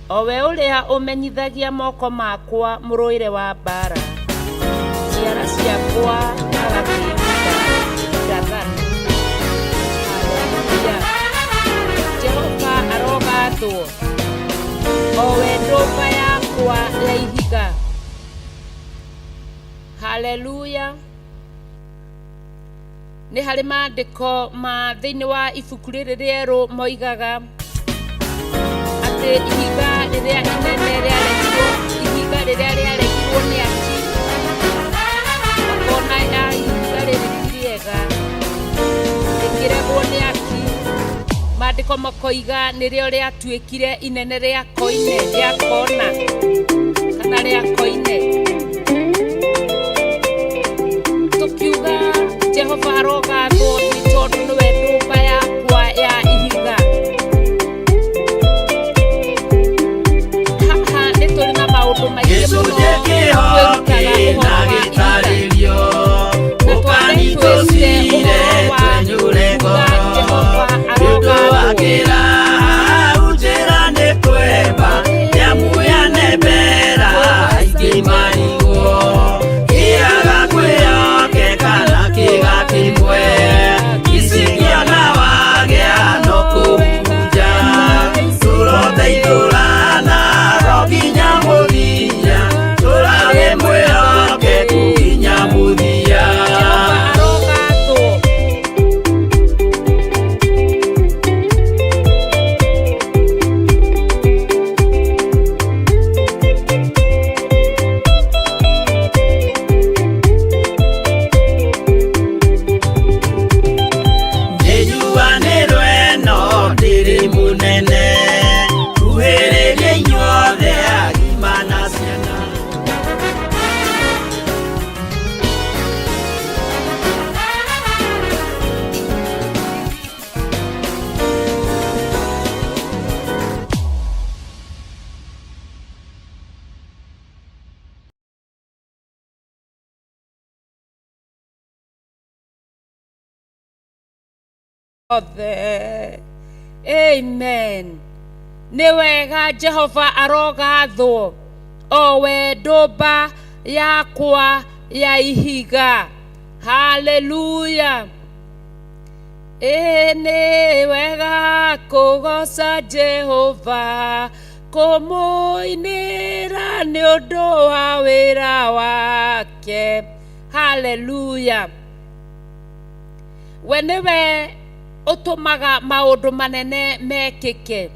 O we ũrĩa ũmenyithagia moko makwa mũrũĩre wa mbaara, ciara ciakwa agakĩhitha ndathani. Haleluya! Jehova arogathwo, o we ndũmba yakwa ya ihiga. Haleluya! Nĩ harĩ maandĩko ma thĩinĩ wa ibuku rĩrĩ rĩerũ moigaga atĩ ihiga rĩrĩa inene rĩaregirwo, ihiga rĩrĩa rĩaregirwo nĩ aki, makona ya ihiga rĩrĩ ti rĩega, rĩkĩregwo nĩ aki, maandĩko makoiga nĩrĩo rĩatuĩkire inene rĩa koine, rĩa kona kana rĩa koine. Tũkiuga Jehova arogathwo nĩ tondũ nĩwe ndũmba yakwa ya ihiga. Haha nĩ tũrĩ na maũndũ maingĩ mũno Gĩcunjĩ kĩho twĩrutaga kĩna ũhoro wa ihiga. gĩtarĩrio Na twambe ũkani twĩrute tũcire ũhoro wa twenyũre kuga ngoro Jehova nĩ ũndũ wa arogathwo. kĩra hau njĩra nĩ kwemba nyamũ ya nembera aingĩ marigwo kĩaga kwĩyoke kana kĩga kĩmwe icingĩona wagĩa no kũhunja tũroteithũrana ro nginya mũthia tũrarĩ mwĩhokeku nginya mũthia. Jehova arogathwo. Nĩnjuanĩrwo ĩno ndĩrĩ mũnene kuhĩrĩria inyuothe agima na ciana. Othe. Amen. Nĩ wega Jehova arogathwo, o we ndũmba yakwa ya ihiga. Haleluya. Ĩ nĩ wega kũgoca Jehova, kũmũinĩra nĩ ũndũ wa wĩra wake. Haleluya. We nĩwe ũtũmaga maũndũ manene mekĩke.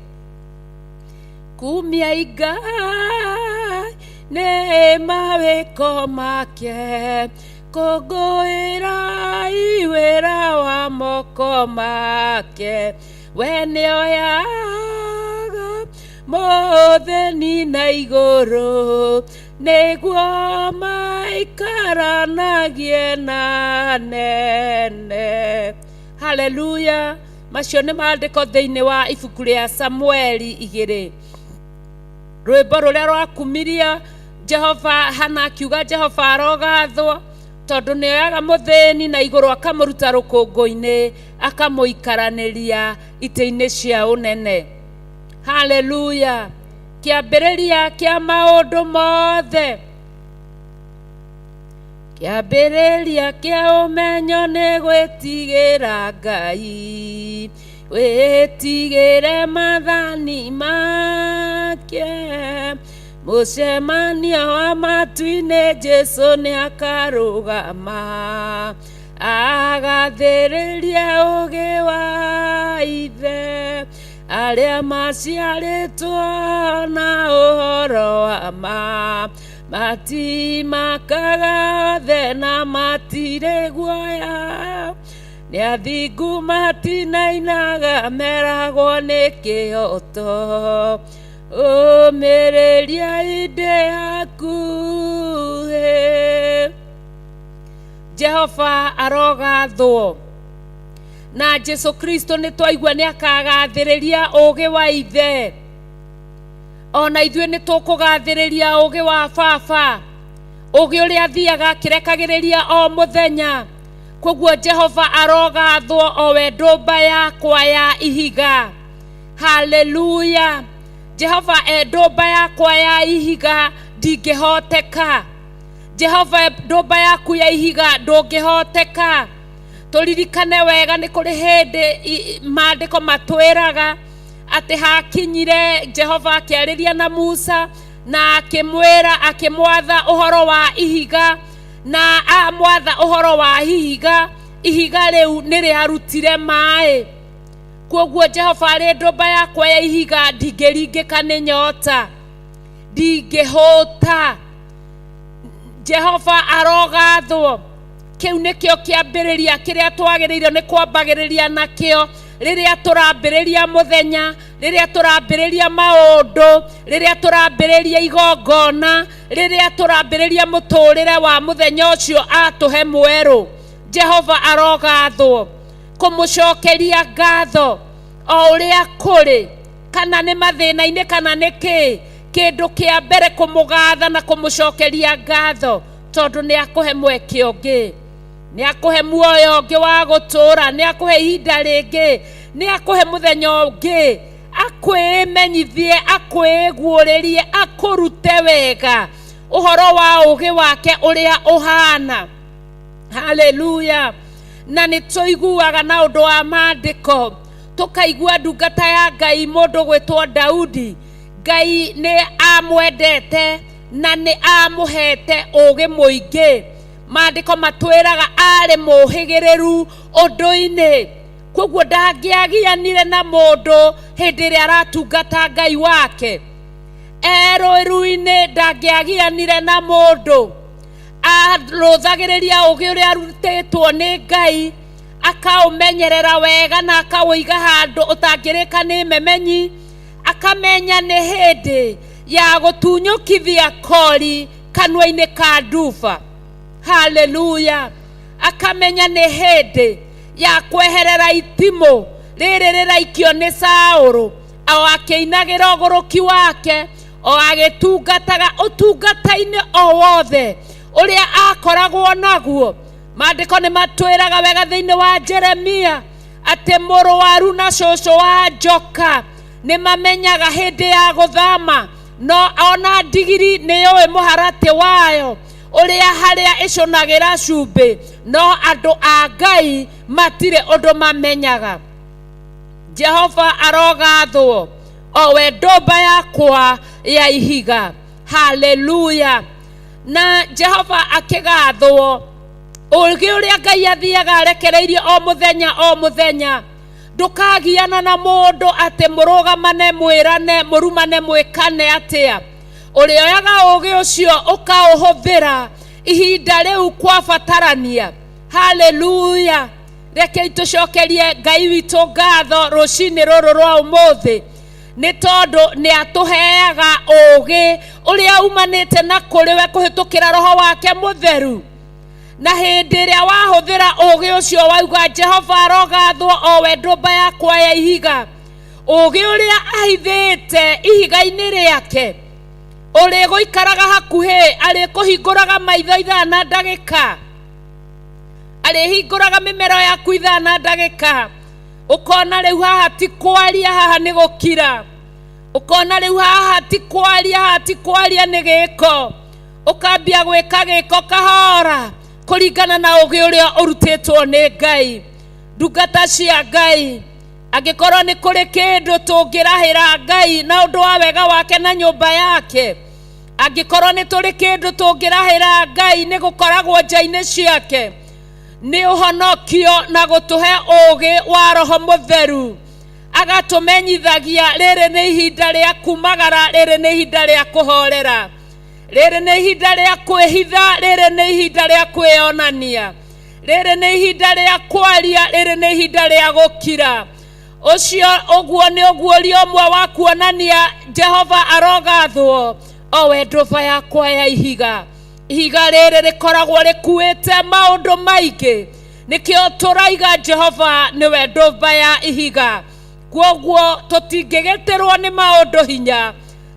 Kumia Ngai nĩ mawĩko make, kũngũĩrai wĩra wa moko make. We nĩoyaga mũthĩni na igũrũ, nĩguo maikaranagie na nene. Haleluya. Macio nĩ maandĩko thĩinĩ wa ibuku rĩa Samueli 2. Rwĩmbo rũrĩa rwakumirie Jehova, Hana akiuga Jehova arogathwo tondũ nĩoyaga mũthĩni na igũrũ akamũruta rũkũngũ-inĩ akamũikaranĩria itĩ-inĩ cia ũnene. Haleluya. Kĩambĩrĩria kĩa maũndũ mothe, kĩambĩrĩria kĩa ũmenyo nĩ gwĩtigĩra Ngai, wĩtigĩre maathani make. Mũcemanio wa matu-inĩ Jesũ nĩakarũgama, agathĩrĩrie ũũgĩ wa Ithe, arĩa maciarĩtwo na ũhoro wa ma, matimakaga othe na matirĩ guoya, nĩ athingu matinainaga meragwo nĩ kĩhoto. Ũmĩrĩria indĩ hakuhĩ. Jehova arogathwo. Na Jesu Kristo nĩ twaigua nĩ akagathĩrĩria ũũgĩ wa Ithe. Ona ithuĩ nĩ tũkũgathĩrĩria ũũgĩ wa Baba, ũũgĩ ũrĩa athiaga akĩrekagĩrĩria o mũthenya. Koguo Jehova arogathwo o we ndũmba yakwa ya ihiga. Haleluya. Jehova e ndũmba yakwa ya ihiga, ndingĩhoteka. Jehova e ndũmba yaku ya ihiga, ndũngĩhoteka. Tũririkane wega nĩ kũrĩ hĩndĩ maandĩko matwĩraga atĩ hakinyire Jehova akĩarĩria na Musa na akĩmwĩra, akĩmwatha ũhoro wa ihiga, na amwatha ũhoro wa ihiga, ihiga rĩu nĩ rĩarutire maĩ. Kwoguo Jehova arĩ ndũmba yakwa ya ihiga, ndingĩringĩka nĩ nyota, ndingĩhũta. Jehova arogathwo. Kĩu nĩkĩo kĩambĩrĩria kĩrĩa twagĩrĩirwo nĩ kwambagĩrĩria nakĩo rĩrĩa tũrambĩrĩria mũthenya, rĩrĩa tũrambĩrĩria maũndũ, rĩrĩa tũrambĩrĩria igongona, rĩrĩa tũrambĩrĩria mũtũrĩre wa mũthenya ũcio atũhe mwerũ. Jehova arogathwo. Kũmũcokeria ngatho o ũrĩa kũrĩ, kana nĩ mathĩna-inĩ kana nĩ kĩ, kĩndũ kĩa mbere kũmũgatha na kũmũcokeria ngatho, tondũ nĩ akũhe mweke ũngĩ, nĩ akũhe muoyo ũngĩ wa gũtũũra, nĩ akũhe ihinda rĩngĩ, nĩ akũhe mũthenya ũngĩ, akwĩmenyithie, akwĩguũrĩrie, akũrute wega ũhoro wa ũũgĩ wake ũrĩa ũhana. Haleluya. Na nĩ tũiguaga na ũndũ wa maandĩko, tũkaigua ndungata ya Ngai mũndũ gwĩtwo Daudi, Ngai nĩ amwendete na nĩ amũhete ũũgĩ mũingĩ. Maandĩko matwĩraga arĩ mũhĩgĩrĩru ũndũ-inĩ, kwoguo ndangĩagianire na mũndũ hĩndĩ ĩrĩa aratungata Ngai wake. Erũĩru-inĩ ndangĩagianire na mũndũ, arũthagĩrĩria ũũgĩ ũrĩa arutĩtwo nĩ Ngai, akaũmenyerera wega na akaũiga handũ ũtangĩrĩka nĩ memenyi, akamenya nĩ hĩndĩ ya gũtunyũkithia kori kanua-inĩ ka nduba. Haleluya. Akamenya nĩ hĩndĩ ya kweherera itimũ rĩrĩ rĩraikio nĩ Saũlũ, o akĩinagĩra ũgũrũki wake, o agĩtungataga ũtungata-inĩ o wothe ũrĩa akoragwo naguo. Maandĩko nĩ matwĩraga wega thĩinĩ wa Jeremia atĩ mũrwaru na cũcũ wa njoka nĩ mamenyaga hĩndĩ ya gũthama, no ona ndigiri nĩ yũĩ mũharatĩ wayo ũrĩa harĩa ĩcũnagĩra cumbĩ, no andũ a Ngai matirĩ ũndũ mamenyaga. Jehova arogathwo, o we ndũmba yakwa ya ihiga. Haleluya. Na Jehova akĩgathwo, ũũgĩ ũrĩa Ngai athiaga arekereirie o mũthenya o mũthenya. Ndũkagiana na mũndũ atĩ mũrũgamane, mwĩrane, mũrumane, mwĩkane atĩa. Ũrĩoyaga ũũgĩ ũcio ũkaũhũthĩra ihinda rĩu kwabatarania. Haleluya. Rekei tũcokerie Ngai witũ ngatho rũcinĩ rũrũ rwa ũmũthĩ, nĩ tondũ nĩ atũheaga ũũgĩ ũrĩa umanĩte na kũrĩ we kũhĩtũkĩra Roho wake Mũtheru. Na hĩndĩ ĩrĩa wahũthĩra ũũgĩ ũcio wauga Jehova arogathwo o we ndũmba yakwa ya ihiga, ũũgĩ ũrĩa ahithĩte ihiga-inĩ rĩake, ũrĩgũikaraga hakuhĩ, arĩkũhingũraga maitho ithaa na ndagĩka, arĩhingũraga mĩmero yaku ithaa na ndagĩka, ũkona rĩu haha ti kwaria, haha nĩ gũkira, ũkona rĩu haha ti kwaria, haha ti kwaria nĩ gĩko, ũkambia gwĩka gĩko kahora kũringana na ũũgĩ ũrĩa ũrutĩtwo nĩ Ngai. Ndungata cia Ngai, angĩkorwo nĩ kũrĩ kĩndũ tũngĩrahĩra Ngai na ũndũ wa wega wake na nyũmba yake, angĩkorwo nĩ tũrĩ kĩndũ tũngĩrahĩra Ngai nĩ gũkoragwo nja-inĩ ciake, nĩ ũhonokio na gũtũhe ũũgĩ wa Roho Mũtheru, agatũmenyithagia rĩrĩ nĩ ihinda rĩa kumagara, rĩrĩ nĩ ihinda rĩa kũhorera, rĩrĩ nĩ ihinda rĩa kwĩhitha, rĩrĩ nĩ ihinda rĩa kwĩyonania, rĩrĩ nĩ ihinda rĩa kwaria, rĩrĩ nĩ ihinda rĩa gũkira. Ũcio ũguo nĩ ũguũrio ũmwe wa kuonania Jehova arogathwo, o we ndũba yakwa ya ihiga. Ihiga rĩrĩ rĩkoragwo rĩkuĩte maũndũ maingĩ, nĩkĩo tũraiga Jehova nĩwe ndũba ya ihiga. Kwoguo tũtingĩgĩtĩrwo nĩ maũndũ hinya,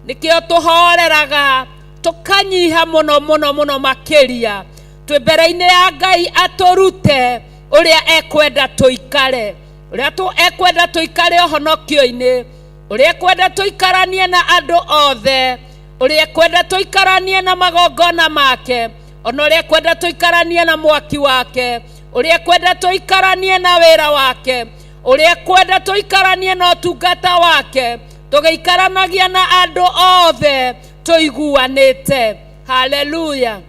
nĩkĩo tũhoreraga tũkanyiha mũno mũno mũno makĩria twĩ mbere-inĩ ya Ngai atũrute ũrĩa ekwenda tũikare, ũrĩa ekwenda tũikare ũhonokio-inĩ. Ũrĩa kwenda tũikaranie na andũ othe, ũrĩa kwenda tũikaranie na magongona make, ona ũrĩa kwenda tũikaranie na mwaki wake, ũrĩa kwenda tũikaranie na wĩra wake, ũrĩa kwenda tũikaranie na ũtungata wake, tũgĩikaranagia na andũ othe tũiguanĩte. Haleluya!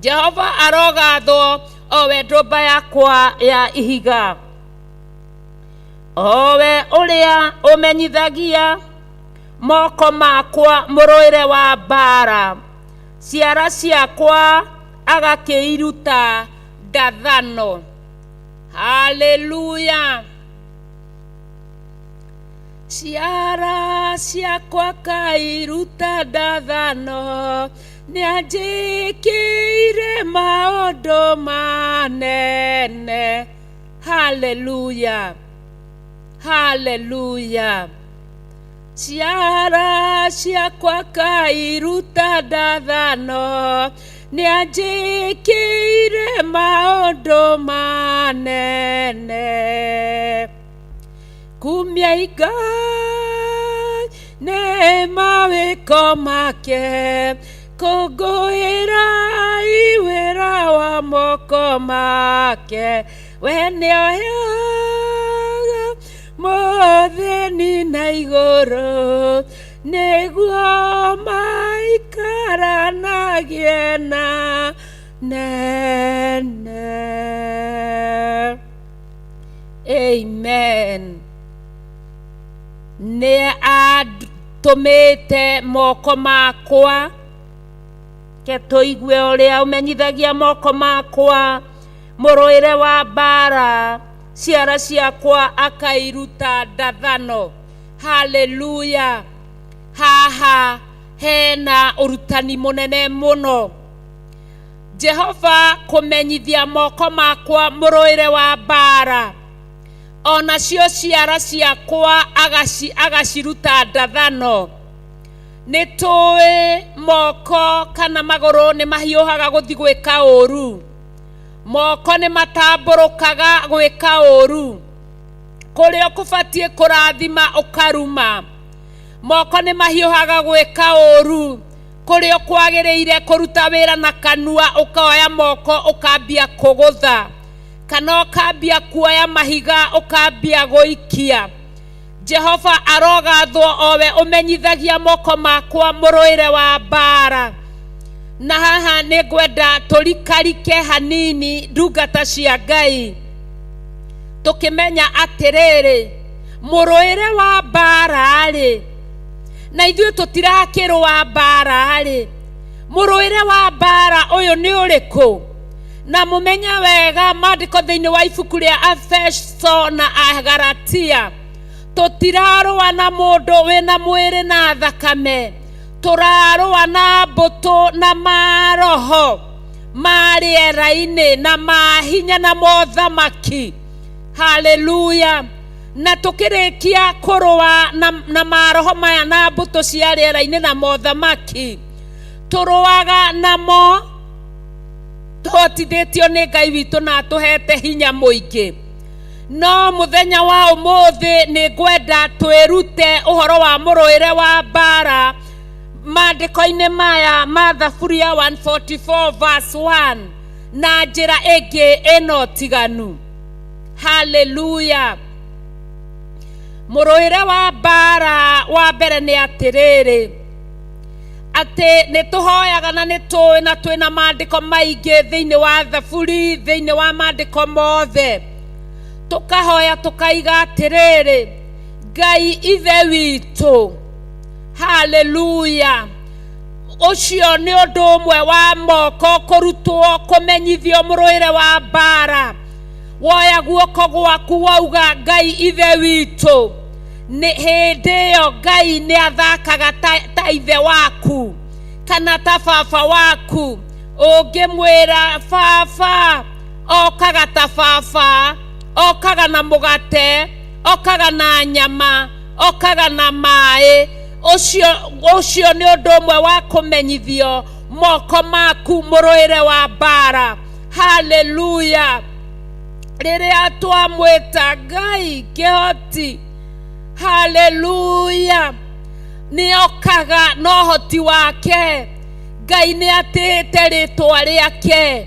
Jehova arogathwo, o we ndũmba yakwa ya ihiga, o we ũrĩa ũmenyithagia moko makwa mũrũĩre wa mbara, ciara ciakwa agakĩiruta ndathano. Haleluya! Ciara ciakwa kairuta ndathano, nĩanjĩkĩire maũndũ manene. Haleluya, haleluya! Ciara ciakwa kairuta ndathano, nĩanjĩkĩire maũndũ manene. Kumia Ngai nĩ mawĩko make, kũngũĩrai wĩra wa moko make. We nĩoyaga mũthĩni na igũrũ, nĩguo maikaranagie na nene. Amen. Nĩ atũmĩte moko makwa, ke tũigue ũrĩa ũmenyithagia moko makwa mũrũĩre wa mbara, ciara ciakwa akairuta ndathano. Haleluya! Haha hena ũrutani mũnene mũno. Jehova kũmenyithia moko makwa mũrũĩre wa mbara, onacio ciara ciakwa agaciruta ndathano. Nĩ tũĩ moko kana magũrũ nĩ mahiũhaga gũthiĩ gwĩka ũru, moko nĩ matambũrũkaga gwĩka ũru, kũrĩa ũkũbatiĩ kũrathima ũkaruma. Moko nĩ mahiũhaga gwĩka ũru, kũrĩa ũkwagĩrĩire kũruta wĩra na kanua ũkoya moko ũkambia kũgũtha, kana ũkambia kuoya mahiga ũkambia gũikia. Jehova arogathwo, owe ũmenyithagia moko makwa mũrũĩre wa mbara. Na haha nĩ ngwenda tũrikarike hanini, ndungata cia Ngai, tũkĩmenya atĩrĩrĩ, mũrũĩre wa mbara-rĩ, na ithuĩ tũtirakĩrũa mbara-rĩ, mũrũĩre wa mbara ũyũ nĩ ũrĩkũ? Na mũmenye wega maandĩko thĩinĩ wa ibuku rĩa Efeso na Agalatia, tũtirarũa na mũndũ wĩna mwĩrĩ na thakame, tũrarũa na mbũtũ na maroho ma rĩera-inĩ na mahinya na mothamaki. Haleluya! Na tũkĩrĩkia kũrũa na maroho maya na mbũtũ cia rĩera-inĩ na mothamaki, tũrũaga namo tũhotithĩtio nĩ Ngai witũ na atũhete hinya mũingĩ. No mũthenya wa ũmũthĩ nĩ ngwenda twĩrute ũhoro wa mũrũĩre wa mbara maandĩko-inĩ maya ma Thaburi ya 144 verse 1 na njĩra ĩngĩ ĩna ũtiganu. Haleluya! Mũrũĩre wa mbara wa mbere nĩ atĩrĩrĩ, atĩ nĩ tũhoyaga na nĩ tũĩ na twĩna maandĩko maingĩ thĩinĩ wa Thaburi, thĩinĩ wa maandĩko mothe, tũkahoya tũkaiga atĩrĩrĩ, Ngai Ithe witũ. Haleluya! Ũcio nĩ ũndũ ũmwe wa moko kũrutwo kũmenyithio mũrũĩre wa mbara. Woya guoko gwaku wauga Ngai Ithe witũ, nĩ hĩndĩ ĩyo Ngai nĩ athakaga ta ithe waku kana ta baba waku. Ũngĩmwĩra baba, okaga ta baba, okaga na mũgate, okaga na nyama, okaga na maĩ. Ũcio nĩ ũndũ ũmwe wa kũmenyithio moko maku mũrũĩre wa mbara. Haleluya! Rĩrĩa twamwĩta Ngai kĩhoti, Haleluya! Nĩ okaga na ũhoti wake. Ngai nĩ atĩĩte rĩtwa rĩake.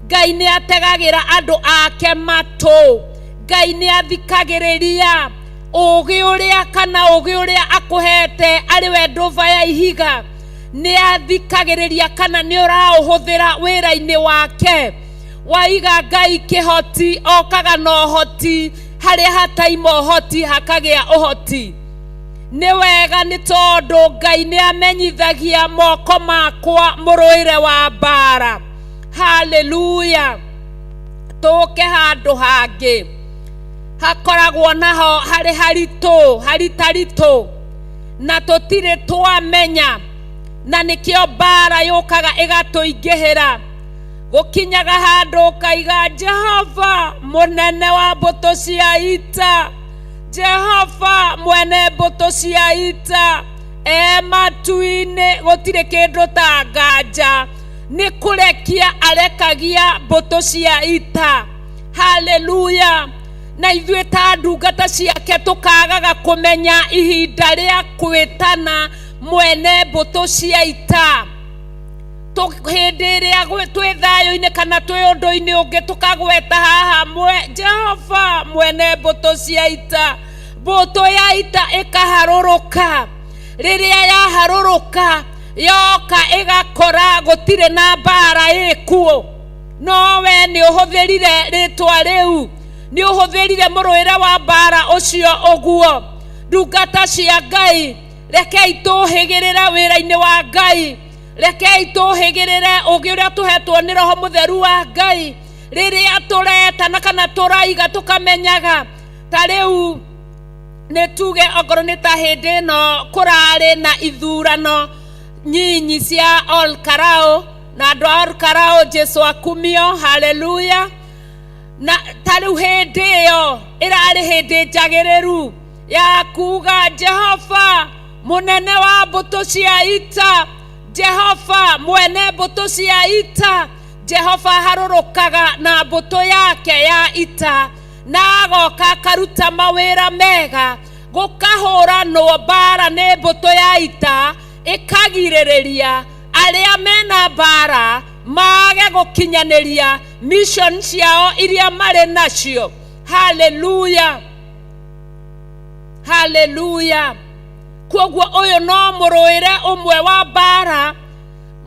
Ngai nĩ ategagĩra andũ ake matũ. Ngai nĩ athikagĩrĩria ũũgĩ ũrĩa kana ũũgĩ ũrĩa akũhete arĩ we ndũba ya ihiga. Nĩ athikagĩrĩria kana nĩ ũraũhũthĩra wĩra-inĩ wake. Waiga Ngai kĩhoti, okaga na ũhoti. Harĩa hataima ũhoti hakagĩa ũhoti. Nĩ wega nĩ tondũ Ngai nĩ amenyithagia moko makwa mũrũĩre wa mbara. Haleluya! Tũke handũ hangĩ hakoragwo naho harĩ haritũ, haritaritũ, na tũtirĩ twamenya, na nĩkĩo mbara yũkaga ĩgatũingĩhĩra. Gũkinyaga handũ ũkaiga, Jehova mũnene wa mbũtũ cia ita, Jehova mwene mbũtũ cia ita, e matu-inĩ, gũtirĩ kĩndũ ta nganja, nĩ kũrekia arekagia mbũtũ cia ita. Haleluya! Na ithuĩ ta ndungata ciake tũkagaga kũmenya ihinda rĩa kwĩtana mwene mbũtũ cia ita. Hĩndĩ ĩrĩa twĩ thayũ-inĩ kana twĩ ũndũ-inĩ ũngĩ tũkagweta haha Jehova mwene mbũtũ cia ita, mbũtũ ya ita ĩkaharũrũka. Rĩrĩa yaharũrũka yoka ĩgakora gũtirĩ na mbara ĩkuo. No we nĩ ũhũthĩrire rĩtwa rĩu, nĩ ũhũthĩrire mũrũĩre wa mbara ũcio ũguo. Ndungata cia Ngai, rekei tũhĩgĩrĩre wĩra-inĩ wa Ngai. Rekei tũhĩgĩrĩre ũũgĩ ũrĩa tũhetwo nĩ Roho Mũtheru wa Ngai. Rĩrĩa tũretana kana tũraiga tũkamenyaga, ta rĩu nĩ tuge okorwo nĩ ta hĩndĩ ĩno kũrarĩ na ithurano nyinyi cia Ol Kalou, na andũ a Ol Kalou Jesu akumio, haleluya. Na ta rĩu hĩndĩ ĩyo ĩrarĩ hĩndĩ njagĩrĩru ya kuga Jehova mũnene wa mbũtũ cia ita, Jehova mwene mbũtũ cia ita. Jehova harũrũkaga na mbũtũ yake ya ita, na agoka akaruta mawĩra mega. Gũkahũranwo mbara nĩ mbũtũ ya ita, ĩkagirĩrĩria arĩa mena mbara mage gũkinyanĩria mission ciao iria marĩ nacio. Haleluya, haleluya. Koguo ũyũ no mũrũĩre ũmwe wa mbara,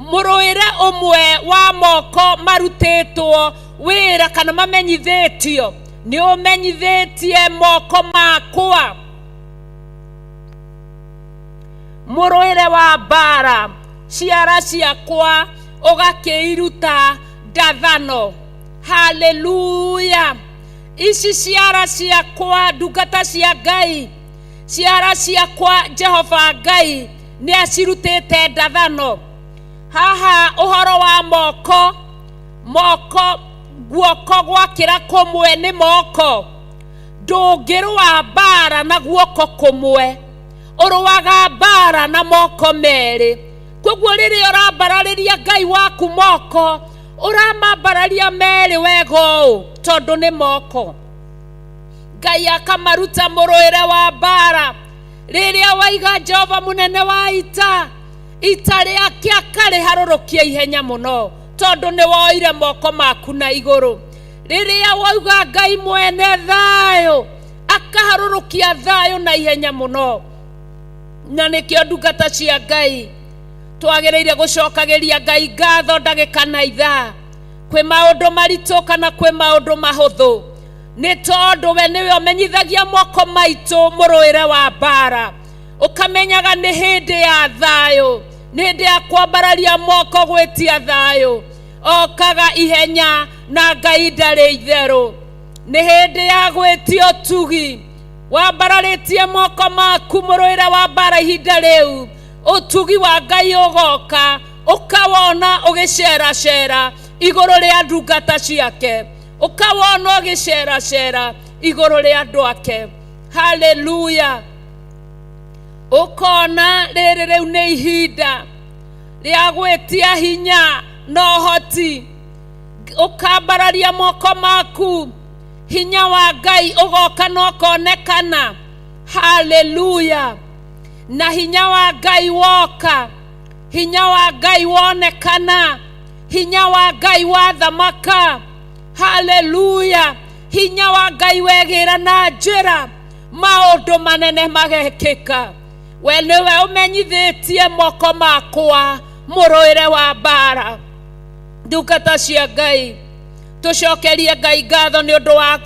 mũrũĩre ũmwe wa moko marutĩtwo wĩra kana mamenyithĩtio. Nĩ ũmenyithĩtie moko makwa. Mũrũĩre wa mbara, ciara ciakwa ũgakĩiruta ndathano. Haleluya. Ici ciara ciakwa, ndungata cia Ngai, ciara ciakwa Jehova Ngai nĩ acirutĩte ndathano. Haha ũhoro wa moko, moko, guoko gwakĩra kũmwe nĩ moko. Ndũngĩrũa mbara na guoko kũmwe, ũrũaga mbara na moko merĩ. Koguo rĩrĩa ũrambararĩria Ngai waku moko, ũramambararia merĩ wega ũũ, tondũ nĩ moko. Ngai akamaruta mũrũĩre wa mbara. Rĩrĩa waiga Jehova mũnene wa ita, ita rĩake akarĩharũrũkia ihenya mũno, tondũ nĩ woire moko maku na igũrũ. Rĩrĩa wauga Ngai mwene thayũ, akaharũrũkia thayũ na ihenya mũno. Na nĩkĩo ndungata cia Ngai twagĩrĩire gũcokagĩria Ngai ngatho ndagĩka na ithaa, kwĩ maũndũ maritũ kana kwĩ maũndũ mahũthũ, nĩ tondũ we nĩwe ũmenyithagia moko maitũ mũrũĩre wa mbara. Ũkamenyaga nĩ hĩndĩ ya thayũ, nĩ hĩndĩ ya kwambararia moko gwĩtia thayũ. Okaga ihenya na Ngai ndarĩ itherũ. Nĩ hĩndĩ ya gwĩtia ũtugi. Wambararĩtie moko maku mũrũĩre wa mbara ihinda rĩu, ũtugi wa Ngai ũgoka, ũkawona ũgĩceracera igũrũ rĩa ndungata ciake, ũkawona ũgĩceracera igũrũ rĩa andũ ake. Haleluya. Ũkona rĩrĩ rĩu nĩ ihinda rĩa gwĩtia hinya na ũhoti. Ũkambararia moko maku, hinya wa Ngai ũgoka na ũkonekana. Haleluya! Na hinya wa Ngai woka, hinya wa Ngai wonekana, hinya wa Ngai wathamaka. Haleluya! Hinya wa Ngai wegĩra na njĩra, maũndũ manene magekĩka. We nĩwe ũmenyithĩtie moko makwa mũrũĩre wa mbara. Ndungata cia Ngai, tũcokerie Ngai ngatho nĩ ũndũ wa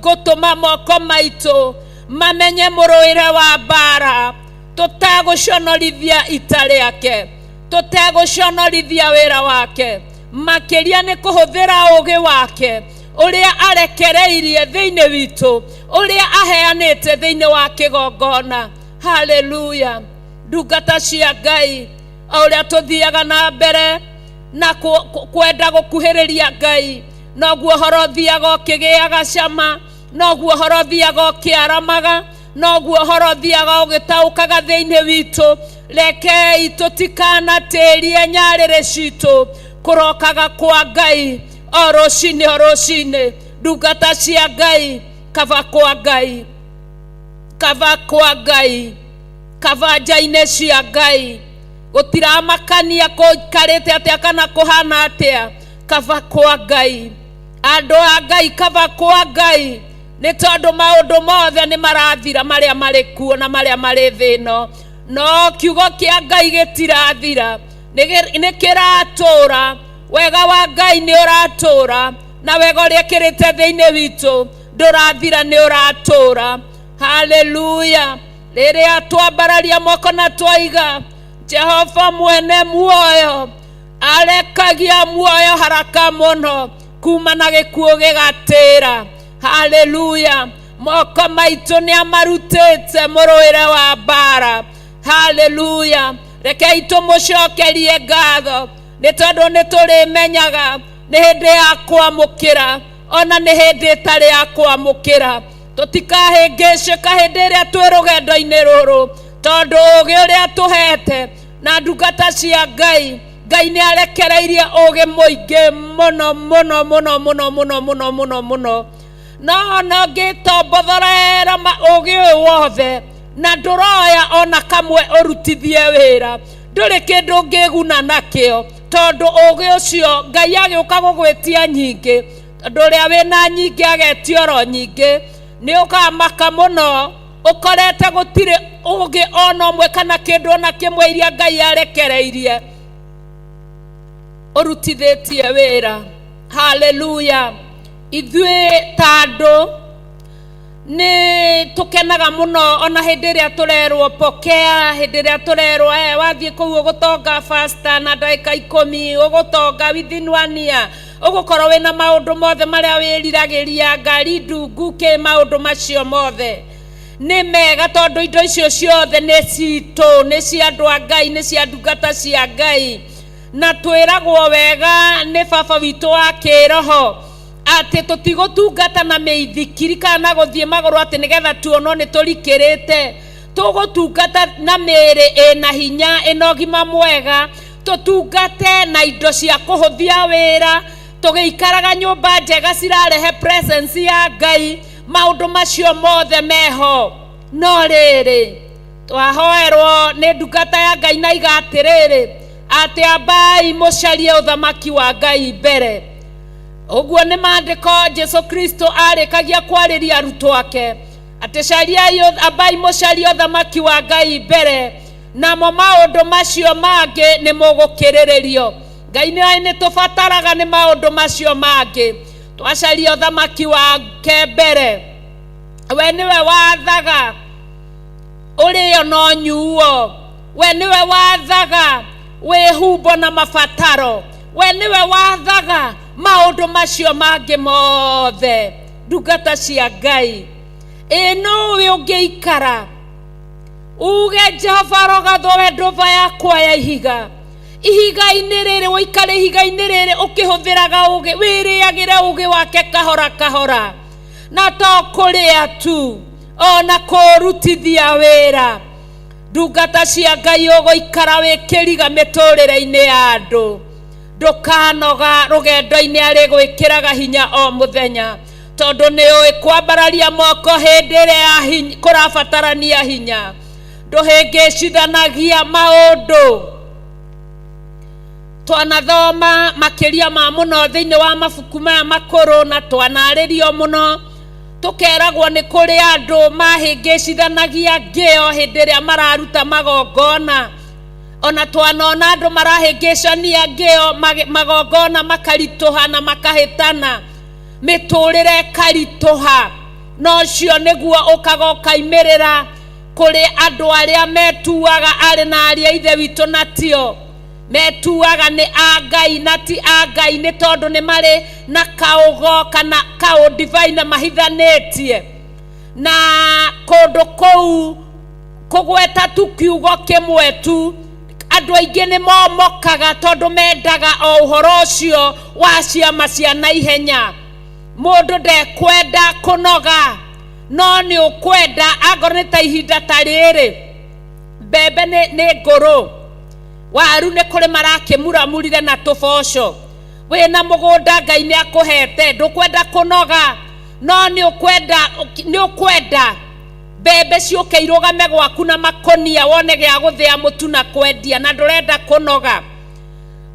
gũtũma moko maitũ mamenye mũrũĩre wa mbara, tũtegũconorithia ita rĩake, tũtegũconorithia wĩra wake, makĩria nĩ kũhũthĩra ũũgĩ wake ũrĩa arekereirie thĩinĩ witũ, ũrĩa aheanĩte thĩinĩ wa kĩgongona. Haleluya! Ndungata cia Ngai, o ũrĩa tũthiaga na mbere na kwenda gũkuhĩrĩria Ngai, noguo ũhoro ũthiaga ũkĩgĩaga cama, noguo ũhoro ũthiaga ũkĩaramaga, noguo ũhoro ũthiaga ũgĩtaũkaga thĩinĩ witũ. Rekei tũtikanatĩrie nyarĩrĩ citũ kũrokaga kwa Ngai o rũcinĩ o rũcinĩ. Ndungata cia Ngai, kaba kwa Ngai, kaba kwa Ngai, kaba nja-inĩ cia Ngai. Gũtiramakania kũikarĩte atĩa kana kũhana atĩa, kaba kwa Ngai. Andũ a Ngai, kaba kwa Ngai, nĩ tondũ maũndũ mothe nĩ marathira marĩa marĩ kuo na marĩa marĩ thĩ ĩno, no kiugo kĩa Ngai gĩtirathira, nĩ kĩratũra. Wega wa Ngai nĩ ũratũra, na wega ũrĩa ĩkĩrĩte thĩinĩ witũ ndũrathira, nĩ ũratũra. Haleluya! Rĩrĩa twambararia moko na twaiga Jehova mwene muoyo arekagia muoyo haraka mũno kuma na gĩkuũ gĩgatĩra. Haleluya! Moko maitũ nĩ amarutĩte mũrũĩre wa mbara. Haleluya! Rekei tũmũcokerie ngatho, nĩ tondũ nĩ tũrĩmenyaga nĩ hĩndĩ ya kwamũkĩra ona nĩ hĩndĩ ĩtarĩ ya kwamũkĩra. Tũtikahĩngĩcĩka hĩndĩ ĩrĩa twĩ rũgendo-inĩ rũrũ, tondũ ũũgĩ ũrĩa tũhete na ndungata cia Ngai, Ngai nĩ arekereirie ũũgĩ mũingĩ mũno mũno mũno mũno mũno mũno mũno mũno. No ona ũngĩtombothorera ũũgĩ ũyũ wothe na ndũroya ona kamwe ũrutithie wĩra, ndũrĩ kĩndũ ũngĩguna nakĩo, tondũ ũũgĩ ũcio Ngai agĩũka gũgwĩtia nyingĩ, tondũ ũrĩa wĩna nyingĩ agetio oro nyingĩ. Nĩ ũkamaka mũno ũkorete gũtirĩ ũũgĩ ona ũmwe kana kĩndũ ona kĩmwe iria Ngai arekereirie ũrutithĩtie wĩra. Haleluya! Ithuĩ ta andũ nĩ tũkenaga mũno ona hĩndĩ ĩrĩa tũrerwo pokea, hĩndĩ ĩrĩa tũrerwo wathiĩ kũu ũgũtonga faster na ndagĩka 10, ũgũtonga within 1 year, ũgũkorwo wĩna maũndũ mothe marĩa wĩriragĩria, ngari ndungu kĩ, maũndũ macio mothe nĩ mega, tondũ indo icio ciothe nĩ citũ, nĩ cia andũ a Ngai, nĩ cia ndungata cia Ngai. Na twĩragwo wega nĩ baba witũ wa kĩroho atĩ tũtigũtungata na mĩithikiri kana na gũthiĩ magũrũ atĩ nĩgetha tuonwo nĩ tũrikĩrĩte. Tũgũtungata na mĩĩrĩ ĩna hinya, ĩna ũgima mwega, tũtungate na indo cia kũhũthia wĩra, tũgĩikaraga nyũmba njega cirarehe presence ya Ngai. Maũndũ macio mothe meho. No rĩrĩ, twahoerwo nĩ ndungata ya Ngai na iga atĩrĩrĩ, atĩ ambai mũcarie ũthamaki wa Ngai mbere. Ũguo nĩ maandĩko Jesu Kristo arĩkagia kwarĩria arutwo ake, atĩ cariai, ambai mũcarie ũthamaki wa Ngai mbere, namo maũndũ macio mangĩ nĩ mũgũkĩrĩrĩrio. Ngai nĩ oĩ nĩ tũbataraga nĩ maũndũ macio mangĩ. Twacaria ũthamaki wake mbere, we nĩwe wathaga ũrĩo na ũnyuo, we nĩwe wathaga wĩhumbo na mabataro, we nĩwe wathaga maũndũ macio mangĩ mothe. Ndungata cia Ngai, ĩ nũĩ ũngĩikara uge Jehova arogathwo, we ndũmba yakwa ya ihiga, ihiga-inĩ rĩrĩ ũikare ihiga-inĩ rĩrĩ ũkĩhũthĩraga ũũgĩ, wĩrĩagĩre ũũgĩ wake kahora kahora, na to kũrĩa tu, ona kũrutithia wĩra. Ndungata cia Ngai, ũgũikara wĩ kĩriga mĩtũrĩre-inĩ ya andũ, ndũkanoga rũgendo-inĩ, arĩ gwĩkĩraga hinya o mũthenya. Tondũ nĩ ũĩ kwambararia moko hĩndĩ ĩrĩa ya kũrabatarania hinya. Ndũhĩngĩcithanagia maũndũ. Twanathoma makĩria ma mũno thĩinĩ wa mabuku maya makũrũ na twanarĩrio mũno tũkeragwo nĩ kũrĩ andũ mahĩngĩcithanagia ngĩo hĩndĩ ĩrĩa mararuta magongona. Ona twanona andũ marahĩngĩcania ngĩo magongona makaritũha na makahĩtana, mĩtũrĩre ĩkaritũha. Na ũcio nĩguo ũkaga ũkaimĩrĩra kũrĩ andũ arĩa metuaga arĩ na arĩ a Ithe witũ na tio. Metuaga nĩ a Ngai na ti a Ngai nĩ tondũ nĩ marĩ na kaũgo kana kaũndivai na mahithanĩtie. Na kũndũ kũu kũgweta tu kiugo kĩmwe tu, andũ aingĩ nĩ momokaga tondũ mendaga o ũhoro ũcio wa ciama cia naihenya. Mũndũ ndekwenda kũnoga, no nĩ ũkwenda angorwo nĩ ta ihinda ta rĩrĩ, mbembe nĩ ngũrũ, waru nĩ kũrĩ marakĩmuramurire na tũboco, wĩna mũgũnda Ngai nĩ akũhete, ndũkwenda kũnoga, no nĩ ũkwenda mbembe ciũke irũgame gwaku na makũnia wone gĩa gũthĩa mũtu na kwendia, na ndũrenda kũnoga.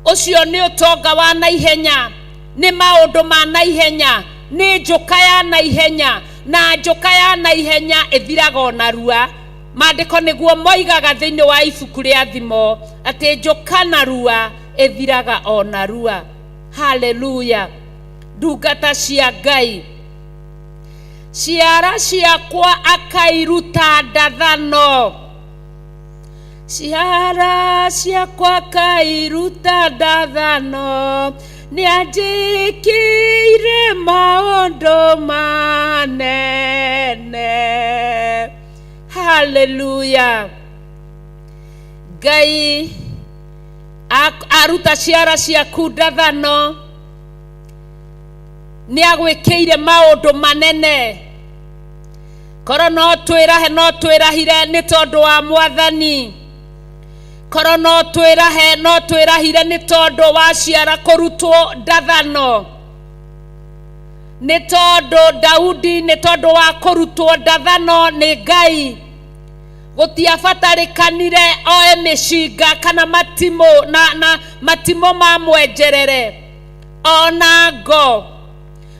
Ũcio nĩ ũtonga wa naihenya, nĩ maũndũ ma naihenya, nĩ njũka ya naihenya, na njũka ya naihenya ĩthiraga o narua. Maandĩko nĩguo moigaga thĩinĩ wa ibuku rĩa Thimo atĩ njũka narua ĩthiraga o narua. Haleluya! Ndungata cia Ngai, ciara ciakwa akairuta ndathano, ciara ciakwa akairuta ndathano, nĩanjĩkĩire maũndũ manene. Haleluya! Ngai aruta ciara ciaku ndathano, nĩ agwĩkĩire maũndũ manene. Korwo no twĩrahe, no twĩrahire nĩ tondũ wa Mwathani. Korwo no twĩrahe, no twĩrahire nĩ tondũ wa ciara kũrutwo ndathano. Nĩ tondũ Daudi, nĩ tondũ wa kũrutwo ndathano nĩ Ngai, gũtiabatarĩkanire oe mĩcinga kana matimũ na matimũ ma mwenjerere ona ngo.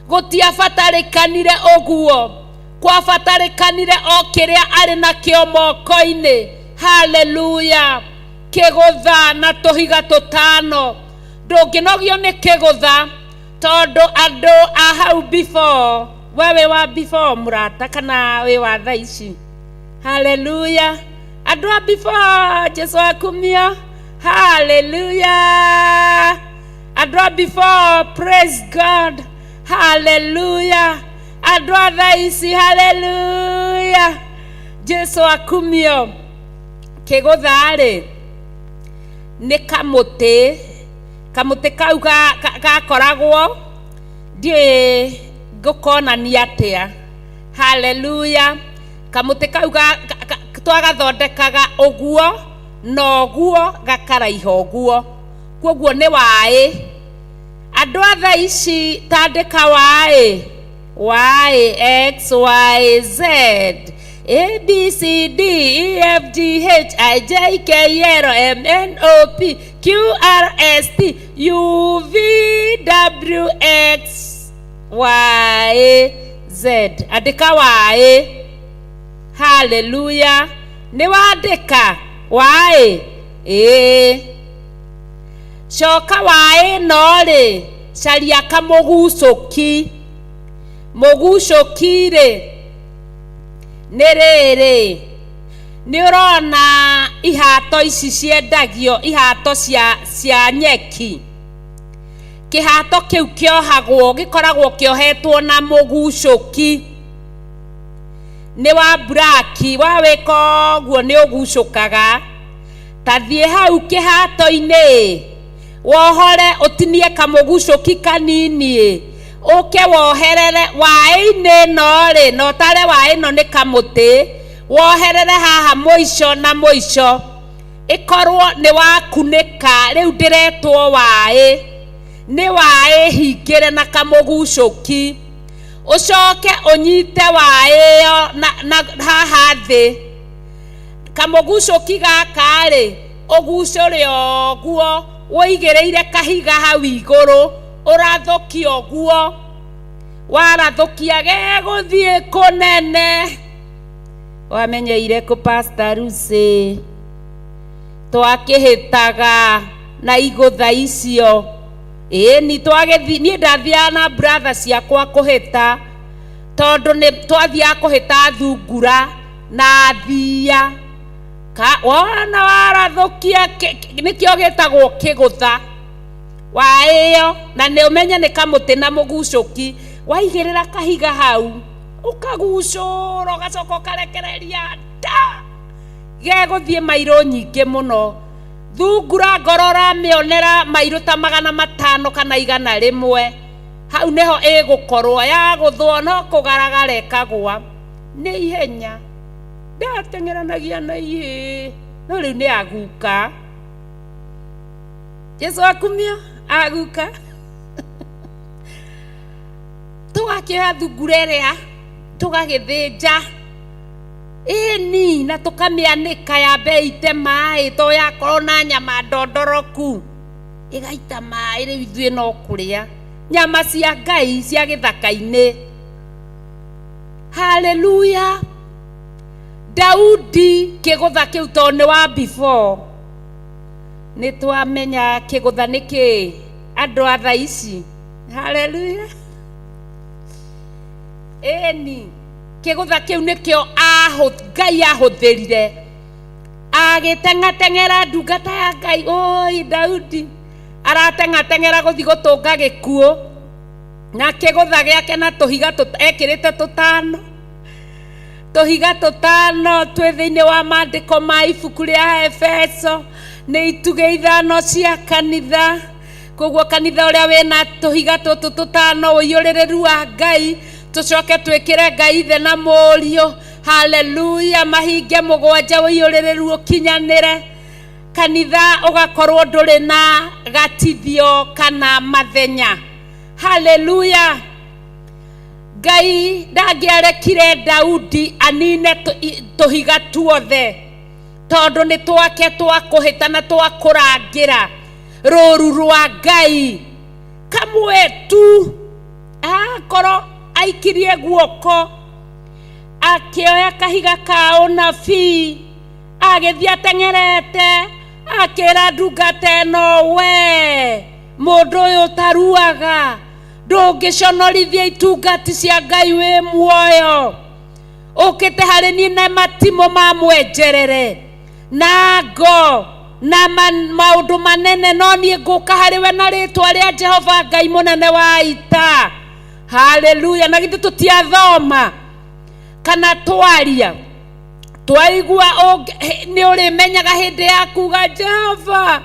Gũtiabatarĩkanire ũguo, kwabatarĩkanire o kĩrĩa arĩ nakĩo moko-inĩ. Haleluya! Kĩgũtha na tũhiga tũtano. Ndũngĩnogio nĩ kĩgũtha tondũ andũ a hau before, we wĩ wa before mũrata kana wĩ wa thaa ici? Haleluya! Andũ a before, Jesu akumio. Haleluya! Andũ a before, praise God. Haleluya! Andũ a thaa ici, haleluya! Jesu akumio. Kĩgũtha-rĩ, nĩ kamũtĩ. Kamũtĩ kau gakoragwo, ndiũĩ ngũkonania atĩa. Haleluya! Kamũtĩ kau twagathondekaga ũguo na ũguo gakaraiha ũguo. Kwoguo nĩ waĩ. Andũ a thaa ici tandĩka waĩ. Y, X, Y, Z, A, B, C, D, E, F, G, H, I, J, K, L, M, N, O, P, Q, R, S, T, U, V, W, X, Y, Z. Andĩka Y. Haleluya. Nĩ wandĩka Y? Ĩĩ. Coka Y ĩno rĩ, caria kamũgucũki. Mũgucũki rĩ, nĩ rĩrĩ, nĩ ũrona ihato ici ciendagio, ihato cia nyeki. Kĩhato kĩu kĩohagwo, gĩkoragwo kĩohetwo na mũgucũki. Nĩ wa mburaki, wawĩka ũguo nĩ ũgucũkaga. Ta thiĩ hau kĩhato-inĩ, wohore ũtinie kamũgucũki kanini, ũke woherere waĩ-inĩ ĩno rĩ, na ũtare waĩ ĩno nĩ kamũtĩ, woherere haha mũico na mũico, ĩkorwo nĩ wakunĩka, rĩu ndĩretwo waĩ, nĩ waĩ hingĩre na kamũgucũki. Ũcoke ũnyite waĩ ĩyo na haha thĩ. Kamũgucũki gaka-rĩ, ũgucũre ũguo, ũigĩrĩire kahiga hau igũrũ, ũrathũkie ũguo. Warathũkia gegũthiĩ kũnene. Wamenyeire kũ Pastor Lucy? Twakĩhĩtaga na igũtha icio. Ĩni twagĩthi, niĩ ndathiaga na brother ciakwa kũhĩta, tondũ nĩ twathiaga kũhĩta thungura na thiia. Ka, wona warathũkia, nĩkĩo gĩtagwo kĩgũtha. Waĩyo, na nĩ ũmenye nĩ kamũtĩ na mũgucũki, waigĩrĩra kahiga hau, ũkagucũra, ũgacoka ũkarekereria nda. Gegũthiĩ mairũ nyingĩ mũno. Thungura ngoro ũramĩonera mairũ ta 500 kana 100. Hau nĩho ĩgũkorwo, yagũthwo no kũgaragara ĩkagũa. Nĩ ihenya. Ndateng'eranagia na ihĩ, no rĩu nĩ aguka. Jesu akumio, aguka. Tũgakĩoya thungura ĩrĩa, tũgagĩthĩnja. Ĩni, na tũkamĩanĩka yambe ĩite maĩ, to yakorwo na nyama ndondoroku. Ĩgaita maĩ, rĩu ithuĩ no kũrĩa. Nyama cia Ngai cia gĩthaka-inĩ. Haleluya. Daudi kĩgũtha kĩu tondũ nĩ wa before. Nĩ twamenya kĩgũtha nĩ kĩĩ andũ a thaa ici. Haleluya. Ĩni, kĩgũtha kĩu nĩkĩo Ngai ahũthĩrire. Agĩteng'ateng'era ndungata ya Ngai, oi Daudi, arateng'ateng'era gũthiĩ gũtũnga gĩkuũ. Na kĩgũtha gĩake na tũhiga ekĩrĩte tũtano. Tũhiga tũtano twĩ thĩinĩ wa maandĩko ma ibuku rĩa Efeso, nĩ itugĩ ithano cia kanitha. Koguo kanitha ũrĩa wĩna tũhiga tũtũ tũtano ũiyũrĩrĩru wa Ngai, tũcoke twĩkĩre Ngai ithe na mũriũ. Haleluya, mahinge mũgwanja ũiyũrĩrĩru ũkinyanĩre. Kanitha ũgakorwo ndũrĩ na gatithio kana mathenya. Haleluya. Ngai ndangĩarekire Daudi anine tũhiga tuothe, tondũ nĩ twake twa kũhĩta na twa kũrangĩra rũru rwa Ngai. Kamwe tu akorwo aikirie guoko akĩoya kahiga ka ũnabii, agĩthiĩ ateng'erete akĩra ndungata ĩno, we mũndũ ũyũ ũtaruaga, ndũngĩconorithia itungati cia Ngai wĩ muoyo. Ũkĩte harĩ niĩ na matimũ ma mwenjerere na ngo na maũndũ manene, no niĩ ngũka harĩ we na rĩtwa rĩa Jehova Ngai mũnene wa ita. Haleluya. Na githĩ tũtiathoma kana twaria twaigua nĩ ũrĩmenyaga hĩndĩ ya kuga Jehova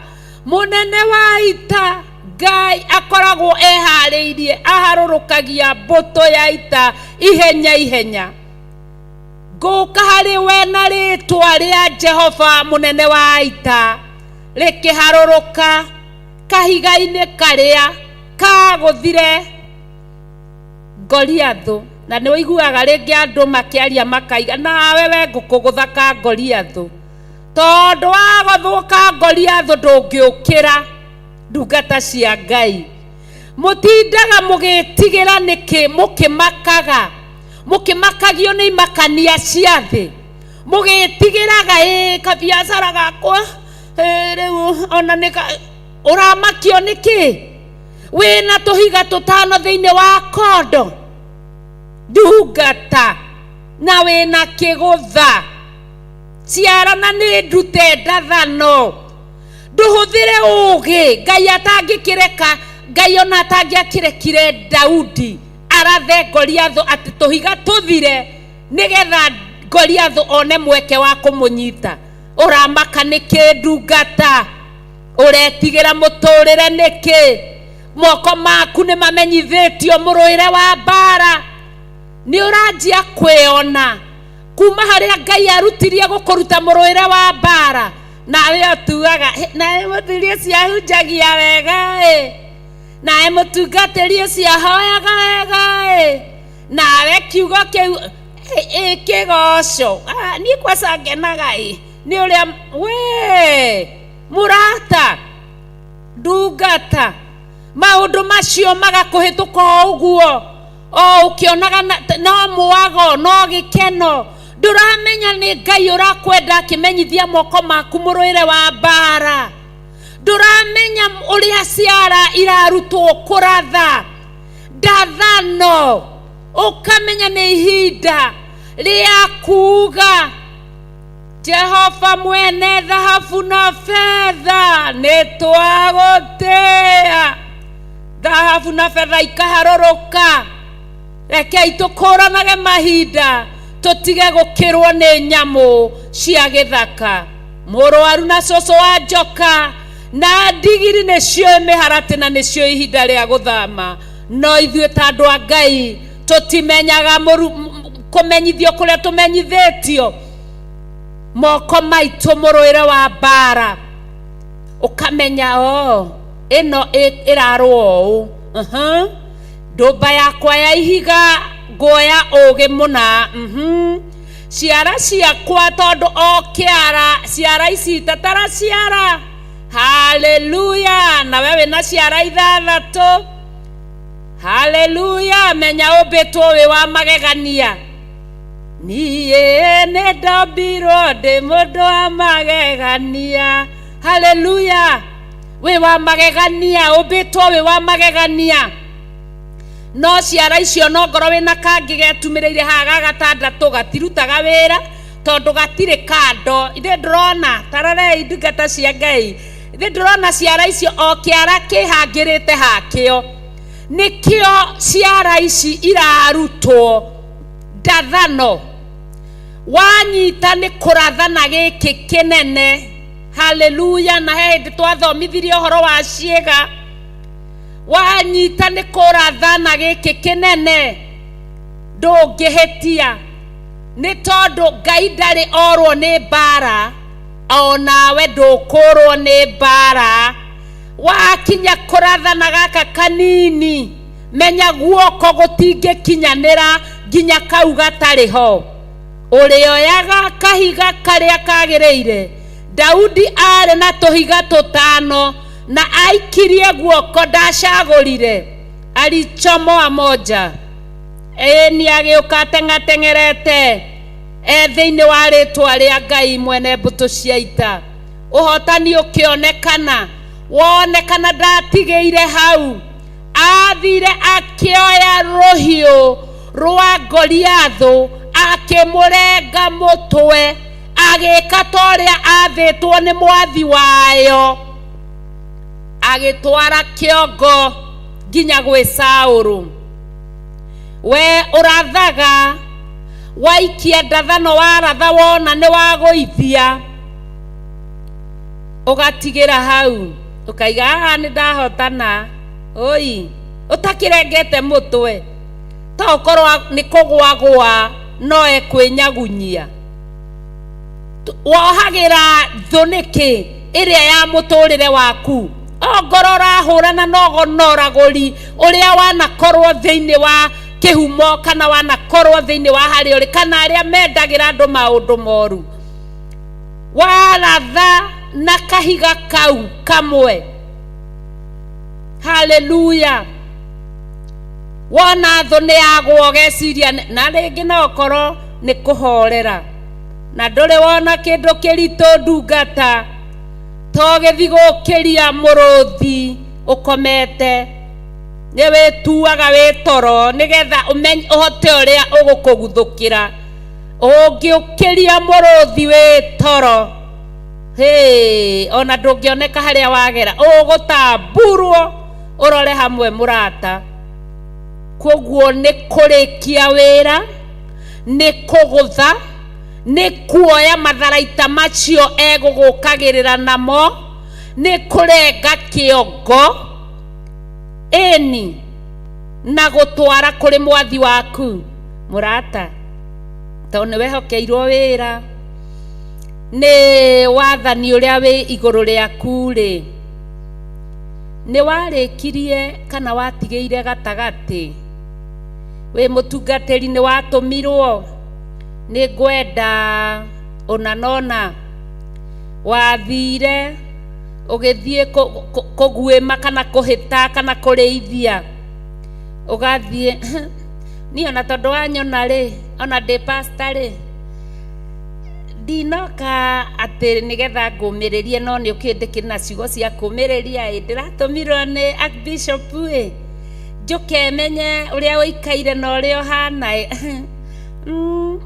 mũnene wa ita. Ngai akoragwo eharĩirie, aharũrũkagia mbũtũ ya ita ihenya ihenya. Ngũka harĩ we na rĩtwa rĩa Jehova mũnene wa ita, rĩkĩharũrũka kahiga-inĩ karĩa kagũthire Goliathũ. Na nĩ ũiguaga rĩngĩ andũ makĩaria makaiga, nawe we ngũkũgũtha ka Goliathũ, tondũ wagũthwo ka Goliathũ ndũngĩũkĩra. Ndungata cia Ngai, mũtindaga mũgĩtigĩra nĩkĩ? Mũkĩmakaga, mũkĩmakagio nĩ imakania cia thĩ, mũgĩtigĩraga ĩ kabiacara gakwa rĩu ona nĩ ũramakio nĩkĩ? Wĩna tũhiga tũtano thĩinĩ wa kondo, ndungata, na wĩna kĩgũtha. Ciarana nĩ ndute ndathano, ndũhũthĩre ũũgĩ. Ngai atangĩkĩreka, Ngai ona atangĩakĩrekire Daudi arathe Goliathũ atĩ tũhiga tũthire nĩgetha Goliathũ one mweke wa kũmũnyita. Ũramaka nĩkĩ ndungata? Ũretigĩra mũtũrĩre nĩkĩ? Moko maku nĩ mamenyithĩtio mũrũĩre wa mbara. Nĩ ũranjia kwĩona kuma harĩa Ngai arutirie gũkũruta mũrũĩre wa mbara, nawe ũtuaga nawe mũthuri ũcio ahunjagia wega ĩ, nawe mũtungatĩri ũcio ahoyaga wega ĩ, na Nawe kiugo kĩu ĩ kĩgoco. Ah, niĩ kwaca ngenaga ĩ nĩ ũrĩa we mũrata ndungata maũndũ macio magakũhĩtũka o ũguo o ũkĩonaga no mwago no gĩkeno. Ndũramenya nĩ Ngai ũrakwenda akĩmenyithia moko maku mũrũĩre wa mbara. Ndũramenya ũrĩa ciara irarutwo kũratha ndathano, ũkamenya nĩ ihinda rĩa kuuga Jehova mwene thahabu na betha nĩ twagũtĩĩa. Thahabu na betha ikaharũrũka. Rekei tũkũranage mahinda, tũtige gũkĩrwo nĩ nyamũ cia gĩthaka. Mũrwaru na cũcũ wa njoka na ndigiri nĩcio mĩharatĩ na nĩcio ihinda rĩa gũthama. No ithuĩ ta andũ a Ngai tũtimenyaga kũmenyithio kũrĩa tũmenyithĩtio. Moko maitũ mũrũĩre wa mbara, ũkamenya o ĩno ĩrarũa ũũ. Ndũmba yakwa ya ihiga nguoya ũgĩ mũna. Ciara ciakwa tondũ o kĩara ciara ici tatara ciara. Haleluya! Nawe wĩna ciara ithathatũ. Haleluya! Menya ũmbĩtwo wĩ wa magegania. Niĩ nĩ ndombirwo ndĩ mũndũ wa magegania. Haleluya! Wĩ wa magegania, ũmbĩtwo wĩ wa magegania. No ciara icio no ngorwo wĩna kangĩ getumĩrĩire haha ga gatandatũ gatirutaga wĩra tondũ gatirĩ kando. Ithe ndũrona, tarorei ndungata cia Ngai, ithe ndũrona ciara icio o kĩara kĩhangĩrĩte hakĩo. Nĩkĩo ciara ici irarutwo ndathano. Wanyita nĩ kũrathana gĩkĩ kĩnene. Haleluya! Na he hĩndĩ twathomithirie ũhoro wa ciĩga. Wanyita nĩ kũrathana gĩkĩ kĩnene, ndũngĩhĩtia, nĩ tondũ Ngai ndarĩ orwo nĩ mbara, o nawe ndũkũrwo nĩ mbara. Wakinya kũrathana gaka kanini, menya guoko gũtingĩkinyanĩra nginya kau gatarĩ ho. Ũrĩoyaga kahiga karĩa kagĩrĩire. Daudi arĩ na tũhiga tũtano na aikirie guoko ndacagũrire, alichomoa moja. Ĩni agĩũka ateng'ateng'erete e thĩinĩ wa rĩtwa rĩa Ngai mwene mbũtũ cia ita. Ũhotani ũkĩonekana, wonekana ndatigĩire hau. Athire akĩoya rũhiũ rwa Goliathũ akĩmũrenga mũtwe, agĩka ta ũrĩa athĩtwo nĩ mwathi wayo, agĩtwara kĩongo nginya gwĩ Saũlũ. We ũrathaga, waikia ndathano waratha wona nĩ wagũithia, ũgatigĩra hau, ũkaiga haha nĩ ndahotana. Oi, ũtakĩrengete mũtwe, to ũkorwo nĩ kũgwagwa no ekwĩnyagunyia. Wohagĩra thũ nĩkĩ ĩrĩa ya mũtũrĩre waku? Ongorwo ũrahũrana na ũgonoragũri ũrĩa wanakorwo thĩinĩ wa kĩhumo kana wanakorwo thĩinĩ wa harĩa ũrĩ, kana arĩa mendagĩra andũ maũndũ moru. Waratha na kahiga kau kamwe. Haleluya! Wona thũ nĩ yagwa ũgeciria na rĩngĩ no ũkorwo nĩ kũhorera, na ndũrĩ wona kĩndũ kĩritũ ndungata to gĩthi gũkĩria mũrũthi ũkomete. Nĩ wĩtuaga wĩ toro nĩgetha ũhote ũrĩa ũgũkũguthũkĩra. Ũngĩũkĩria mũrũthi wĩ toro, hĩ, ona ndũngĩoneka harĩa wagera, ũgũtamburwo ũrore hamwe mũrata. Koguo nĩ kũrĩkia wĩra, nĩ kũgũtha, nĩ kuoya matharaita macio egũgũkagĩrĩra namo, nĩ kũrenga kĩongo, ĩni, na gũtwara kũrĩ mwathi waku mũrata. Tondũ nĩ wehokeirwo wĩra nĩ wathani ũrĩa wĩ igũrũ rĩaku rĩ, nĩ warĩkirie kana watigĩire gatagatĩ? Wĩ mũtungatĩri nĩ watũmirwo, nĩ ngwenda ũna na ũna. Wathire ũgĩthiĩ kũguĩma kana kũhĩta kana kũrĩithia, ũgathiĩ niĩ ona tondũ wanyona rĩ, ona ndĩ pastor rĩ, ndinoka atĩ nĩgetha ngũmĩrĩrie, no nĩ ũkĩĩ ndĩkĩrĩ na ciugo cia kũmĩrĩria ĩ, ndĩratũmirwo nĩ Archbishop ĩ, njũke menye ũrĩa ũikaire na ũrĩa ũhana ĩ.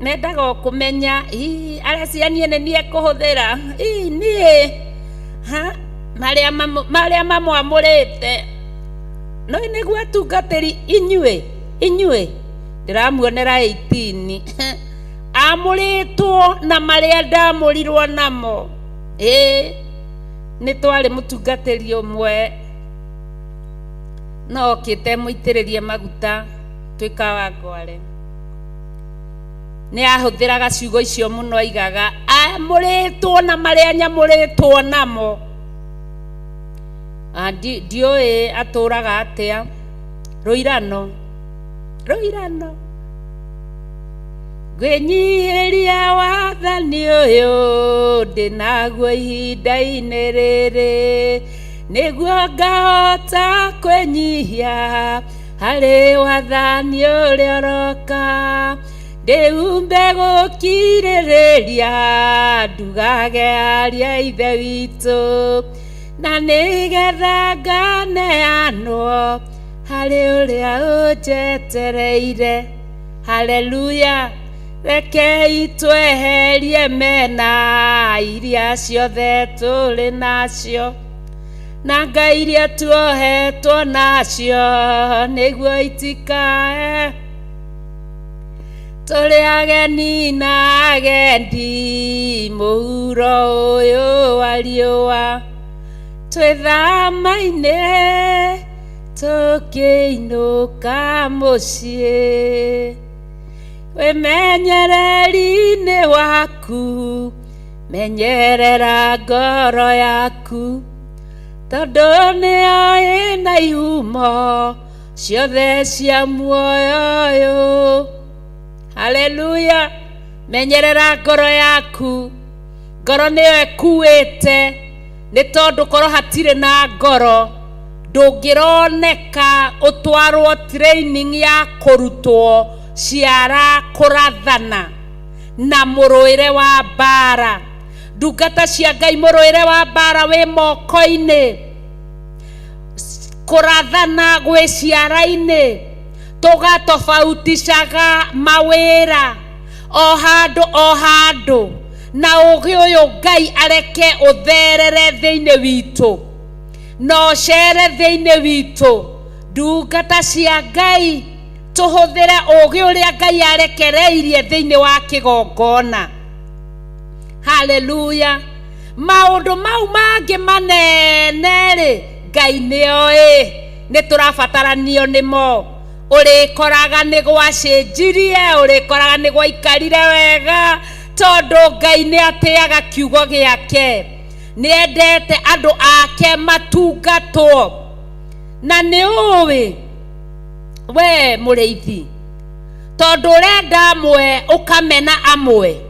Mendaga o kũmenya, ii, areciria niĩ nĩ niĩ ekũhũthĩra, ii, niĩ ha marĩa marĩa mamwamũrĩte no nĩguo atungatĩri inyuĩ inyuĩ ndĩramuonera 18 amũrĩtwo na marĩa ndamũrirwo namo. Ĩĩ, nĩ twarĩ mũtungatĩri ũmwe no okĩte mũitĩrĩrie maguta twĩ Kawangware, nĩ ahũthĩraga ciugo icio mũno, aigaga amũrĩtwo na marĩa nyamũrĩtwo namo. Ndiũĩ atũraga atĩa rũirano rũirano ngwĩnyihĩria wathani ũyũ ndĩnaguo ihinda-inĩ rĩrĩ, nĩguo ngahota kwĩnyihia harĩ wathani ũrĩa ũroka, ndĩhumbe gũkirĩrĩria ndugage aria ithe witũ, na nĩgetha nganeanwo harĩ ũrĩa ũnjetereire. Haleluya. Rekei tweherie mena iria ciothe tũrĩ nacio, na ngai iria tuohetwo nacio, nĩguo itikae tũrĩ ageni na agendi mũhuro ũyũ wa riũa, twĩthama-inĩ tũkĩinũka mũciĩ. Wĩmenyereri-inĩ waku, menyerera ngoro yaku, tondũ nĩyo ĩna ihumo ciothe cia muoyo ũyũ. Haleluya. Menyerera ngoro yaku, ngoro nĩyo ĩkuĩte, nĩ tondũ korwo hatirĩ na ngoro ndũngĩroneka ũtwarwo training ya kũrutwo ciara kũrathana na mũrũĩre wa mbara. Ndungata cia Ngai, mũrũĩre wa mbara wĩ moko-inĩ, kũrathana gwĩ ciara-inĩ, tũgatofautishaga mawĩra o handũ o handũ, na ũgĩ ũyũ Ngai areke ũtherere thĩinĩ witũ na ũcere thĩinĩ witũ. Ndungata cia Ngai, tũhũthĩre ũgĩ ũrĩa Ngai arekereirie thĩinĩ wa kĩgongona. Haleluya. Maũndũ mau mangĩ manene rĩ, Ngai nĩoĩ nĩ tũrabataranio nĩmo. Ũrĩkoraga nĩ gwacenjirie, ũrĩkoraga nĩ gwaikarire wega, tondũ Ngai nĩ atĩaga kiugo gĩake, nĩ endete andũ ake matungatwo. Na nĩ ũĩ we mũrĩithi, tondũ ũrenda amwe ũkamena amwe,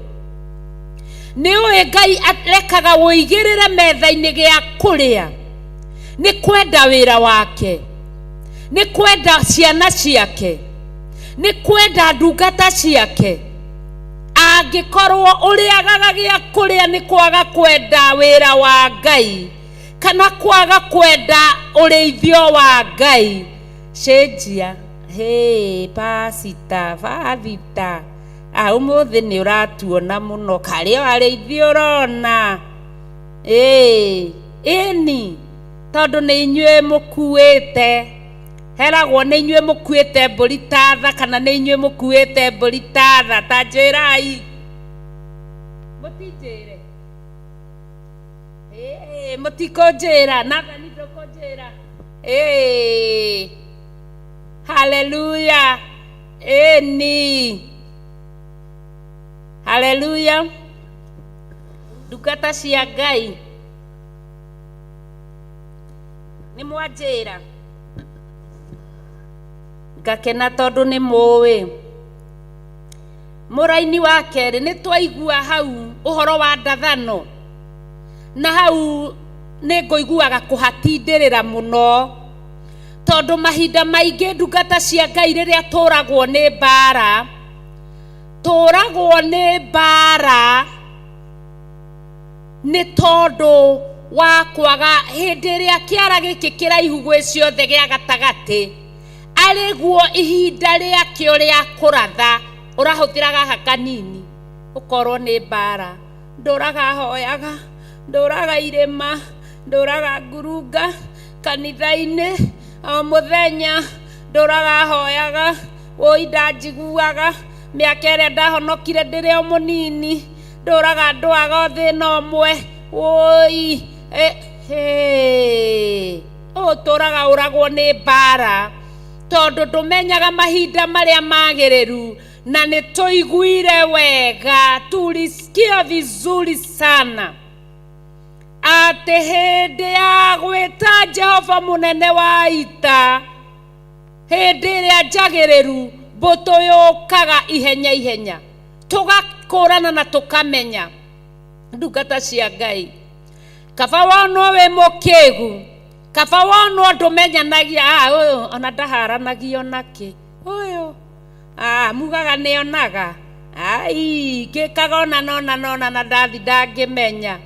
nĩ ũĩ Ngai arekaga ũigĩrĩre metha-inĩ gĩa kũrĩa nĩ kwenda wĩra wake, nĩ kwenda ciana ciake, nĩ kwenda ndungata ciake. Angĩkorwo ũrĩagaga gĩa kũrĩa nĩ kwaga kwenda wĩra wa Ngai kana kwaga kwenda ũrĩithio wa Ngai, cenjia. Hey, pasita bathita, ũmũthĩ nĩ ũratuona mũno, karĩ o arĩithi ũrona. Ĩĩ, ĩni tondũ nĩ inyuĩ mũkuĩte, heragwo nĩ inyuĩ mũkuĩte mbũri ta tha, kana nĩ inyuĩ mũkuĩte mbũri ta tha? Ta njĩrai, mũtinjĩre. Ĩĩ, mũtikũnjĩra. Nathani, ndũkũnjĩra? Ĩĩ, haleluya. Ĩni, haleluya. Ndungata cia Ngai, nĩ mwanjĩra. Ngakena tondũ nĩ mũĩ. Mũraini wa kerĩ nĩ twaigua hau ũhoro wa ndathano, na hau nĩ ngũiguaga kũhatindĩrĩra mũno, tondũ mahinda maingĩ ndungata cia Ngai rĩrĩa tũragwo nĩ mbara, tũragwo nĩ mbara nĩ tondũ wa kwaga hĩndĩ ĩrĩa kĩara gĩkĩ kĩraihu gwĩ ciothe gĩa gatagatĩ arĩguo ihinda rĩakĩo rĩa kũratha, ũrahũthĩra gaka kanini ũkorwo nĩ mbara. Ndũraga hoyaga, ndũraga irĩma, ndũraga ngurunga kanitha-inĩ o mũthenya, ndũraga hoyaga, wũi ndanjiguaga mĩaka ĩrĩa ndahonokire ndĩrĩ o mũnini, ndũraga ndwaga o thĩna ũmwe, wũi ũtũraga ũragwo nĩ mbara, tondũ ndũmenyaga mahinda marĩa magĩrĩru. Na nĩ tũiguire wega, tulisikia vizuri sana atĩ hĩndĩ ya gwĩta Jehova mũnene wa ita, hĩndĩ ĩrĩa njagĩrĩru, mbũtũ yũkaga ihenya ihenya, tũgakũrana na tũkamenya. Ndungata cia Ngai, kaba wonwo wĩ mũkĩgu, kaba wonwo ndũmenyanagia, ũyũ ona ndaharanagio nakĩ, ũyũ mugaga nĩonaga, ai ngĩkaga ona nona nona na ndathi ndangĩmenya.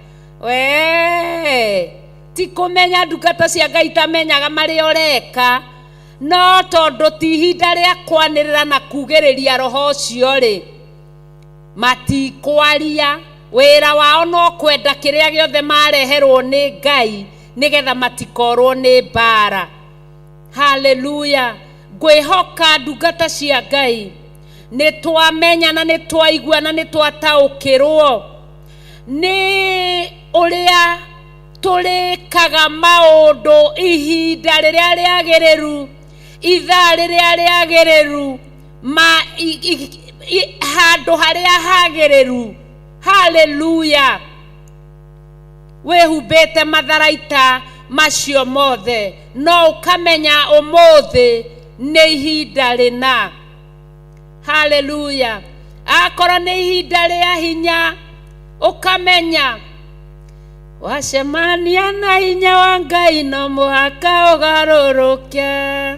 We ti kũmenya ndungata cia Ngai tamenyaga marĩa ũreka, no tondũ ti ihinda rĩa kwanĩrĩra na kugĩrĩria roho ũcio rĩ, matikwaria. Wĩra wao no kwenda kĩrĩa gĩothe mareherwo nĩ Ngai nĩgetha matikorwo nĩ mbara. Haleluya. Ngwĩhoka ndungata cia Ngai nĩ twamenya na nĩ twaigua na nĩ twataũkĩrwo nĩ ũrĩa tũrĩkaga maũndũ ihinda rĩrĩa rĩagĩrĩru, ithaa rĩrĩa rĩagĩrĩru, ma handũ harĩa hagĩrĩru. Haleluya. Wĩhumbĩte matharaita macio mothe, no ũkamenya ũmũthĩ nĩ ihinda rĩna. Haleluya. Akorwo nĩ ihinda rĩa hinya, ũkamenya wacemania na hinya wa Ngai no mũhaka ũgarũrũke.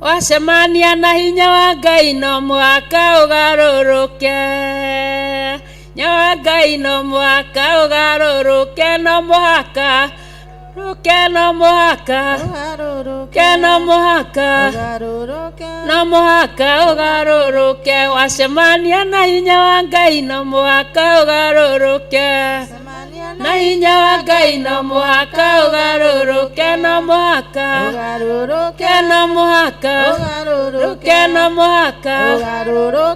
Wacemania na hinya wa Ngai no mũhaka ũgarũrũke. Hinya wa Ngai no mũhaka ũgarũrũke, no mũhaka rũke, no mũhaka ke, no mũhaka, no mũhaka ũgarũrũke. Wacemania na hinya wa Ngai no mũhaka ũgarũrũke, na hinya wa Ngai no mũhaka ũgarũrũke, no mũhaka ke, no mũhaka rũke, no mũhaka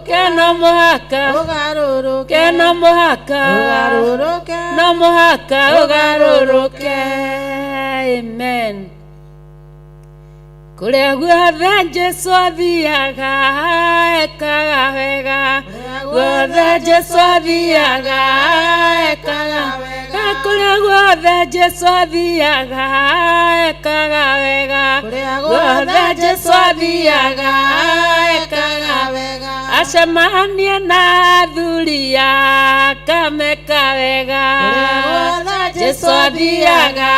ke, no mũhaka ke, no mũhaka, no mũhaka ũgarũrũke. Amen. Kũrĩa guothe Jesu athiaga ekaga wega, guothe Jesu athiaga ekaga wega, kũrĩa guothe Jesu athiaga ekaga wega, guothe Jesu athiaga ekaga wega, acemania na athuri akameka wega, Jesu athiaga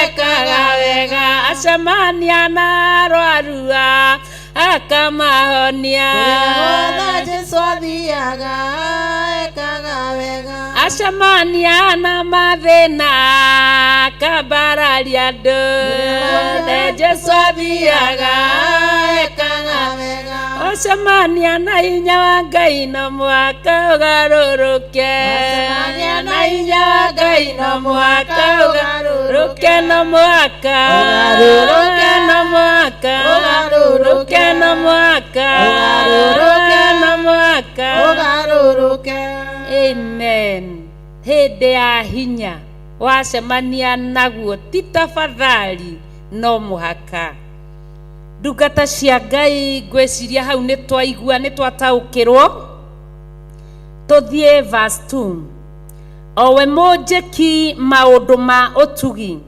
ekaga wega, acemania na arwaru akamahonia, Jesu athiaga ekaga wega, acemania na mathĩna akambararia andũ, Jesu athiaga ekaga wega, acemania na hinya wa Ngai no mũhaka ũgarũrũke, na hinya wa Ngai no mũhaka ũgarũrũke, no mũhaka ũgarũrũke, no mũhaka ũgarũrũke, no mũhaka ũgarũrũke, no mũhaka ũgarũrũke. Amen. Hĩndĩ ya hinya wacemania naguo ti tafadhali, no mũhaka. Ndungata cia Ngai, ngwĩciria hau nĩ twaigua, nĩ twataũkĩrwo. Tũthiĩ verse 2. Owe mũnjĩki maũndũ ma ũtugi.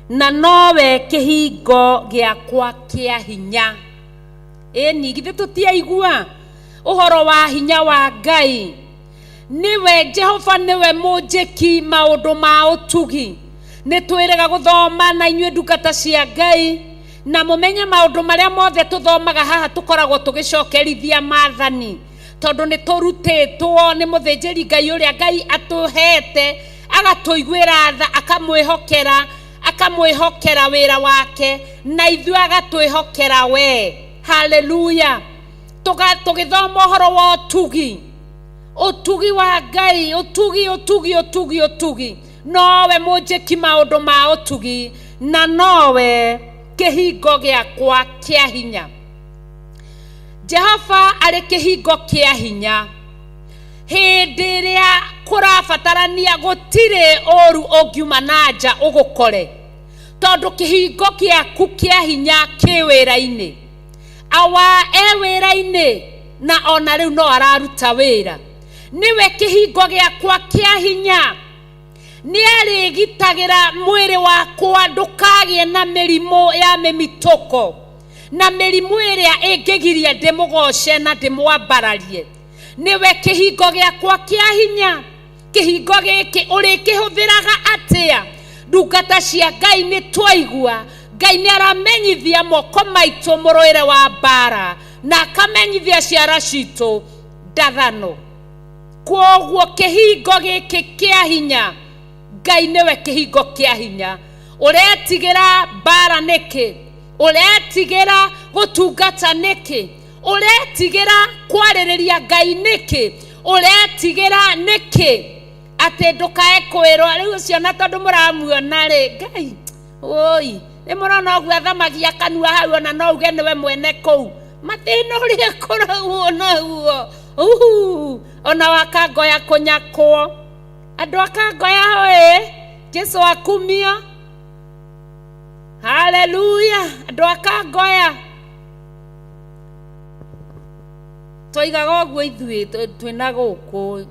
Na nowe kĩhingo gĩakwa kĩa hinya. Ĩni, githĩ tũtiaigua ũhoro wa hinya wa Ngai? Nĩwe Jehova, nĩwe mũnjĩki maũndũ ma ũtugi. Nĩ twĩrĩga gũthoma na inyuĩ ndungata cia Ngai, na mũmenye maũndũ marĩa mothe tũthomaga haha tũkoragwo tũgĩcokerithia maathani, tondũ nĩ tũrutĩtwo nĩ mũthĩnjĩri Ngai ũrĩa Ngai atũhete, agatũiguĩra tha, akamwĩhokera, akamwĩhokera wĩra wake, na ithuĩ agatwĩhokera we. Haleluya. Tũgĩthoma ũhoro wa ũtugi, ũtugi wa Ngai, ũtugi, ũtugi, ũtugi, ũtugi. Nowe mũnjĩki maũndũ ma ũtugi, na nowe kĩhingo gĩakwa kĩa hinya. Jehova arĩ kĩhingo kĩa hinya. Hĩndĩ ĩrĩa kũrabatarania, gũtirĩ ũru ũngiuma na nja ũgũkore, tondũ kĩhingo gĩaku kĩa hinya kĩ wĩra-inĩ. Awa e wĩra-inĩ, na ona rĩu no araruta wĩra. Nĩwe kĩhingo gĩakwa kĩa hinya. Nĩ arĩgitagĩra mwĩrĩ wakwa ndũkagĩe na mĩrimũ ya mĩmitũko na mĩrimũ ĩrĩa ĩngĩgiria ndĩmũgoce na ndĩmwambararie. Nĩwe kĩhingo gĩakwa kĩa hinya. Kĩhingo gĩkĩ ũrĩkĩhũthĩraga atĩa? Ndungata cia Ngai, nĩ twaigua Ngai nĩ aramenyithia moko maitũ mũrũĩre wa mbara, na akamenyithia ciara citũ ndathano. Kwoguo kĩhingo gĩkĩ kĩa hinya, Ngai nĩwe kĩhingo kĩa hinya. Ũretigĩra mbara nĩkĩ? Ũretigĩra gũtungata nĩkĩ? Ũretigĩra kwarĩrĩria Ngai nĩkĩ? Ũretigĩra nĩkĩ atĩ ndũkae kwĩrwo rĩu ũcio? Na tondũ mũramuona rĩ, Ngai oi, nĩ mũrona ũguo athamagia kanua hau, ona no uge nĩwe mwene kũu mathĩna ũrĩa ĩkoragwo naguo. Uhu, ona wakangoya kũnyakwo, andũ akangoya hoe. Jesu akumio, haleluya. Andũ akangoya twaigaga ũguo ithuĩ twĩna gũkũ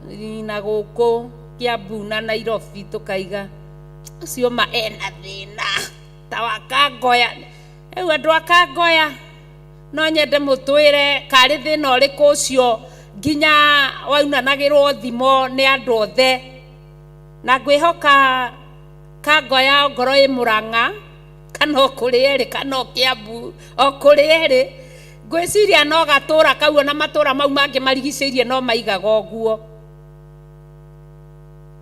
na gũkũ Kiambu na Nairobi, tũkaiga ũcio ma ena thĩna ta wakangoya. Rĩu andũ akangoya, no nyende mũtwĩre karĩ thĩna ũrĩkũ ũcio nginya waunanagĩrwo thimo nĩ andũ othe. Na ngwĩhoka kangoya ongorwo ĩ Mũrang'a kana o kũrĩ erĩ kana o Kiambu, o kũrĩ erĩ, ngwĩciria no gatũra kau ona matũra mau mangĩ marigicĩirie no maigaga ũguo.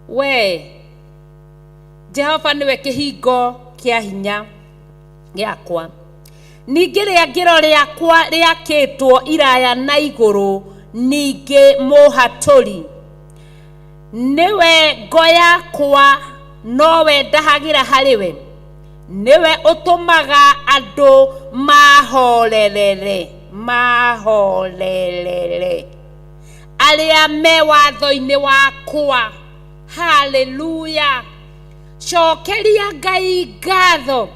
We Jehova nĩwe kĩhingo kĩa hinya gĩakwa. Ningĩ rĩangĩro rĩakwa rĩakĩtwo iraya na igũrũ, ningĩ mũhatũri nĩwe ngo yakwa, nowe ndahagĩra harĩ we. Nĩwe ũtũmaga andũ mahorerere, mahorerere arĩa me watho-inĩ wakwa. Haleluya. Cokeria Ngai ngatho,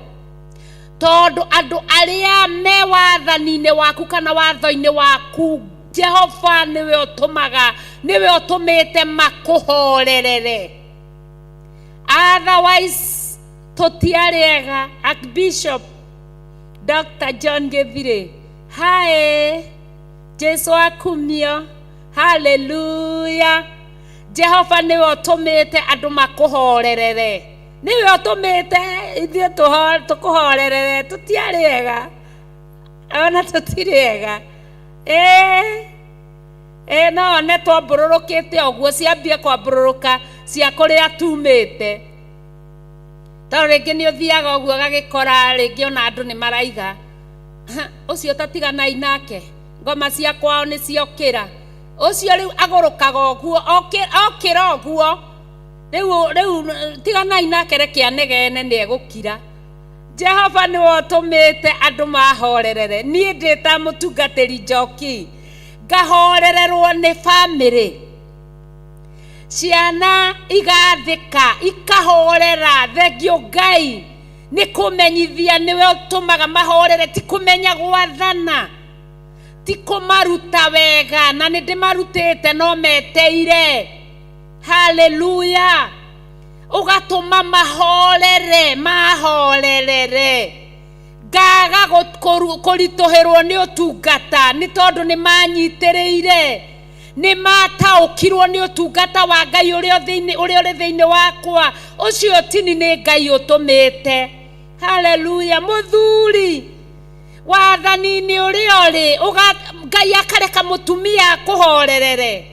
tondũ andũ arĩa me wathani-inĩ waku kana watho-inĩ waku, Jehova nĩwe ũtũmaga, nĩwe ũtũmĩte makũhorerere. Otherwise tũtiarĩ ega. Archbishop Dr John Gĩthirĩ, hi. Jesu akumio, haleluya. Jehova nĩwe ũtũmĩte andũ makũhorerere, nĩwe ũtũmĩte ithuĩ tũkũhorerere. Tũtiarĩ ega, ona tũtirĩ ega. Ĩĩ, no one twambũrũrũkĩte ũguo, ciambie kwambũrũrũka cia kũrĩa tumĩte, tondũ rĩngĩ nĩ ũthiaga ũguo ũgagĩkora rĩngĩ ona andũ nĩ maraiga, "Ha, ũcio tatiganai nake, ngoma cia kwao nĩ ciokĩra." Ũcio rĩu agũrũkaga ũguo, okĩra ũguo rĩu tiganai nake, reke anegene, nĩ egũkira. Jehova nĩwe ũtũmĩte andũ mahorerere. Niĩ ndĩ ta mũtungatĩri Njoki, ngahorererwo nĩ bamĩrĩ, ciana igathĩka, ikahorera. Thengio Ngai nĩ kũmenyithia nĩwe ũtũmaga mahorere, ti kũmenya gwathana, ti kũmaruta wega, na nĩ ndĩmarutĩte no meteire. Haleluya. Ũgatũma mahorere, mahorerere. Ngaga kũritũhĩrwo nĩ ũtungata nĩ tondũ nĩ manyitĩrĩire, nĩ mataũkirwo nĩ ũtungata wa Ngai ũrĩa ũrĩa ũrĩ thĩinĩ wakwa. Ũcio tini nĩ Ngai ũtũmĩte. Haleluya. Mũthuri wathani-inĩ ũrĩa ũrĩ, Ngai akareka mũtumia akũhorerere,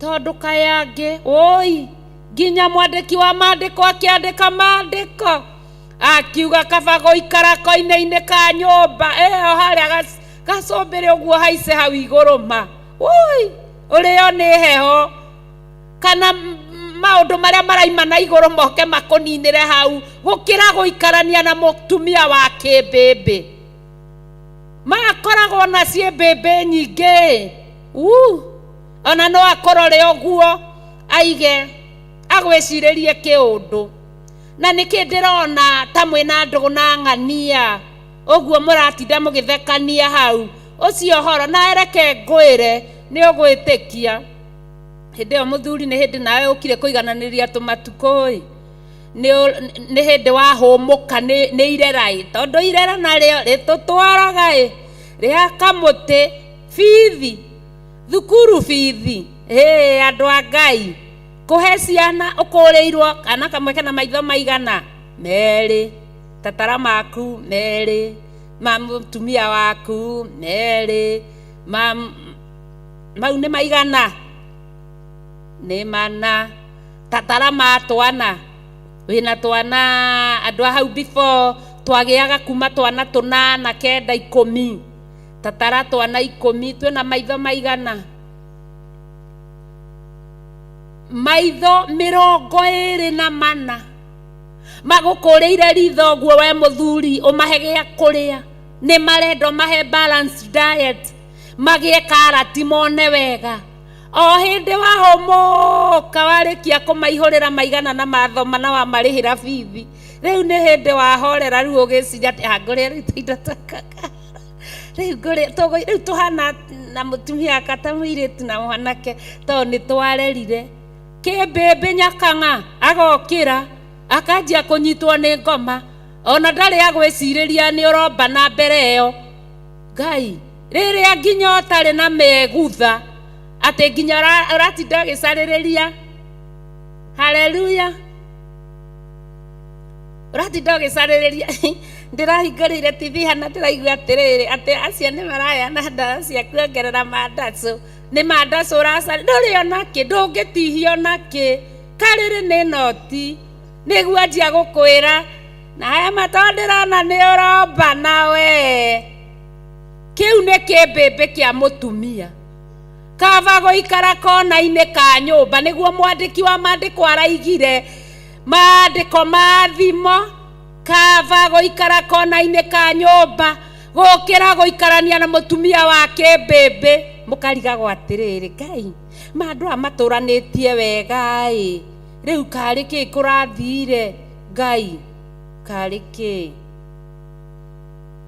tondũ kayangĩ oi nginya mwandĩki wa maandĩko akĩandĩka maandĩko akiuga kaba gũikara koine-inĩ ka nyũmba ĩyo harĩa gacũmbĩrĩ ũguo haice hau igũrũ ma ui ũrĩo nĩ heho kana maũndũ marĩa maraima na igũrũ moke makũninĩre hau, gũkĩra gũikarania na mũtumia wa kĩmbĩmbĩ. Makoragwo na ciĩmbĩmbĩ nyingĩ, ona no akorore ũguo aige agwĩcirĩrie kĩũndũ. Na nĩkĩ ndĩrona ta mwĩna ndũgũ na ng'ania ũguo mũratinda mũgĩthekania hau ũcio ũhoro, na ereke ngwĩre nĩ ũgwĩtĩkia. Hĩndĩ ĩyo mũthuri nĩ hĩndĩ nawe ũkire kũigananĩria tũmatukũ-ĩ, nĩ hĩndĩ wahũmũka nĩ irera-ĩ, tondũ irera narĩo rĩtũtwaraga-ĩ, rĩa kamũtĩ bithi, thukuru bithi. Ĩ andũ a Ngai, kũhe ciana ũkũrĩirwo kana kamwe kena maitho maigana merĩ, tatara maku merĩ, ma mũtumia waku merĩ, ma mau nĩ maigana nĩ mana, tatara ma twana wĩna twana andũ a hau before twagĩaga kuma twana 8 9 10, tatara twana 10, twĩna maitho maigana maitho 24 magũkũrĩire ritho ũguo we mũthuri ũmahe gĩa kũrĩa, nĩ marenda ũmahe balanced diet, magĩe karati mone wega. O hĩndĩ wahũmũka warĩkia kũmaihũrĩra maigana na mathoma na wamarĩhĩra bithi, rĩu nĩ hĩndĩ wahorera, rĩu ũgĩciria atĩ ngũrĩa rĩu tũindo twa rĩu ngũrĩa rĩu tũhana na mũtumia aka ta mũirĩtu na mwanake, tondũ nĩ twarerire kĩmbĩmbĩ nyakang'a agokĩra akanjia kũnyitwo nĩ ngoma, ona ndarĩ agwĩcirĩria nĩ ũromba na mbere ĩyo. Ngai rĩrĩa nginya ũtarĩ na megutha atĩ nginya ũratinda ũgĩcarĩrĩria. Haleluya. Ũratinda ũgĩcarĩrĩria ndĩrahingũrĩire TV hana ndĩraigua atĩrĩrĩ atĩ acio nĩ maraheana ndawa cia kuongerera mandacũ, nĩ mandacũ ũracarĩ, ndũrĩ onakĩ, ndũngĩtihio onakĩ, karĩrĩ nĩ noti nĩguo anjia gũkwĩra na haya matondũ ndĩrona nĩ ũromba nawe. Kĩu nĩ kĩmbĩmbĩ kĩa mũtumia. Kaba gũikara kona-inĩ ka nyũmba, nĩguo mwandĩki wa maandĩko araigire maandĩko ma thimo, kaba gũikara kona-inĩ ka nyũmba gũkĩra gũikarania na mũtumia wa kĩmbĩmbĩ. Mũkarigagwo atĩrĩrĩ, Ngai ma andũ aya matũranĩtie wega-ĩ, rĩu karĩ kĩ kũrathire? Ngai karĩ kĩ,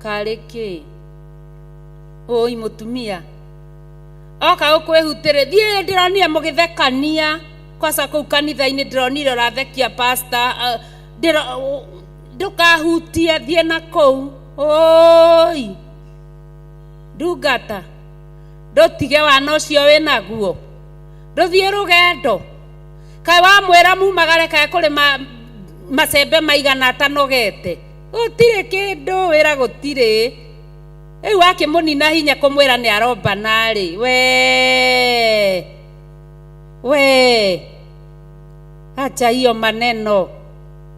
karĩ kĩ? Oi mũtumia oka gũkwĩhutĩrĩ, thiĩ ndĩronire mũgĩthekania kwaca kũu kanitha-inĩ, ndĩronire ũrathekia pastor, ndũkahutie, thiĩ na kũu. Oi ndungata, ndũtige wana ũcio wĩnaguo, ndũthiĩ rũgendo. Kaĩ wamwĩra mumagare, kaĩ kũrĩ macembe maigana atanogete, gũtirĩ kĩndũ wĩra gũtirĩ. Rĩu wakĩmũnina hinya kũmwĩra nĩ aromba narĩ, we we acha hiyo maneno,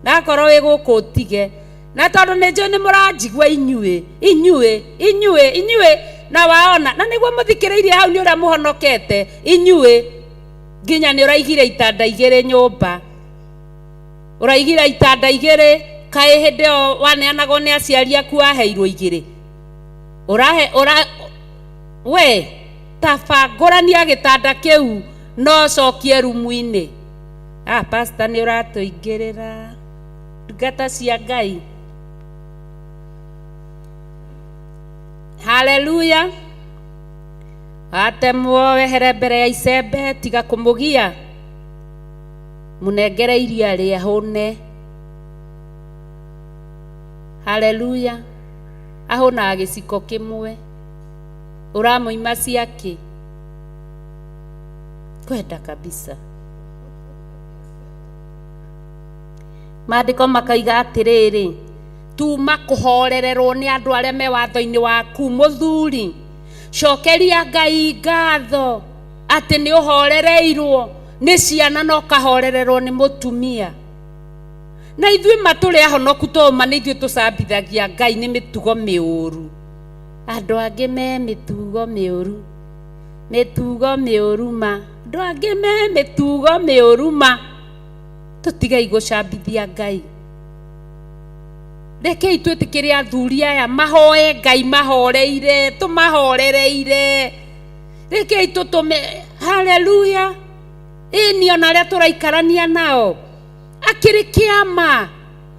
na akorwo wĩ gũkũ ũtige. Na tondũ nĩ njũĩ nĩ mũranjigua inyuĩ inyuĩ inyuĩ inyuĩ, na waona na nĩguo mũthikĩrĩirie hau nĩ ũrĩa mũhonokete inyuĩ, nginya nĩ ũraigire itanda igĩrĩ nyũmba, ũraigire itanda igĩrĩ, kaĩ hĩndĩ ĩyo waneanagwo nĩ aciari aku waheirwo igĩrĩ, ũrahe ũra we tabangũrania gĩtanda kĩu no ũcokie rumu-inĩ. Ah, pastor nĩ ũratũingĩrĩra ndungata cia Ngai. Haleluya. Atemwo wehere mbere ya icembe, tiga kũmũgia. Mũnengere irio arĩe ahũne. Haleluya. Ahũnaga gĩciko kĩmwe. Ũramũima ciakĩ? Kwenda kabisa. Maandĩko makoiga atĩrĩrĩ, tuma kũhorererwo nĩ andũ arĩa me watho-inĩ waku. Mũthuri, cokeria Ngai ngatho atĩ nĩ ũhorereirwo nĩ ciana na ũkahorererwo nĩ mũtumia. Na ithuĩ ma tũrĩ ahonoku tondũ ma nĩ ithuĩ tũcambithagia Ngai nĩ mĩtugo mĩũru. Andũ angĩ me mĩtugo mĩũru, mĩtugo mĩũru ma. Andũ angĩ me mĩtugo mĩũru ma. Tũtigei gũcambithia Ngai. Rekei twĩtĩkĩre athuri aya mahoe Ngai mahoreire, tũmahorereire. Rekei tũtũme, haleluya. Ĩni ona arĩa tũraikarania nao akĩrĩ kĩama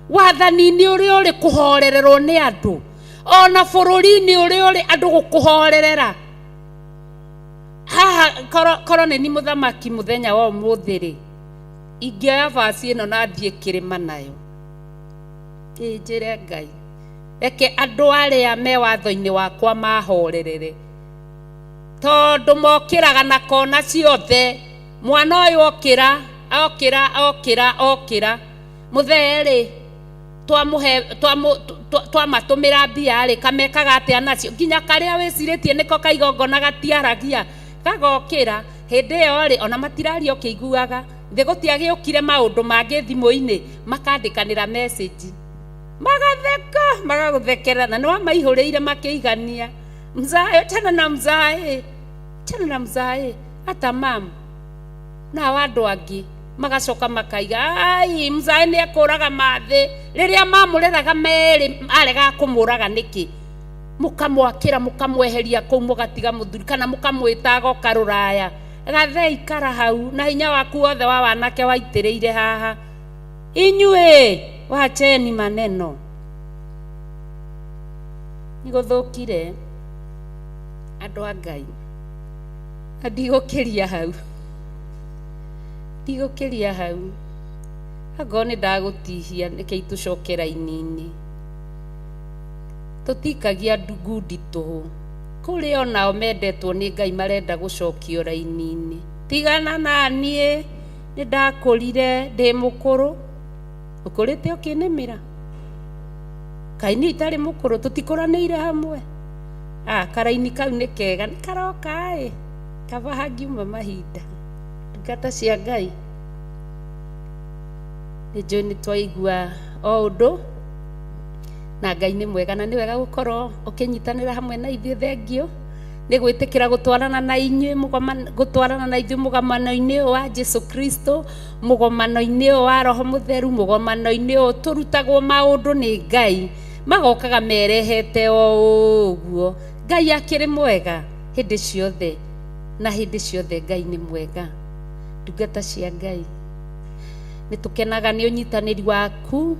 wathani-inĩ ũrĩa ũrĩ kũhorererwo nĩ andũ, ona bũrũri-inĩ ũrĩa ũrĩ andũ gũkũhorerera. Haha korwo nĩ ni mũthamaki mũthenya wa ũmũthĩ rĩ, ingĩoya vaci ĩno na thiĩ kĩrĩma nayo, ĩnjĩre Ngai reke andũ arĩa me watho-inĩ wakwa mahorerere, tondũ mokĩraga na kona ciothe. Mwana ũyũ okĩra, okĩra, okĩra, okĩra. Mũthee rĩ, twamatũmĩra mbia rĩ, kamekaga atĩa nacio? Nginya karĩa wĩcirĩtie nĩko kaigongona gatiaragia, gagokĩra. Hĩndĩ ĩyo rĩ, ona matiraria ũkĩiguaga. Thĩ gũtiagĩũkire maũndũ mangĩ thimũ-inĩ, makandĩkanĩra message. Magatheka, magagũthekera, na nĩwamaihũrĩire makĩigania. Mzae, chana na mzae, chana na mzae, hata mam. Nao andũ angĩ magacoka makaiga, ai, mzae nĩ ekũraga mathĩ. Rĩrĩa mamũreraga merĩ, aregaga kũmũraga nĩkĩ? Mũkamwakĩra, mũkamweheria kũu, mũgatiga mũthuri, kana mũkamwĩta agoka rũraya. Gathe ikara hau, na hinya waku wothe wa wanake waitĩrĩire haha. Inyuĩ, wacheni maneno. Nĩ gũthũkire andũ a Ngai. Na ndigũkĩria hau. Ndigũkĩria hau. Angorwo nĩ ndagũtihia, rekei tũcoke raini-inĩ. Tũtikagia ngundi tũhũ. Kũrĩ onao mendetwo nĩ Ngai marenda gũcokio raini-inĩ. Tigana na niĩ, nĩ ndakũrire ndĩ mũkũrũ. Ũkũrĩte ũkĩnĩmĩra? Kaĩ niĩ itarĩ mũkũrũ, tũtikũranĩire hamwe? Ah, karaini kau nĩ kega, nĩ karoka ĩ, kaba hangiuma mahinda. Ndungata cia Ngai, nĩ njũĩ nĩ twaigua o ũndũ, na Ngai nĩ mwega, na nĩ wega gũkorwo ũkĩnyitanĩra hamwe na ithuĩ. Thengiũ nĩ gwĩtĩkĩra gũtwarana na inyuĩ, gũtwarana na ithuĩ mũgomano-inĩ ũyũ wa Jesu Kristo, mũgomano-inĩ ũyũ wa Roho Mũtheru, mũgomano-inĩ ũyũ tũrutagwo maũndũ nĩ Ngai, magokaga merehete o ũguo. Ngai akĩrĩ mwega hĩndĩ ciothe, na hĩndĩ ciothe Ngai nĩ mwega. Ndungata cia Ngai, nĩ tũkenaga nĩ ũnyitanĩri waku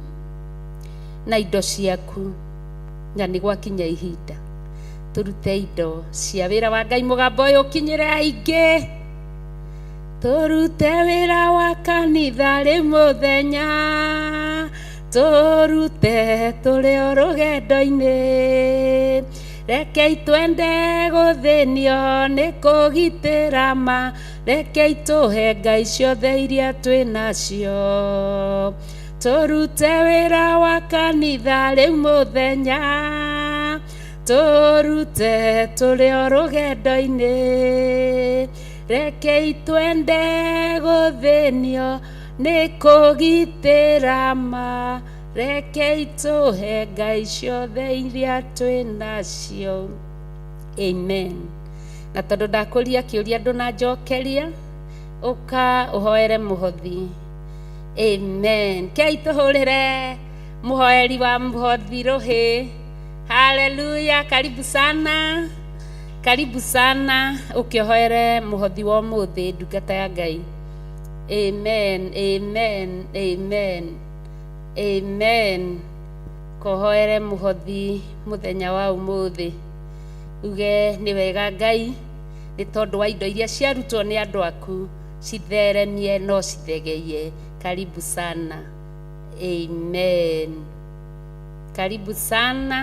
na indo ciaku, na nĩ gwakinya ihinda tũrute indo cia wĩra wa Ngai. Mũgambo ũyũ ũkinyĩre aingĩ. Tũrute wĩra wa kanitha rĩu mũthenya, tũrute tũrĩ o rũgendo-inĩ. Rekei twende gũthĩnio nĩ kũgitĩra ma, rekei tũhe Ngai ciothe iria twĩ nacio. Tũrute wĩra wa kanitha rĩu mũthenya, tũrute tũrĩ o rũgendo-inĩ. Rekei twende gũthĩnio nĩ kũgitĩra ma, rekei tũhe Ngai ciothe iria twĩ nacio. Amen. Na tondũ ndakũria kĩũria ndũnanjokeria, ũka ũhoere mũhothi. Amen. Kei tũhũrĩre mũhoeri wa mũhothi rũhĩ. Haleluya. Karibu sana, karibu sana, ũkĩhoere mũhothi wa ũmũthĩ, ndungata ya Ngai. Amen, amen, amen, amen. Kohoere mũhothi mũthenya wa ũmũthĩ, uge nĩ wega Ngai nĩ tondũ wa indo iria ciarutwo nĩ andũ aku, citheremie no cithegeye. Karibu sana. Amen. Karibu sana.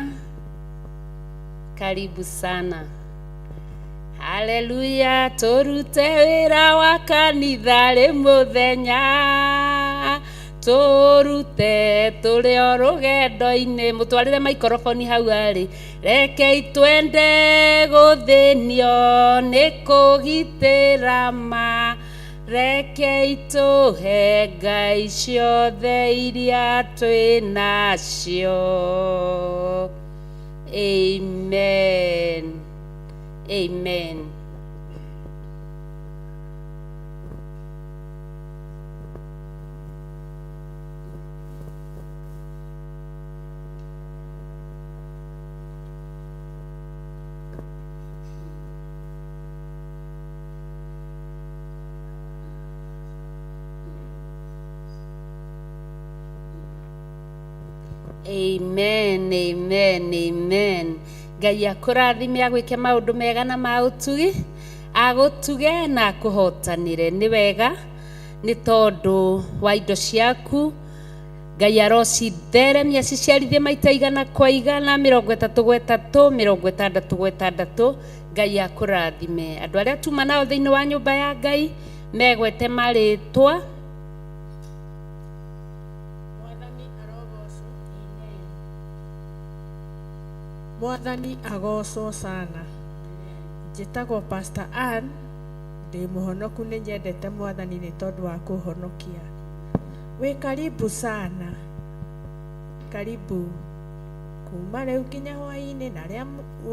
Karibu sana. Haleluya, tũrute wĩra wa kanitha rĩ mũthenya, tũrute tũrĩ o rũgendo-inĩ. Mũtwarĩre maikoroboni hau arĩ. Rekei twende gũthĩnio nĩ kũgitĩra ma, rekei tũhe Ngai ciothe iria twĩ nacio. Amen. Amen. Amen, amen, amen. Ngai akũrathime, agwĩke maũndũ mega na ma ũtugi, agũtuge na akũhotanĩre. Nĩ wega nĩ tondũ wa indo ciaku. Ngai arocitheremia ciciarithie maita igana kwa igana, 30 gwa 3, 60 gwa 6. Ngai akũrathime. Andũ arĩa tuma nao thĩinĩ wa nyũmba ya Ngai megwete marĩtwa. Mwathani arogocwo. Mwathani agocwo sana. Njĩtagwo Pastor Ann, ndĩ mũhonoku, nĩ nyendete Mwathani nĩ tondũ wa kũhonokia. Wĩ karibu sana, karibu kuma rĩu nginya hwaĩ-inĩ, na arĩa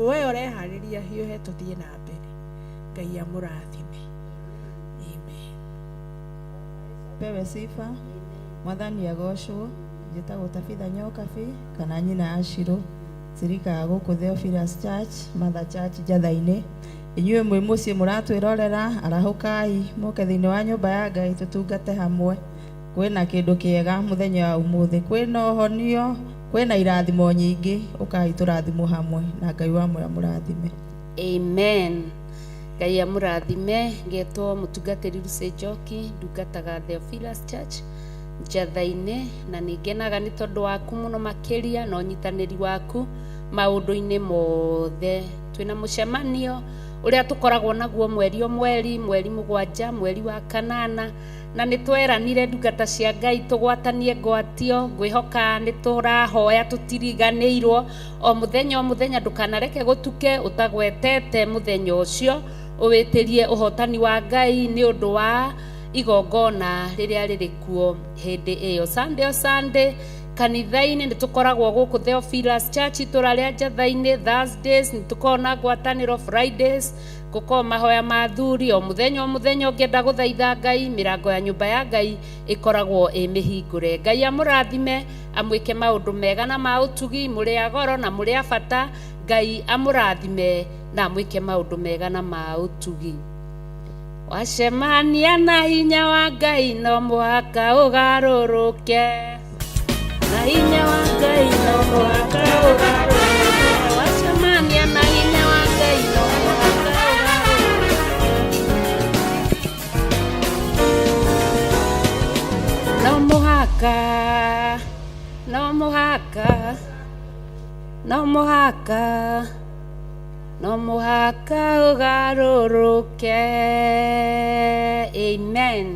we ũreharĩria hiũhe tũthiĩ na mbere. Ngai amũrathime. Amen. Pewe sifa. Mwathani agocwo. Njĩtagwo Tabitha Nyokabi kana nyina Ashiro, cirikaga gũkũ Theophilus Church, Mother Church, Njatha-inĩ. Inyuĩ mwĩ mũciĩ mũratwĩrorera, arahũkai mũke thĩinĩ wa nyũmba ya Ngai tũtungate hamwe. Kwĩna kĩndũ kĩega mũthenya wa ũmũthĩ, kwĩna ũhonio, kwĩna irathimo nyingĩ. Ũkai tũrathimwo hamwe na Ngai wa mwea mũrathime. Amen. Ngai amũrathime. Ngetwo mũtungatĩri Lucy Njoki, ndungataga Theophilus Church Njatha-inĩ, na nĩ ngenaga nĩ tondũ waku mũno makĩria na ũnyitanĩri waku maũndũ-inĩ mothe. Twĩna mũcemanio ũrĩa tũkoragwo naguo mweri o mweri, mweri 7, mweri wa kanana, na nĩ tweranire ndungata cia Ngai tũgwatanie ngwatio. Ngwĩhoka nĩ tũrahoya tũtiriganĩirwo o mũthenya o mũthenya. Ndũkanareke gũtuke ũtagwetete mũthenya ũcio, ũwĩtĩrie ũhotani wa Ngai nĩ ũndũ wa igongona rĩrĩa rĩrĩ kuo hĩndĩ ĩyo. Sunday o Sunday kanitha-inĩ nĩ tũkoragwo gũkũ Theophilus Church, itũra rĩa Njatha-inĩ. Thursdays nĩ tũkoragwo na ngwatanĩro, Fridays gũkorwo mahoya ma athuri. O mũthenya o mũthenya ũngĩenda gũthaitha Ngai, mĩrango ya nyũmba ya Ngai ĩkoragwo ĩ mĩhingũre. Ngai amũrathime, amwĩke maũndũ mega na ma ũtugi. Mũrĩ a goro na mũrĩ a bata. Ngai amũrathime na amwĩke maũndũ mega na ma ũtugi. Wacemania na hinya wa Ngai no mũhaka ũgarũrũke, na hinya wa Ngai no mũhaka ũgarũrũke. Wacemania na hinya wa Ngai no mũhaka ũgarũrũke, no mũhaka, no mũhaka, no mũhaka, no mũhaka ũgarũrũke. Amen.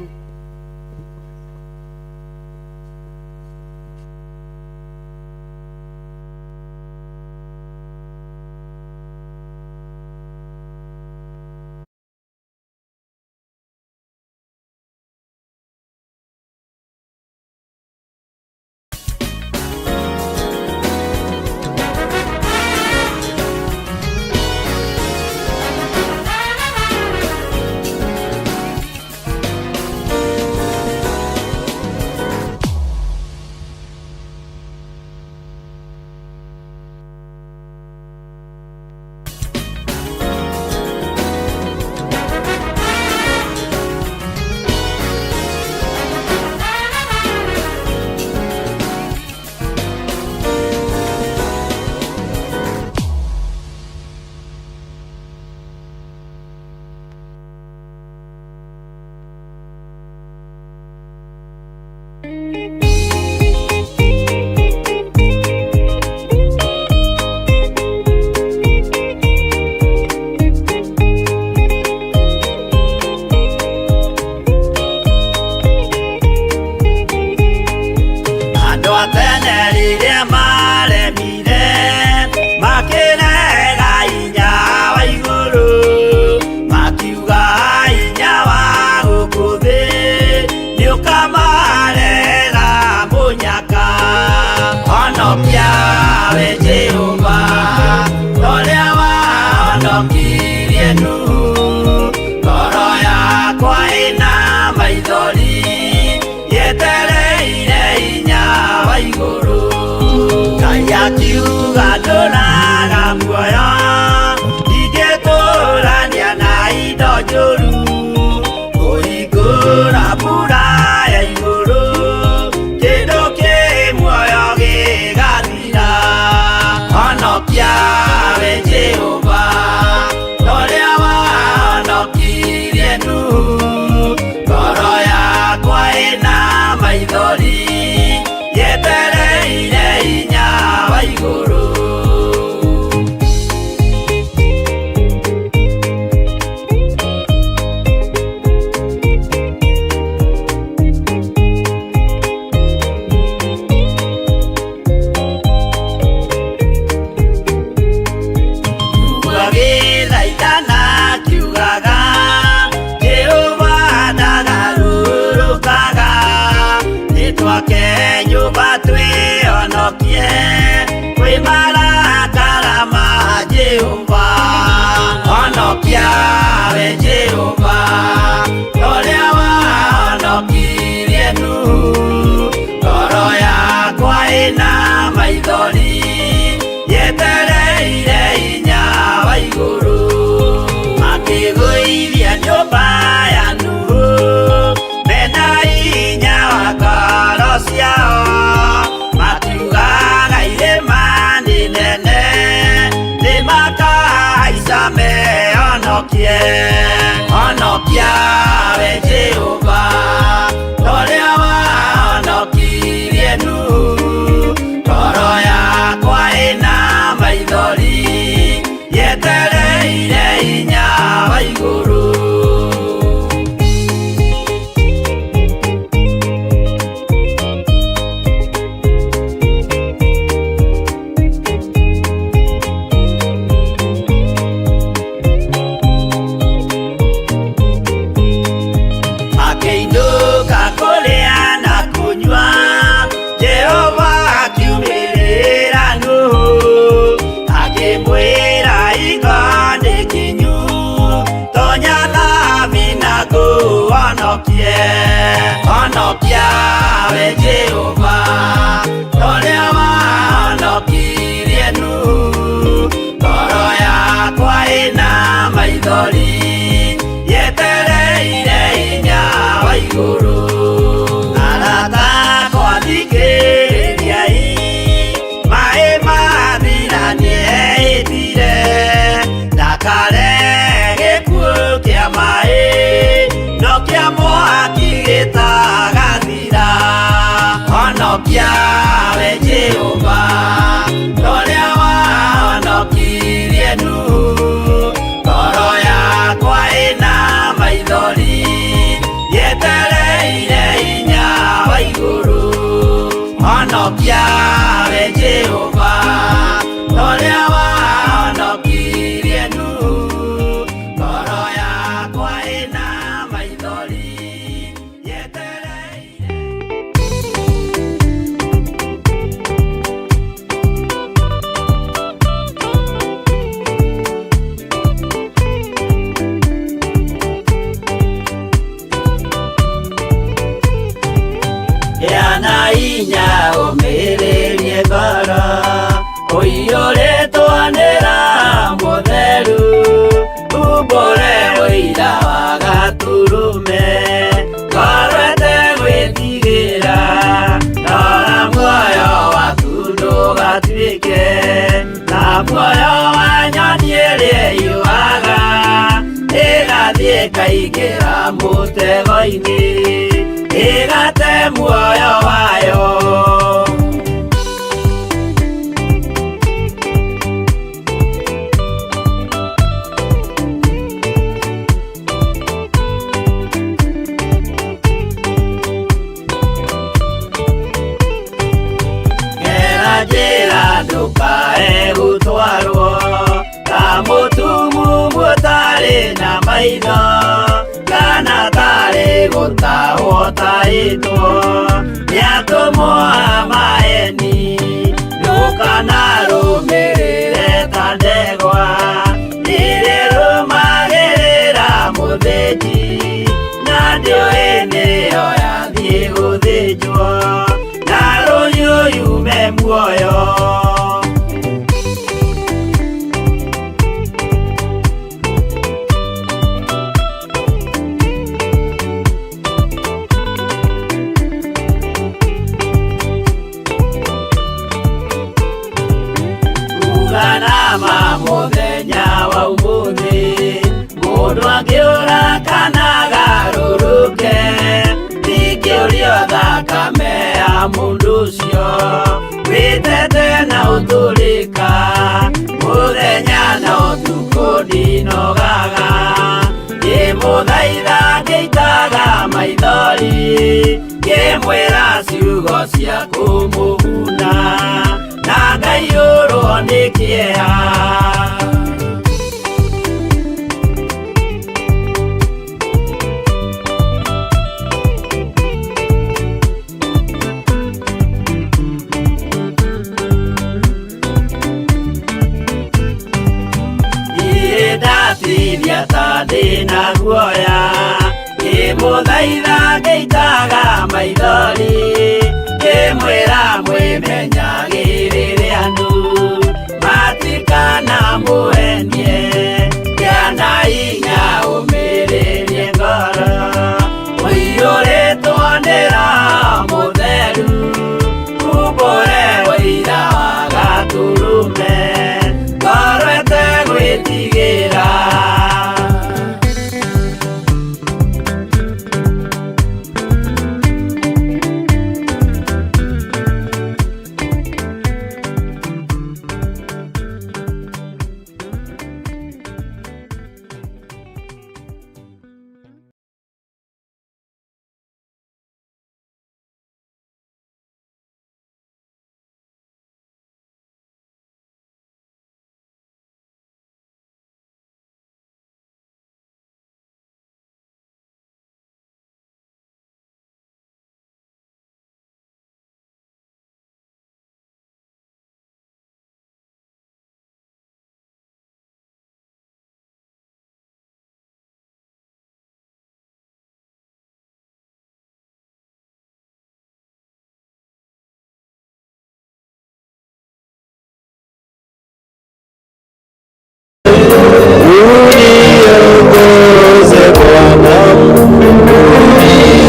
wahonokirie Nuhu. Ngoro yakwa ĩna maithori, yetereire hinya wa igũrũ. Ngai akiuga ndũraga muoyo, ndingĩtũrania na indo njũru. Kũhingũra mbura ya igũrũ, kĩndũ kĩ muoyo gĩgathira. Honokia we Jehova, ta ũrĩa wahonokirie Nuhu. Ngoro yakwa ĩna maithori, yetereire hinya wa igũrũ. Agĩthaithana akiugaga, Jehova ndagarũrũkaga. Nĩtwake nyũmba twĩhonokie kwĩ marakara ma Jehova. Honokia we Jehova, ta ũrĩa wahonokirie Nuhu. Ngoro yakwa ĩna maithori, yetereire hinya wa igũrũ. Makĩgũithia nyũmba ya Nuhu, mena hinya wa ngoro ciao. Makiugaga irĩma nĩ nene, nĩmakahaica mehonokie. Honokia we Jehova, ta ũrĩa wahonokirie Nuhu. Ngoro yakwa ĩna maithori, yetereire hinya wa igũrũ. Makĩinũka kũrĩa na kũnyua, Jehova akiumĩrĩra Nuhu, akĩmwĩra hingo nĩ kinyu, tonya thabina ngũhonokie. Honokia we Jehova, ta ũrĩa wahonokirie Nuhu. Ngoro yakwa ĩna maithori, yetereire hinya wa igũrũ. Arata akwa thikĩrĩriai, maĩ mathira nĩehĩtire, ndakare gĩkuũ kĩa maĩ, no kĩa mwaki gĩtagathira. Honokia we Jehova, ta ũrĩa wahonokirie Nuhu. Ngoro yakwa ĩna maithori, yetereire hinya wa igũrũ. Honokia we Jehova, ta ũrĩa wahonokirie Nuhu. Ngoro yakwa ĩna maithori, yetereire. Gĩa na hinya ũmĩrĩrie ngoro, ũiyũrĩtwo nĩ Roho Mũtheru, umbũre ũira wa Gatũrũme, ngoro ĩtegwĩtigĩra, rora muoyo waku ndũgatuĩke ta muoyo wa nyoni ĩrĩa ĩyũaga, ĩgathiĩ ĩkaingĩra mũtego-inĩ, ĩgate muoyo wayo. Gera njĩra ndũkae gũtwarwo ta mũtumumu ũtarĩ na maitho, kana tarĩ gũtahwo tahĩtwo nĩ atũmwo a maeni. Ndũkanarũmĩrĩre ta ndegwa. Ndĩratangĩka mũthenya na ũtukũ ndinogaga ngĩmũthaitha ngĩitaga maithori ngĩmwĩra ciugo cia kũmũguna na ngaiyũrwo nĩ kĩeha. Ndatithia ta ndĩna guoya ngĩmũthaitha ngĩitaga maithori ngĩmwĩra mwĩmenyagĩrĩre andũ matikanamũhenie kĩana hinya ũmĩrĩrie ngoro ũiyũrĩtwo nĩ Roho Mũtheru umbũre ũira wa Gatũrũme ngoro ĩtegwĩtigĩra. Uniongoze Bwana,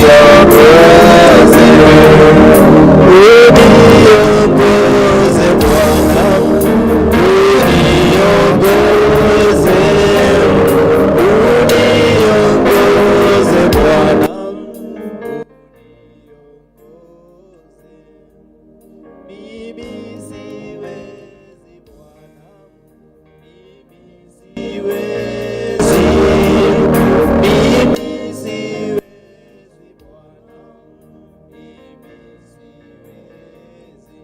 uniongoze, uniongoze Bwana, uniongoze, uniongoze Bwana. Mimi siwezi Bwana, mimi siwezi, mimi siwezi Bwana, mimi siwezi,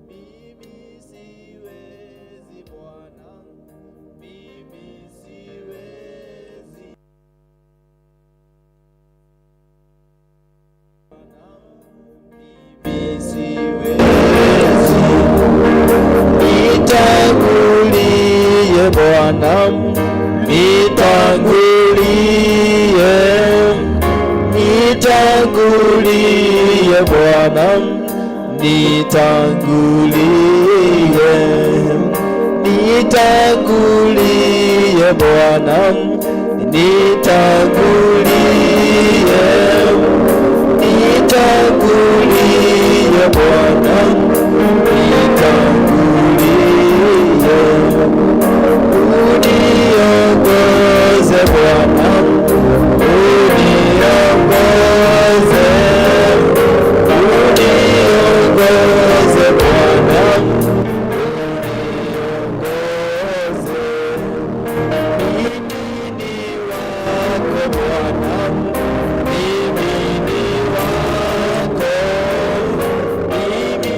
mimi siwezi Bwana, mimi siwezi Bwana, mimi siwezi. Nitangulie Bwana, nitangulie, nitangulie Bwana, nitangulie, nitangulie Bwana, nitangulie, nitangulie Bwana, nitangulie, uniongoze Bwana, uniongoze, uniongoze Bwana, uniongoze. Mimi ni wako Bwana, mimi ni wako, mimi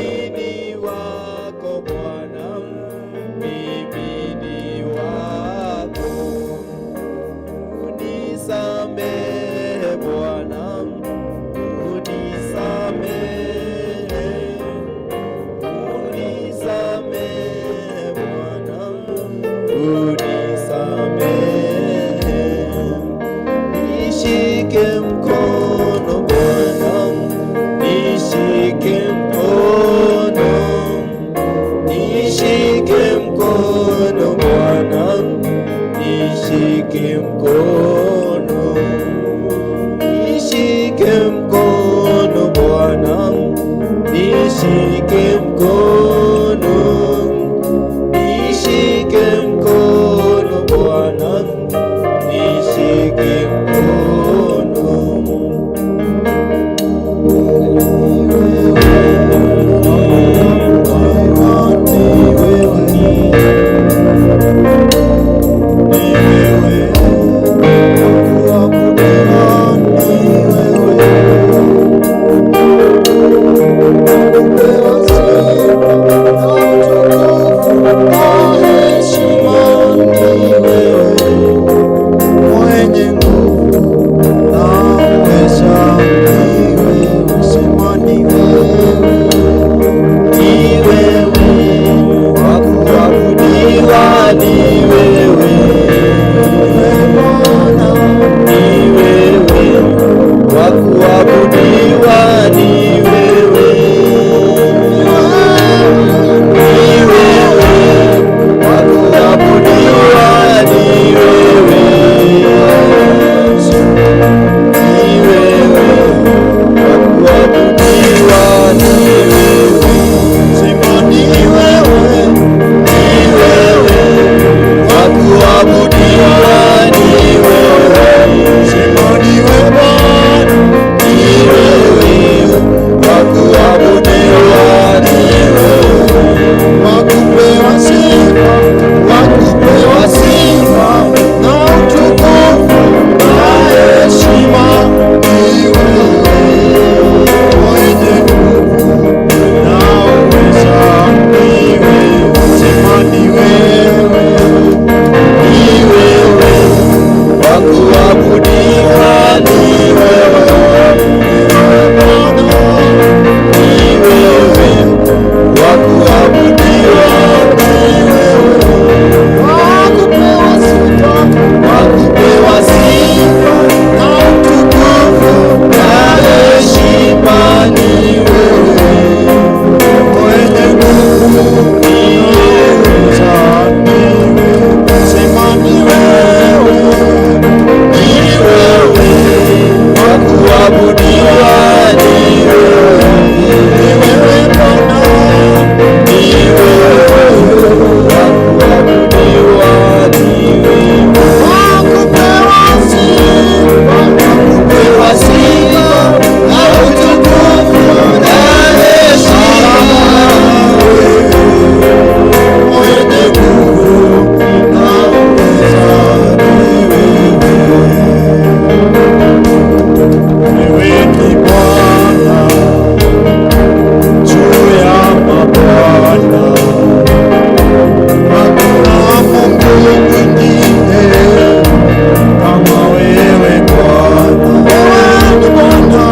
kama wewe Bwana. Wewe ni Bwana,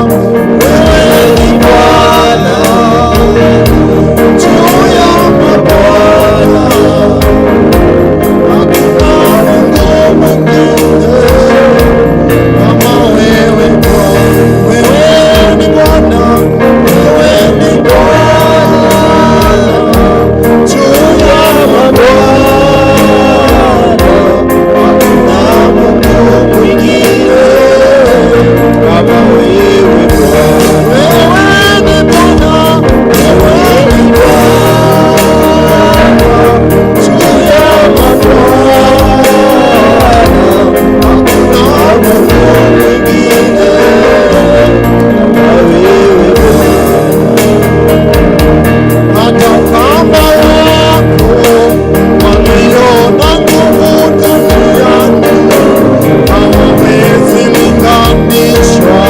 wewe ni Bwana juu ya mabwana, hakuna Mungu mwingine kama wewe Bwana. Wewe ni Bwana, wewe ni Bwana juu ya mabwana, hakuna Mungu mwingine kama wewe Bwana. Wewe ni Bwana, wewe ni Bwana juu ya mabwana, hakuna Mungu mwingine kama wewe Bwana. Hata kama wako walio na nguvu duniani hawawezi linganishwa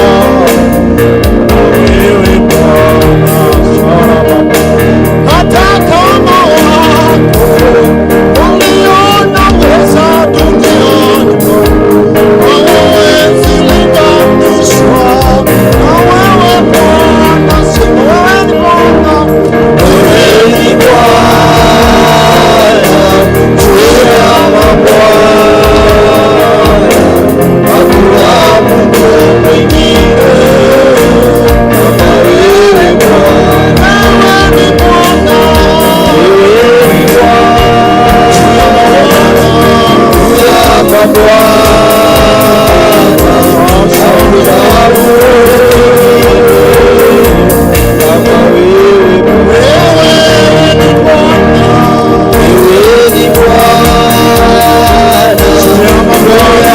na wewe Bwana. Hata kama wako walio na uweza duniani hawawezi linganishwa na wewe Bwana. Sema wewe ni Bwana, wewe ni Bwana juu ya mabwana, hakuna Mungu mwingine kama wewe Bwana. Wewe ni Bwana, wewe ni Bwana juu ya mabwana, juu ya mabwana, hakuna Mungu kama wewe Bwana. Wewe ni Bwana, wewe ni Bwana juu ya mabwana,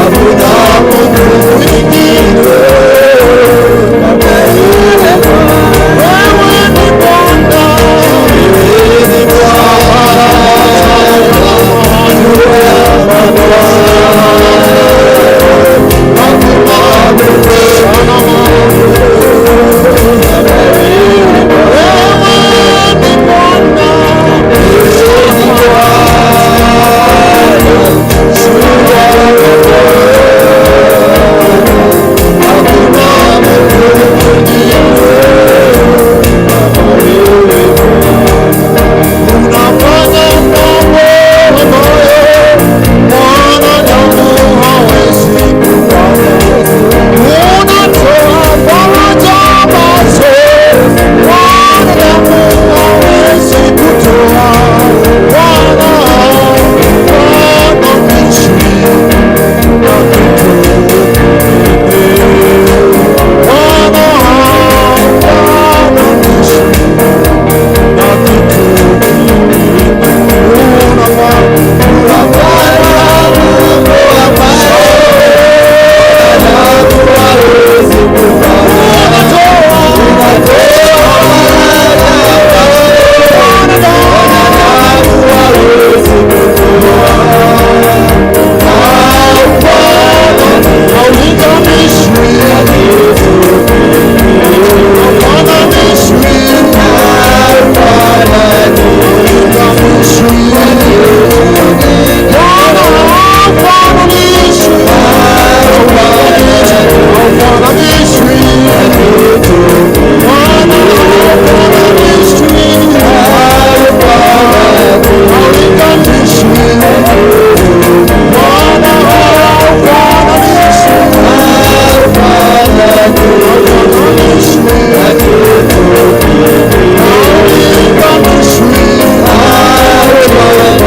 hakuna Mungu mwingine kama wewe Bwana. Wewe ni Bwana, wewe ni Bwana juu ya mabwana, hakuna Mungu Unafanya mambo ambayo mwanadamu hawezi kufanya. Unatoa faraja ambazo mwanadamu hawezi kutoa. Bwana, hafananishwi na kitu kingine. Bwana, hafananishwi na kitu kingine. Unafanya mambo ambayo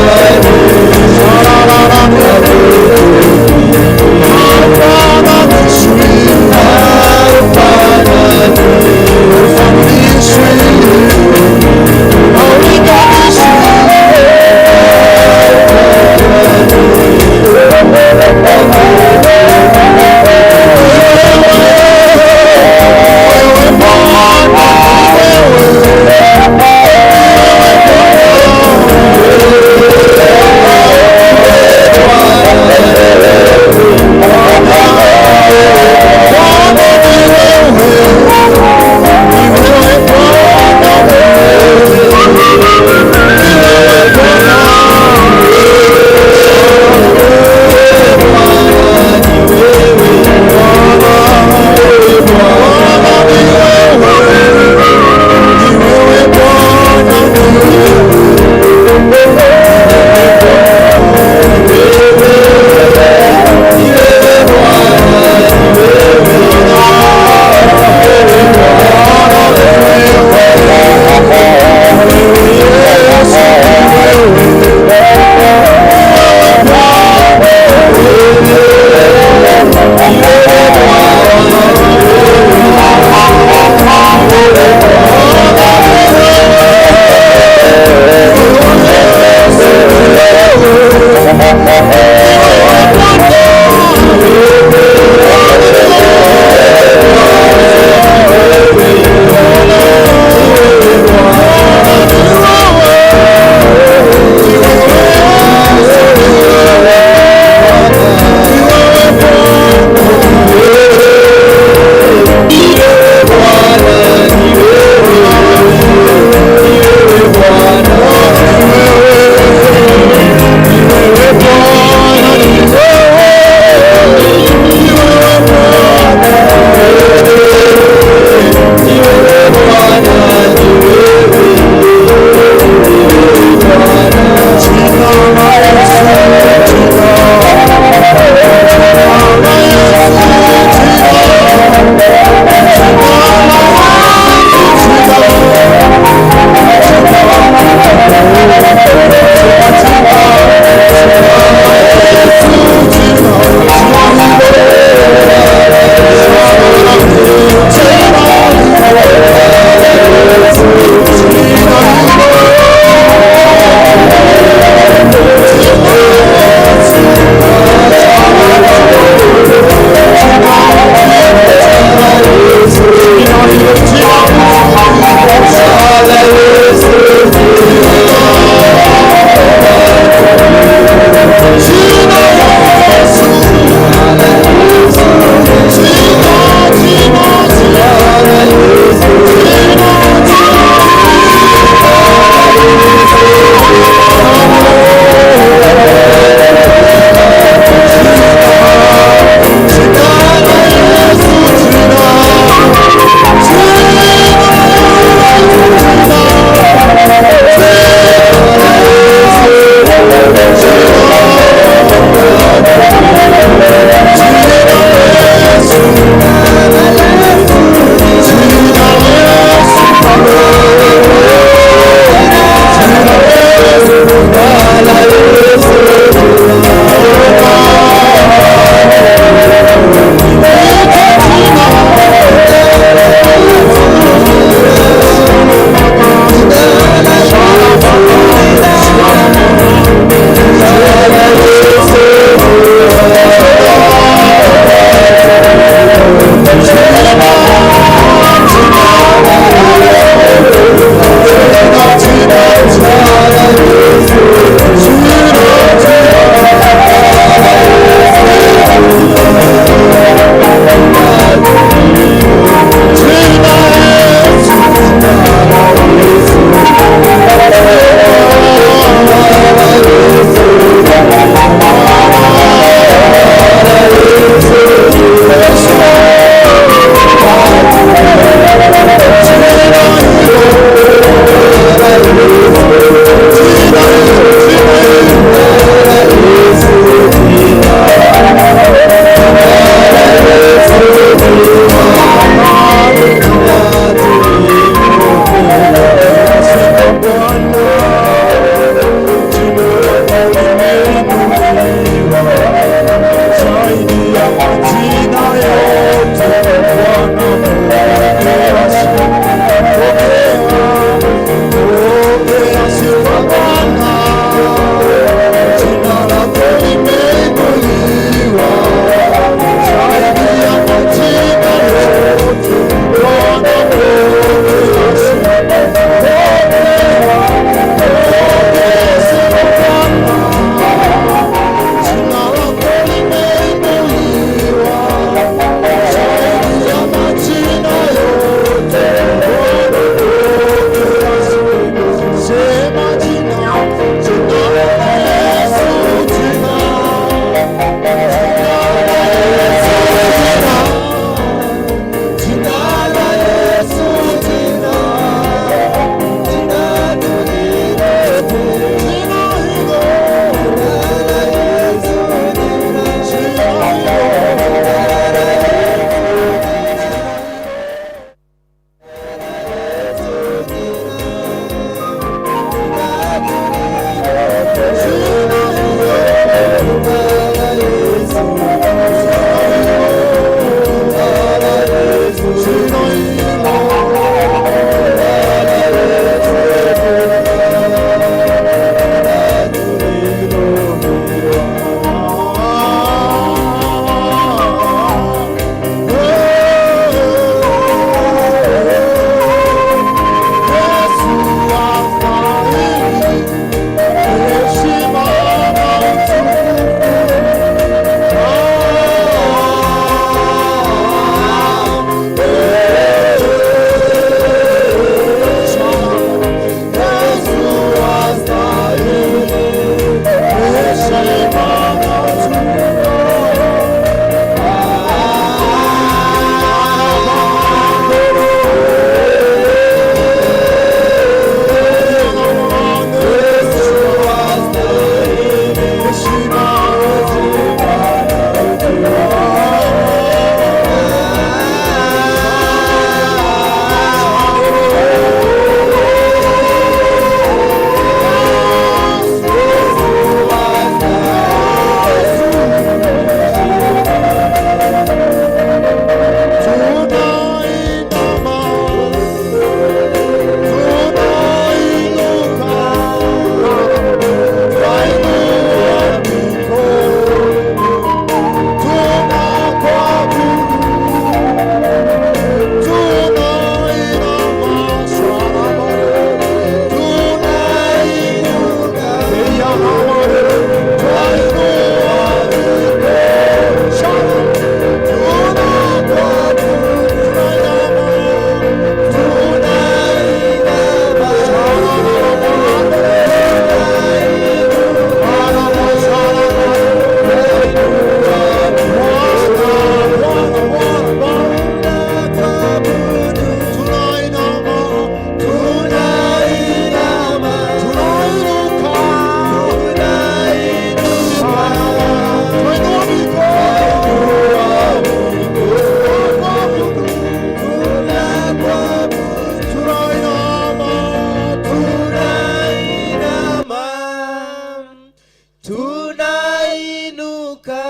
Tunainuka,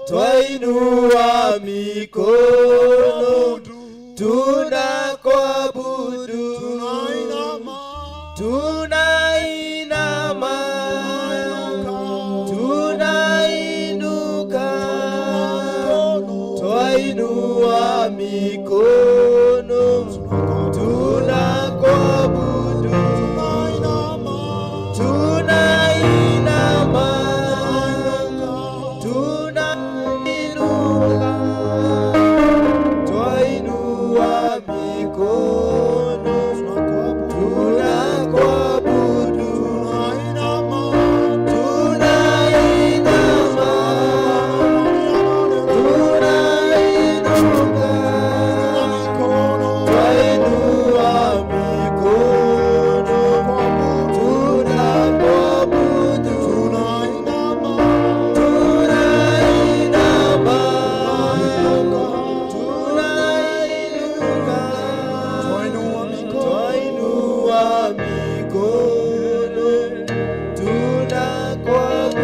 twainua mikono, tunakuabudu, tunainama, tunainuka, twainua mikono, tunakuabudu, tunainama, tunainuka, twainua mikono, tunakuabudu, tunainama, tunainuka, twainua mikono, tunakuabudu, tunainama, tunainuka, twainua mikono, tunakuabudu.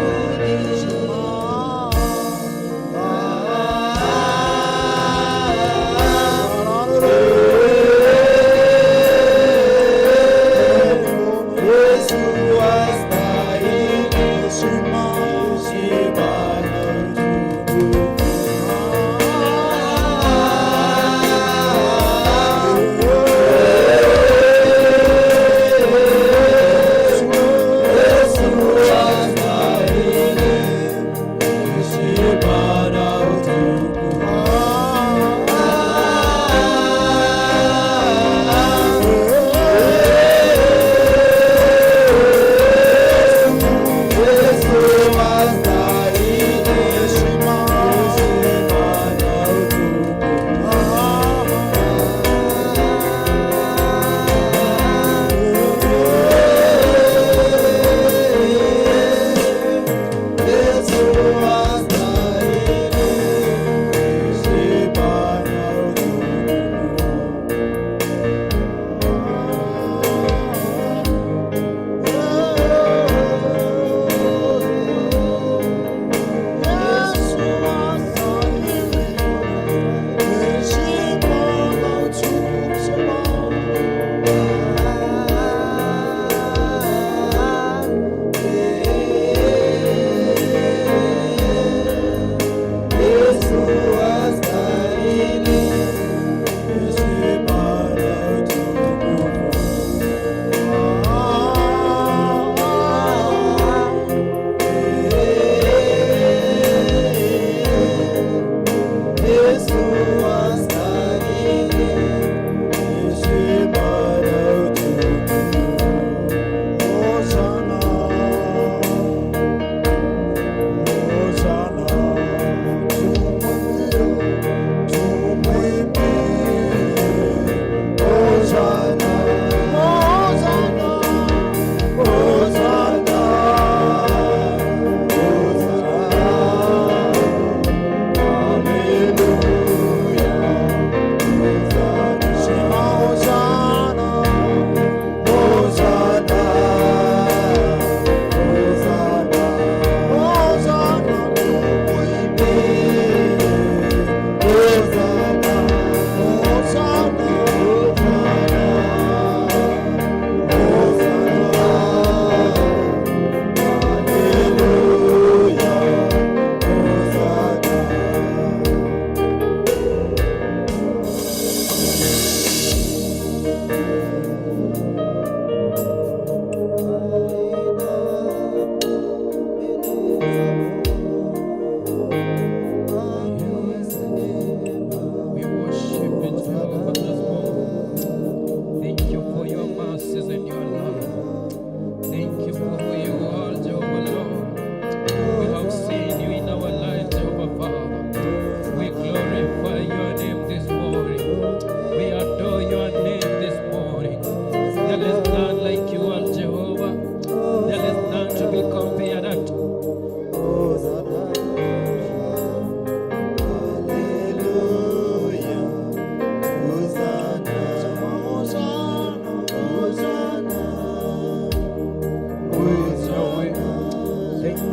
Yesu astahili heshima na utukufu. Yesu astahili heshima na utukufu.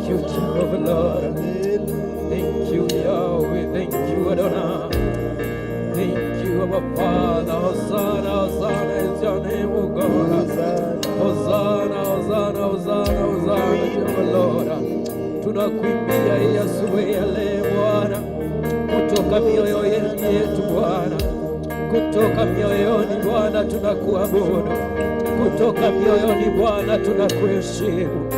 Thank you, Jehovah Lord. Thank you, Yahweh. Thank you, Adonai. Thank you, our Father. Hosanna, Hosanna is your name, O God. Hosanna, Hosanna, Hosanna, Hosanna, Jehovah Lord. Tunakuimbia hii asubuhi ya leo Bwana, kutoka mioyo yetu Bwana, kutoka mioyoni Bwana tunakuabudu, kutoka mioyoni Bwana tunakuheshimu.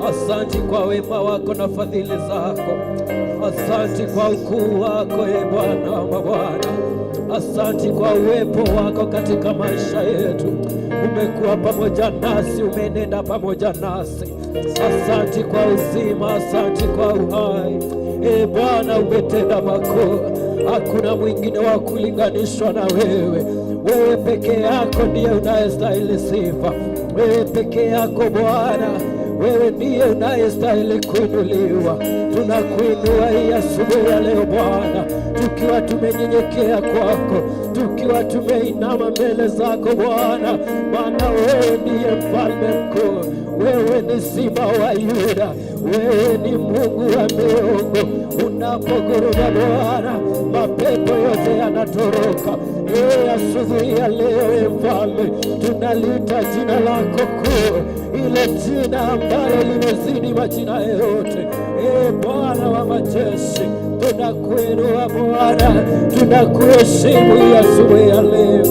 Asante kwa wema wako na fadhili zako, asante kwa ukuu wako, e Bwana wa mabwana. Asante kwa uwepo wako katika maisha yetu. Umekuwa pamoja nasi, umenenda pamoja nasi. Asante kwa uzima, asante kwa uhai. E Bwana, umetenda makuu, hakuna mwingine wa kulinganishwa na wewe. Wewe peke yako ndiye unayestahili sifa. Wewe peke yako Bwana, wewe ndiye unayestahili kuinuliwa. Tunakuinua hii asubuhi ya leo Bwana, tukiwa tumenyenyekea kwako, tukiwa tumeinama mbele zako Bwana, maana wewe ndiye mfalme mkuu, wewe ni simba wa Yuda, wewe ni Mungu wa miungu. Unapoguruma Bwana, mapepo yote yanatoroka. Ee, asubuhi ya leo, e Mfalme, tunalita jina lako kuu, ile jina ambalo limezidi majina yote. Ee Bwana wa majeshi, tunakuinua Bwana, tunakuheshimu hii asubuhi ya leo.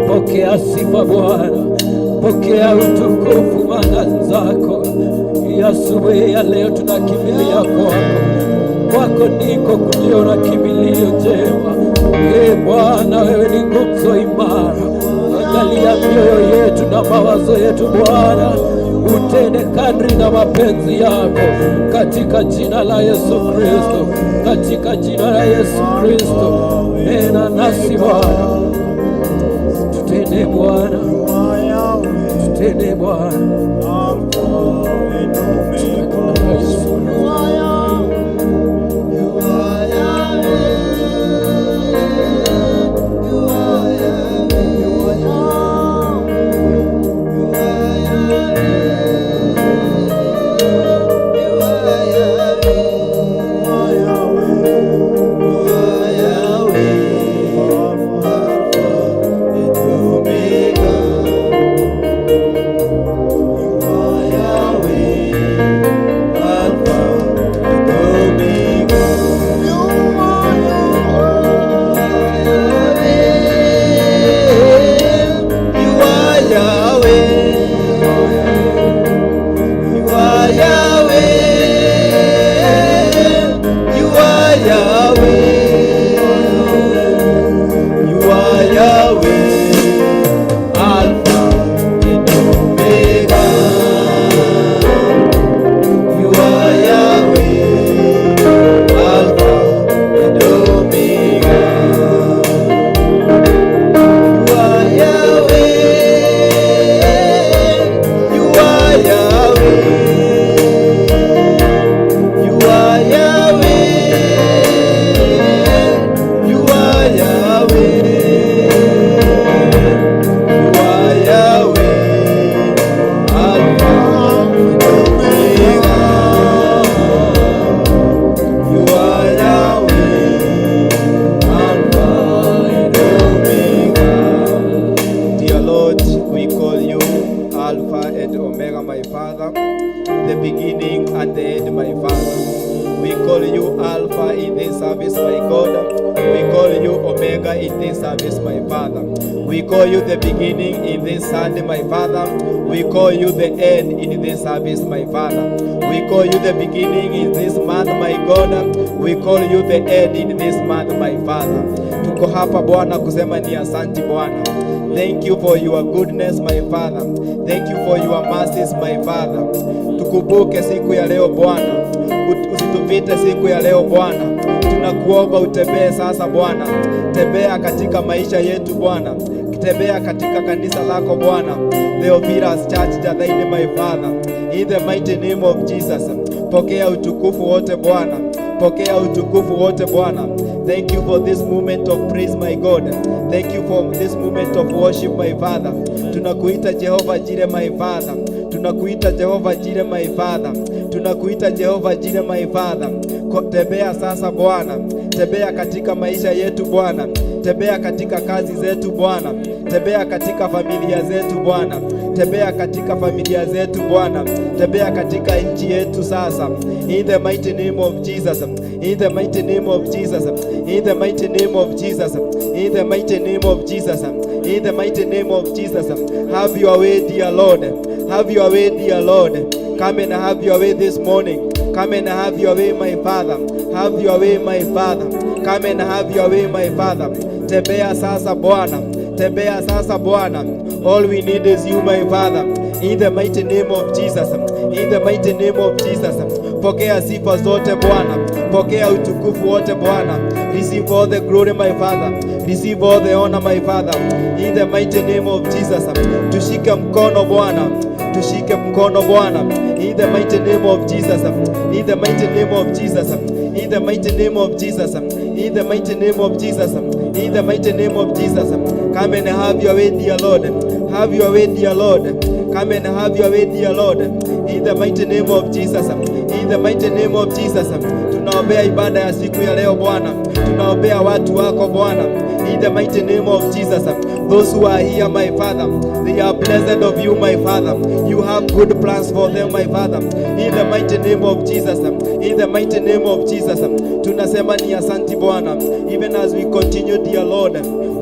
Pokea sifa Bwana, pokea utukufu maana zako. Hii asubuhi ya leo tunakimbilia kwako, kwako ndiko kulio na kimbilio jema. Ee Bwana, wewe ni nguzo imara. Angalia mioyo yetu na mawazo yetu Bwana, utende kadri na mapenzi yako, katika jina la Yesu Kristo, katika jina la Yesu Kristo. Nena nasi Bwana, tutende Bwana, tutende Bwana, katika jina la Yesu Kristo. Dear Lord, we call you Alpha and Omega, my Father, the beginning and the end, my Father. We call you Alpha in this service, my God. We call you Omega in this service, my Father. We call you the beginning in this Sunday, my Father. We call you the end in this service, my Father. We call you the beginning in this month, my God. We call you the end in this month, my Father. Tuko hapa Bwana kusema ni asanti Bwana. Thank you for your goodness, my Father. Thank you for your mercies, my Father. Tukumbuke siku ya leo Bwana, usitupite siku ya leo Bwana. Tunakuomba utembee sasa Bwana, tembea katika maisha yetu Bwana, tembea katika kanisa lako Bwana, Theophilus Church Jathaini, my Father, in the mighty name of Jesus. Pokea utukufu wote Bwana, pokea utukufu wote Bwana. Thank you for this moment of praise, my God. Thank you for this moment of worship, my Father. Tunakuita Jehovah Jireh, my Father. Tunakuita Jehova Jireh, my Father. Tunakuita Jehova Jireh, my Father. Tembea sasa Bwana, tembea katika maisha yetu Bwana, tembea katika kazi zetu Bwana, tembea katika familia zetu Bwana, tembea katika familia zetu Bwana, tembea katika nchi yetu sasa. In the mighty name of Jesus, in the mighty name of Jesus, in the mighty name of Jesus, in the mighty name of Jesus, in the mighty name of Jesus. Have your way, dear Lord. Have your way, dear Lord. Come and have your way this morning. Come and have your way, my Father. Have your way, my Father. Come and have your way, my Father. Tembea sasa Bwana. Tembea sasa Bwana. All we need is you, my Father. In the mighty name of Jesus. In the mighty name of Jesus. Pokea sifa zote Bwana. Pokea utukufu wote Bwana. Receive all the glory, my Father. Receive all the honor, my Father. In the mighty name of Jesus. Tushike mkono Bwana. Tushike mkono Bwana. In the mighty name of Jesus. In the mighty name of Jesus. In the mighty name of Jesus. In the mighty name of Jesus. In the mighty name of Jesus. Come and have your way, dear Lord. Have your way, dear Lord. Come and have your way, dear Lord. In the mighty name of Jesus. In the mighty name of Jesus. Tunaombea ibada ya siku ya leo Bwana. Tunaombea watu wako Bwana. In the mighty name of Jesus. Those who are here, my Father, they are blessed of you, my Father. You have good plans for them, my Father. In the mighty name of Jesus. In the mighty name of Jesus. Tunasema ni asanti Bwana. Even as we continue, dear Lord,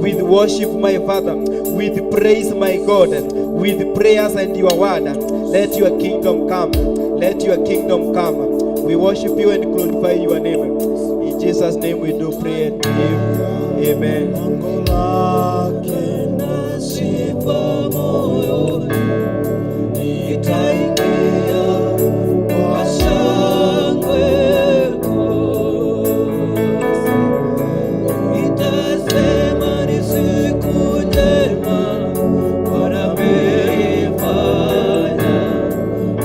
with worship, my Father, with praise, my God, with prayers and your word. Let your kingdom come. Let your kingdom come. We worship you and glorify your name. In Jesus' name we do pray and believe. Amen. Lango lake na sifa moyoni, nitaingia kwa shangwe kuu. Nitasema ni siku njema Bwana ameifanya.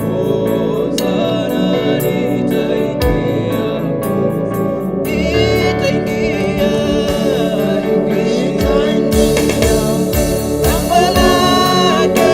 Hosana, nitaingia, nitaingia, nitaingia lango lake.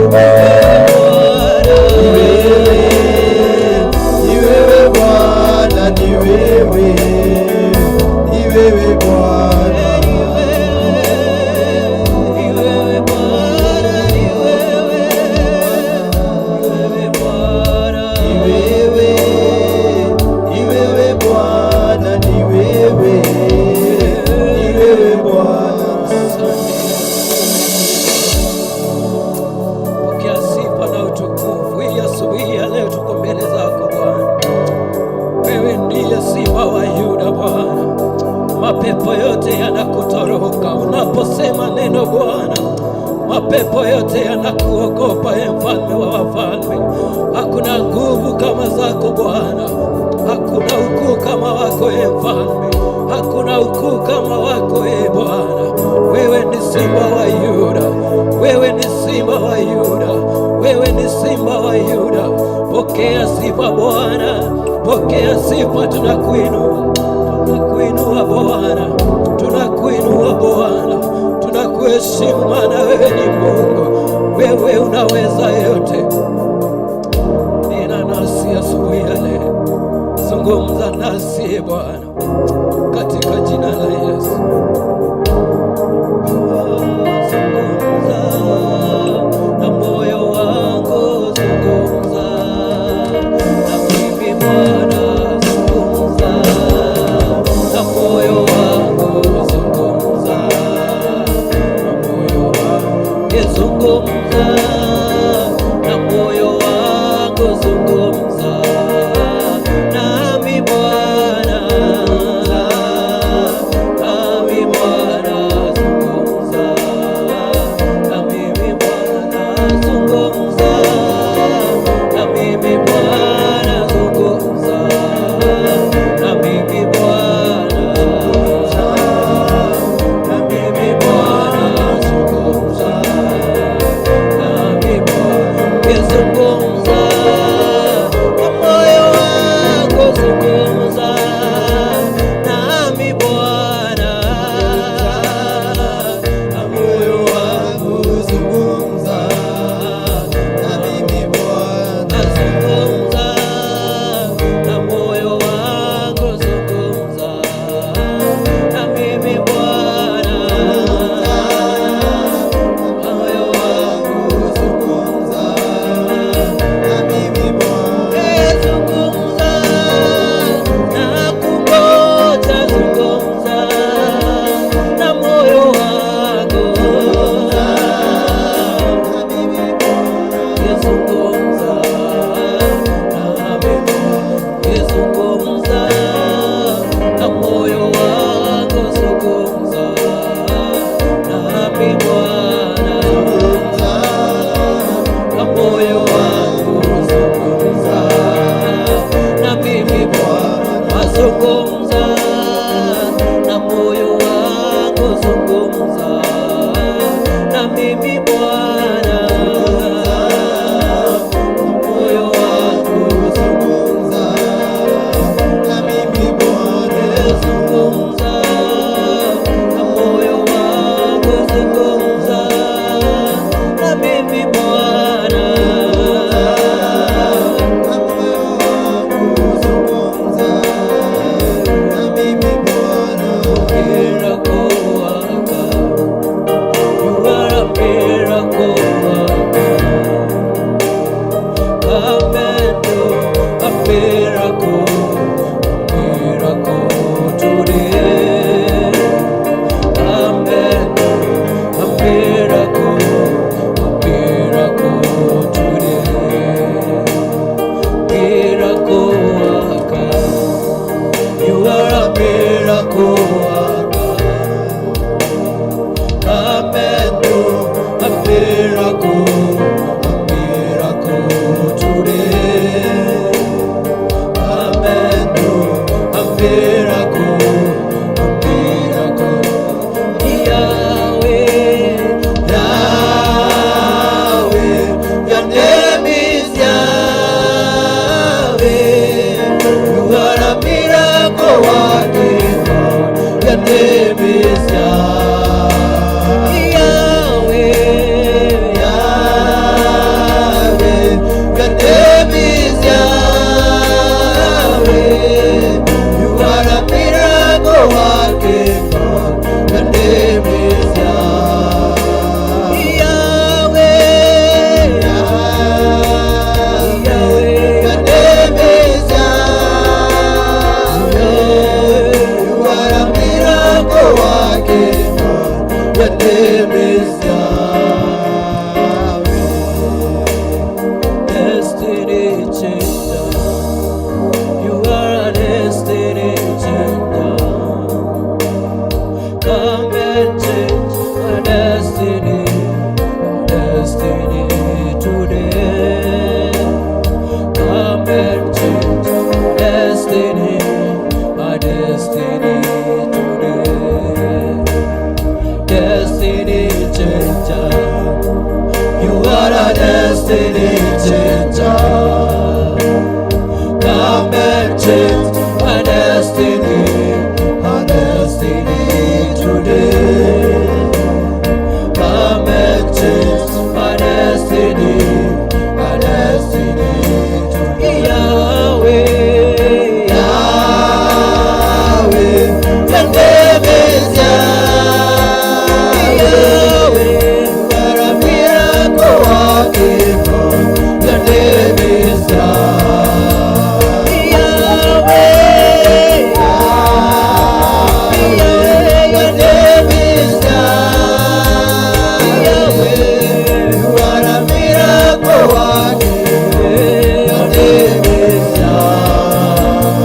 Ni wewe, ni wewe Bwana, ni wewe, ni wewe Bwana. Ni wewe, ni wewe Bwana, ni wewe, ni wewe Bwana. Pokea sifa na utukufu. Hii asubuhi ya leo tuko mbele zako Bwana. Wewe ndiye simba wa Yuda Bwana. Mapepo yote yanakutoroka unaposema neno Bwana. Mapepo yote yanakuogopa, e mfalme wa wafalme. Hakuna nguvu kama zako Bwana, hakuna ukuu kama wako e mfalme, hakuna ukuu kama wako e Bwana. Wewe ni simba wa Yuda, wewe ni simba wa Yuda, wewe ni simba wa Yuda. Pokea sifa Bwana, pokea sifa, tunakuinua, tunakuinua Bwana, tunakuinua Bwana, tunakuheshimu maana wewe ni Mungu, wewe unaweza yote. Nena nasi asubuhi ya leo, zungumza nasi Bwana, katika jina la Yesu. Zungumza na moyo wangu, zungumza na mimi Bwana, zungumza na moyo wangu, zungumza na moyo wangu, zungumza na moyo wangu, zungumza nami Bwana, nami Bwana, zungumza na mimi Bwana, zungumza na mimi Bwana, zungumza na mimi Bwana, na mimi Bwana, zungumza nami Bwana, zungumza na moyo wangu, zungumza nami Bwana, na moyo wangu Zungumza na mimi Bwana, Zungumza na moyo wangu, zungumza na mimi Bwana, moyo wangu zungumza na mimi Bwana, zungumza na kungoja, zungumza na moyo wangu, na mimi Bwana, zungumza na mimi, zungumza na moyo wangu, zungumza nami Bwana, na moyo wangu zungumza na mimi Bwana, zungumza na moyo wangu, zungumza na mimi Bwana, moyo wangu zungumza na mimi Bwana, zungumza na moyo wangu, zungumza na mimi Bwana. na moyo wangu zungumza na mimi Bwana. Miracle worker, you are a miracle worker. Come and do a miracle, miracle today. Come and do a miracle, a miracle today. Miracle worker. You are a miracle worker. Come and do a miracle today. Come and do a miracle, a miracle. Yahweh, Yahweh, your name is Yahweh. You are a miracle working God. Your name is Yahweh. Yahweh, Yahweh, You are a destiny changer. Come and change my destiny, my destiny today. Come and change my destiny today. Yahweh, Yahweh, your name is Yahweh. You are a miracle working God. Your name is Yahweh. Yahweh, your name is Yahweh. You are a miracle working. Your name is Yahweh.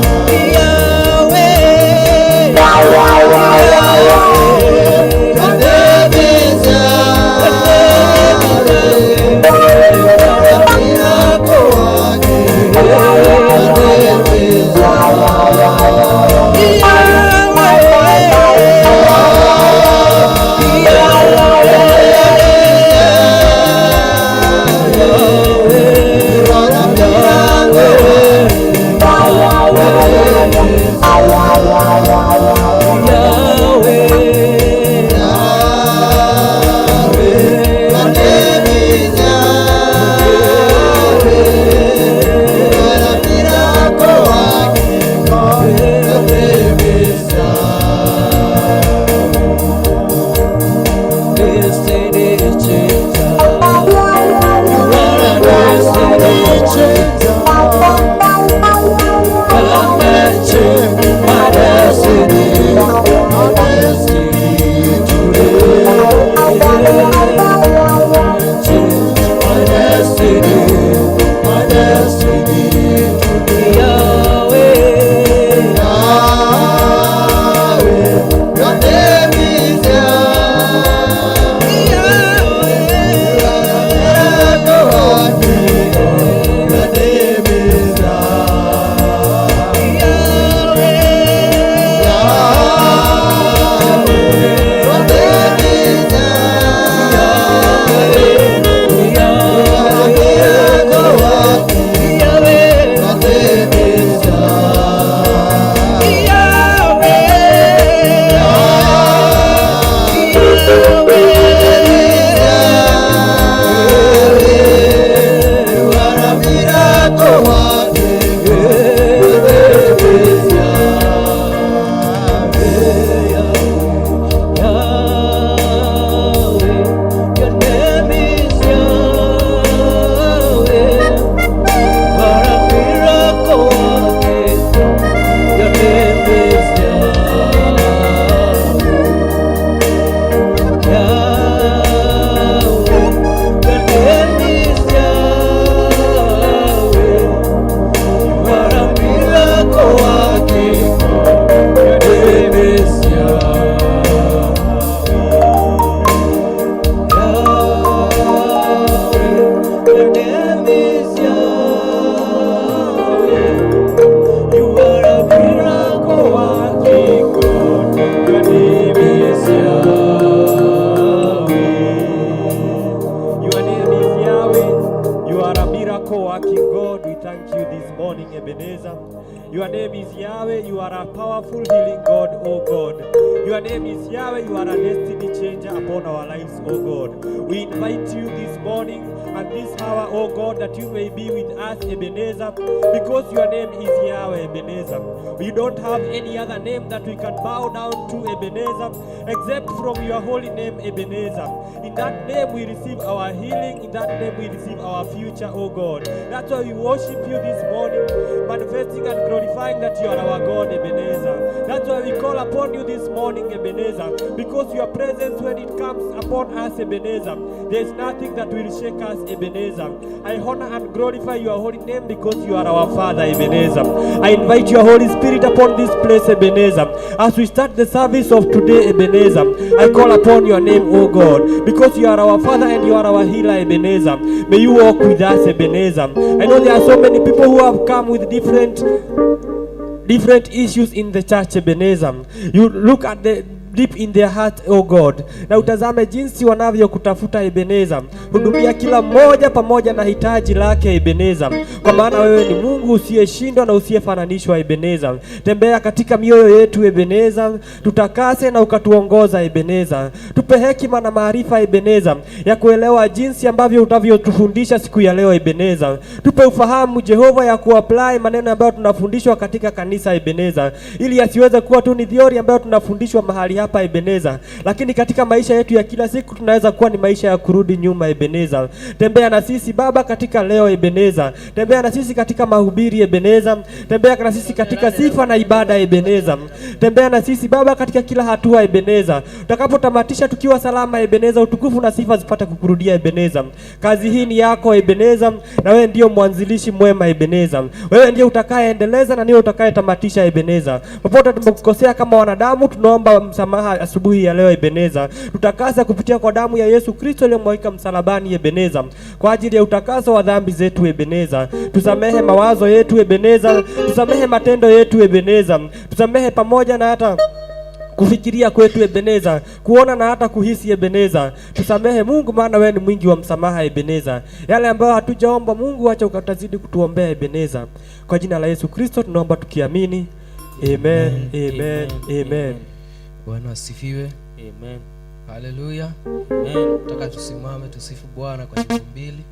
Your name is Yahweh. You are a miracle working. Your name is Your name is Yahweh. You are a miracle working God. We thank you this morning, Ebenezer. Your name is Yahweh. You are a powerful healing God, O God. Your name is Yahweh. You are a destiny changer upon our lives, O God. We invite you this morning and this hour, O God, that you may be with us, Ebenezer, because your name is Yahweh, Ebenezer. We don't have any other name that we can bow down to, Ebenezer, except from your holy name, Ebenezer. In that name we receive our healing. In that name we receive our future, O God. That's why we worship you this morning, manifesting and glorifying that you are our God, Ebenezer. That's why we call upon you this morning, Ebenezer, because your presence, when it comes upon us, Ebenezer, there's nothing that will shake us, Ebenezer. I honor and glorify your holy name because you are our Father, Ebenezer. I invite your Holy Spirit upon this place, Ebenezer. As we start the service of today, Ebenezer, I call upon your name, O God, because you are our Father and you are our healer, Ebenezer. May you walk with us, Ebenezer. I know there are so many people who have come with different issues in the church, Ebenezer. You look at the deep in their heart, O God, na utazame jinsi wanavyokutafuta Ebeneza. Hudumia kila mmoja pamoja na hitaji lake Ebeneza, kwa maana wewe ni Mungu usiyeshindwa na usiyefananishwa Ebeneza. Tembea katika mioyo yetu Ebeneza, tutakase na ukatuongoza Ebeneza. Tupe hekima na maarifa Ebeneza ya kuelewa jinsi ambavyo utavyotufundisha siku ya leo Ebeneza. Tupe ufahamu Jehova ya kuapply maneno ambayo tunafundishwa katika kanisa Ebeneza, ili yasiweze kuwa tu ni theory ambayo tunafundishwa mahali hapa Ebeneza, lakini katika maisha yetu ya kila siku tunaweza kuwa ni maisha ya kurudi nyuma Ebeneza. Tembea na sisi Baba katika leo Ebeneza, tembea na sisi katika mahubiri Ebeneza, tembea na sisi katika sifa na ibada Ebeneza, tembea na sisi Baba katika kila hatua Ebeneza. Tutakapotamatisha tukiwa salama Ebeneza, utukufu na sifa zipate kukurudia Ebeneza. Kazi hii ni yako Ebeneza, na wewe ndio mwanzilishi mwema Ebeneza. Wewe ndiye utakayeendeleza na ndiye utakayetamatisha Ebeneza. Popote tumekukosea kama wanadamu, tunaomba msamaha asubuhi ya leo Ebeneza. Tutakasa kupitia kwa damu ya Yesu Kristo iliyomwagika msalabani Ebeneza, kwa ajili ya utakaso wa dhambi zetu Ebeneza. Tusamehe mawazo yetu Ebeneza, tusamehe matendo yetu Ebeneza, tusamehe pamoja na hata kufikiria kwetu Ebeneza, kuona na hata kuhisi Ebeneza. Tusamehe Mungu, maana wewe ni mwingi wa msamaha Ebeneza. Yale ambayo hatujaomba Mungu, acha ukatazidi kutuombea Ebeneza. Kwa jina la Yesu Kristo tunaomba tukiamini, amen, amen, amen. Bwana asifiwe. Amen. Haleluya. Amen. Nataka tusimame tusifu Bwana kwa nyimbo mbili,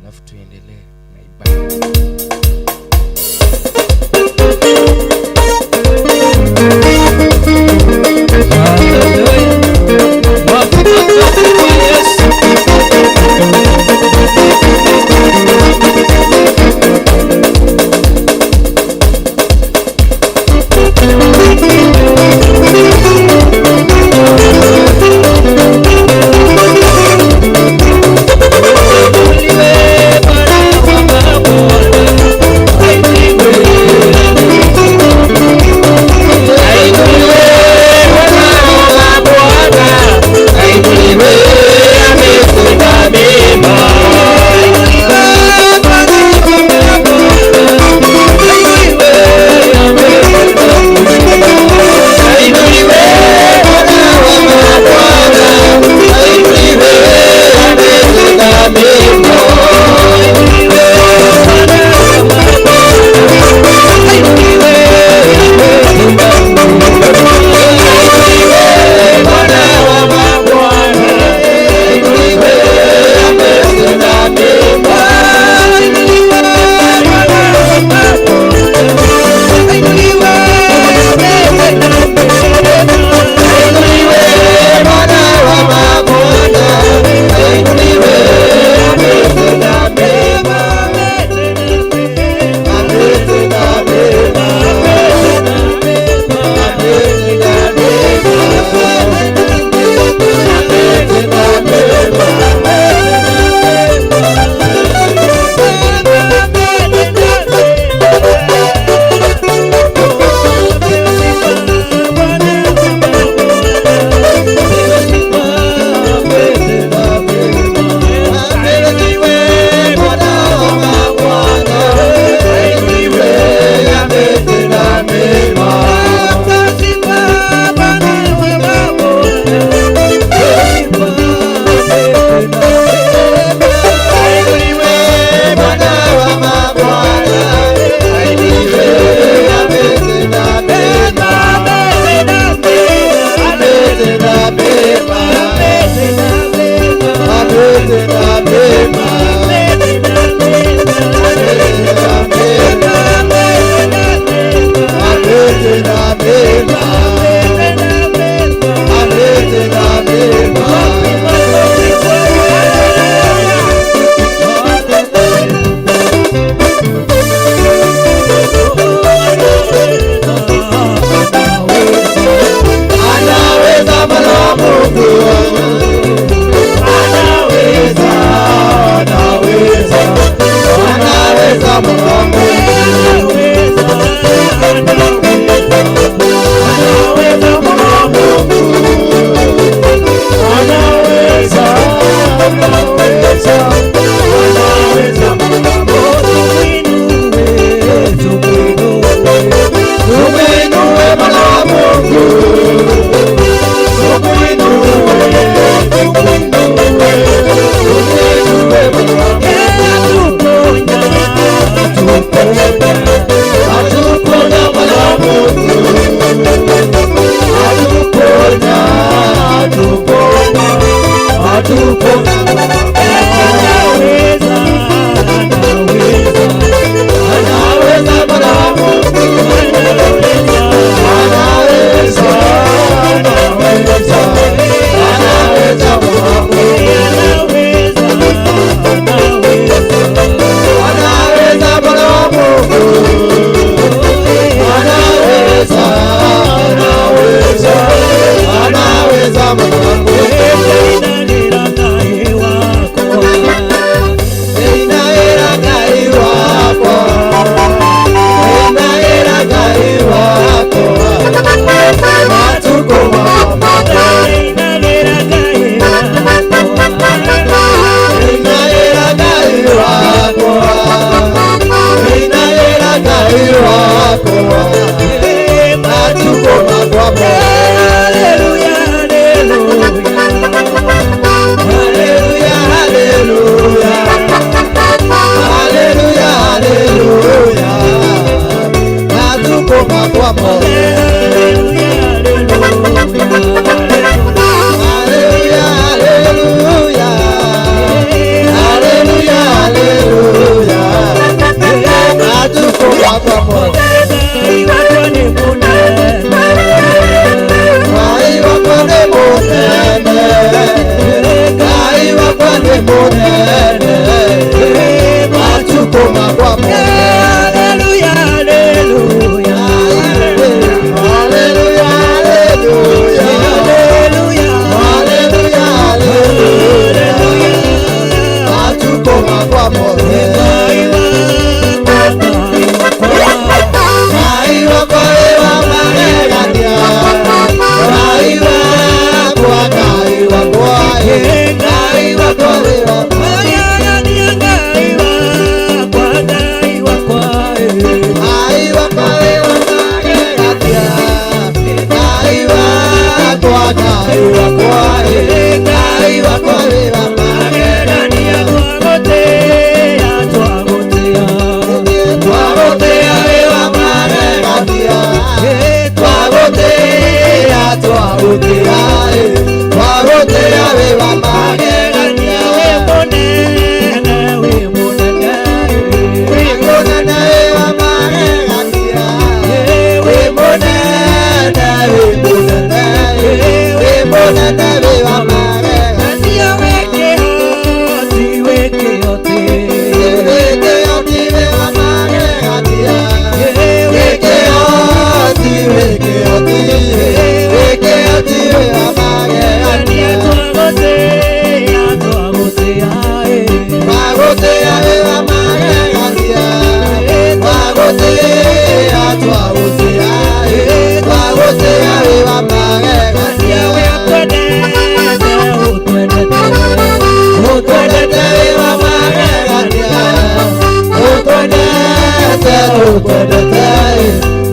alafu tuendelee na ibada. Haleluya. Makofi kwa Yesu. Ainuliwe Bwana. Matukũ makwa Hallelujah, hallelujah. Hallelujah, hallelujah. Hallelujah, hallelujah. Matukũ makwa mothe. Hallelujah, hallelujah. Hallelujah, hallelujah. Matukũ makwa mothe. Ngai wakwa nĩ mũnene. Ngai wakwa nĩ mũnene. Ngai wakwa nĩ mũnene. Matukũ makwa mothe. Hallelujah, hallelujah. Hallelujah, hallelujah. Hallelujah. Hallelujah, hallelujah. Matukũ makwa mothe. Ngai wakwa, Ngai wakwa. Ngai wakwa wĩ wa magegania. Ngai wakwa, Ngai wakwa, Ngai wakwa wĩ wa Magegania Ngai wakwa, Ngai wakwa, Ngai wakwa wĩ wa magegania. Ngai wakwa, Ngai wakwa, Ngai wakwa wĩ wa Magegania twagũtĩĩa, twagũtĩĩa. Twagũtĩĩa wĩ wa magegania. Twagũtĩĩa, twagũtĩĩa, twagũtĩĩa wĩ wa magegania. Wĩ mũnene, wĩ mũnene, Wĩ mũnene wĩ wa magegania. Wĩ mũnene, wĩ mũnene, wĩ mũnene wĩ wa magegania. Magegania wĩ kĩhoti, wĩ kĩhoti. Wĩ kĩhoti wĩ wa magegania. Wĩ kĩhoti, wĩ kĩhoti, wĩ kĩhoti wĩ wa Magegania magegania. twagũtĩĩa, twagũtĩĩa, Twagũtĩĩa wĩ wa magegania. Twagũtĩĩa, twagũtĩĩa, twagũtĩĩa wĩ wa magegania. Wĩ ũtwendete, ũtwendete. Ũtwendete wĩ wa magegania. Ũtwendete, ũtwendete,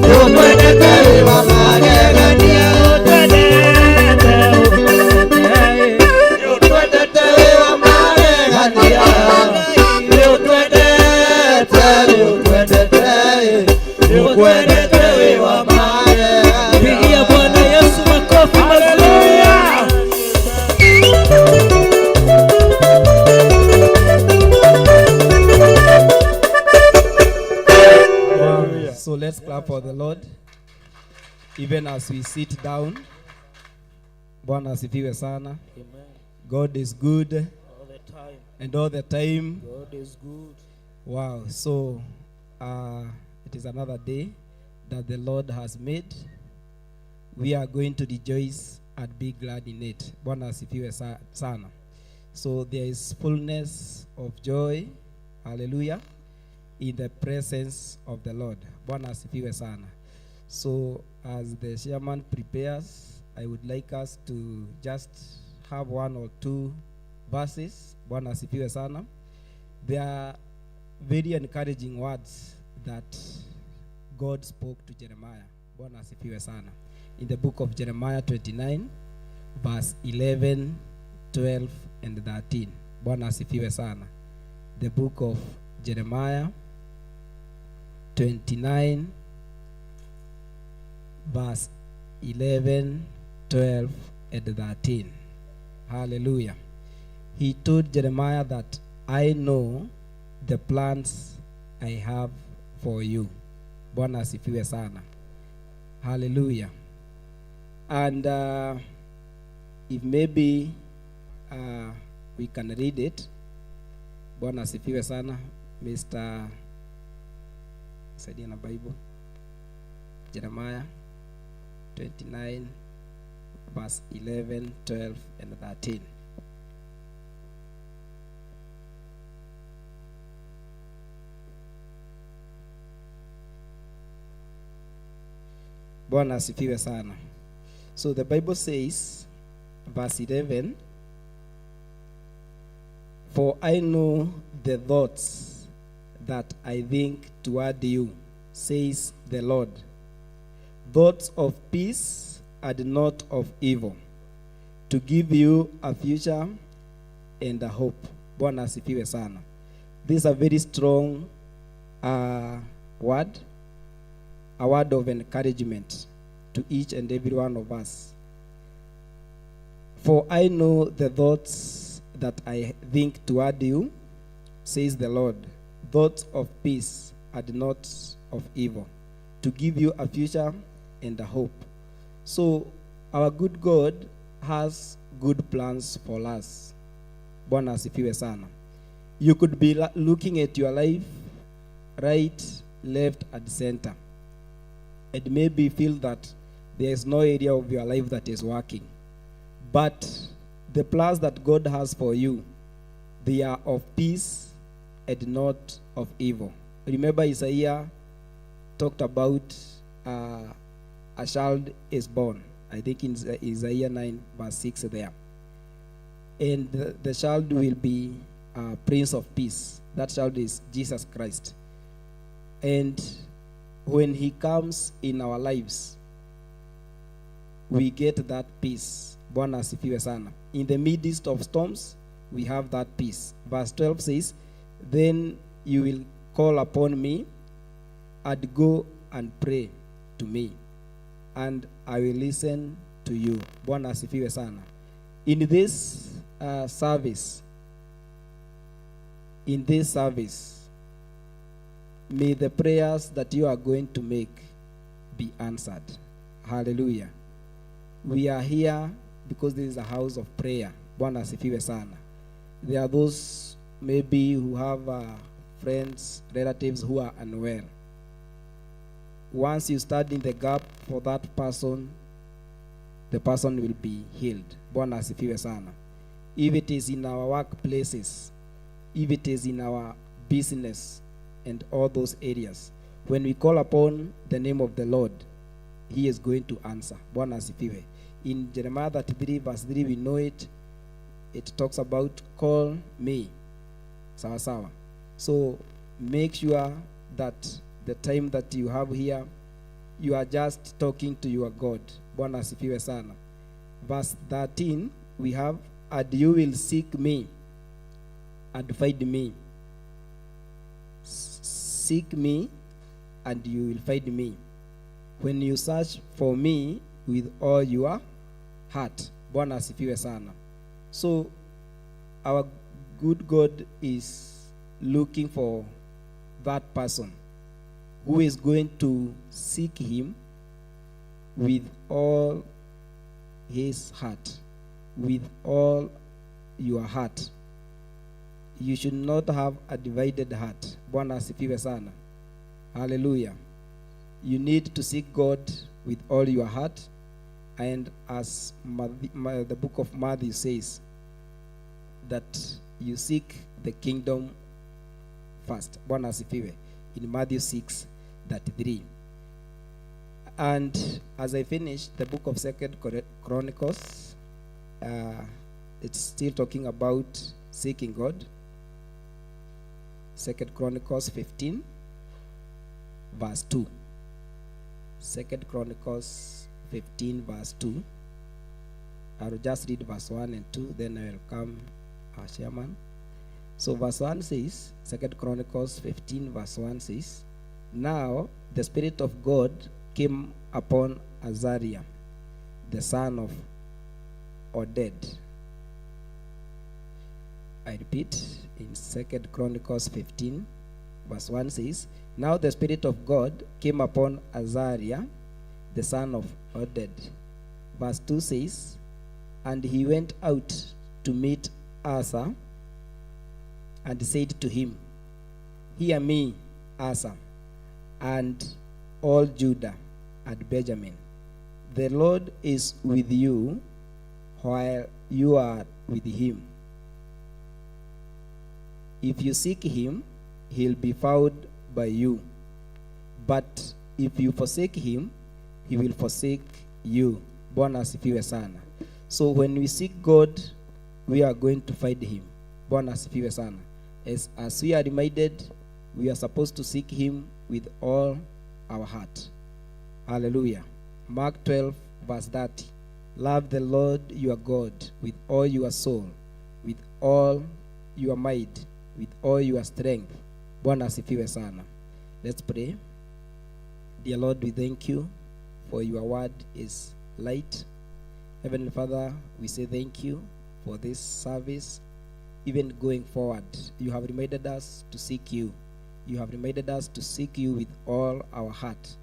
ũtwendete wĩ wa magegania. Ũtwendete, ũtwendete. Ũtwendete wĩ wa magegania. Ũtwendete, ũtwendete, ũtwendete wĩ wa magegania. Pigia Bwana Yesu makofi mazuri. Wow. So let's clap for the Lord even as we sit down. Bwana asifiwe sana. Amen. God is good All the time. and all the time. God is good. Wow. So it is another day that the Lord has made. We are going to rejoice and be glad in it. Bwana asifiwe sana. So there is fullness of joy. Hallelujah. In the presence of the Lord. Bwana asifiwe sana. So as the chairman prepares, I would like us to just have one or two verses. Bwana asifiwe sana. There are very encouraging words that God spoke to Jeremiah. Bwana asifiwe sana. In the book of Jeremiah 29, verse 11, 12, and 13. Bwana asifiwe sana. The book of Jeremiah 29, verse 11, 12, and 13. Hallelujah. He told Jeremiah that I know the plans I have for you. Bwana asifiwe sana. Hallelujah. And if maybe we can read it. Bwana asifiwe sana. Mr. Saidia na Bible. Jeremiah 29 verse 11, 12 and 13. Bwana asifiwe sana. So the Bible says, verse 11, For I know the thoughts that I think toward you, says the Lord, thoughts of peace and not of evil, to give you a future and a hope. Bwana asifiwe sana. This is a very strong word, a word of encouragement to each and every one of us. For I know the thoughts that I think toward you, says the Lord, thoughts of peace and not of evil, to give you a future and a hope. So, our good God has good plans for us. Bwana asifiwe sana. You could be looking at your life right, left, and center, and maybe feel that there is no area of your life that is working. But the plans that God has for you, they are of peace and not of evil. Remember, Isaiah talked about a child is born. I think in Isaiah 9, verse 6 there. And the child will be a Prince of Peace. That child is Jesus Christ. And when he comes in our lives, we get that peace. Bwana asifiwe sana. In the midst of storms, we have that peace. Verse 12 says, "Then you will call upon me and go and pray to me, and I will listen to you." Bwana asifiwe sana. In this service, may the prayers that you are going to make be answered. Hallelujah. We are here because this is a house of prayer. Bwana asifiwe sana. There are those maybe who have friends, relatives who are unwell. Once you stand in the gap for that person, the person will be healed. Bwana asifiwe sana. If it is in our workplaces, if it is in our business and all those areas, when we call upon the name of the Lord, he is going to answer. Bwana asifiwe. In Jeremiah 33 verse 3, we know it. It talks about "call me." Sawa sawa. So make sure that the time that you have here, you are just talking to your God. Bwana asifiwe sana. Verse 13, we have, "And you will seek me and find me. Seek me and you will find me, when you search for me with all your heart." Bwana asifiwe sana. So our good God is looking for that person who is going to seek him with all his heart, with all your heart. You should not have a divided heart. Bwana asifiwe sana. Hallelujah. You need to seek God with all your heart. And as the book of Matthew says, that you seek the kingdom first. Bwana asifiwe. In Matthew 6:33. And as I finish the book of Second Chronicles, it's still talking about seeking God. Second Chronicles 15, verse 2. Second Chronicles 15, verse 2. I will just read verse 1 and 2, then I will come our chairman. So verse 1 says, Second Chronicles 15, verse 1 says, "Now the Spirit of God came upon Azariah, the son of Oded." I repeat, in Second Chronicles 15, verse 1 says, "Now the Spirit of God came upon Azariah, the son of Oded." Verse 2 says, "And he went out to meet Asa and said to him, 'Hear me, Asa, and all Judah and Benjamin. The Lord is with you while you are with him. If you seek him, he'll be found by you. But if you forsake him, he will forsake you.'" Bwana asifiwe sana. So when we seek God, we are going to find him. Bwana asifiwe sana. As we are reminded, we are supposed to seek him with all our heart. Hallelujah. Mark 12 verse 30. Love the Lord your God with all your soul, with all your might, with all your strength. Bwana asifiwe sana. Let's pray. Dear Lord, we thank you for your word is light. Heavenly Father, we say thank you for this service. Even going forward, you have reminded us to seek you. You have reminded us to seek you with all our heart.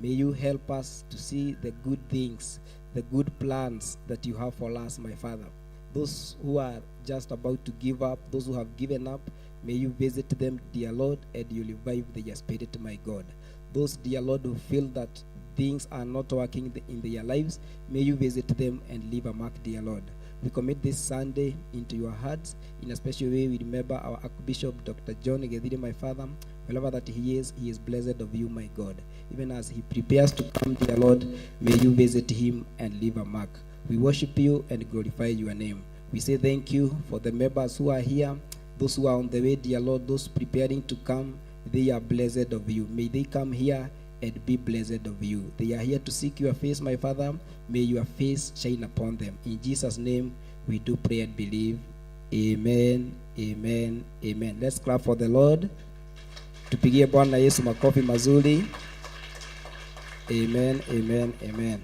May you help us to see the good things, the good plans that you have for us, my Father. Those who are just about to give up, those who have given up, may you visit them, dear Lord, and you revive their spirit, my God. Those, dear Lord, who feel that things are not working in their lives, may you visit them and leave a mark, dear Lord. We commit this Sunday into your hands. In a special way, we remember our Archbishop, Dr. John Githiri, my father. Wherever that he is blessed of you, my God. Even as he prepares to come, dear Lord, may you visit him and leave a mark. We worship you and glorify your name. We say thank you for the members who are here, those who are on the way, dear Lord, those preparing to come, they are blessed of you. May they come here and be blessed of you. They are here to seek your face, my Father. May your face shine upon them. In Jesus' name, we do pray and believe. Amen, amen, amen. Let's clap for the Lord. Tupigie Bwana Yesu makofi mazuri. Amen, amen, amen.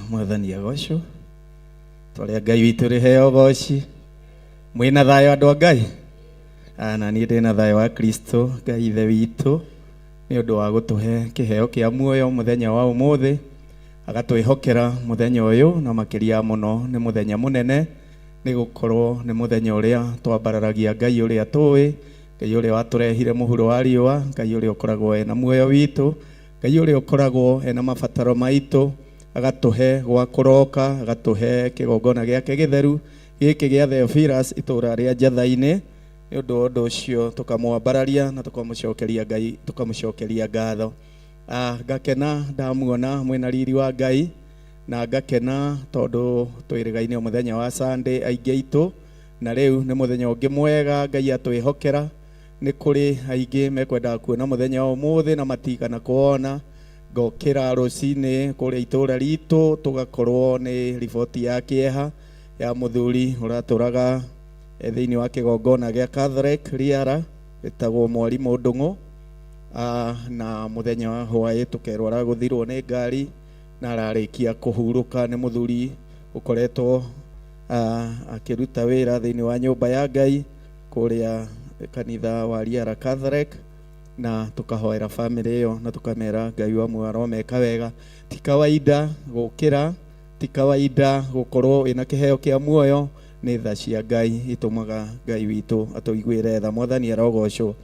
Mwathani agocwo twarĩa Ngai witũ rĩheo goci mwĩna thayũ andũ a Ngai. Na niĩ ndĩ na thayũ wa Kristo Ngai ithe witũ nĩ ũndũ wa gũtũhe kĩheo kĩa muoyo mũthenya wa ũmũthĩ, agatwĩhokera mũthenya ũyũ, na makĩria mũno nĩ mũthenya mũnene, nĩ gũkorwo nĩ mũthenya ũrĩa twambararagia Ngai ũrĩa tũĩ, Ngai ũrĩa watũrehire mũhuro wa riũa, Ngai ũrĩa ũkoragwo ena muoyo witũ, Ngai ũrĩa ũkoragwo ena mabataro maitũ, agatũhe gwa kũroka, agatũhe kĩgongona gĩake gĩtheru gĩkĩ gĩa Theophilus itũra rĩa Njatha-inĩ. Nĩ ũndũ wa ũndũ ũcio tũkamwambararia na tũkamũcokeria Ngai, tũkamũcokeria ngatho. Ngakena ndamuona mwĩna riri wa Ngai, na ngakena tondũ twĩrĩgaine mũthenya wa Sunday aingĩ aitũ, na rĩu nĩ mũthenya ũngĩ mwega Ngai atwĩhokera. Nĩ kũrĩ aingĩ mekwendaga kuona mũthenya wa ũmũthĩ na matigana kuona. Ngokĩra rũcinĩ kũrĩa itũra ritũ tũgakorwo nĩ riboti ya kĩeha ya mũthuri ũratũraga thĩinĩ wa kĩgongona gĩa Catholic Riara wĩtagwo Mwarimũ Ndung'u. Na mũthenya wa hwaĩ tũkerwo aragũthirwo nĩ ngari na ararĩkia kũhurũka. Nĩ mũthuri ũkoretwo akĩruta wĩra thĩinĩ wa nyũmba ya Ngai kũrĩa kanitha wa Riara Catholic, na tukahoera family ĩyo na tukamera Ngai wa muoyo aromeka wega. Ti kawaida gũkĩra, ti kawaida gũkorwo wĩna kĩheo kĩa muoyo, nĩ tha cia Ngai itũmaga Ngai witũ atũiguĩre tha. Mwathani arogocwo.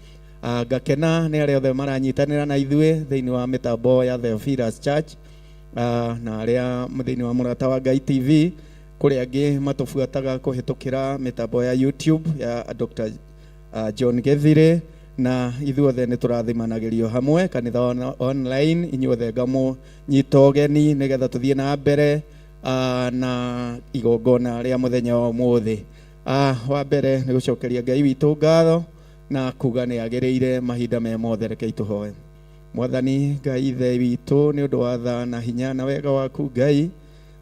Ngakena nĩ arĩa othe maranyitanĩra na ithuĩ thĩinĩ wa mĩtambo ya Theophilus Church, na arĩa thĩinĩ wa Mũrata wa Ngai TV, kũrĩa angĩ matũbuataga kũhĩtũkĩra mĩtambo ya YouTube ya Dr. John Githiri, na ithuothe nĩ tũrathimanagĩrio hamwe kanitha online. Inyuothe ngamũnyita ũgeni nĩgetha tũthiĩ na mbere na igongona rĩa mũthenya wa ũmũthĩ. Wa mbere nĩ gũcokeria Ngai witũ ngatho na kuga nĩ agĩrĩire mahinda me mothe. Reke itũhoe. Mwathani Ngai ithe witũ, nĩ ũndũ wa tha na hinya na wega waku Ngai,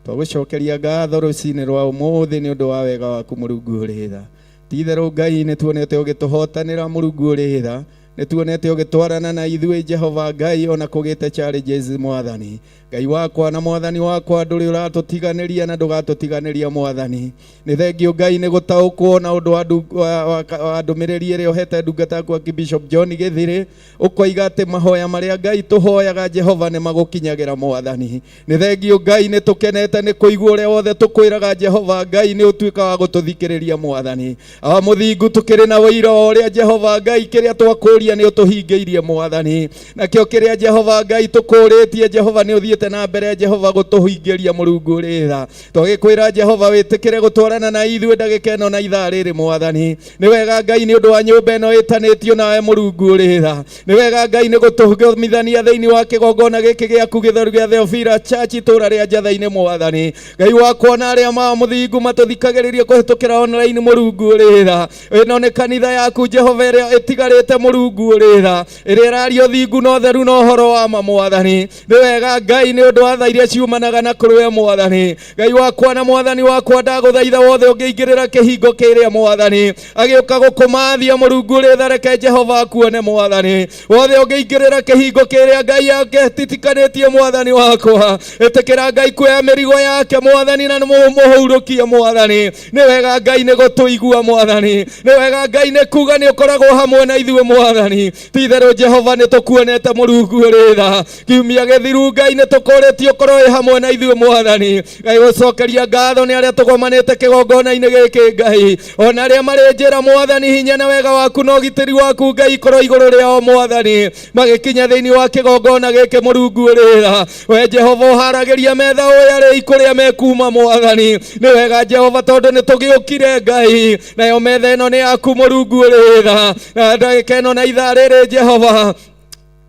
twagũcokeria ngatho rũcinĩ rwa ũmũthĩ nĩ ũndũ wa wega waku Mũrungu ũrĩ tha. Ti itherũ Ngai nĩ tuonete ũgĩtũhotanĩra Mũrungu ũrĩ tha, nĩ tuonete ũgĩtwarana na ithuĩ Jehova Ngai ona kũgĩte challenges. Mwathani Ngai wakwa na Mwathani wakwa, ndũrĩ ũratũtiganĩria na ndũgatũtiganĩria Mwathani. Nĩ thengio Ngai nĩ gũtaũkwo na ũndũ wa ndũmĩrĩri ĩrĩa ũhete ndungata yaku Archbishop John Githiri, ũkoiga atĩ mahoya marĩa Ngai tũhoyaga Jehova nĩ magũkinyagĩra Mwathani. Nĩ thengio Ngai nĩ tũkenete nĩ kũigua ũrĩa wothe tũkwĩraga Jehova Ngai nĩ ũtuĩka wa gũtũthikĩrĩria Mwathani. Awa mũthingu, tũkĩrĩ na ũira wa ũrĩa Jehova Ngai kĩrĩa twakũria nĩ ũtũhingĩirie Mwathani, nakĩo kĩrĩa Jehova Ngai tũkũrĩtie Jehova nĩ ũthiĩte na mbere Jehova gũtũhingĩria Mũrungu ũrĩ tha. Twagĩkwĩra Jehova wĩtĩkĩre gũtwarana na ithuĩ ndagĩka ĩno na ithaa rĩrĩ Mwathani. Nĩ wega Ngai nĩ ũndũ wa nyũmba ĩno ĩtanĩtio nawe Mũrungu ũrĩ tha. Nĩ wega Ngai nĩ gũtũgomithania thĩinĩ wa kĩgongona gĩkĩ gĩaku gĩtheru gĩa Theophilus Church itũũra rĩa Njatha-inĩ Mwathani. Ngai wakwa na arĩa ma mũthingu matũthikagĩrĩria kũhĩtũkĩra online Mũrungu ũrĩ tha. Ĩno nĩ kanitha yaku Jehova ĩrĩa ĩtigarĩte Mũrungu Mũrungu ũrĩ tha, ĩrĩa ĩraria ũthingu na ũtheru na ũhoro wa ma Mwathani. Nĩ wega Ngai nĩ ũndũ wa tha iria ciumanaga na kũrĩ we Mwathani. Ngai wakwa na Mwathani wakwa, ndagũthaitha wothe ũngĩingĩrĩra kĩhingo kĩrĩa Mwathani agĩũka gũkũmathia Mũrungu ũrĩ tha, reke Jehova akuone Mwathani. Wothe ũngĩingĩrĩra kĩhingo kĩrĩa Ngai angĩtitikanĩtie Mwathani wakwa, ĩtĩkĩra Ngai kuoya mĩrigo yake Mwathani na mũhurũkie Mwathani. Nĩ wega Ngai nĩ gũtũigua Mwathani, nĩ wega Ngai nĩ kuga nĩ ũkoragwo hamwe na ithuĩ Mwathani. Ti itherũ Jehova nĩ tũkuonete Mũrungu ũrĩ tha. Kiumia gĩthiru Ngai nĩ tũkũrĩtie ũkorwo wĩ hamwe na ithuĩ Mwathani. Ngai gũcokeria ngatho nĩ arĩa tũgomanĩte kĩgongona-inĩ gĩkĩ Ngai, ona arĩa marĩ njĩra Mwathani, hinya na wega waku na ũgitĩri waku Ngai ikorwo igũrũ rĩao Mwathani, magĩkinya thĩinĩ wa kĩgongona gĩkĩ Mũrungu ũrĩ tha. We Jehova ũharagĩria metha ũyũ arĩi kũrĩa mekuma Mwathani. Nĩ wega Jehova tondũ nĩ tũgĩũkire Ngai, nayo metha ĩno nĩ yaku Mũrungu ũrĩ tha. Na ndagĩka ĩno na ithaa rĩrĩ Jehova,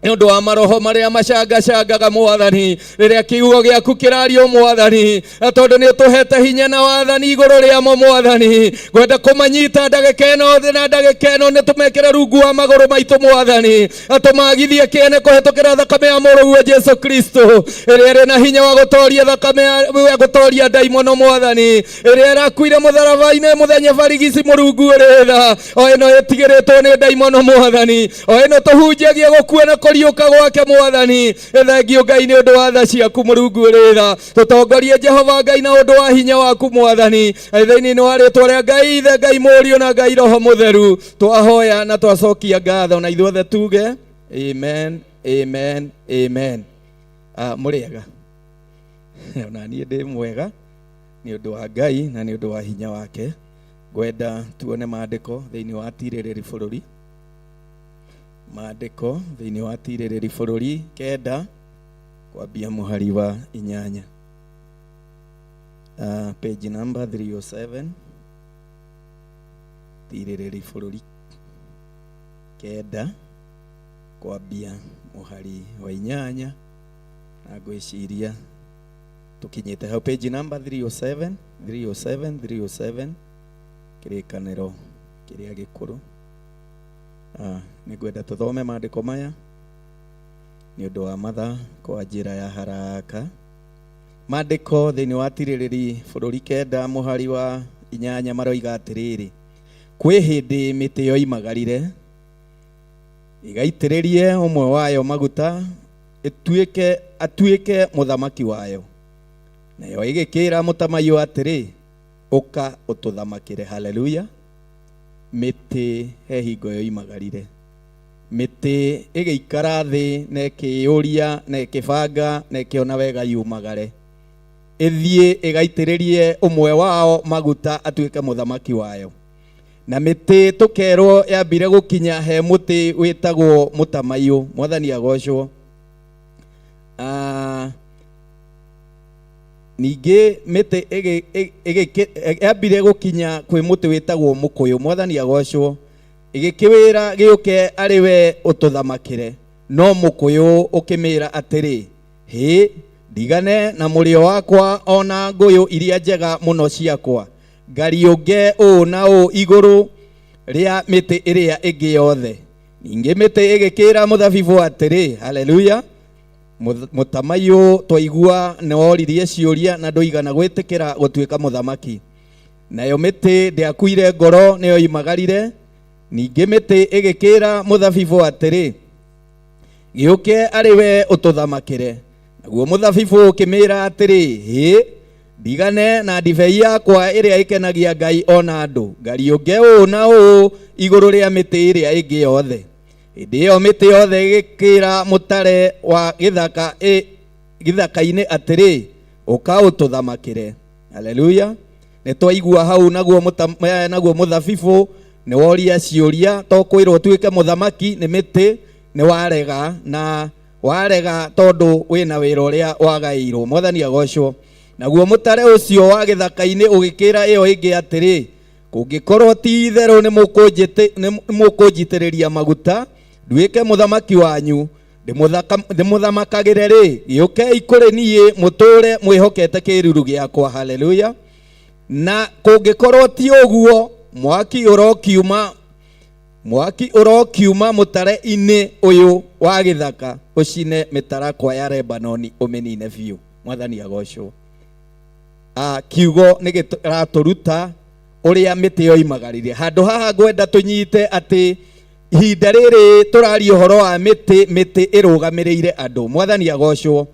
nĩ ũndũ wa maroho marĩa macangacangaga Mwathani, rĩrĩa kiugo gĩaku kĩrario Mwathani, na tondũ nĩ ũtũhete hinya na wathani igũrũ rĩamo Mwathani, ngwenda kũmanyita ndagĩka ĩno na ndagĩka ĩno nĩ tũmekĩre rungu wa magũrũ maitũ Mwathani, na tũmagithie kĩene kũhetũkĩra thakame ya mũrũguo Jesu Kristo, ĩrĩa ĩrĩ na hinya wa gũtoria thakame ya gũtoria ndaimono Mwathani, ĩrĩa ĩrakuire mũtharaba-inĩ mũthenya barigici Mũrungu ũrĩ tha, o ĩno ĩtigĩrĩtwo nĩ ndaimono Mwathani, o ĩno tũhunjagia gũkua na kũriũka gwake Mwathani. Thengio Ngai nĩ ũndũ wa tha ciaku Mũrungu ũrĩ tha. Tũtongorie Jehova Ngai na ũndũ wa hinya waku Mwathani, thĩinĩ wa rĩtwa rĩa Ngai Ithe, Ngai Mũriũ na Ngai Roho Mũtheru, twahoya na twacokia ngatho, na ithuothe tuge amen, amen, amen. Mũrĩega? Ona niĩ ndĩ mwega nĩ ũndũ wa Ngai na nĩ ũndũ wa hinya wake. Ngwenda tuone maandĩko thĩinĩ wa tirĩrĩri bũrũri, maandĩko thĩinĩ wa tirĩrĩri bũrũri 9 kwambia mũhari wa 8, page number 307, tirĩrĩri bũrũri 9 kwambia mũhari wa 8, na ngwĩciria tũkinyĩte hau page number 307, 307, 307, kĩrĩkanĩro kĩrĩa gĩkũrũ. Nĩ ngwenda tũthome maandĩko maya nĩ ũndũ wa mathaa kwa njĩra ya haraka. Maandĩko thĩinĩ wa tirĩrĩri bũrũri 9 mũhari wa 8 maroiga atĩrĩrĩ, kwĩ hĩndĩ mĩtĩ yoimagarire ĩgaitĩrĩrie ũmwe wayo maguta ĩtuĩke atuĩke mũthamaki wayo, nayo ĩgĩkĩra mũtamaiyũ atĩrĩ, ũka ũtũthamakĩre. Haleluya. Mĩtĩ he hingo yoimagarire, mĩtĩ ĩgĩikara thĩ na ĩkĩyũria na ĩkĩbanga na ĩkĩona wega yumagare ĩthiĩ ĩgaitĩrĩrie ũmwe wao maguta atuĩke mũthamaki wayo. Na mĩtĩ tũkerwo yambire gũkinya he mũtĩ wĩtagwo mũtamaiyũ. Mwathani agocwo. Ningĩ mĩtĩ yambire gũkinya kwĩ mũtĩ wĩtagwo mũkũyũ. Mwathani agocwo. Ĩgĩkĩwĩra gĩũke arĩ we ũtũthamakĩre, no mũkũyũ ũkĩmĩra atĩrĩ, hĩ, ndigane na mũrĩo wakwa ona ngũyũ iria njega mũno ciakwa, ngariũnge ũũ na ũũ igũrũ rĩa mĩtĩ ĩrĩa ĩngĩ yothe. Ningĩ mĩtĩ ĩgĩkĩra mũthabibũ atĩrĩ, haleluya, mũtamaiyũ twaigua nĩ woririe ciũria na ndũigana gwĩtĩkĩra gũtuĩka mũthamaki. Nayo mĩtĩ ndĩakuire ngoro nĩyo imagarire. Ningĩ mĩtĩ ĩgĩkĩra mũthabibũ atĩrĩ, gĩũke arĩ we ũtũthamakĩre. Naguo mũthabibũ ũkĩmĩra atĩrĩ, hĩ, ndigane na ndibei yakwa ĩrĩa ĩkenagia Ngai ona andũ, ngariũnge ũũ na ũũ igũrũ rĩa mĩtĩ ĩrĩa ĩngĩ yothe. Hĩndĩ ĩyo mĩtĩ yothe ĩgĩkĩra mũtare wa gĩthaka-inĩ atĩrĩ, ũka ũtũthamakĩre. Haleluya. Nĩ twaigua hau naguo naguo mũthabibũ nĩ woria ciũria, to kwĩrwo ũtuĩke mũthamaki nĩ mĩtĩ, nĩ warega, na warega tondũ wĩna wĩra ũrĩa wagaĩirwo. Mwathani agocwo. Naguo mũtare ũcio wa gĩthaka-inĩ ũgĩkĩra ĩyo ĩngĩ atĩrĩ, kũngĩkorwo ti itherũ nĩ mũkũnjitĩrĩria maguta nduĩke mũthamaki wanyu, ndĩmũthamakagĩre rĩ, gĩũkei kũrĩ niĩ mũtũũre mwĩhokete kĩruru gĩakwa. Haleluya. Na kũngĩkorwo ti ũguo, mwaki ũrokiuma Mwaki ũrokiuma mũtare-inĩ ũyũ wa gĩthaka ũcine mĩtarakwa ya Lebanoni ũmĩnine biũ. Mwathani agocwo. Kiugo nĩ gĩratũruta ũrĩa mĩtĩ yoimagarire. Handũ haha ngwenda tũnyite atĩ ihinda rĩrĩ tũraria ũhoro wa mĩtĩ, mĩtĩ ĩrũgamĩrĩire andũ. Mwathani agocwo.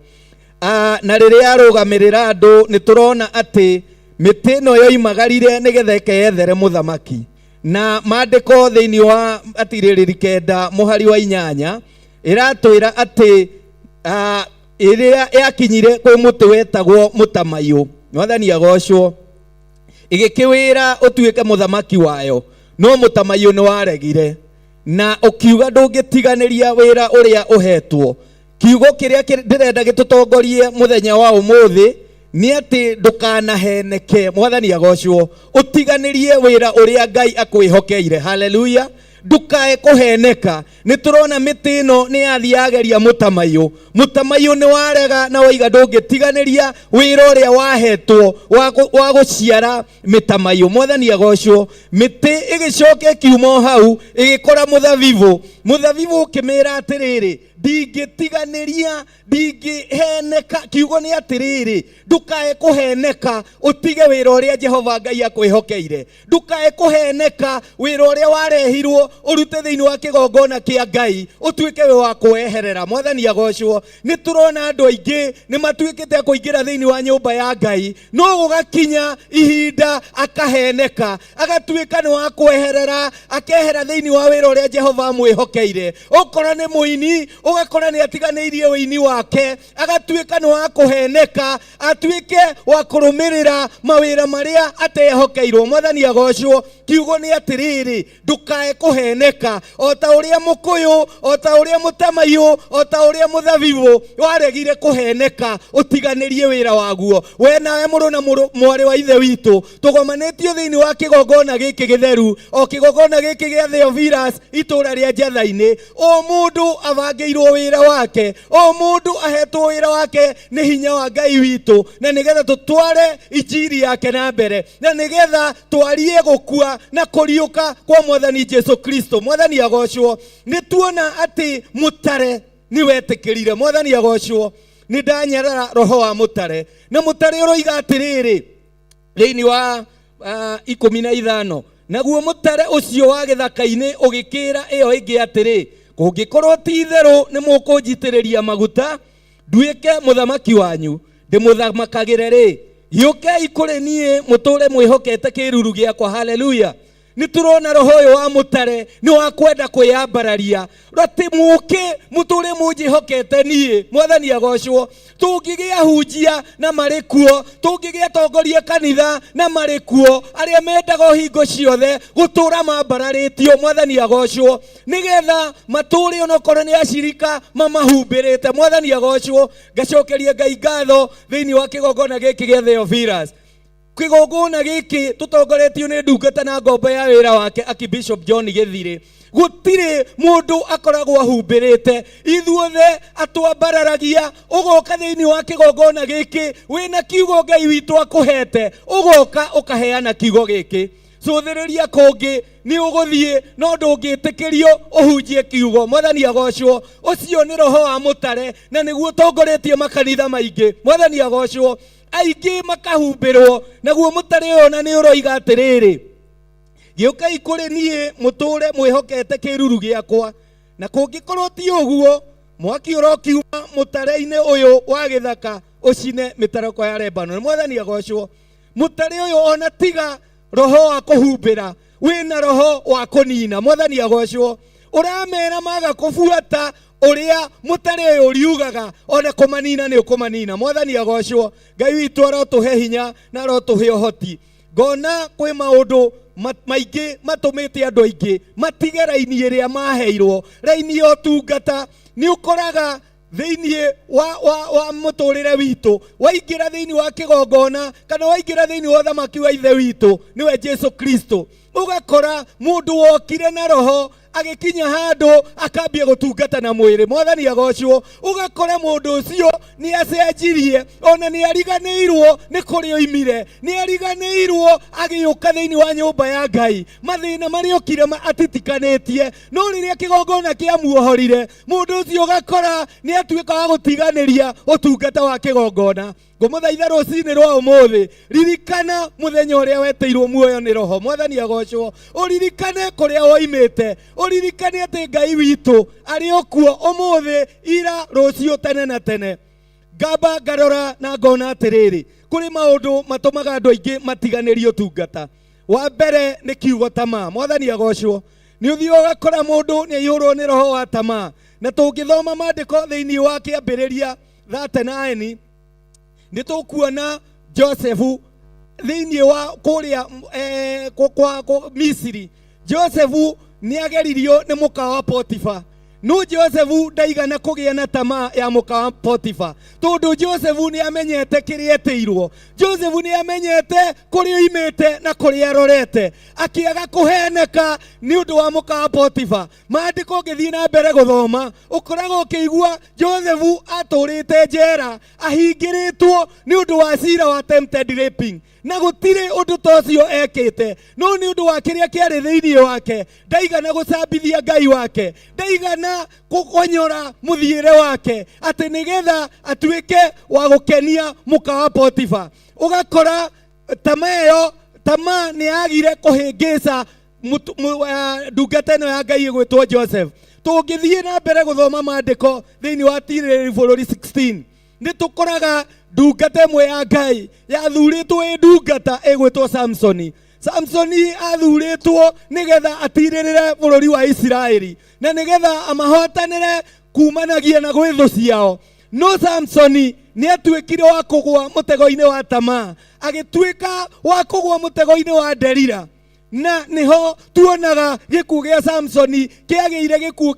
Na rĩrĩa arũgamĩrĩra andũ nĩ tũrona atĩ mĩtĩ ĩno yoimagarire nĩgetha ĩkeyethere mũthamaki. Na maandĩko thĩinĩ wa atirĩrĩri 9 mũhari wa 8 ĩratwĩra atĩ ĩrĩa yakinyire kwĩ mũtĩ wetagwo mũtamaiyũ. Mwathani agocwo. Ĩgĩkĩwĩra ũtuĩke mũthamaki wayo, no mũtamaiyũ nĩ waregire na ũkiuga ndũngĩtiganĩria wĩra ũrĩa ũhetwo. Kiugo kĩrĩa ndĩrenda gĩtũtongorie mũthenya wa ũmũthĩ nĩ atĩ ndũkanaheneke. Mwathani agocwo. Ũtiganĩrie wĩra ũrĩa Ngai akwĩhokeire. Haleluya. Ndũkae kũheneka. Nĩ tũrona mĩtĩ ĩno nĩ yathiĩ yageria mũtamaiyũ. Mũtamaiyũ nĩ warega na waiga ndũngĩtiganĩria wĩra ũrĩa wahetwo wa gũciara mĩtamaiyũ. Mwathani agocwo. Mĩtĩ ĩgĩcoka ĩkiuma o hau ĩgĩkora mũthabibũ. Mũthabibũ ũkĩmĩra atĩrĩrĩ, ndingĩtiganĩria, ndingĩheneka. Kiugo nĩ atĩrĩrĩ, ndũkae kũheneka ũtige wĩra ũrĩa Jehova Ngai akwĩhokeire. Ndũkae kũheneka wĩra ũrĩa warehirwo ũrute thĩinĩ wa kĩgongona kĩa Ngai ũtuĩke wĩ wa kweherera. Mwathani agocwo. Nĩ tũrona andũ aingĩ nĩ matuĩkĩte a kũingĩra thĩinĩ wa nyũmba ya Ngai, no gũgakinya ihinda akaheneka, agatuĩka nĩ wa kweherera, akehera thĩinĩ wa wĩra ũrĩa Jehova amwĩhokeire. Ũkora nĩ mũini, ũgakora nĩ atiganĩirie ũini wake, agatuĩka nĩ wa kũheneka, atuĩke wa kũrũmĩrĩra mawĩra marĩa atehokeirwo. Mwathani agocwo. Kiugo nĩ atĩrĩrĩ, ndũkae kũheneka. O ta ũrĩa mũkũyũ, o ta ũrĩa mũtamaiyũ, o ta ũrĩa mũthabibũ waregire kũheneka ũtiganĩrie wĩra waguo. We nawe mũrũ na mwarĩ wa ithe witũ, tũgomanĩtio thĩinĩ wa kĩgongona gĩkĩ gĩtheru, o kĩgongona gĩkĩ gĩa Theophilus itũũra rĩa Njatha-inĩ. O mũndũ abangĩirwo wĩra wake, o mũndũ ahetwo wĩra wake nĩ hinya wa Ngai witũ, na nĩgetha tũtware injiri yake na mbere, na nĩgetha twarie gũkua na kũriũka kwa Mwathani Jesu Kristo. Mwathani agocwo. Nĩ tuona atĩ mũtare nĩ wetĩkĩrire. Mwathani agocwo. Nĩ ndanyarara roho wa mũtare, na mũtare ũroiga atĩrĩrĩ thĩinĩ wa 15, naguo mũtare ũcio wa gĩthaka-inĩ ũgĩkĩra ĩyo ĩngĩ atĩrĩ, kũngĩkorwo ti itherũ nĩ mũkũnjitĩrĩria maguta nduĩke mũthamaki wanyu, ndĩmũthamakagĩre rĩ, gĩũkei kũrĩ niĩ mũtũre mwĩhokete kĩruru gĩakwa. Haleluya. Nĩ tũrona roho ũyũ wa mũtare nĩ wa kwenda kwĩyambararia, atĩ mũke mũtũre mũnjĩhokete niĩ. Mwathani agocwo. Tũngĩgĩa hunjia na marĩ kuo, tũngĩgĩa tongoria kanitha na marĩ kuo, arĩa mendaga o hingo ciothe gũtũra mambararĩtio. Mwathani agocwo. Nĩgetha matũre onokorwo nĩ acirika mamahumbĩrĩte. Mwathani agocwo. Ngacokeria Ngai ngatho thĩinĩ wa kĩgongona gĩkĩ gĩa Theophilus. Kĩgongona gĩkĩ tũtongoretio nĩ ndungata na ngombo ya wĩra wake Archbishop John Gĩthirĩ. Gũtirĩ mũndũ akoragwo ahumbĩrĩte, ithuothe atwambararagia. Ũgoka thĩinĩ wa kĩgongona gĩkĩ wĩna kiugo Ngai witũ akũhete, ũgoka ũkaheana kiugo gĩkĩ. Cũthĩrĩria kũngĩ nĩ ũgũthiĩ, no ndũngĩtĩkĩrio ũhunjie kiugo. Mwathani agocwo. Ũcio nĩ roho wa mũtare, na nĩguo ũtongoretie makanitha maingĩ. Mwathani agocwo. Aingĩ makahumbĩrwo, naguo mũtare ũyũ na nĩ ũroiga atĩrĩrĩ, gĩũkai kũrĩ niĩ mũtũre mwĩhokete kĩruru gĩakwa, na kũngĩkorwo ti ũguo, mwaki ũrokiuma mũtare-inĩ ũyũ wa gĩthaka ũcine mĩtarakwa ya Lebanon. Mwathani agocwo. Mũtare ũyũ ona tiga roho wa kũhumbĩra, wĩna roho wa kũnina. Mwathani agocwo. Ũramera maga kũbuata ũrĩa mũtare ũyũ ũriugaga, ona kũmanina nĩ ũkũmanina. Mwathani agocwo. Ngai witũ arotũhe hinya na arotũhe ũhoti. Ngona kwĩ maũndũ maingĩ matũmĩte andũ aingĩ matige raini ĩrĩa maheirwo, raini ya ũtungata. Nĩ ũkoraga thĩinĩ wa mũtũrĩre witũ, waingĩra thĩinĩ wa kĩgongona kana waingĩra thĩinĩ wa ũthamaki wa ithe witũ nĩwe Jesu Kristo, ũgakora mũndũ wokire na roho Agĩkinya handũ akambia gũtungata na mwĩrĩ. Mwathani agocwo. Ũgakora mũndũ ũcio nĩ acenjirie, ona nĩ ariganĩirwo nĩ kũrĩa oimire, nĩ ariganĩirwo agĩũka thĩinĩ wa nyũmba ya Ngai, mathĩna marĩa okire atitikanĩtie. No rĩrĩa kĩgongona kĩamuohorire, mũndũ ũcio ũgakora nĩ atuĩka wa gũtiganĩria ũtungata wa kĩgongona. Ngũmũthaitha rũcinĩ rwa ũmũthĩ, ririkana mũthenya ũrĩa wetĩirwo muoyo nĩ Roho. Mwathani agocwo. Ũririkane kũrĩa woimĩte, ũririkane atĩ Ngai witũ arĩ o kuo ũmũthĩ, ira, rũciũ, tene na tene. Ngamba ngarora na ngona atĩrĩrĩ, kũrĩ maũndũ matũmaga andũ aingĩ matiganĩrie ũtungata. Wa mbere nĩ kiugo tamaa. Mwathani agocwo. Nĩ ũthiaga ũgakora mũndũ nĩ aihũrwo nĩ roho wa tamaa, na tũngĩthoma maandĩko thĩinĩ wa Kĩambĩrĩria 39 nĩ tũkuona Josefu thĩinĩ wa kũrĩa kwa Misiri. Josefu nĩ ageririo nĩ mũka wa Potifa, no Josefu ndaigana kũgĩa na tamaa ya mũka wa Potifa, tondũ Josefu nĩ amenyete kĩrĩa etĩirwo. Josefu nĩ amenyete kũrĩa oimĩte na kũrĩa arorete, akĩaga kũheneka nĩ ũndũ wa mũka wa Potifa. Maandĩko ũngĩthiĩ na mbere gũthoma, ũkoragwo ũkĩigua Josefu atũrĩte njera ahingĩrĩtwo nĩ ũndũ wa cira wa attempted raping, na gũtirĩ ũndũ ta ũcio ekĩte, no nĩ ũndũ wa kĩrĩa kĩarĩ thĩinĩ wake ndaigana gũcambithia Ngai wake, ndaigana kũkonyora mũthiĩre wake atĩ nĩgetha atuĩke wa gũkenia mũka wa Potifa. Ũgakora tamaa ĩyo, tamaa nĩ yagire kũhĩngĩca ndungata ĩno ya Ngai ĩgwĩtwo Joseph. Tũngĩthiĩ na mbere gũthoma maandĩko thĩinĩ wa Tirĩrĩri bũrũri 16, nĩ tũkoraga ndungata ĩmwe ya Ngai yathurĩtwo ĩ ndungata ĩgwĩtwo Samsoni. Samsoni athurĩtwo nĩgetha atirĩrĩre bũrũri wa Isiraeli na nĩgetha amahotanĩre kumanagia na gwĩ thũ ciao. No Samsoni nĩ atuĩkire wa kũgũa mũtego-inĩ wa tamaa, agĩtuĩka wa kũgũa mũtego-inĩ wa Delila, na nĩho tuonaga gĩkuũ gĩa Samsoni kĩagĩire gĩkuũ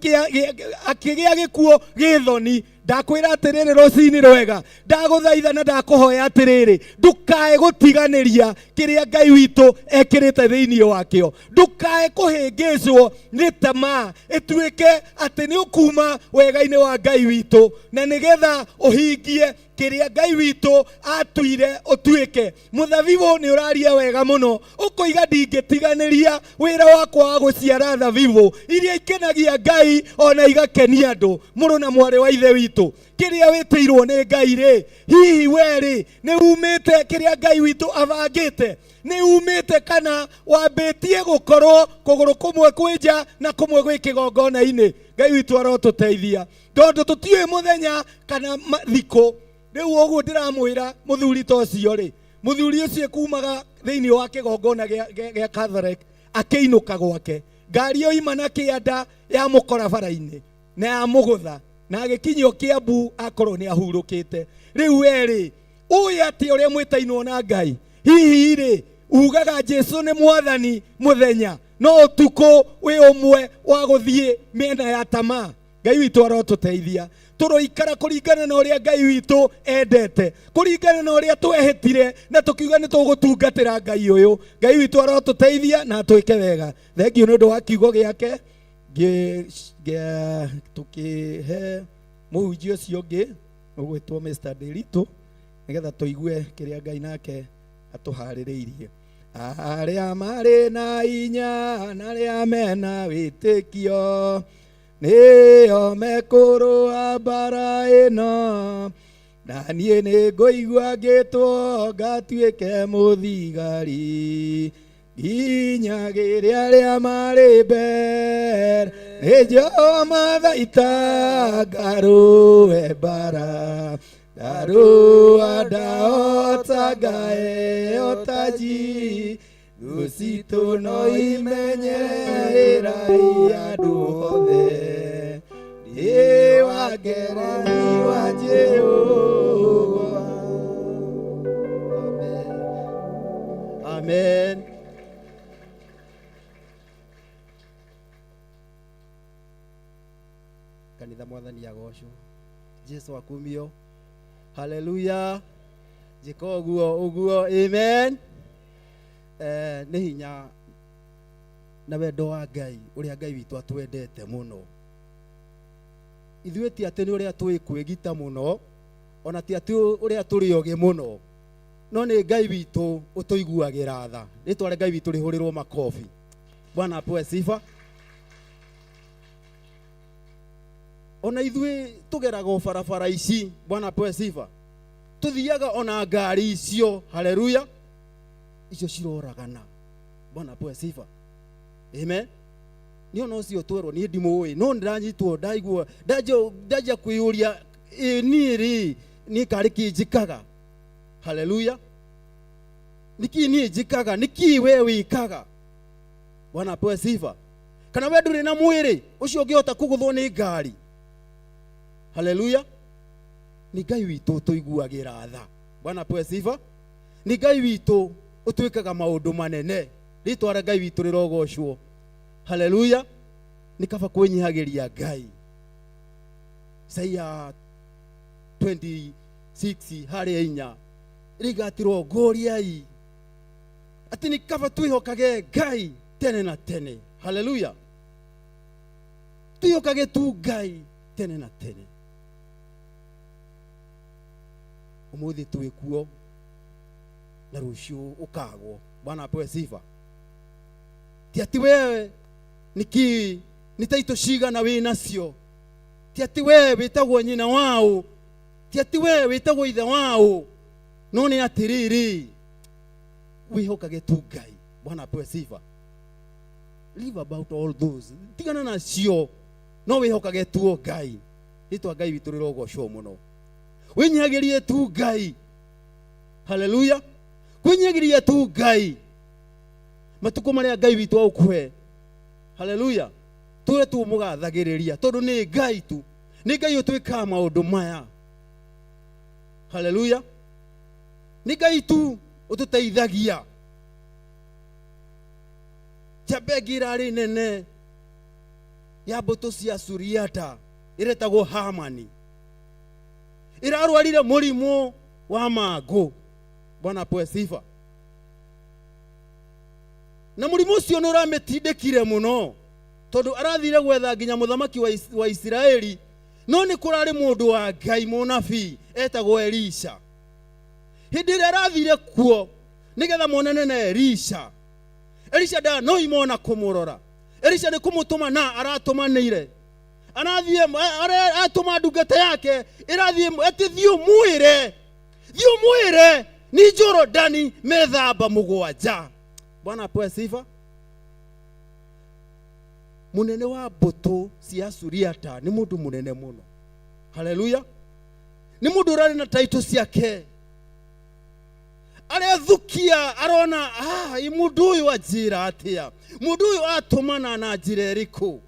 akĩgĩa gĩkuũ gĩthoni. Ndakwĩra atĩrĩrĩ rũcinĩ rwega, ndagũthaitha na ndakũhoya atĩrĩrĩ, ndũkae gũtiganĩria kĩrĩa Ngai witũ ekĩrĩte thĩinĩ wakĩo. Ndũkae kũhĩngĩcwo nĩ tamaa ĩtuĩke atĩ nĩ ũkuma wega-inĩ wa Ngai witũ, na nĩgetha ũhingie kĩrĩa Ngai witũ atuire ũtuĩke. Mũthabibũ nĩ ũraria wega mũno, ũkoiga ndingĩtiganĩria wĩra wakwa wa gũciara thabibũ iria ikenagia Ngai ona igakenia andũ. Mũrũ na mwarĩ wa ithe witũ, kĩrĩa wĩtĩirwo nĩ Ngai rĩ, hihi we rĩ nĩ umĩte kĩrĩa Ngai witũ abangĩte? Nĩ umĩte kana wambĩtie gũkorwo kũgũrũ kũmwe kwĩ nja na kũmwe gwĩ kĩgongona-inĩ? Ngai witũ arotũteithia, tondũ tũtiũĩ mũthenya kana thikũ. Rĩu ũguo ndĩramwĩra mũthuri ta ũcio rĩ, mũthuri ũcio kumaga thĩinĩ wa kĩgongona gĩa Catholic akĩinũka gwake, ngari yoima na kĩanda ya mũkora bara-inĩ na ya mũgũtha, na agĩkinyio Kiambu akorwo nĩ ahurũkĩte. Rĩu we rĩ, ũĩ atĩ ũrĩa mwĩtainwo na Ngai? Hihi rĩ, ugaga Jesu nĩ mwathani mũthenya, no ũtukũ wĩ ũmwe wa gũthiĩ mĩena ya tamaa? Ngai witũ arotũteithia tũroikara kũringana na ũrĩa Ngai witũ endete, kũringana na ũrĩa twehĩtire na tũkiuga nĩ tũgũtungatĩra Ngai ũyũ. Ngai witũ arotũteithia na atwĩke wega. Thengiũ nĩ ũndũ wa kiugo gĩake. Tũkĩhe mũhunjia ũcio ũngĩ ũgwĩtwo Mr. Ndiritu, nĩgetha tũigue kĩrĩa Ngai nake atũharĩrĩirie. Arĩa marĩ na inya na arĩa mena wĩtĩkio nĩo mekũrũa mbara ĩno, na niĩ nĩ ngũigua ngĩtwo ngatuĩke mũthigari, nginyagĩre arĩa marĩ mbere, nĩnjo mathaita ngarũe mbara, ndarũa ndahota ngaheo taji, thũ citũ no imenye ĩrai andũ othe, ndĩ wa ngereni wa Jehova. Amen. Kanitha mwathani agocwo, Jesu akumio, haleluya. Njĩka ũguo ũguo, amen. Nĩ hinya Na wendo wa Ngai ũrĩa Ngai witũ atwendete mũno. Ithuĩ ti atĩ nĩ ũrĩa tũĩ kwĩgita mũno, ona ti atĩ ũrĩa tũrĩ ogĩ mũno, no nĩ Ngai witũ ũtũiguagĩra tha. Rĩtwa rĩa Ngai witũ rĩhũrĩrwo makobi. Bwana apewe sifa. Ona ithuĩ tũgeraga o barabara ici. Bwana apewe sifa. Tuthiaga ona ngari icio. Haleluya. Icio ciroragana. Bwana apewe sifa. Amen. Nĩ ona ũcio twerwo niĩ ndimũĩ, no ndĩranyitwo ndaigua ndanjia ndanjia kwĩyũria, ĩ niĩ rĩ, niĩ karĩ kĩ njĩkaga? Haleluya. Nĩkĩ niĩ njĩkaga? Nĩkĩ we wĩkaga? Bwana apewe sifa. Kana we ndũrĩ na mwĩrĩ ũcio ũngĩhota kũgũthwo nĩ ngari? Haleluya. Nĩ Ngai witũ ũtũiguagĩra tha. Bwana apewe sifa. Nĩ Ngai witũ ũtwĩkaga maũndũ manene. Rĩtwa rĩa Ngai witũ rĩrogocwo. Haleluya. Nĩ kaba kwĩnyihagĩria Ngai. Isaia 26 harĩa inya rĩiga atĩ rongoriai, atĩ nĩ kaba twĩhokage Ngai tene na tene. Haleluya. Twĩhokage tu Ngai tene na tene. Ũmũthĩ twĩ kuo na rũciũ ũkagwo. Bwana apewe sifa. Ti atĩ wewe nĩkĩ nĩ taitũ cigana wĩ nacio, ti atĩ we wĩtagwo nyina waũ, ti atĩ we wĩtagwo ithe waũ, no nĩ atĩrĩrĩ, wĩhokage tu Ngai. Bwana apewe sifa. Leave about all those, tigana nacio, no wĩhokage tu o Ngai. Rĩtwa Ngai witũ rĩrogocwo mũno. Wĩnyihagĩrie tu Ngai. Haleluya. Kwĩnyihagĩria tu Ngai matukũ marĩa Ngai witũ agũkũhe. Haleluya. Tũre tũmũgathagĩrĩria tondũ nĩ Ngai tu, nĩ Ngai ũtwĩkaga maũndũ maya. Haleluya. Nĩ Ngai tu ũtũteithagia. Njamba ĩngĩ ĩrarĩ nene ya mbũtũ cia Suriata ĩretagwo Hamani, ĩrarwarire mũrimũ wa mangũ. Bwana apewe sifa. Na mũrimũ ũcio nĩ ũramĩtindĩkire mũno, tondũ arathire gwetha nginya mũthamaki wa Isiraeli, no nĩ kũrarĩ mũndũ wa Ngai mũnabii etagwo Elisha. Hĩndĩ ĩrĩa arathire kuo nĩgetha monane na Elisha, Elisha ndanoima ona kũmũrora. Elisha nĩ kũmũtũma na aratũmanĩire, arathiĩ atũma ndungata yake ĩrathiĩ atĩ thiĩ ũmwĩre, thiĩ ũmwĩre ni Jorodani methamba mũgwanja. Bwana apewe sifa. Mũnene wa mbũtũ cia Suriata nĩ mũndũ mũnene mũno. Haleluya. Nĩ mũndũ ũrarĩ na taitũ ciake, arethukia arona, ĩ mũndũ ũyũ anjĩra atĩa? Mũndũ ũyũ atũmana na njĩra ĩrĩkũ?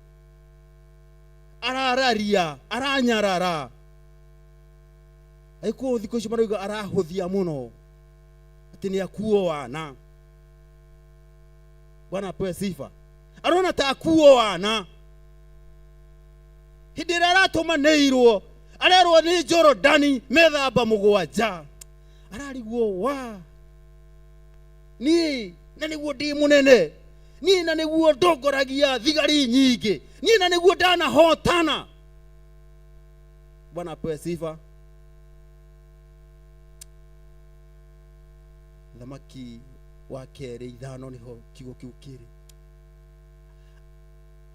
Arararia, aranyarara. Agĩkũyũ thikũ ici marauga arahũthia mũno, atĩ nĩ akuo wana. Bwana apewe sifa. Arona ta akuo wana. Hĩndĩ ĩrĩa aratũmanĩirwo arerwo nĩ Jorodani methamba mũgwanja, ararigwo wa niĩ na nĩguo ndĩ mũnene, niĩ na nĩguo ndongoragia thigari nyingĩ, niĩ na nĩguo ndanahotana. Bwana apewe sifa. Thamaki wa kerĩ ithano nĩho kiugo kĩu kĩrĩ.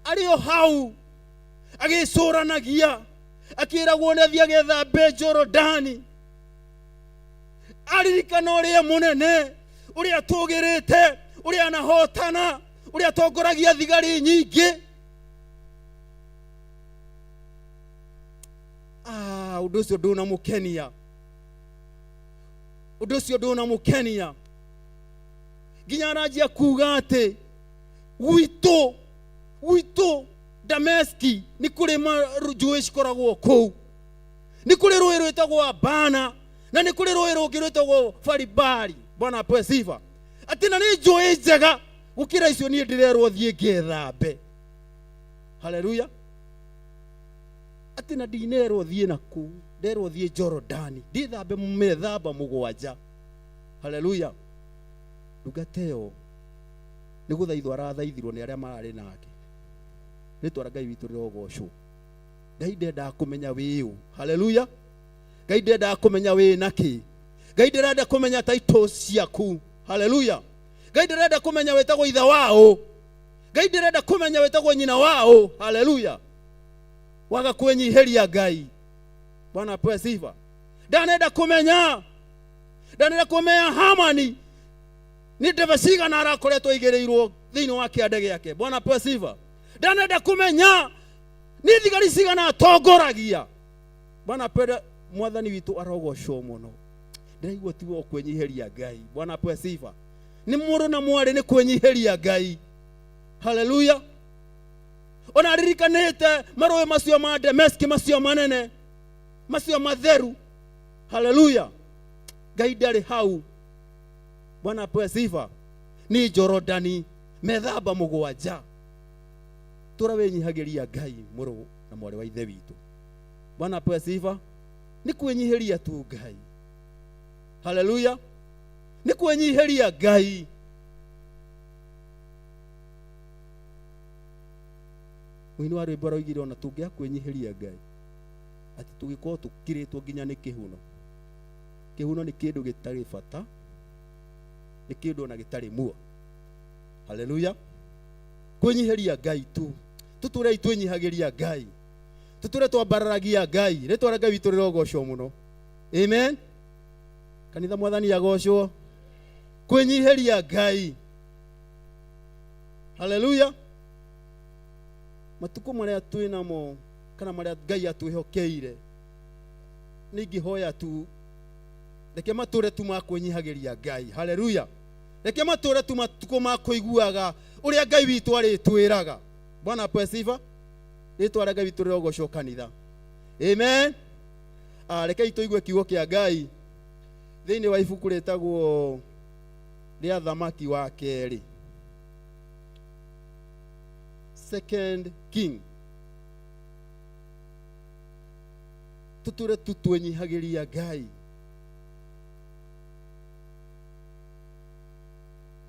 Arĩ o hau agĩcũranagia, akĩragwo nĩ athiĩ agethambe Jorodani, aririkana ũrĩa mũnene, ũrĩa atũgĩrĩte, ũrĩa anahotana, ũrĩa atongoragia thigari nyingĩ. Ũndũ ũcio ndũnamũkenia, ũndũ ũcio ndũnamũkenia, nginya aranjia kuga atĩ gwitũ Dameski nĩ kũrĩ njũĩ cikoragwo kũu, nĩ kũrĩ rũĩ rwĩtagwo Abana na nĩ kũrĩ rũĩ rũngĩ rwĩtagwo Faribari. Bwana apewe sifa. Atĩ na nĩ njũĩ njega gũkĩra icio niĩ ndĩrerwo thiĩ ngethambe. Haleluya. Atĩ na ndinerwo thiĩ na kũu, nderwo thiĩ Jorodani ndĩthambe methamba mũgwanja. Haleluya. Ndungata ĩyo Nĩ gũthaithwo arathaithirwo nĩ arĩa mararĩ nake. Rĩtwa rĩa Ngai witũ rĩrogocwo. Ngai ndendaga kũmenya wĩ ũ. Haleluya. Ngai ndendaga kũmenya wĩ na kĩ. Ngai nderenda kũmenya titles ciaku. Haleluya. Ngai nderenda kũmenya wĩtagwo ithe waũ. Ngai nderenda kũmenya wĩtagwo nyina waũ. Haleluya. Waga kwĩnyihĩria Ngai. Bwana apewe sifa. Ndanenda kũmenya. Ndanenda kũmenya Hamani nĩ ndebe cigana arakoretwo aigĩrĩirwo thĩinĩ wa kĩande gĩake. Bwana apewe sifa. Ndanenda kũmenya nĩ thigari cigana atongoragia. Bwana apewe, mwathani witũ arogocwo mũno. Ndĩraigua tiwe ũkwĩnyihĩria Ngai. Bwana apewe sifa. Nĩ mũrũ na mwarĩ nĩ kwĩnyihĩria Ngai. Haleluya. Ona aririkanĩte marũĩ macio ma Dameski, macio manene, macio matheru. Haleluya. Ngai ndarĩ hau. Bwana apewe sifa. Nĩ Jorodani methamba mũgwanja. Tũra wĩnyihagĩria Ngai mũrũ na mwarĩ wa ithe witũ. Bwana apewe sifa. Nĩ kwĩnyihĩria tu Ngai. Haleluya. Nĩ kwĩnyihĩria Ngai. Mũini wa rwĩmbo aroigire ona tũngĩaga kwĩnyihĩria Ngai, atĩ tũgĩkorwo tũkirĩtwo nginya nĩ kĩhuno. Kĩhuno nĩ kĩndũ gĩtarĩ bata, nĩ kĩndũ ona gĩtarĩ muo. Haleluya. Kwĩnyihĩria Ngai tu. Tũtũrei twĩnyihagĩria Ngai. Tũtũre twambararagia Ngai. Rĩtwa rĩa Ngai witũ rĩrogocwo mũno. Amen. Kanitha mwathani agocwo. Kwĩnyihĩria Ngai. Haleluya. Matukũ marĩa twĩ namo kana marĩa Ngai atwĩhokeire, nĩ ingĩhoya tu reke matũre tu ma kwĩnyihagĩria Ngai. Haleluya. Reke matũre tu matukũ ma kũiguaga ũrĩa Ngai witũ arĩtwĩraga. Bwana apewe sifa. Rĩtwa rĩa Ngai witũ rĩrogocwo kanitha. Amen. Rekei tũigue kiugo kĩa Ngai thĩinĩ wa ibuku rĩtagwo rĩa Thamaki wa kerĩ, Second King. Tũtũre tu twĩnyihagĩria Ngai,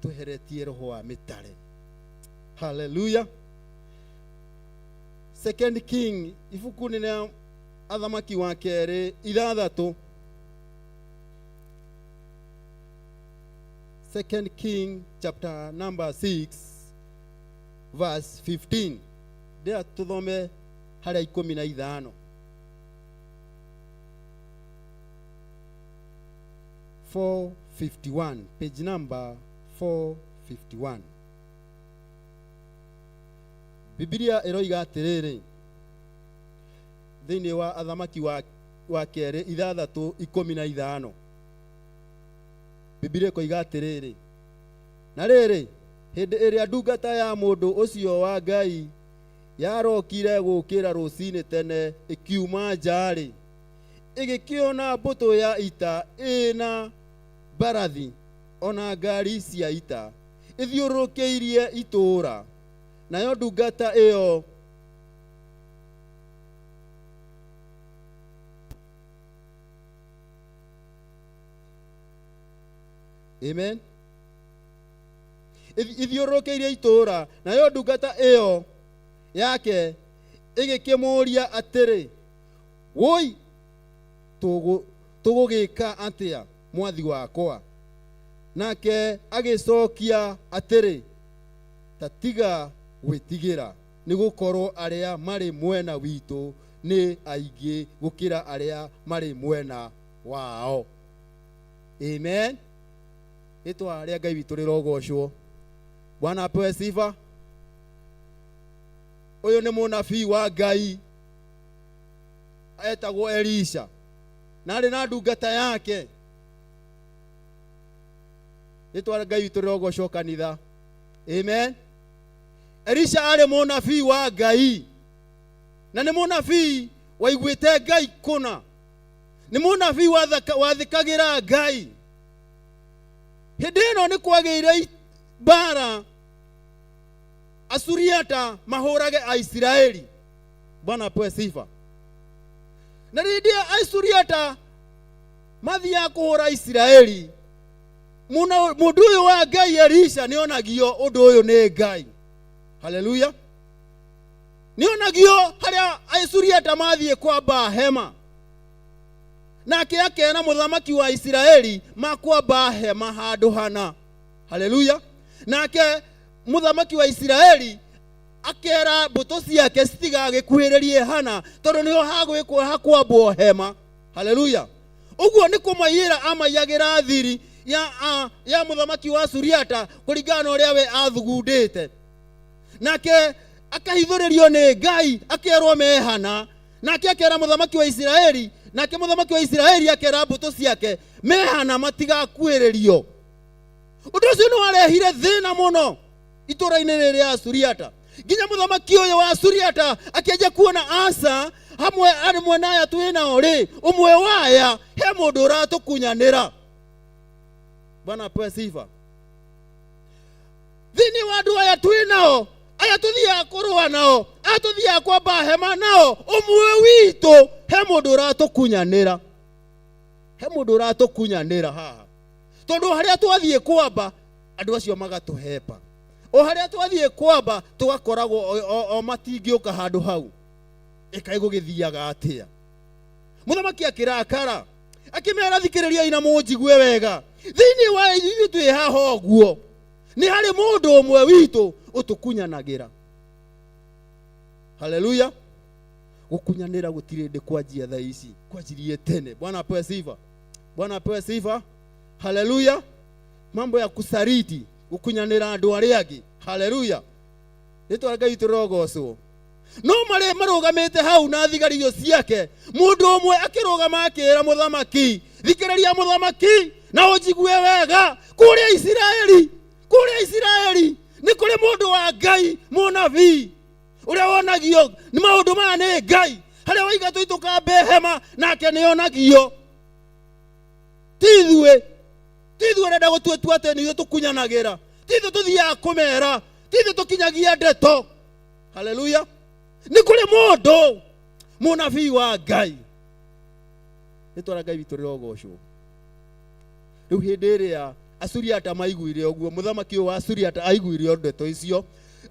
tweheretie roho wa mĩtare. Haleluya. Second King, ibuku nĩ rĩa Athamaki wa kerĩ ithathatũ. Second King chapter number 6 verse 15. Ndĩra tũthome harĩa 15. 451, page number 451. Bibilia ĩroiga atĩrĩrĩ thĩinĩ wa Athamaki wa kerĩ 6:15. Bibilia ĩkoiga atĩrĩrĩ, na rĩrĩ, hĩndĩ ĩrĩa ndungata ya mũndũ ũcio wa Ngai yarokire gũkĩra rũcinĩ tene ĩkiuma nja-rĩ, ĩgĩkĩona mbũtũ ya ita ĩna mbarathi ona ngari cia ita ĩthiũrũrũkĩirie itũũra. Nayo ndungata ĩyo Amen. Ithiũrũrũkĩirie itũũra, nayo ndungata ĩyo yake ĩgĩkĩmũũria atĩrĩ, wũi, tũgũgĩka atĩa mwathi wakwa? Nake agĩcokia atĩrĩ, ta tiga gwĩtigĩra, nĩ gũkorwo arĩa marĩ mwena witũ nĩ aingĩ gũkĩra arĩa marĩ mwena wao. Amen. Rĩtwa rĩa Ngai witũ rĩrogocwo. Bwana apewe sifa. Ũyũ nĩ mũnabii wa Ngai etagwo Elisha, na arĩ na ndungata yake. Rĩtwa rĩa Ngai witũ rĩrogocwo kanitha. Amen. Elisha arĩ mũnabii wa Ngai, na nĩ mũnabii waiguĩte Ngai kũna, nĩ mũnabii wathĩkagĩra Ngai. Hĩndĩ ĩno nĩ kwagĩire mbara, Asuriata mahũrage Aisiraeli. Bwana apewe sifa. Na rĩrĩa Asuriata mathiaga kũhũra Isiraeli, Mũndũ ũyũ wa Ngai Elisha nĩ onagio ũndũ ũyũ nĩ Ngai. Haleluya. Nĩ onagio harĩa Asuriata mathiĩ kwamba hema, nake akera mũthamaki wa Isiraeli makwamba hema handũ hana. Haleluya. Nake mũthamaki wa Isiraeli akera mbũtũ ciake citigagĩkuhĩrĩrie hana tondũ nĩho hagwĩkwo hakwambwo hema. Haleluya. Ũguo nĩ kũmaiyĩra amaiyagĩra thiri ya mũthamaki wa Suriata kũringana na ũrĩa we athugundĩte. Nake akahithũrĩrio nĩ Ngai akerwo mehana, nake akera mũthamaki wa Isiraeli, nake mũthamaki wa Isiraeli akera mbũtũ ciake mehana matigakuhĩrĩrio. Ũndũ ũcio nĩ warehire thĩna mũno itũũra-inĩ rĩrĩ rĩa Suriata, nginya mũthamaki ũyũ wa Suriata akĩanjia kuona aca hamwe arĩ na aya twĩ nao rĩ, ũmwe wa aya he mũndũ ũratũkunyanĩra. Bwana apewe sifa. Thĩinĩ wa andũ aya twĩ nao, aya tũthiaga kũrũa nao, aya tũthiaga kwamba hema nao, ũmwe witũ he mũndũ ũratũkunyanĩra, he mũndũ ũratũkunyanĩra haha, tondũ harĩa twathiĩ kwamba andũ acio magatũhepa, o harĩa twathiĩ kwamba tũgakoragwo o matingĩũka handũ hau. Ĩkaĩ gũgĩthiaga atĩa? Mũthamaki akĩrakara akĩmera, thikĩrĩriai na mũnjigue wega, thĩinĩ wa ithuĩ twĩ haha ũguo nĩ harĩ mũndũ ũmwe witũ ũtũkunyanagĩra. Haleluya. Gũkunyanĩra gũtirĩ ndĩ kwanjia thaa ici, kwanjirie tene. Bwana apewe sifa. Bwana apewe sifa. Haleluya. Mambo ya kusaliti, gũkunyanĩra andũ arĩa angĩ. Haleluya. Rĩtwa Ngai tũrogocwo. No marĩ marũgamĩte hau na thigari icio ciake, mũndũ ũmwe akĩrũgama akĩra mũthamaki, thikĩrĩria mũthamaki na ũnjigue wega, kũrĩa Isiraeli, kũrĩa Isiraeli nĩ kũrĩ mũndũ wa Ngai mũnabii ũrĩa wonagio nĩ maũndũ maya nĩ Ngai, harĩa waiga tũitũkambe hema nake nĩ onagio. Ti ithuĩ, ti ithuĩ ũrenda gũtuĩtua atĩ nĩ ithuĩ tũkunyanagĩra, ti ithuĩ tũthiaga kũmera, ti ithuĩ tũkinyagia ndeto. Haleluya. Nĩ kũrĩ mũndũ mũnabii wa Ngai. Rĩtwa rĩa Ngai witũ rĩrogocwo. Rĩu hĩndĩ ĩrĩa Asuriata maiguire ũguo, mũthamaki ũyũ wa Asuriata aiguire ndeto icio,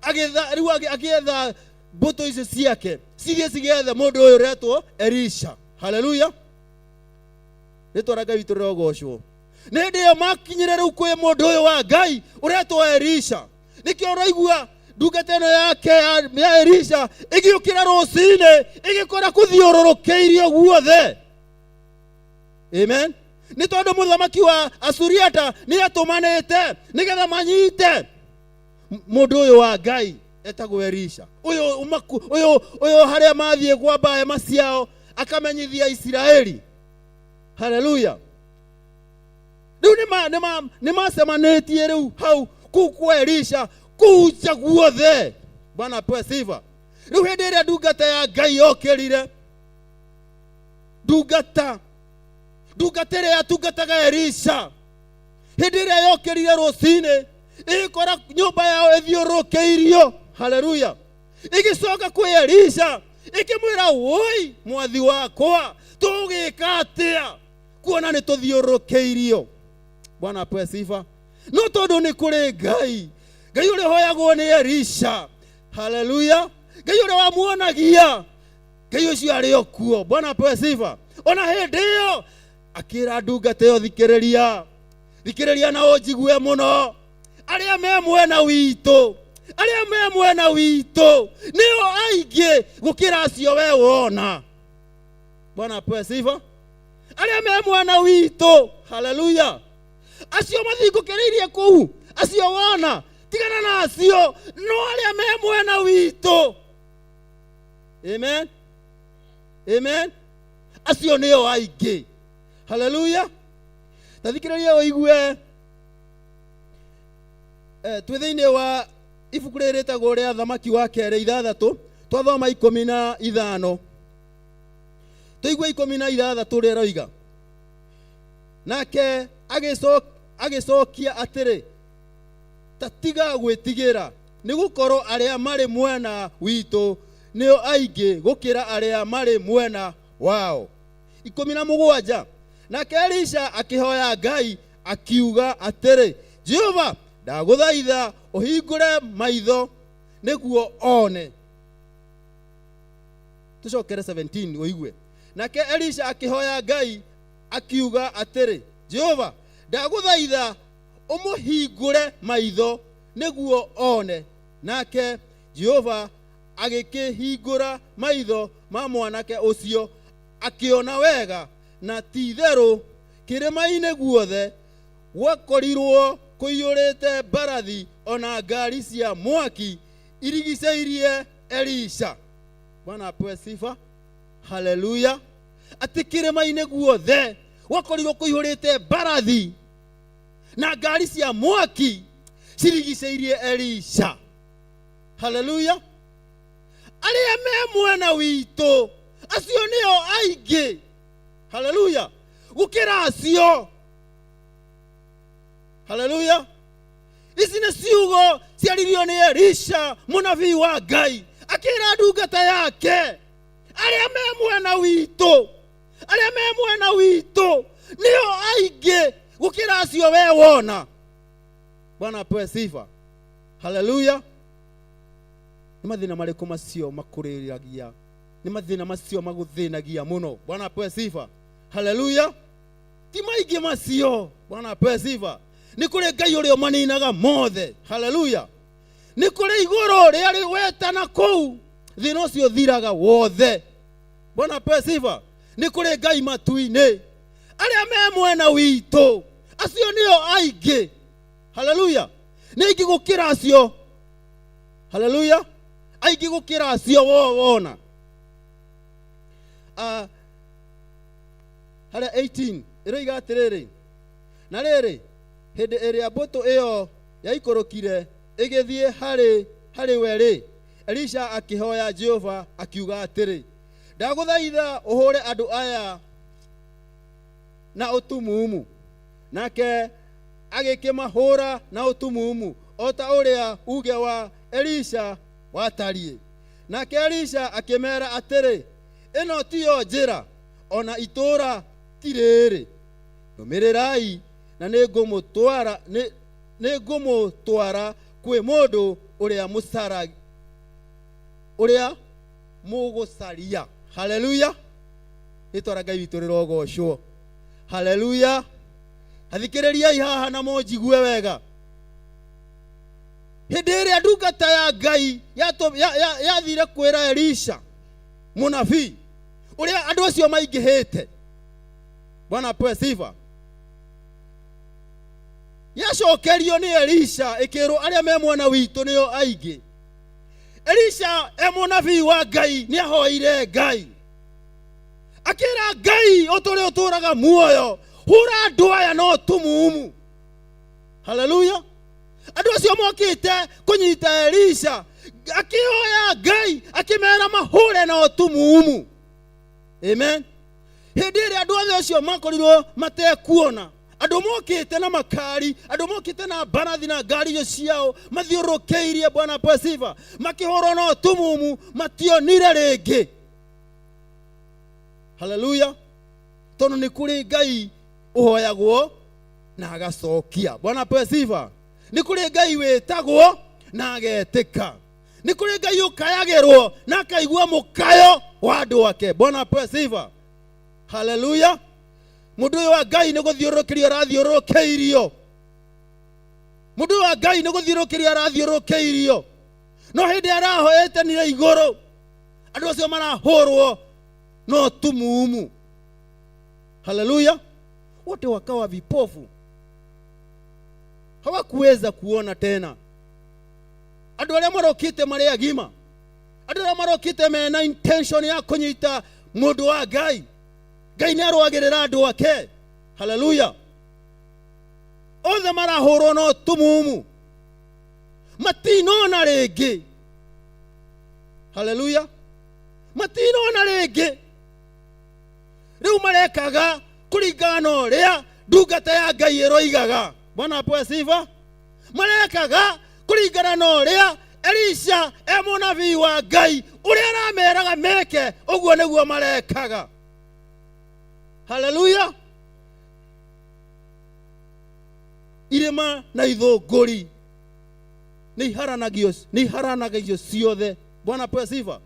agĩtha rĩu agĩetha mbũtũ icio ciake cithiĩ cigethe mũndũ ũyũ ũretwo Elisha. Haleluya. Rĩtwa rĩa Ngai witũ rĩrogocwo. Nĩ hĩndĩ ĩyo makinyire rĩu kwĩ mũndũ ũyũ wa Ngai ũretwo Elisha. Nĩkĩo ũraigua ndungata ĩno yake ya Elisha ĩgĩũkĩra rũcinĩ ĩgĩkora kũthiũrũrũkĩirio guothe. Amen. Nĩ tondũ mũthamaki wa Asuriata nĩ atũmanĩte nĩgetha manyite mũndũ ũyũ wa Ngai etagwo Elisha. Ũyũ ũyũ harĩa mathiĩ kwamba hema ciao akamenyithia Isiraeli. Haleluya. Rĩu nĩ macemanĩtie rĩu hau kũu kwa Elisha kũu nja guothe. Bwana apewe sifa. Rĩu hĩndĩ ĩrĩa ndungata ya Ngai yokĩrire, ndungata ĩrĩa yatungataga Elisha, hĩndĩ ĩrĩa yokĩrire rũcinĩ ĩgĩkora nyũmba yao ĩthiũrũrũkĩirio. Haleluya. Ĩgĩcoka kwĩ Elisha ĩkĩmwĩra, woi mwathi wakwa, tũgĩka atĩa kuona nĩ tũthiũrũrũkĩirio? Bwana apewe sifa. No tondũ nĩ kũrĩ Ngai, Ngai ũrĩa ũhoyagwo nĩ Elisha. Haleluya. Ngai ũrĩa wamuonagia, Ngai ũcio arĩ o kuo. Bwana apewe sifa. Ona hĩndĩ ĩyo akĩra ndungata ĩyo, thikĩrĩria, thikĩrĩria na ũnjigue mũno, arĩa me mwena witũ, arĩa me mwena witũ nĩo aingĩ gũkĩra acio we wona. Bwana apewe sifa. Arĩa me mwena witũ, haleluya, acio mathingũkĩrĩirie kũu, acio wona, tigana na acio, no arĩa me mwena witũ. Amen. Amen. Acio nĩo aingĩ. Haleluya. Ta thikĩrĩria ũigue, twĩ thĩinĩ wa ibuku rĩrĩ rĩtagwo rĩa Thamaki wa kerĩ ithathatũ, twathoma 15, tũigue 16 ũrĩa ĩroiga. Nake agĩcokia atĩrĩ, ta tiga gwĩtigĩra, nĩ gũkorwo arĩa marĩ mwena witũ nĩo aingĩ gũkĩra arĩa marĩ mwena wao. 17. Nake Elisha akĩhoya Ngai Akiuga atĩrĩ, Jehova, ndagũthaitha ũhingũre maitho nĩguo one. Tũcokere 17 ũigue. Nake Elisha akĩhoya Ngai akiuga atĩrĩ, Jehova, ndagũthaitha ũmũhingũre maitho nĩguo one. Nake Jehova agĩkĩhingũra maitho ma mwanake ũcio, akĩona wega, na ti-itherũ kĩrĩma-inĩ guothe gwakorirwo kũiyũrĩte mbarathi o na ngari cia mwaki irigicĩirie Elisha. Bwana apewe sifa. Haleluya. Atĩ kĩrĩma-inĩ guothe gwakorirwo kũihũrĩte mbarathi na ngari cia mwaki cirigicĩirie Elisha. Haleluya. Arĩa me mwena witũ acio nĩo aingĩ. Haleluya. Gũkĩra acio. Haleluya. Ici nĩ ciugo ciaririo nĩ Elisha mũnabii wa Ngai akĩra ndungata yake, arĩa me mwena witũ, arĩa me mwena witũ nĩo aingĩ gũkĩra acio we wona. Bwana apewe sifa. Haleluya. Nĩ mathĩna marĩkũ macio makũrĩragia? Nĩ mathĩna macio magũthĩnagia mũno? Bwana apewe sifa. Haleluya. Ti maingĩ macio. Bwana apewe sifa. Nĩ kũrĩ Ngai ũrĩa ũmaninaga mothe. Haleluya. Nĩ kũrĩ igũrũ rĩarĩ wetana kũu, thĩna ũcio ũthiraga wothe. Bwana apewe sifa. Nĩ kũrĩ Ngai matu-inĩ. Arĩa me mwena witũ acio nĩo aingĩ. Haleluya. Nĩ aingĩ gũkĩra acio. Haleluya. Aingĩ gũkĩra acio wona. Harĩa 18 ĩroiga atĩrĩrĩ, na rĩrĩ, hĩndĩ ĩrĩa mbũtũ ĩyo yaikũrũkire ĩgĩthiĩ harĩ we rĩ, Elisha akĩhoya Jehova akiuga atĩrĩ, ndagũthaitha ũhũre andũ aya na ũtumumu. Nake agĩkĩmahũra na ũtumumu o ta ũrĩa uge wa Elisha watariĩ. Nake Elisha akĩmera atĩrĩ, ĩno tiyo njĩra, ona itũũra ti rĩrĩ. Nũmĩrĩrai na nĩngũmũtwara kwĩ mũndũ ũrĩa mũcara, ũrĩa mũgũcaria. Haleluya. Rĩtwa rĩa Ngai witũ rĩrogocwo. Haleluya. Athikĩrĩriai haha na mũnjigue wega. Hĩndĩ ĩrĩa ndungata ya Ngai yathire kwĩra Elisha mũnabii ũrĩa andũ acio maingĩhĩte, Bwana apewe sifa, yacokerio nĩ Elisha ĩkĩrwo arĩa me mwena witũ nĩo aingĩ. Elisha e mũnabii wa Ngai nĩ ahoire Ngai akĩra Ngai ũtũrĩ ũtũraga muoyo, hũra andũ aya no tumumu. Haleluya. Andũ acio mokĩte kũnyita Elisha, akĩhoya Ngai akĩmera mahũre na ũtumumu. Amen. Hĩndĩ ĩrĩa andũ othe acio makorirwo matekuona, andũ mokĩte na makari, andũ mokĩte na mbarathi na ngari icio ciao mathiũrũrũkĩirie Bwana apewe sifa, makĩhũrwo na ũtumumu, mationire rĩngĩ. Haleluya. Tondũ nĩ kũrĩ Ngai ũhoyagwo na agacokia. Bwana apewe sifa. Nĩ kũrĩ Ngai wĩtagwo na agetĩka. Nĩ kũrĩ Ngai ũkayagĩrwo na akaigua mũkayo wa andũ ake. Bwana apewe sifa. Haleluya. Mũndũ ũyũ wa Ngai nĩ gũthiũrũrũkĩrio arathiũrũrũkĩirio. Mũndũ ũyũ wa Ngai nĩ gũthiũrũrũkĩrio arathiũrũrũkĩirio. No hĩndĩ arahoetanire igũrũ, andũ acio marahũrwo no tumumu. Haleluya. Wote wakawa vipofu, hawakuweza kuona tena. Andũ arĩa marokĩte marĩ agima, andũ arĩa marokĩte mena intention ya kũnyita mũndũ wa Ngai. Ngai nĩ arũagĩrĩra andũ ake. Haleluya. Othe marahũrwo no tumumu, matinona rĩngĩ. Haleluya. Matinona rĩngĩ. Rĩu marekaga kũringana na ũrĩa ndungata ya Ngai ĩroigaga. Bwana apewe sifa. Marekaga kũringana na ũrĩa Elisha e mũnabii wa Ngai ũrĩa arameraga meke, ũguo nĩguo marekaga. Haleluya. Irĩma na ithũngũri nĩ iharanagio, nĩ iharanagio ciothe. Bwana apewe sifa.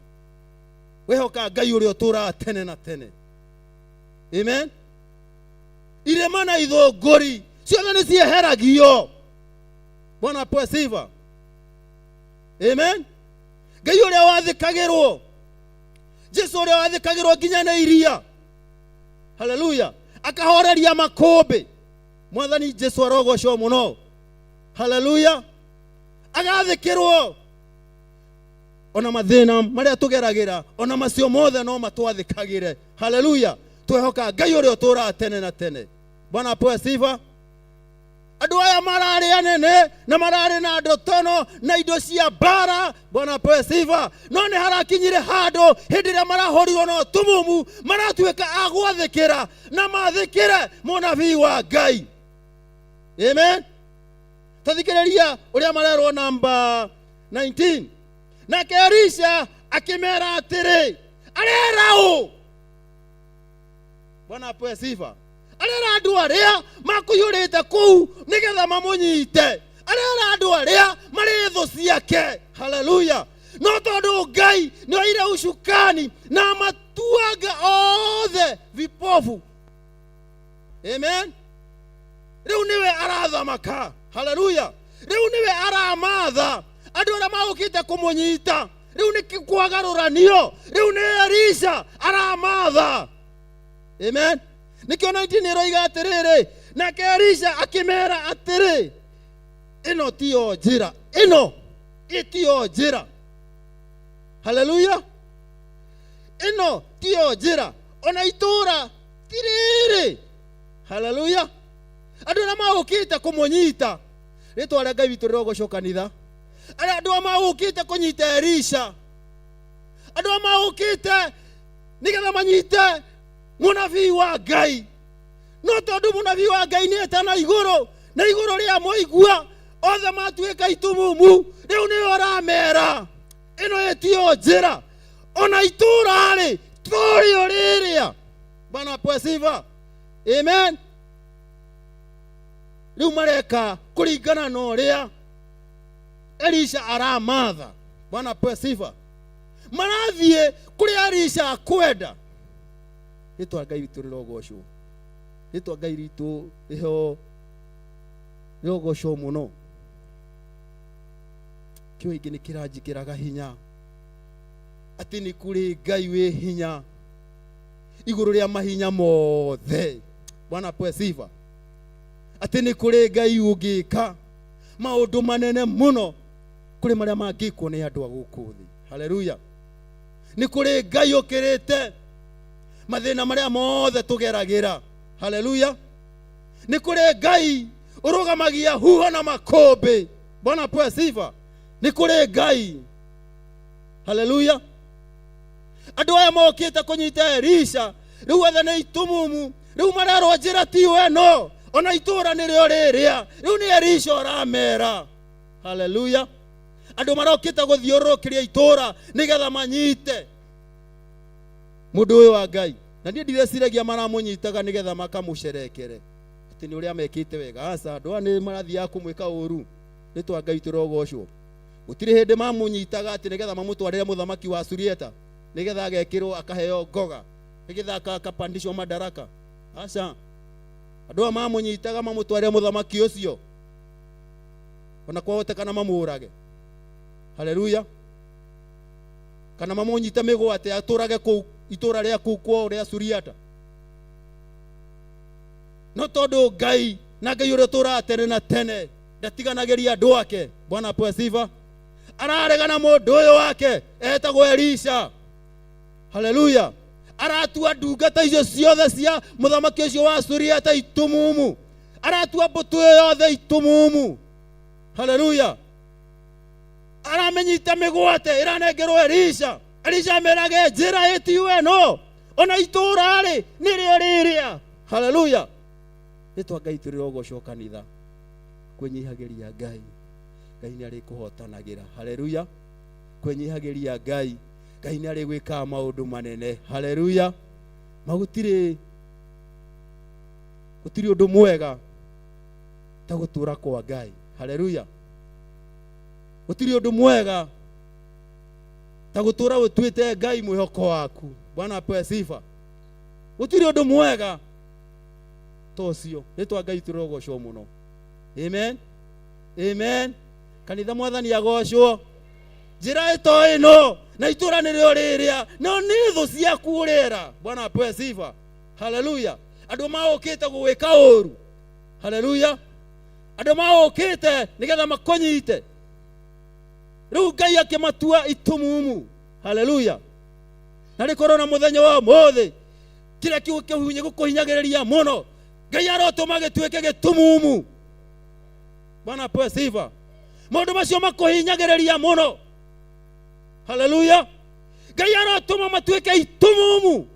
Wehoka Ngai ũrĩa ũtũũraga tene na tene. Amen. Irĩma na ithũngũri ciothe nĩ cieheragio. Bwana apewe sifa. Amen. Ngai ũrĩa wathĩkagĩrwo, Jesu ũrĩa wathĩkagĩrwo nginya nĩ iria. Haleluya. Akahoreria makũmbĩ. Mwathani Jesu arogocwo mũno. Haleluya. Agathĩkĩrwo ona mathĩna marĩa tũgeragĩra, ona macio mothe no matwathĩkagĩre. Haleluya. Twehoka Ngai ũrĩa ũtũũraga tene na tene. Bwana apewe sifa. Andũ aya mararĩ anene na mararĩ na ndotono na indo cia mbara. Bwana apewe sifa. No nĩ harakinyire handũ hĩndĩ ĩrĩa marahũrirwo na ũtumumu, maratuĩka a gwathĩkĩra na mathĩkĩre mũnabii wa Ngai. Amen. Tathikĩrĩria ũrĩa marerwo namba 19. Nake Elisha akĩmera atĩrĩ, arera ũ? Bwana apewe sifa. Arera andũ arĩa makũiyũrĩte kũu nĩgetha mamũnyite. Arera andũ arĩa marĩ thũ ciake. Haleluya. No tondũ Ngai nĩ oire ucukani na matuanga othe vipofu. Amen. Rĩu nĩwe arathamaka. Haleluya. Rĩu nĩwe aramatha andũ arĩa maũkĩte kũmũnyita. Rĩu nĩ kwagarũranio. Rĩu nĩ Elisha aramatha. Amen. Nĩkĩo 19 ĩroiga atĩrĩrĩ, nake Elisha akĩmera atĩrĩ, ĩno tiyo njĩra, ĩno ĩtiyo njĩra. Haleluya. Ĩno tiyo njĩra, ona itũũra ti rĩrĩ. Haleluya. Andũ arĩa maũkĩte kũmũnyita, rĩtwa rĩa Ngai witũ rĩrogocwo kanitha. Arĩa andũ arĩa maũkĩte kũnyita Elisha, andũ arĩa maũkĩte nĩgetha manyite mũnabii wa Ngai, no tondũ mũnabii wa Ngai nĩ etana igũrũ na igũrũ rĩa mũigua, othe matuĩka itumumu. Rĩu nĩyo aramera ĩno ĩtiyo njĩra, ona itũũra rĩ tũrĩo rĩrĩa. Bwana apewe sifa. Amen. Rĩu mareka kũringana na ũrĩa Elisha aramatha. Bwana apewe sifa. Marathiĩ kũrĩa Elisha akwenda. Rĩtwa Ngai witũ rĩrogocwo. Rĩtwa Ngai ritũ rĩheo rĩrogocwo mũno. Kĩo ingĩ nĩ kĩranjĩkĩraga hinya atĩ nĩ kũrĩ Ngai wĩ hinya igũrũ rĩa mahinya mothe. Bwana apewe sifa. Atĩ nĩ kũrĩ Ngai ũngĩka maũndũ manene mũno kũrĩ marĩa mangĩkwo nĩ andũ a gũkũ thĩ. Haleluya. Nĩ kũrĩ Ngai ũkĩrĩte mathĩna marĩa mothe tũgeragĩra. Haleluya. Nĩ kũrĩ Ngai ũrũgamagia huho na makũmbĩ. Bwana apewe sifa. Nĩ kũrĩ Ngai. Haleluya. Andũ aya mokĩte kũnyita Elisha rĩu othe nĩ itumumu. Rĩu marerwo njĩra tiyo ĩno, ona itũũra nĩrĩo rĩrĩa. Rĩu nĩ Elisha ũramera. Haleluya. Andũ marokĩte gũthiũrũrũkĩria itũũra nĩgetha manyite mũndũ ũyũ wa Ngai. Na niĩ ndireciiragia maramũnyitaga nĩgetha makamũcerekere atĩ nĩ ũrĩa mekĩte wega. Aca, andũ aya nĩ marathiaga kũmwĩka ũru. Rĩtwa Ngai tũrogocwo. Gũtirĩ hĩndĩ mamũnyitaga atĩ nĩgetha mamũtwarĩre mũthamaki wa Suriata nĩgetha agekĩrwo akaheo ngoga nĩgetha akapandishwo madaraka. Aca, andũ aya mamũnyitaga mamũtwarĩre mũthamaki ũcio, ona kwahotekana mamũrage. Haleluya. Kana mamũnyite mĩgwate atũrage kũu itũra rĩa kũu kwao rĩa Suriata. No tondũ Ngai na Ngai ũrĩa ũtũraga tene na tene ndatiganagĩria andũ ake. Bwana apewe sifa. Araregana mũndũ ũyũ wake etagwo Elisha. Haleluya. Aratua ndungata icio ciothe cia mũthamaki ũcio wa Suriata itumumu. Aratua mbũtũ ĩyo yothe itumumu. Haleluya. Aramenyita mĩgwate ĩranengerwo Elisha. Elisha amerage njĩra ĩtiyo ĩno, ona itũũra rĩ nĩrĩo rĩrĩa. Haleluya. Rĩtwa Ngai tũrĩrogocwo kanitha. Kwĩnyihagĩria Ngai, Ngai nĩ arĩkũhotanagĩra. Haleluya. Kwĩnyihagĩria Ngai, Ngai nĩ arĩgwĩkaga maũndũ manene. Haleluya. Ma gũtirĩ ũndũ mwega Ta gũtũra kwa Ngai. Haleluya. Gũtirĩ ũndũ mwega ta gũtũra ũtuĩte Ngai mwĩhoko waku. Bwana apewe sifa. Gũtirĩ ũndũ mwega ta ũcio. Rĩtwa Ngai tũrogocwo mũno. Amen. Amen. Kanitha mwathani agocwo. Njĩra ĩto ĩno na itũra nĩrĩo rĩrĩa no nĩ thũ ciaku ũrera. Bwana apewe sifa. Haleluya. Andũ maũkĩte gũgwĩka ũru. Haleluya. Andũ maũkĩte nĩgetha makũnyite. Rĩu Ngai akĩmatua itumumu. Haleluya. Na rĩkorwo na mũthenya wa ũmũthĩ kĩrĩa gĩkũhinyagĩrĩria mũno Ngai arotũma gĩtuĩke gĩtumumu. Bwana apewe sifa. Maũndũ macio makũhinyagĩrĩria mũno. Haleluya. Ngai arotũma matuĩke itumumu.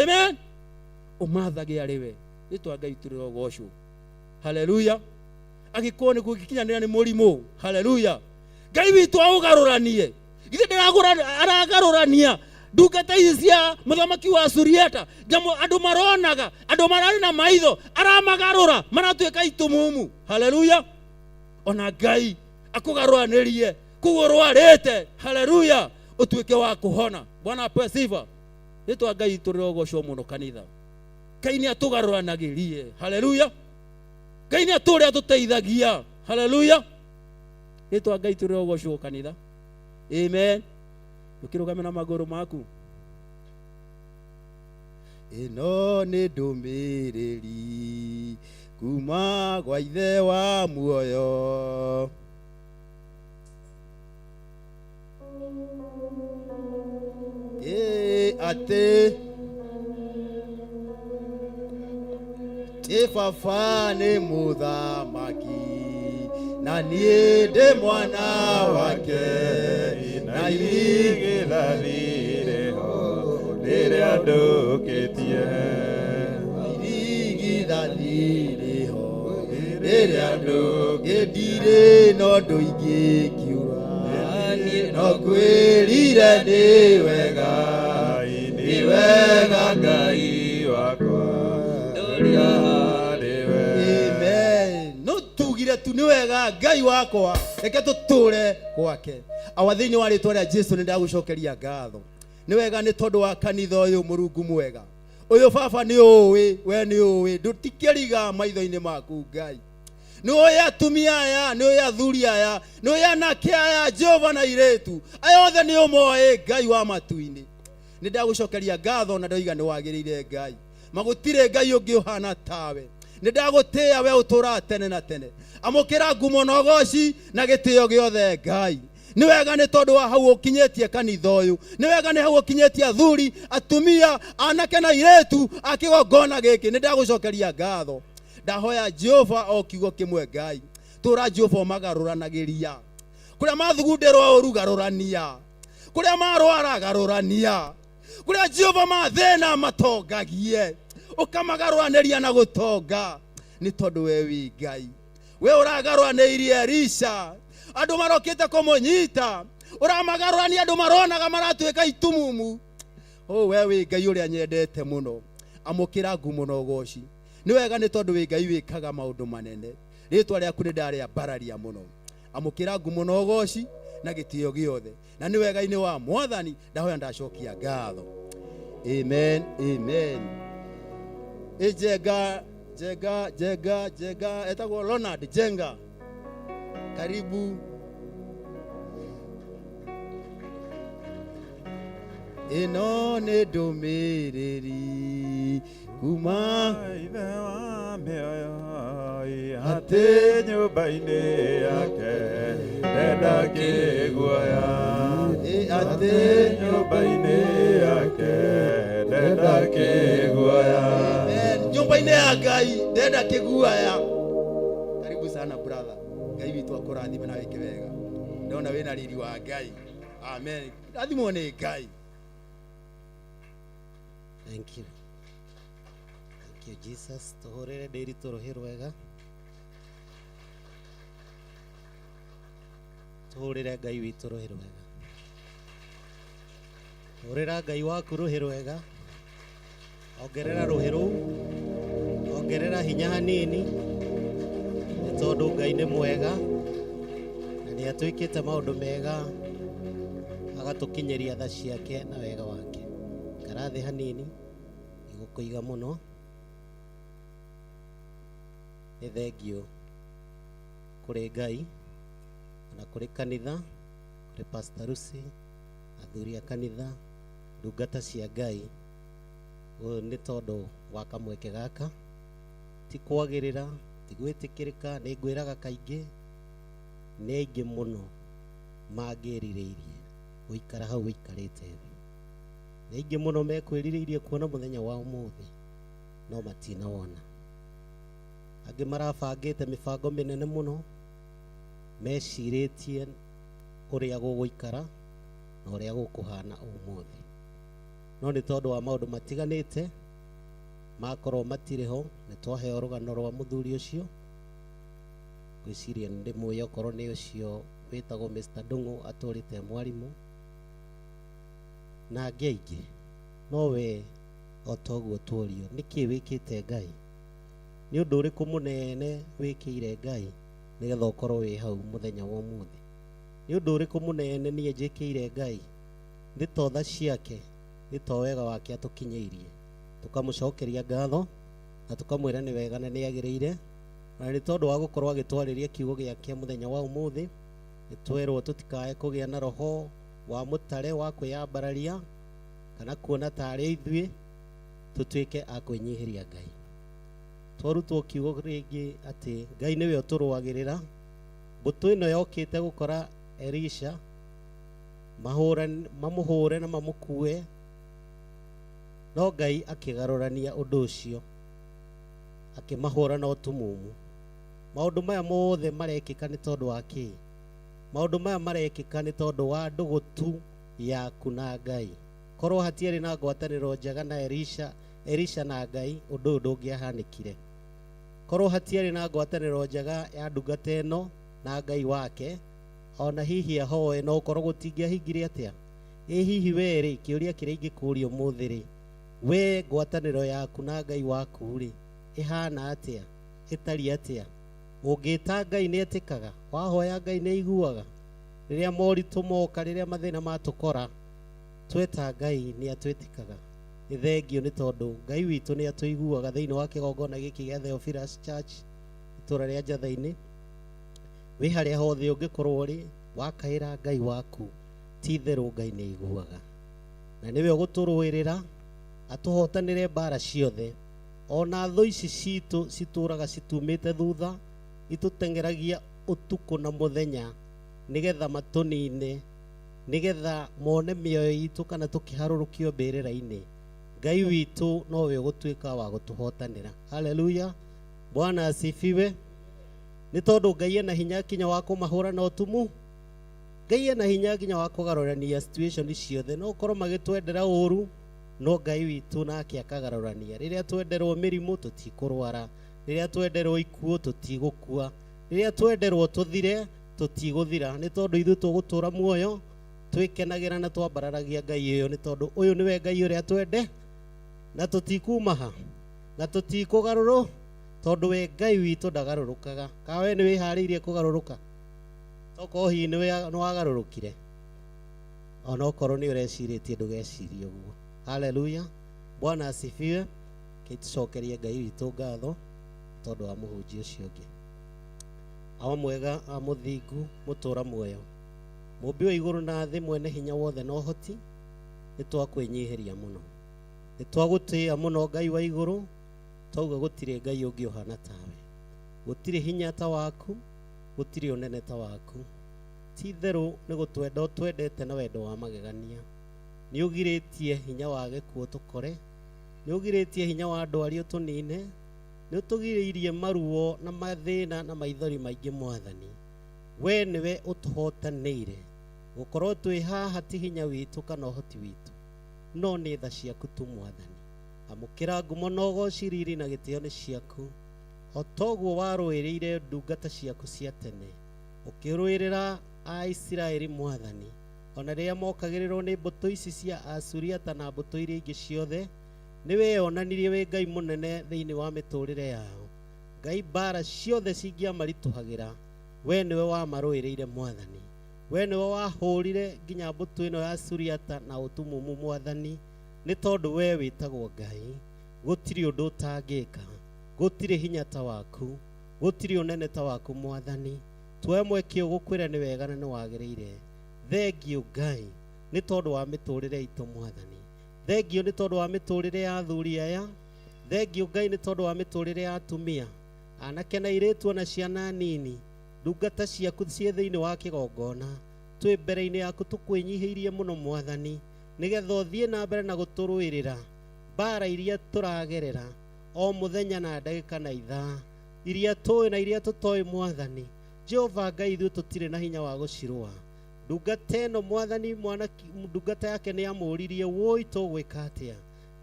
Amen. Ũmathage arĩ we. Rĩtwa Ngai tũrĩrogocwo. Haleluya. Angĩkorwo nĩ gũgĩkinyanĩra nĩ mũrimũ. Haleluya. Ngai witũ aũgarũranie. Githĩ aragarũrania ndungata ici cia mũthamaki wa Suriata, nyamũ andũ maronaga, andũ mararĩ na maitho, aramagarũra maratuĩka itumumu. Haleluya. Ona Ngai akũgarũranĩrie kũu ũrwarĩte. Haleluya. Ũtuĩke wa kũhona. Bwana apewe sifa. Rĩtwa Ngai tũrĩrogocwo mũno kanitha. Ngai nĩ atũgarũranagĩrie. Haleluya. Ngai nĩ atũrĩa atũteithagia. Haleluya. Rĩtwa Ngai tũrĩrogocwo kanitha. Amen. Ndũkĩrũgame na magũrũ maku. Ĩno nĩ ndũmĩrĩri kuma gwa ithe wa muoyo. Ĩ atĩ ĩ baba nĩ mũthamaki na niĩ ndĩ mwana wake na irigithathi ho rĩrĩa ndũkĩtie. Irigithathi rĩho rĩrĩa ndũkĩndirĩ no ndũingĩkiura no kwĩrire nĩ wega nĩ wega Ngai wakwa ndũria nĩwe. Amen. No tugire tu nĩ wega Ngai wakwa reke tũtũre gwake. Awa thĩinĩ wa rĩtwa rĩa Jesu nĩ ndagũcokeria ngatho. Nĩ wega nĩ tondũ wa kanitha ũyũ Mũrungu mwega. Ũyũ baba nĩ ũĩ, we nĩ ũĩ, ndũtikĩriga maitho-inĩ maku Ngai. Nĩ ũĩ atumia aya, nĩ ũĩ athuri aya, nĩ ũĩ anake aya, Jehova na airĩtu. Aya othe nĩ ũmoĩ Ngai wa matu-inĩ. Nĩ ndagũcokeria ngatho na ndoiga nĩ wagĩrĩire Ngai. Magũtirĩ Ngai ũngĩ ũhana tawe. Nĩ ndagũtĩĩa we ũtũũraga tene na tene. Amũkĩra ngumo na ũgoci na gĩtĩo gĩothe Ngai. Nĩ wega nĩ tondũ wa hau ũkinyĩtie kanitha ũyũ. Nĩ wega nĩ hau ũkinyĩtie athuri, atumia, anake na airĩtu a kĩgongona gĩkĩ. Nĩ ndagũcokeria ngatho. Ndahoya Jehova o kiugo kĩmwe Ngai. Tũra Jehova ũmagarũranagĩria. Kũrĩa mathugundĩrwo ũru garũrania. Kũrĩa marwara garũrania. Kũrĩa Jehova mathĩna matongagie. Ũkamagarũranĩria na gũtonga. Nĩ tondũ we wĩ Ngai. We ũragarũranĩirie Elisha. Andũ marokĩte kũmũnyita. Ũramagarũrania andũ maronaga maratuĩka itumumu. Oh, we wĩ Ngai ũrĩa nyendete mũno. Amũkĩra ngumo na ũgoci. Nĩ wega nĩ tondũ wĩ Ngai wĩkaga maũndũ manene. Rĩtwa rĩaku nĩ ndarĩambararia mũno. Amũkĩra ngumo na ũgoci na gĩtĩo gĩothe. Na nĩ wega-inĩ wa Mwathani ndahoya ndacokia ngatho. Amen, amen. Ĩ Njenga, Njenga, Njenga, Njenga, etagwo Leonard Njenga. Karibu. Ĩno nĩ ndũmĩrĩri kuma ithe wa mĩoyo atĩ nyũmba-inĩ yake ndenda kĩguoya. Atĩ nyũmba-inĩ yake ndenda kĩguoya. Nyũmba-inĩ ya Ngai ndenda kĩguoya. Karibu sana brother. Ngai witũ akũrathime na wĩke wega. Ndona wĩna riri wa Ngai. Amen. Rathimwo nĩ Ngai. Thank you. Thank you Jesus. Tuhurire ndĩri tũrũhĩ rwega. Tuhurire Ngai witũ rũhĩ rwega. Hũrĩra Ngai waku rũhĩ rwega. Ongerera rũhĩ rũu. Ongerera hinya hanini. Tondũ Ngai nĩ mwega na nĩ atwĩkĩte maũndũ mega, agatũkinyĩria tha ciake na wega wake. Ikara thĩ hanini, ndigũkũiga mũno. Nĩ thengiũ kũrĩ Ngai na kũrĩ kanitha, kũrĩ Pastor Lucy, athuri a kanitha, ndungata cia Ngai. Ũyũ nĩ tondũ wa kamweke gaka, ti kwagĩrĩra, ti gwĩtĩkĩrĩka, nĩ ngwĩraga kaingĩ nĩ aingĩ mũno mangĩrirĩirie gũikara hau ũikarĩte thĩ. Nĩ aingĩ mũno mekwĩrirĩirie kuona mũthenya wa ũmũthĩ no matinawona. Angĩ marabangĩte mĩbango mĩnene mũno, mecirĩtie ũrĩa gũgũikara na ũrĩa gũkũhana ũmũthĩ, no nĩ tondũ wa maũndũ matiganĩte makorwo matirĩ ho. Nĩ twaheo rũgano rwa mũthuri ũcio, ngwĩciria nĩ ndĩmũĩ, okorwo nĩ ũcio wĩtagwo Mr. Ndung'u, atũrĩte e mwarimũ na angĩ aingĩ. No we o toguo tuorio, nĩkĩ wĩkĩte Ngai? Nĩ ũndũ ũrĩkũ mũnene wĩkĩire Ngai nĩgetha ũkorwo wĩ hau mũthenya wa ũmũthĩ? Nĩ ũndũ ũrĩkũ mũnene niĩ njĩkĩire Ngai? Nĩ to tha ciake, nĩ to wega wake atũkinyĩirie, tũkamũcokeria ngatho na tũkamwĩra nĩ wega na nĩ agĩrĩire, na nĩ tondũ wa gũkorwo agĩtwarĩria kiugo gĩake mũthenya wa ũmũthĩ. Nĩ twerwo tũtikae kũgĩa na roho wa mũtare wa kwĩyambararia kana kuona tarĩ ithuĩ, tũtuĩke a kwĩnyihĩria Ngai. Twarutwo kiugo rĩngĩ atĩ Ngai nĩwe ũtũrũagĩrĩra. Mbũtũ ĩno yokĩte gũkora Elisha mamũhũre na mamũkue, no Ngai akĩgarũrania ũndũ ũcio, akĩmahũra na ũtumumu. Maũndũ maya mothe marekĩka nĩ tondũ wa kĩĩ? Maũndũ maya marekĩka nĩ tondũ wa ndũgũ tu yaku na Ngai. Korwo hatiarĩ na ngwatanĩro njega na Elisha, Elisha na Ngai, ũndũ ũyũ ndũngĩahanĩkire. Korwo hatiarĩ na ngwatanĩro njega ya ndungata ĩno na Ngai wake, ona hihi ahoe no ũkorwo gũtingĩahingire atĩa? Ĩ hihi we rĩ, kĩũria kĩrĩa ingĩkũria ũmũthĩ rĩ, we ngwatanĩro yaku na Ngai waku rĩ, ĩhana atĩa? Ĩtariĩ atĩa? Ũngĩta Ngai nĩ etĩkaga? Wahoya Ngai nĩ aiguaga? Rĩrĩa moritũ moka, rĩrĩa mathĩna matũkora, tweta Ngai nĩ atwĩtĩkaga? Nĩ thengio nĩ tondũ Ngai witũ nĩ atũiguaga thĩinĩ wa kĩgongona gĩkĩ gĩa Theophilus Church, itũũra rĩa Njathai-inĩ. Wĩ harĩa hothe ũngĩkorwo ũrĩ, wakaĩra Ngai waku, ti itherũ Ngai nĩ aiguaga, na nĩwe ũgũtũrũĩrĩra atũhotanĩre mbara ciothe. Ona thũ ici citũ citũraga citumĩte thutha, itũteng'eragia ũtukũ na mũthenya nĩgetha matũnine, nĩgetha mone mĩoyo itũ kana tũkĩharũrũkio mbĩrĩra-inĩ. Ngai witũ nowe ũgũtuĩka wa gũtũhotanĩra. Haleluya, Bwana asifiwe. Nĩ tondũ Ngai ena hinya kinya wa kũmahũra na ũtumu. Ngai ena hinya nginya wa kũgarũrania situation ciothe. No ũkorwo magĩtwendera ũru, no Ngai witũ nake akagarũrania. Rĩrĩa twenderwo mĩrimũ tũtikũrwara, rĩrĩa twenderwo ikuũ tũtigũkua, rĩrĩa twenderwo tũthire tũtigũthira, nĩ tondũ ithuĩ tũgũtũra muoyo twĩkenagĩra na twambararagia Ngai ũyũ, nĩ tondũ ũyũ nĩwe Ngai ũrĩa twende, na tũtikumaha na tũtikũgarũrũ, tondũ we Ngai witũ ndagarũrũkaga. Kana we nĩ wĩharĩirie kũgarũrũka? Tokorwo hihi nĩ wagarũrũkire, ona okorwo nĩ ũrecirĩtie, ndũgecirie ũguo. Haleluya, Bwana asifiwe. Kĩ tũcokerie Ngai witũ ngatho tondũ wa mũhunjia ũcio ũngĩ. Awa mwega, a mũthingu, mũtũra muoyo, mũmbi wa igũrũ na thĩ, mwene hinya wothe na ũhoti, nĩ twakwĩnyihĩria mũno, nĩ twagũtĩĩa mũno Ngai wa igũrũ. Twauga gũtirĩ Ngai ũngĩ ũhana tawe, gũtirĩ hinya ta waku, gũtirĩ ũnene ta waku. Ti itherũ nĩ gũtwenda ũtwendete na wendo wa magegania. Nĩ ũgirĩtie hinya wa gĩkuũ tũkore, nĩ ũgirĩtie hinya wa ndwari ũtũnine, nĩ ũtũgirĩirie maruo na mathĩna na maithori maingĩ. Mwathani, we nĩwe ũtũhotanĩire. Gũkorwo twĩ haha ti hinya witũ kana ũhoti witũ, no nĩ tha ciaku tu. Mwathani, amũkĩra ngumo na ũgoci, riri na gĩtĩo nĩ ciaku. O toguo warũĩrĩire ndungata ciaku cia tene, ũkĩrũĩrĩra Aisiraeli, Mwathani, ona rĩrĩa mokagĩrĩrwo nĩ mbũtũ ici cia Asuriata na mbũtũ iria ingĩ ciothe, nĩ weyonanirie wĩ Ngai mũnene thĩinĩ wa mĩtũrĩre yao. Ngai mbara ciothe cingĩamaritũhagĩra, we nĩwe wamarũĩrĩire Mwathani. We nĩwe wahũrire nginya mbũtũ ĩno ya Suriata na ũtumumu Mwathani, nĩ tondũ we wĩtagwo Ngai. Gũtirĩ ũndũ ũtangĩka, gũtirĩ hinya ta waku, gũtirĩ ũnene ta waku Mwathani. Tuoe mweke ũyũ gũkwĩra nĩ wega na nĩ wagĩrĩire. Thengiũ Ngai nĩ tondũ wa mĩtũrĩre itũ Mwathani. Thengiũ nĩ tondũ wa mĩtũrĩre ya athuri aya. Thengiũ Ngai nĩ tondũ wa mĩtũrĩre ya atumia, anake na airĩtu ona ciana nini, ndungata ciaku ciĩ thĩinĩ wa kĩgongona. Twĩ mbere-inĩ yaku tũkwĩnyihĩirie mũno Mwathani, nĩgetha ũthiĩ na mbere na gũtũrũĩrĩra mbara iria tũragerera o mũthenya na ndagĩka na ithaa, iria tũĩ na iria tũtoĩ Mwathani. Jehova Ngai, ithuĩ tũtirĩ na hinya wa gũcirũa. Ndungata ĩno Mwathani, ndungata yake nĩ amũririe, wũi tũgwĩka atĩa?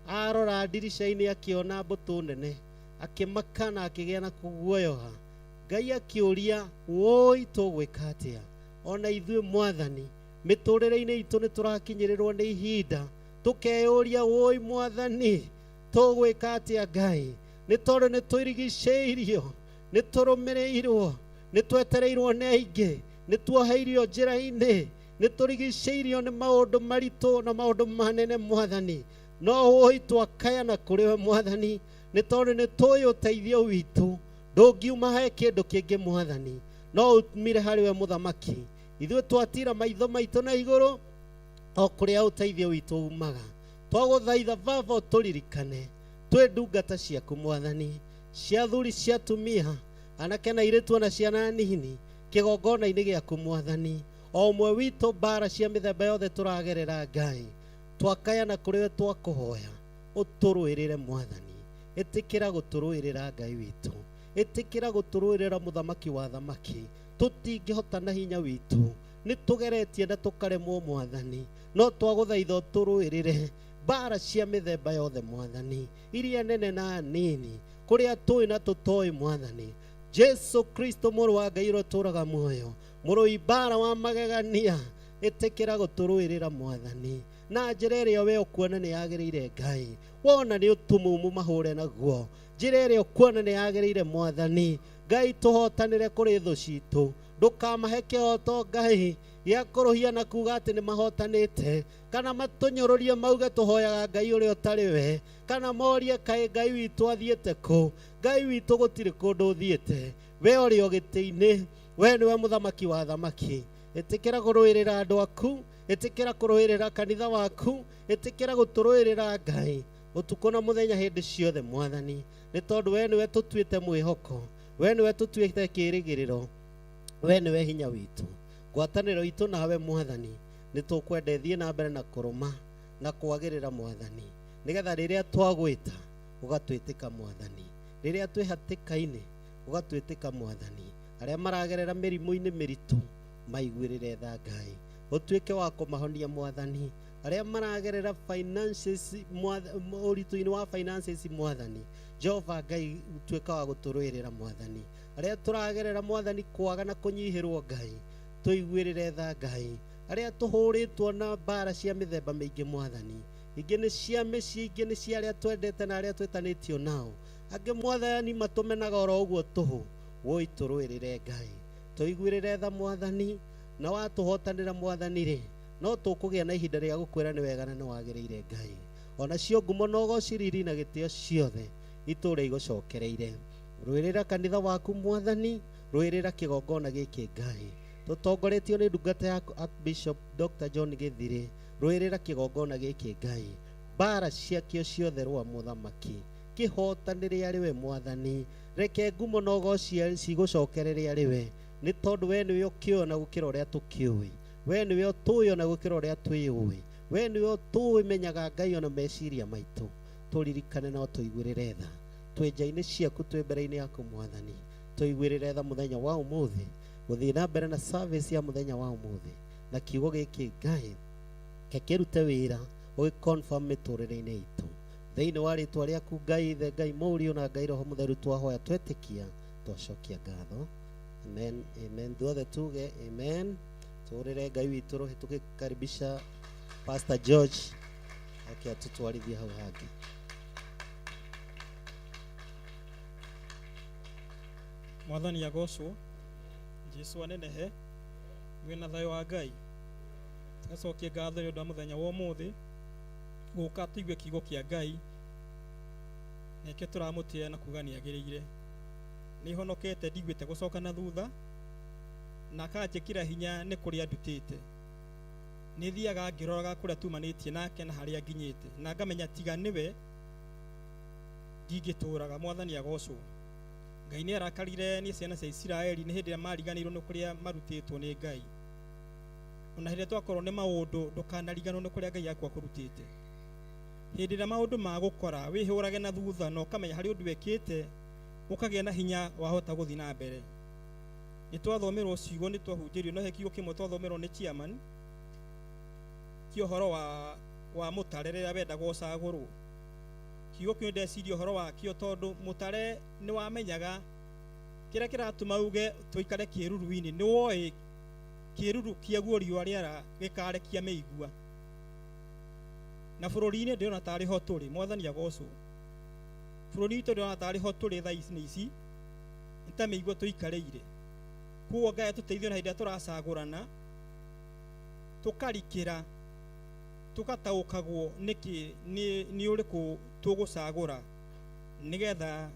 Arora ndirica-inĩ akĩona mbũtũ nene, akĩmaka na akĩgĩa na kũguoyoha. Ngai akĩũria, wũi tũgwĩka atĩa? Ona ithuĩ Mwathani, mĩtũrĩre-inĩ itũ nĩ tũrakinyĩrĩrwo nĩ ihinda, tũkeyũria, wũi Mwathani, tũgwĩka atĩa Ngai? Nĩ tondũ nĩ tũirigicĩirio, nĩ tũrũmĩrĩirwo, nĩ twetereirwo nĩ aingĩ, nĩ tuoheirio njĩra-inĩ, nĩ tũrigicĩirio nĩ maũndũ maritũ na maũndũ manene Mwathani. No wũi twakaya na kũrĩ we Mwathani, nĩ tondũ nĩ tũĩ ũteithio witũ ndũngiuma he kĩndũ kĩngĩ Mwathani, no umire harĩ we Mũthamaki. Ithuĩ twatira maitho maitũ na igũrũ o kũrĩa ũteithio witũ umaga. Twagũthaitha Baba ũtũririkane, twĩ ndungata ciaku Mwathani, cia athuri cia atumia, anake na airĩtu ona ciana nini, kĩgongona-inĩ gĩaku Mwathani. O ũmwe witũ mbara cia mĩthemba yothe tũragerera Ngai, twakaya na kũrĩ we twakũhoya ũtũrũĩrĩre Mwathani. Ĩtĩkĩra gũtũrũĩrĩra Ngai witũ, ĩtĩkĩra gũtũrũĩrĩra Mũthamaki wa thamaki. Tũtingĩhota na hinya witũ, nĩ tũgeretie na tũkaremwo Mwathani, no twagũthaitha ũtũrũĩrĩre mbara cia mĩthemba yothe Mwathani, iria nene na nini, kũrĩa tũĩ na tũtoĩ Mwathani. Jesu Kristo mũrũ wa Ngai ũrĩa ũtũũraga muoyo, mũrũi mbara wa magegania, ĩtĩkĩra gũtũrũĩrĩra Mwathani na njĩra ĩrĩa we ũkuona nĩ yagĩrĩire Ngai. Wona nĩ ũtumumu mahũre naguo, njĩra ĩrĩa ũkuona nĩ yagĩrĩire Mwathani. Ngai tũhotanĩre kũrĩ thũ citũ, ndũkamahe kĩhoto Ngai gĩa kũrũhia na kuga atĩ nĩ mahotanĩte, kana matũnyũrũrie mauge tũhoyaga Ngai ũrĩa ũtarĩ we, kana morie kaĩ Ngai witũ athiĩte kũ. Ngai witũ gũtirĩ kũndũ ũthiĩte, we ũrĩ o gĩtĩ-inĩ, we nĩwe Mũthamaki wa thamaki. Ĩtĩkĩra kũrũĩrĩra andũ aku, ĩtĩkĩra kũrũĩrĩra kanitha waku, ĩtĩkĩra gũtũrũĩrĩra Ngai ũtukũ na mũthenya hĩndĩ ciothe Mwathani, nĩ tondũ we nĩwe tũtuĩte mwĩhoko, we nĩwe tũtuĩte kĩĩrĩgĩrĩro, we nĩwe hinya witũ. Ngwatanĩro itũ nawe Mwathani, nĩ tũkwenda ĩthiĩ na mbere na kũrũma na kwagĩrĩra Mwathani, nĩgetha rĩrĩa twagwĩta ũgatwĩtĩka Mwathani, rĩrĩa twĩ hatĩka-inĩ ũgatwĩtĩka Mwathani. Arĩa maragerera mĩrimũ-inĩ mĩritũ maiguĩrĩre tha Ngai, ũtuĩke wa kũmahonia Mwathani. Arĩa maragerera finances ũritũ-inĩ wa finances Mwathani, Jehova Ngai ũtuĩke wa gũtũrũĩrĩra Mwathani. Arĩa tũragerera Mwathani kwaga na kũnyihĩrwo Ngai, tũiguĩrĩre tha Ngai. Arĩa tũhũrĩtwo na mbara cia mĩthemba mĩingĩ Mwathani, ingĩ nĩ cia mĩciĩ, ingĩ nĩ cia arĩa twendete na arĩa twĩtanĩtio nao, angĩ Mwathani matũmenaga oro ũguo tũhũ. Woi tũrũĩrĩre Ngai, tũiguĩrĩre tha Mwathani, na watũhotanĩra Mwathani rĩ, no tũkũgĩa na ihinda rĩa gũkwĩra nĩ wega na nĩ wagĩrĩire Ngai. Onacio ngumo na ũgoci riri na gĩtĩo ciothe itũũre igũcokereire. Rũĩrĩra kanitha waku Mwathani, rũĩrĩra kĩgongona gĩkĩ Ngai, tũtongoretio nĩ ndungata yaku Archbishop Dr. John Gĩthirĩ. Rũĩrĩra kĩgongona gĩkĩ Ngai, mbara ciakĩo ciothe rũa Mũthamaki, kĩhotanĩre arĩ we Mwathani. Reke ngumo na ũgoci cigũcokerere arĩ we, nĩ tondũ we nĩwe ũkĩũĩ ona gũkĩra ũrĩa tũkĩũĩ, we nĩwe ũtũĩ ona gũkĩra ũrĩa twĩũĩ, we nĩwe ũtũĩ menyaga Ngai ona meciria maitũ. Tũririkane na ũtũiguĩrĩre tha, twĩ nja-inĩ ciaku, twĩ mbere-inĩ yaku Mwathani, tũiguĩrĩre tha mũthenya wa ũmũthĩ, gũthiĩ na mbere na service ya mũthenya wa ũmũthĩ, na kiugo gĩkĩ Ngai kĩrute wĩra ũgĩconfirm mĩtũrĩre-inĩ itũ. Thĩinĩ wa rĩtwa rĩaku Ngai Ithe, Ngai Mũriũ na Ngai Roho Mũtheru, twahoya twetĩkia, twacokia ngatho. Amen, amen. Thuothe tuge amen. Tũrĩre Ngai witũ rũhĩ tũgĩkaribisha Pastor George oke atũtwarithie hau hangĩ. Mwathani agocwo, Jesu anenehe, mwĩna thayũ wa Ngai. Tũgacokia ngatho nĩ ũndũ wa mũthenya wa ũmũthĩ gũka tũigue kiugo kĩa Ngai, nĩkĩo tũramũtĩĩa na kuga nĩ agĩrĩire. Nĩ honokete ndiguĩte gũcoka na thutha, na akanjĩkĩra hinya nĩ kũrĩa ndutĩte. Nĩ thiaga ngĩroraga kũrĩa tumanĩtie nake na harĩa nginyĩte, na ngamenya tiga nĩwe ndingĩtũraga. Mwathani agocwo. Ngai nĩ arakarire nĩ ciana cia Isiraeli nĩ hĩndĩ ĩrĩa mariganĩirwo nĩ kũrĩa marutĩtwo nĩ Ngai. Ona hĩndĩ ĩrĩa twakorwo nĩ maũndũ, ndũkanariganwo nĩ kũrĩa Ngai aku akũrutĩte. Hĩndĩ ĩrĩa maũndũ magũkora, wĩhũrage na thutha na ũkamenya harĩ ũndũ wĩkĩte, ũkagĩa na hinya wahota gũthiĩ na mbere. Nĩ twathomerwo ciugo, nĩ twahunjĩrio, no he kiugo kĩmwe twathomerwo nĩ chairman kĩa ũhoro wa mũtare rĩrĩa wendaga ũcagũrwo. Kiugo kĩu ndeciria ũhoro wakĩo tondũ mũtare nĩ wamenyaga kĩrĩa kĩratũma uge tũikare kĩruru-inĩ, nĩ woĩ kĩruru kĩaguo riũa rĩara gĩkarekia mĩigua. Na bũrũri-inĩ ndĩrona tarĩ ho tũrĩ, Mwathani agocwo. Bũrũri witũ ndĩrona tarĩ ho tũrĩ thaa ici ici, nĩ ta mĩigua tũikarĩire. Koguo Ngai atũteithie na hĩndĩ ĩrĩa tũracagũrana, tũkarikĩra, tũgataũkagwo nĩkĩ nĩ ũrĩkũ tũgũcagũra, nĩgetha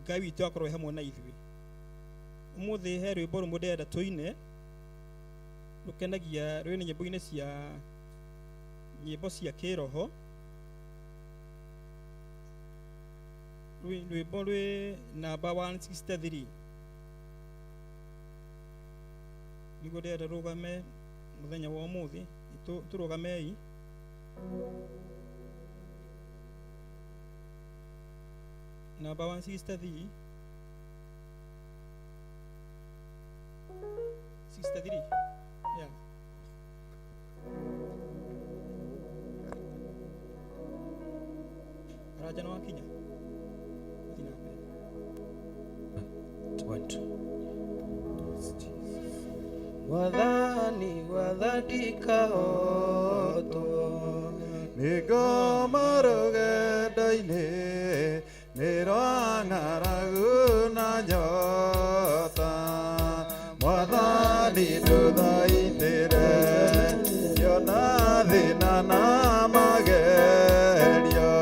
Ngai witũ akorwo e hamwe na ithuĩ. Ũmũthĩ he rwĩmbo rũmwe ndĩrenda tũine, rũkenagia, rwĩ nyĩmbo-inĩ cia nyĩmbo cia kĩroho. Rwĩmbo rwĩ namba 163. Nĩguo ndĩrenda rũgame mũthenya wa ũmũthĩ, tũrũgamei. Namba 163. 63. Yeah. Karanja nĩ wakinya? Gũthiĩ na mbere. Mwathani gwathandika otwo Nĩngoma rũgendo-inĩ, nĩ rwa ng'aragu na nyota. Mwathani ndũthaitĩre, ngĩona thĩna na magerio.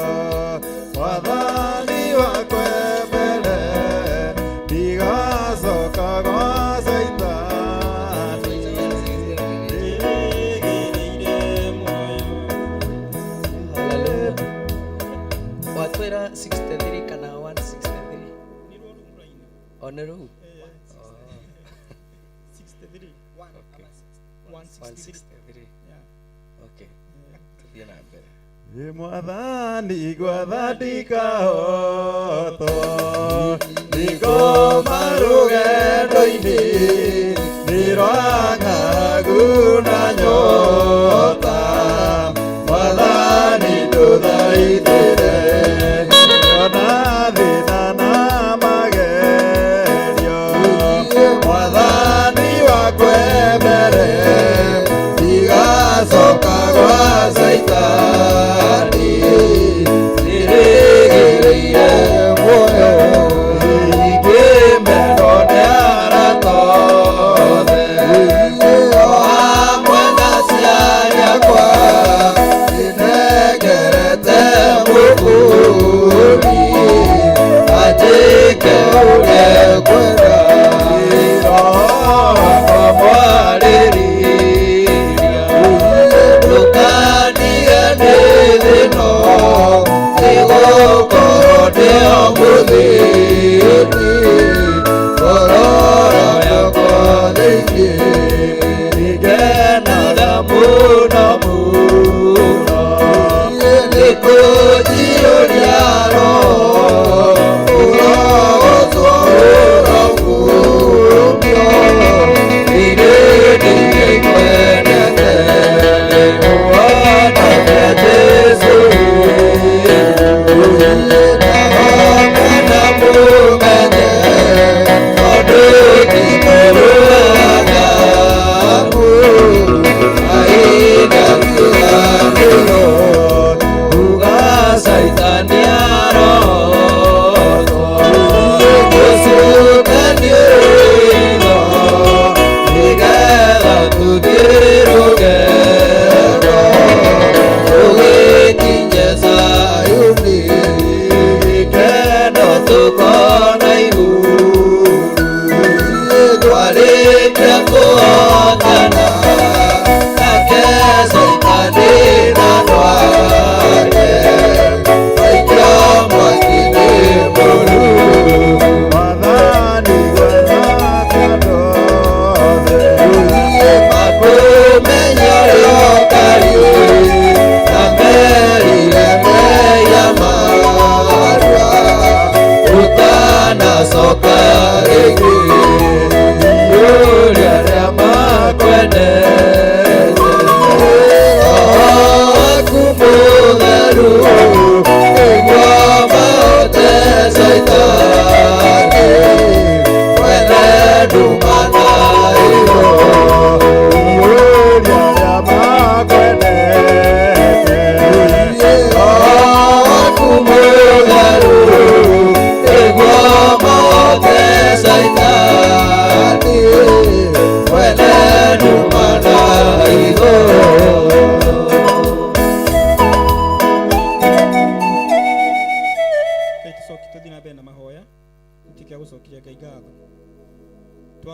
Mwathani wakwa mbere, ndigacoka gwa Caitani. Ndĩrĩgĩrĩire muoyo. Hallelujah. Watwĩra 63 kana 163? O nĩ rũu? 63. Okay. 163. 163. Yeah. Okay. Tũthiĩ na mbere. Ĩ Mwathani gwathandika otwo, nĩngoma rũgendo-inĩ, nĩ rwa ng'aragu na nyota. Mwathani ndũthaitĩre, ngĩona thĩna na magerio. Mwathani wakwa mbere, ndigacoka gwa Caitani. Ndĩrĩgĩrĩire muoyo, ingĩmendwo nĩ arata othe. O hamwe na aciari akwa, ndĩnengerete mũkũũri, anjĩke ũrĩa ekwenda. Roho wakwa mwarĩrĩria, ndũkandiganĩrie.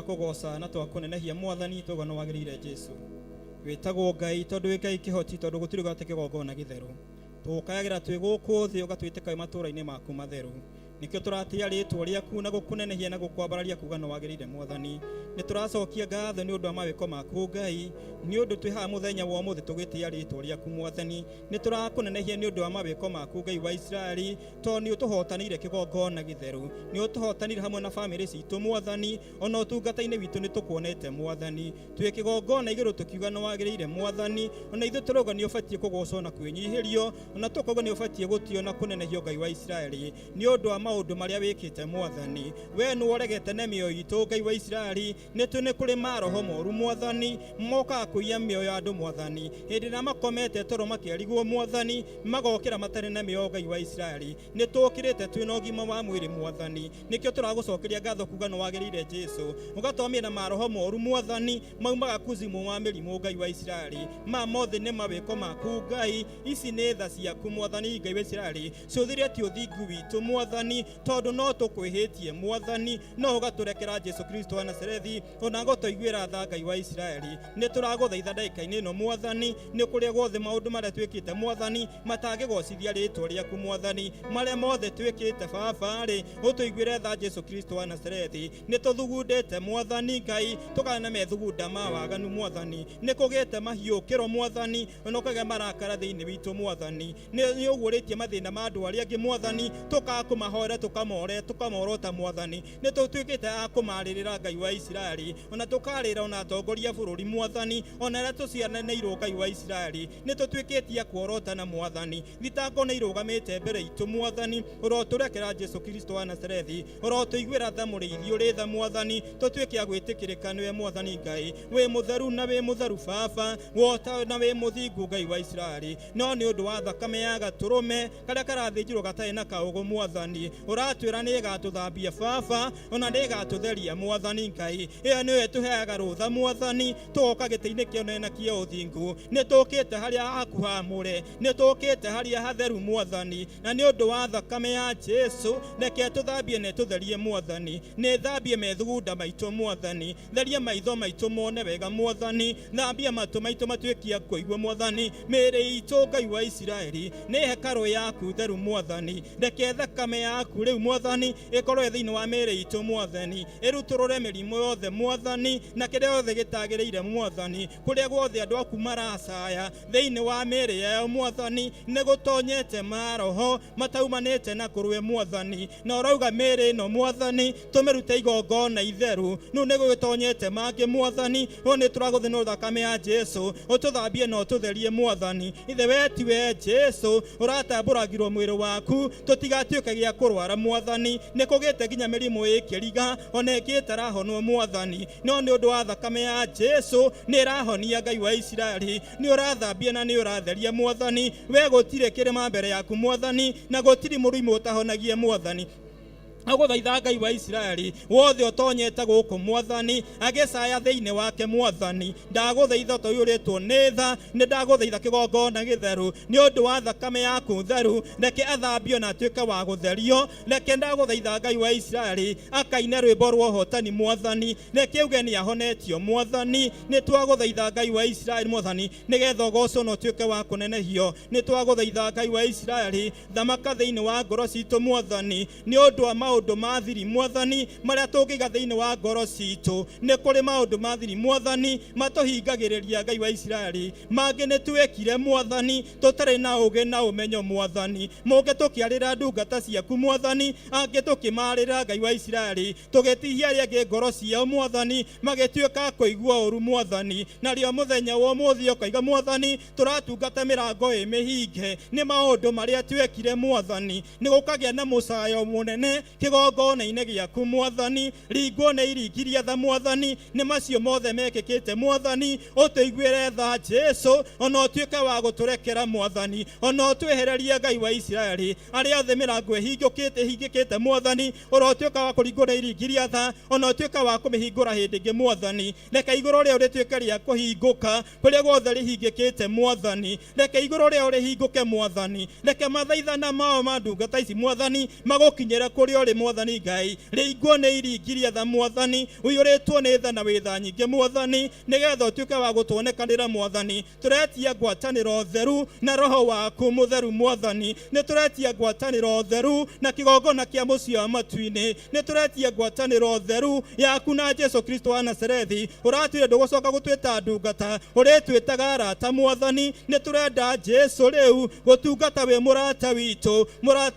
Twakũgoca na twakũnenehia Mwathani, twauga nĩ wagĩrĩire Jesu. Wĩtagwo Ngai tondũ wĩ Ngai kĩhoti, tondũ gũtirĩ gwate kĩgongona gĩtheru. Tũgũkayagĩra twĩ gũkũ thĩ, ũgatwĩtĩka wĩ matũũra-inĩ maku matheru. Nĩkĩo tũratĩa rĩtwa rĩaku na gũkũnenehia na gũkwambararia kuga nĩ wagĩrĩire Mwathani. Nĩ tũracokia ngatho nĩ ũndũ wa mawĩko maku Ngai, nĩ ũndũ twĩ haha mũthenya wa ũmũthĩ tũgĩtĩa rĩtwa rĩaku Mwathani. Nĩ tũrakũnenehia nĩ ũndũ wa mawĩko maku Ngai wa Isiraeli, tondũ nĩ ũtũhotanĩire kĩgongona gĩtheru, nĩ ũtũhotanĩire hamwe na bamĩrĩ citũ Mwathani, ona ũtungata-inĩ witũ nĩ tũkuonete Mwathani. Twĩ kĩgongona igũrũ tũkiuga nĩ wagĩrĩire Mwathani, ona ithuĩ tũrauga nĩ ũbatiĩ kũgocwo na kwĩnyihĩrio, ona tũkauga nĩ ũbatiĩ gũtĩo na kũnenehio Ngai wa Isiraeli, nĩ ũndũ wa maũndũ marĩa wĩkĩte Mwathani. We nĩ ũregete na mĩoyo itũ Ngai wa Isiraeli, nĩ tũ nĩ kũrĩ maroho moru Mwathani, mokaga kũiya mĩoyo ya andũ Mwathani. Hĩndĩ ĩrĩa makomete toro makĩarigwo Mwathani, magokĩra matarĩ na mĩoyo Ngai wa Isiraeli. Nĩ tũkĩrĩte twĩna ũgima wa mwĩrĩ Mwathani, nĩkĩo tũragũcokeria ngatho kuga nĩ wagĩrĩire Jesu. Ũgatwamia na maroho moru Mwathani, maumaga kuzimu wa mĩrimũ Ngai wa Isiraeli. Ma mothe nĩ mawĩko maku Ngai, ici nĩ tha ciaku Mwathani Ngai wa Isiraeli. Cũthĩrĩtie ũthingu witũ Mwathani, tondũ no tũkwĩhĩtie Mwathani, no ũgatũrekera Jesu Kristo wa Nazarethi, ona gũtũiguĩra tha Ngai wa Isiraeli. Nĩ tũragũthaitha ndagĩka-inĩ ĩno Mwathani, nĩ kũrĩa guothe maũndũ marĩa twĩkĩte Mwathani matangĩgocithia rĩtwa rĩaku Mwathani, marĩa mothe twĩkĩte Baba-rĩ, ũtũiguĩre tha Jesu Kristo wa Nazarethi. Nĩ tũthugundĩte Mwathani Ngai, tũkagĩa na methugunda ma waganu Mwathani, nĩ kũgĩte mahiũkĩro Mwathani, ona ũkagĩa marakara thĩinĩ witũ Mwathani. Nĩ ũguũrĩtie mathĩna ma andũ arĩa angĩ Mwathani, tũkaga kũmahoera, tũkamore tũkamorota Mwathani. Nĩ tũtuĩkĩte a kũmarĩrĩra Ngai wa Isiraeli, ona tũkarĩra ona atongoria a bũrũri Mwathani, ona arĩa tũciaranĩirwo Ngai wa Isiraeli. Nĩ tũtuĩkĩtie a kuorotana Mwathani, thitango nĩ irũgamĩte mbere itũ Mwathani. Ũrotũrekera Jesu Kristo wa Nazarethi, ũrotũiguĩra tha mũrĩithi ũrĩ tha Mwathani, tũtuĩke a gwĩtĩkĩrĩka nĩwe Mwathani Ngai. Wĩ mũtheru na wĩ mũtheru Baba, wota na wĩ mũthingu Ngai wa Isiraeli. No nĩ ũndũ wa thakame ya gatũrũme karĩa karathĩnjirwo gatarĩ na kaũgũ Mwathani, ũratwĩra nĩ ĩgatũthambia Baba, ona nĩ ĩgatũtheria Mwathani Ngai. Ĩyo nĩyo ĩtũheaga rũtha Mwathani, tũgoka gĩtĩ-inĩ kĩa ũnene na kĩa ũthingu. Nĩ tũkĩte harĩa haku haamũre, nĩ tũkĩte harĩa hatheru Mwathani, na nĩ ũndũ wa thakame ya Jesu reke tũthambie na ĩtũtherie Mwathani. Nĩ thambie methugunda maitũ Mwathani, theria maitho maitũ mone wega Mwathani, thambia matũ maitũ matuĩke a kũigua Mwathani. Mĩĩrĩ itũ Ngai wa Isiraeli nĩ hekarũ yaku theru Mwathani, reke thakame yaku rĩu Mwathani ĩkorwo ĩ thĩinĩ wa mĩĩrĩ itũ Mwathani, ĩrutũrũre mĩrimũ yothe Mwathani, na kĩrĩa yothe gĩtagĩrĩire Mwathani. Kũrĩa guothe andũ aku maracaya thĩinĩ wa mĩĩrĩ yao Mwathani, nĩ gũtonyete maroho mataumanĩte na kũrũe Mwathani, na ũrauga mĩĩrĩ ĩno Mwathani tũmĩrute igongona itheru. Rĩu nĩ gũgĩtonyete mangĩ Mwathani, no nĩ tũragũthĩnwo thakame ya Jesu ũtũthambie na ũtũtherie Mwathani. Ithe we tiwe Jesu ũratambũrangirwo mwĩrĩ waku, tũtigatuĩke gĩa kũrwara Mwathani. Nĩ kũgĩte nginya mĩrimũ ĩkĩriga ona ĩngĩ ĩtarahonwo Mwathani, no nĩ ũndũ wa thakame ya Jesu nĩ ĩrahonia Ngai wa Isiraeli. Nĩ ũrathambia na nĩ ũratheria Mwathani. We gũtirĩ kĩrĩma mbere yaku Mwathani, na gũtirĩ mũrimũ ũtahonagia Mwathani. Agũthaitha Ngai wa Isiraeli wothe ũtonyete gũkũ Mwathani, agĩcaya thĩinĩ wake Mwathani, ndagũthaitha ũtũiyũrĩtwo nĩ tha, nĩ ndagũthaitha kĩgongona gĩtheru nĩ ũndũ wa thakame yaku theru, reke athambio na atuĩke wa gũtherio. Reke ndagũthaitha Ngai wa Isiraeli akaine rwĩmbo rwa ũhotani Mwathani, reke auge nĩ ahonetio Mwathani. Nĩ twagũthaitha Ngai wa Isiraeli Mwathani, nĩgetha ũgocwo na ũtuĩke wa kũnenehio. Nĩ twagũthaitha Ngai wa Isiraeli, thamaka thĩinĩ wa ngoro citũ Mwathani, nĩ ũndũ wa maũndũ ma thiri Mwathani marĩa tũngĩiga thĩinĩ wa ngoro citũ. Nĩ kũrĩ maũndũ ma thiri Mwathani matũhingagĩrĩria Ngai wa Isiraeli, mangĩ nĩ twĩkire Mwathani tũtarĩ na ũũgĩ na ũmenyo Mwathani, mũngĩ tũkĩarĩra ndungata ciaku Mwathani, angĩ tũkĩmarĩra Ngai wa Isiraeli, tũgĩtihia arĩa angĩ ngoro ciao Mwathani, magĩtuĩka a kũigua ũru Mwathani. Narĩo mũthenya wa ũmũthĩ ũkaiga Mwathani, tũratungata mĩrango ĩ mĩhinge nĩ maũndũ marĩa twekire Mwathani. Nĩ gũkagĩa na mũcayo mũnene kĩgongona-inĩ gĩaku Mwathani, ringwo nĩ iringi rĩa tha Mwathani, nĩ macio mothe mekĩkĩte Mwathani. Ũtũiguĩre tha Jesu, ona ũtuĩke wa gũtũrekera Mwathani, ona ũtwehererie Ngai wa Isiraeli arĩa othe mĩrango ĩhingũkĩte ĩhingĩkĩte Mwathani, ũrotuĩka wa kũringwo nĩ iringi rĩa tha, ona ũtuĩke wa kũmĩhingũra hĩndĩ ĩngĩ Mwathani. Reke igũrũ rĩao rĩtuĩke rĩa kũhingũka kũrĩa guothe rĩhingĩkĩte Mwathani, reke igũrũ rĩao rĩhingũke Mwathani, reke mathaithana mao ma ndungata ici Mwathani magũkinyĩre kũrĩa ũrĩ. Mwathani Ngai rĩingwo nĩ iringiria tha Mwathani ũiyũrĩtwo nĩ tha na wĩ tha nyingĩ Mwathani nĩgetha ũtuĩke wa gũtuonekanĩra Mwathani tũretia ngwatanĩro theru na roho waku mũtheru Mwathani nĩ tũretia ngwatanĩro theru na kĩgongona kĩa mũciĩ wa matu-inĩ nĩ tũretia ngwatanĩro theru yaku na Jesu Kristo wa Nazarethi ũratwĩra ndũgũcoka gũtwĩta ndungata ũrĩtwĩtaga arata Mwathani nĩ tũrenda Jesu rĩu gũtungata wĩ mũrata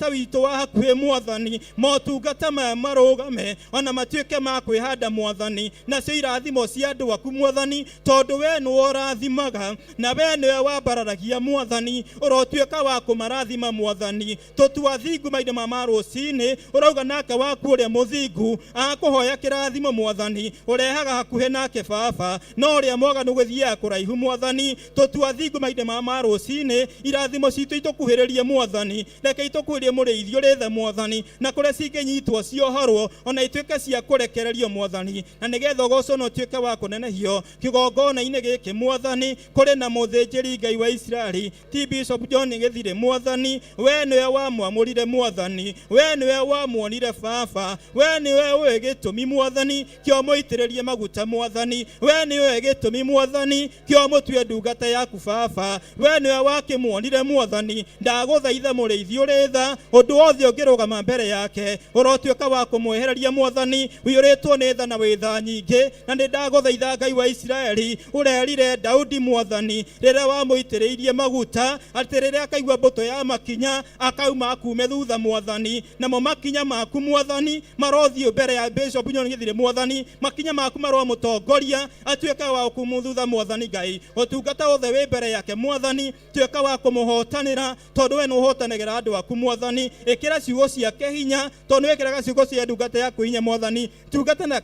witũ wa hakuhĩ Mwathani motungata maya marũgame ona matuĩke ma kwĩhanda Mwathani nacio irathimo cia andũ aku Mwathani tondũ we nĩwe ũrathimaga na we nĩwe wambararagia Mwathani ũrotuĩka wa kũmarathima Mwathani tũtua thingu maithe ma rũcinĩ ũrauga nake waku ũrĩa mũthingu akũhoya kĩrathimo Mwathani ũrehaga hakuhĩ nake baba no ũrĩa mwaganu gũthiaga kũraihu Mwathani tũtua thingu maithe ma rũcinĩ irathimo citũ itũkuhĩrĩrie Mwathani reke itũkuhĩrĩrie mũrĩithi ũrĩ tha Mwathani na kũrĩa cingĩnyitwo ciohorwo ona ituĩke cia kũrekererio Mwathani na nĩgetha ũgocwo na ũtuĩke wa kũnenehio kĩgongona-inĩ gĩkĩ Mwathani kũrĩ na mũthĩnjĩri Ngai wa Isiraeli ti Bishop John Gĩthirĩ Mwathani we nĩwe wamwamũrire Mwathani we nĩwe wamuonire baba we nĩwe ũĩ gĩtũmi Mwathani kĩo mũitĩrĩrie maguta Mwathani we nĩwe gĩtũmi Mwathani kĩo mũtue ndungata yaku baba we nĩwe wakĩmuonire Mwathani ndagũthaitha mũrĩithi ũrĩ tha ũndũ wothe ũngĩrũgama mbere yake ũrotuĩka wa kũmwehereria Mwathani ũiyũrĩtwo nĩ tha na wĩ tha nyingĩ na nĩ ndagũthaitha Ngai wa Isiraeli ũrerire Daudi Mwathani rĩrĩa wamũitĩrĩirie maguta atĩ rĩrĩa akaigua mbũtũ ya makinya akauma akume thutha Mwathani namo makinya maku Mwathani marothiĩ mbere ya Bishop John Gĩthirĩ Mwathani makinya maku maromũtongoria atuĩke wa kũmũthutha Mwathani Ngai ũtungata wothe wĩ mbere yake Mwathani tuĩka wa kũmũhotanĩra tondũ we nĩũhotanagĩra andũ aku Mwathani ĩkĩra ciugo ciake hinya tondũ nĩwĩkĩraga ciugo cia ndungata yaku hinya Mwathani tungata na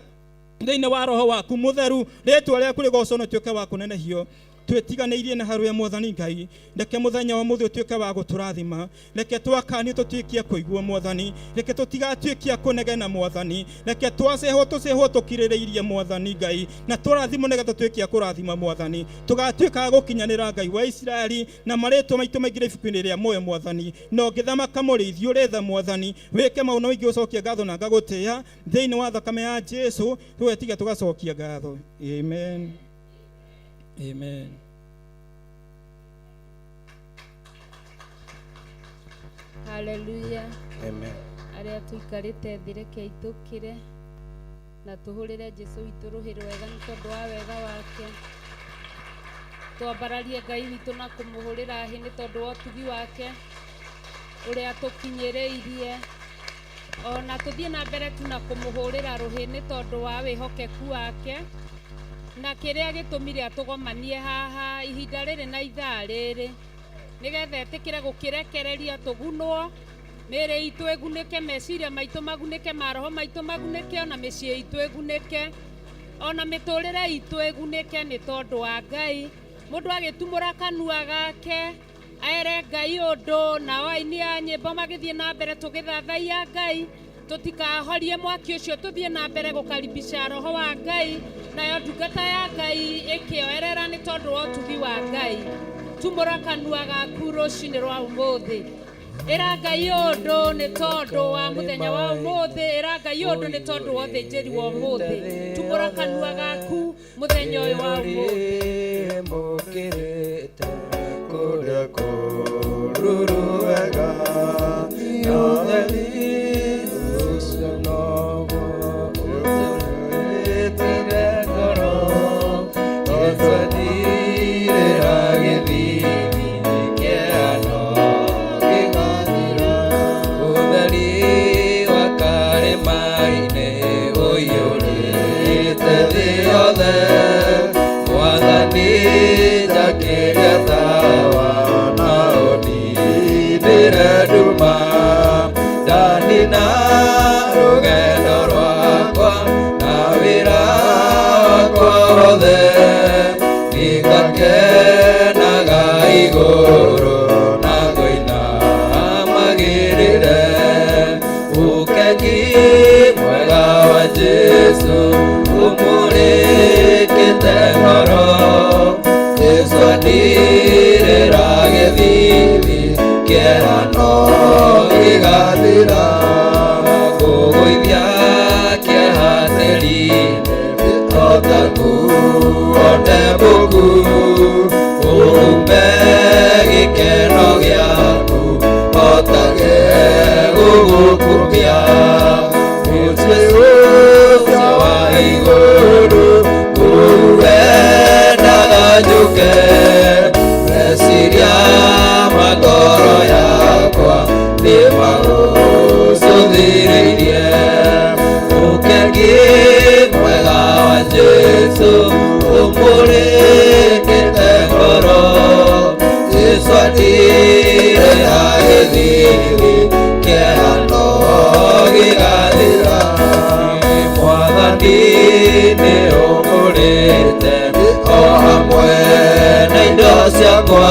thĩinĩ wa roho waku mũtheru rĩtwa rĩaku rĩgocwo na ũtuĩke wa kũnenehio twĩtiganĩirie na harũe Mwathani Ngai reke mũthenya wa mũthĩ ũtuĩke wa gũtũrathima reke twakanio tũtuĩkie kũigua Mwathani reke tũtigatuĩkie kũnegena Mwathani reke twacehwo tũcehwo tũkirĩrĩirie Mwathani Ngai na tũrathimwo nĩgetha tũtuĩke kũrathima Mwathani tũgatuĩka gũkinyanĩra Ngai wa Isiraeli na marĩtwa maitũ maingĩre ibuku-inĩ rĩa muoyo Mwathani na ũngĩthamaka mũrĩithi ũrĩ tha Mwathani wĩke maũndũ maingĩ ũcokie ngatho na ngagũtĩĩa thĩinĩ wa thakame ya Jesu tũgetiga tũgacokia ngatho. Amen. Amen. Hallelujah. Amen. Arĩa tũikarĩte thĩ reke itũkĩre na tũhũrĩre Jesu witũ rũhĩ rwega nĩ tondũ wa wega wake twambararie Ngai witũ na kũmũhũrĩra hĩ nĩ tondũ wa ũtugi wake ũrĩa tũkinyĩrĩirie ona tũthiĩ na mbere tu na kũmũhũrĩra rũhĩ nĩ tondũ wa wĩhokeku wake na kĩrĩa gĩtũmire atũgomanie haha ihinda rĩrĩ na ithaa rĩrĩ nĩgetha etĩkĩre gũkĩrekereria tũgunwo mĩĩrĩ itũ ĩgunĩke meciria maitũ magunĩke maroho maitũ magunĩke ona mĩciĩ itũ ĩgunĩke ona mĩtũrĩre itũ ĩgunĩke nĩ tondũ wa Ngai mũndũ agĩtumũra kanua gake ere Ngai ũndũ nao aini a nyĩmbo magĩthiĩ na mbere tũgĩthathaiya Ngai tũtikahorie mwaki ũcio tũthiĩ na mbere gũkaribisha roho wa Ngai nayo ndungata ya Ngai ĩkĩoerera nĩ tondũ wa ũtugi wa Ngai tumũra kanua gaku rũcinĩ rwa ũmũthĩ ĩra Ngai ũndũ nĩ tondũ wa mũthenya wa ũmũthĩ ĩra Ngai ũndũ nĩ tondũ wa ũthĩnjĩri wa ũmũthĩ tumũra kanua gaku mũthenya ũyũ wa ũmũthĩ mũkĩrĩte kũrĩa kũruru wega ũtheri ũcio noguo ũtũrĩtire ngoro Yesu gĩthimi kĩano gĩgathira ũtheri wa karĩma-inĩ ũiyũrĩte thĩ yothe Mwathani njakĩria tawa na ũndindĩre nduma ndanina rũgendo rwakwa na wĩra wakwa wothe nĩngakenaga igũrũ na ngũina magĩrĩre ũkengi mwega wa Jesu ũmũrĩkĩte ngoro Jesu andirĩra gĩthithi kĩerano gĩgathira. atirera gĩthithi kĩeha no gĩgathira. Mwathani nĩ ũngũrĩte o hamwe na indo ciakwa,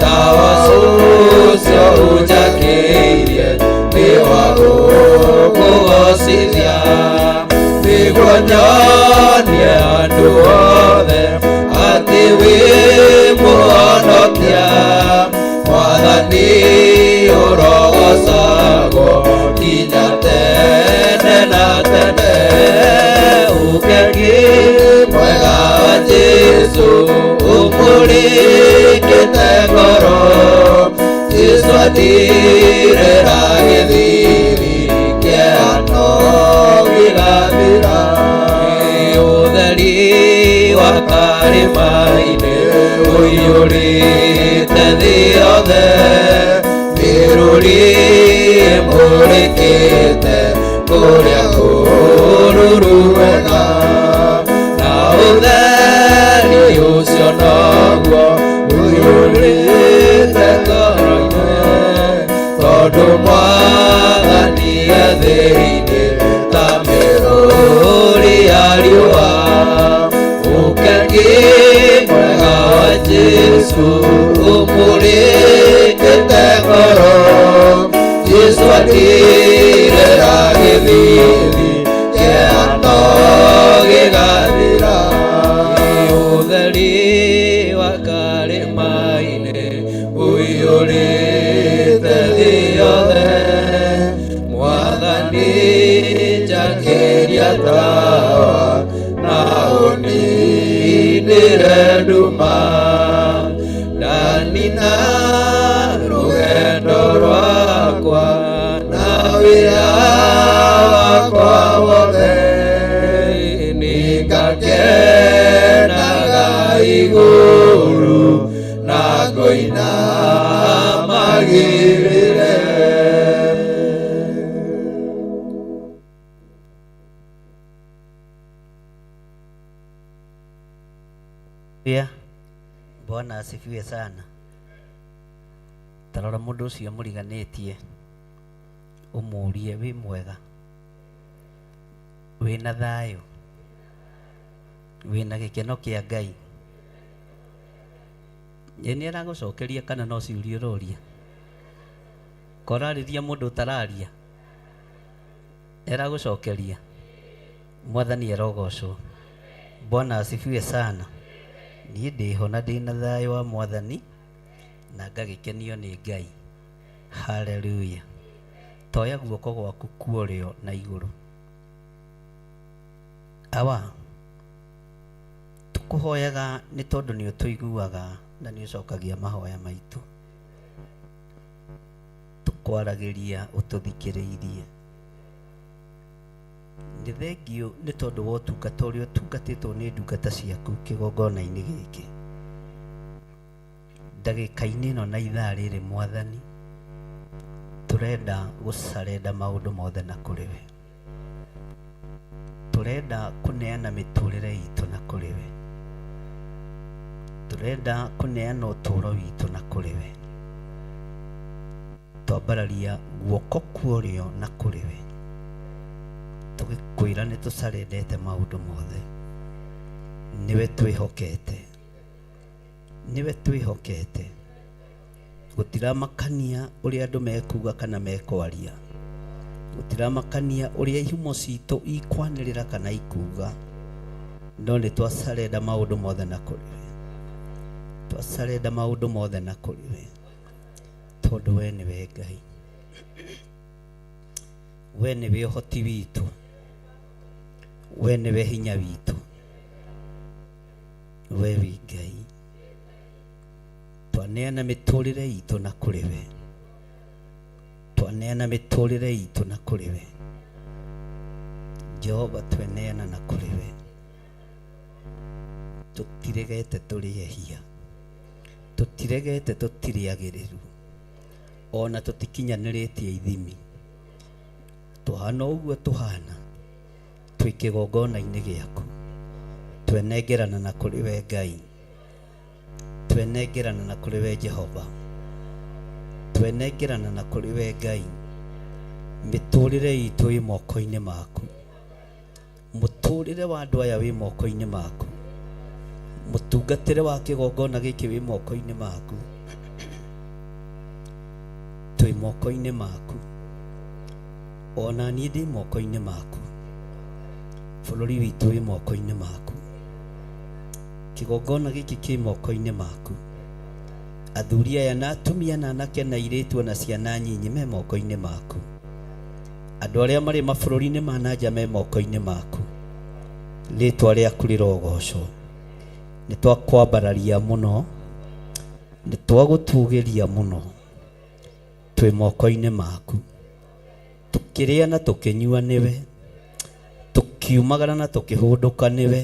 tawa ũcio ũnjakĩirie nĩ wa gũkũgocithia, nĩguo nyonie andũ othe atĩ wĩ mũhonokia. Mwathani ũrogocagwo nginya tene na tene. Ũkegi mwega wa Jesũ ũmũrĩkĩte ngoro, Jesũ atirera gĩthithi kĩeha no gĩgathira. Ũtheri wa karĩma-inĩ ũiyũrĩte thĩ yothe, mĩrũri ĩmũrĩkĩte kũrĩa kũruru wega, na ũtheri ũcio noguo ũiyũrĩte ngoro-inĩ, tondũ Mwathani e thĩinĩ ta mĩrũri ya riũa. Ũkegi mwega wa Jesũ ũmũrĩkĩte ngoro, Jesũ atirera gĩthithi kĩeha no gĩgathira. Ũtheri wa karĩma-inĩ ũiyũrĩte thĩ yothe, Mwathani njakĩria tawa na ũninĩre nduma, ndanina rũgendo rwakwa na wĩra wakwa wothe, nĩngakenaga igũrũ na ngoina magĩrĩre. Pia Bwana asifiwe sana. Tarora mundu ucio muriganitie umurie wi mwega, wina thayo, wina gikeno kia Ngai. Ye ni aragucokeria kana no ciũria ũroria? Korarĩria mũndũ ũtararia eragucokeria. Mwathani arogocwo. Bwana asifiwe sana. Niĩ ndĩho na ndĩna thayũ wa Mwathani na ngagĩkenio nĩ Ngai. Haleluya. Toya guoko gwaku kuorĩo na igũrũ. Awa, tũkũhoyaga nĩ tondũ nĩ ũtũiguaga na nĩ ũcokagia mahoya maitũ. Tũkwaragĩria ũtũthikĩrĩirie. Nĩ thengiũ nĩ tondũ wa ũtungata ũrĩa ũtungatĩtwo nĩ ndungata ciaku kĩgongona-inĩ gĩkĩ. Ndagĩka-inĩ ĩno na ithaa rĩrĩ Mwathani, tũrenda gũcarenda maũndũ mothe na kũrĩ we. Tũrenda kũneana mĩtũrĩre itũ na kũrĩ we. Tũrenda kũneana ũtũũro witũ na kũrĩ we. Twambararia guoko kuorĩo na kũrĩ we, tũgĩkwĩra nĩ tũcarendete maũndũ mothe. Nĩwe twĩhokete, nĩwe twĩhokete. Gũtiramakania ũrĩa andũ mekuga kana mekwaria, gũtiramakania ũrĩa ihumo citũ ikwanĩrĩra kana ikuga, no nĩ twacarenda maũndũ mothe na kũrĩ we. Twacarenda maũndũ mothe na kũrĩ we, tondũ we nĩwe Ngai, we nĩwe ũhoti witũ, we nĩwe hinya witũ, we wĩ Ngai. Twaneana mĩtũrĩre itũ na kũrĩ we, twaneana mĩtũrĩre itũ na kũrĩ we. Jehova, tweneana na kũrĩ we. Tũtiregete tũrĩ ehia, tũtiregete tũtirĩ agĩrĩru, ona tũtikinyanĩrĩtie ithimi. Tũhana ũguo tũhana, twĩ kĩgongona-inĩ gĩaku. Twenengerana na kũrĩ we Ngai, Twenengerana na kũrĩ we Jehova, twenengerana na kũrĩ we Ngai. Mĩtũrĩre itũ ĩ moko-inĩ maku, mũtũrĩre wa andũ aya wĩ moko-inĩ maku, mũtungatĩre wa kĩgongona gĩkĩ wĩ moko-inĩ maku, twĩ moko-inĩ maku, ona niĩ ndĩ moko-inĩ maku, bũrũri witũ wĩ moko-inĩ maku, kĩgongona gĩkĩ kĩ moko-inĩ maku, athuri aya na atumia na anake na airĩtu ona ciana nyinyi me moko-inĩ maku, andũ arĩa marĩ mabũrũri-inĩ ma na nja me moko-inĩ maku, rĩtwa rĩaku rĩrogocwo. Nĩ twakwambararia mũno, nĩ twagũtũgĩria mũno, twĩ moko-inĩ maku, tũkĩrĩa na tũkĩnyua nĩwe, tũkiumagara na tũkĩhũndũka nĩwe,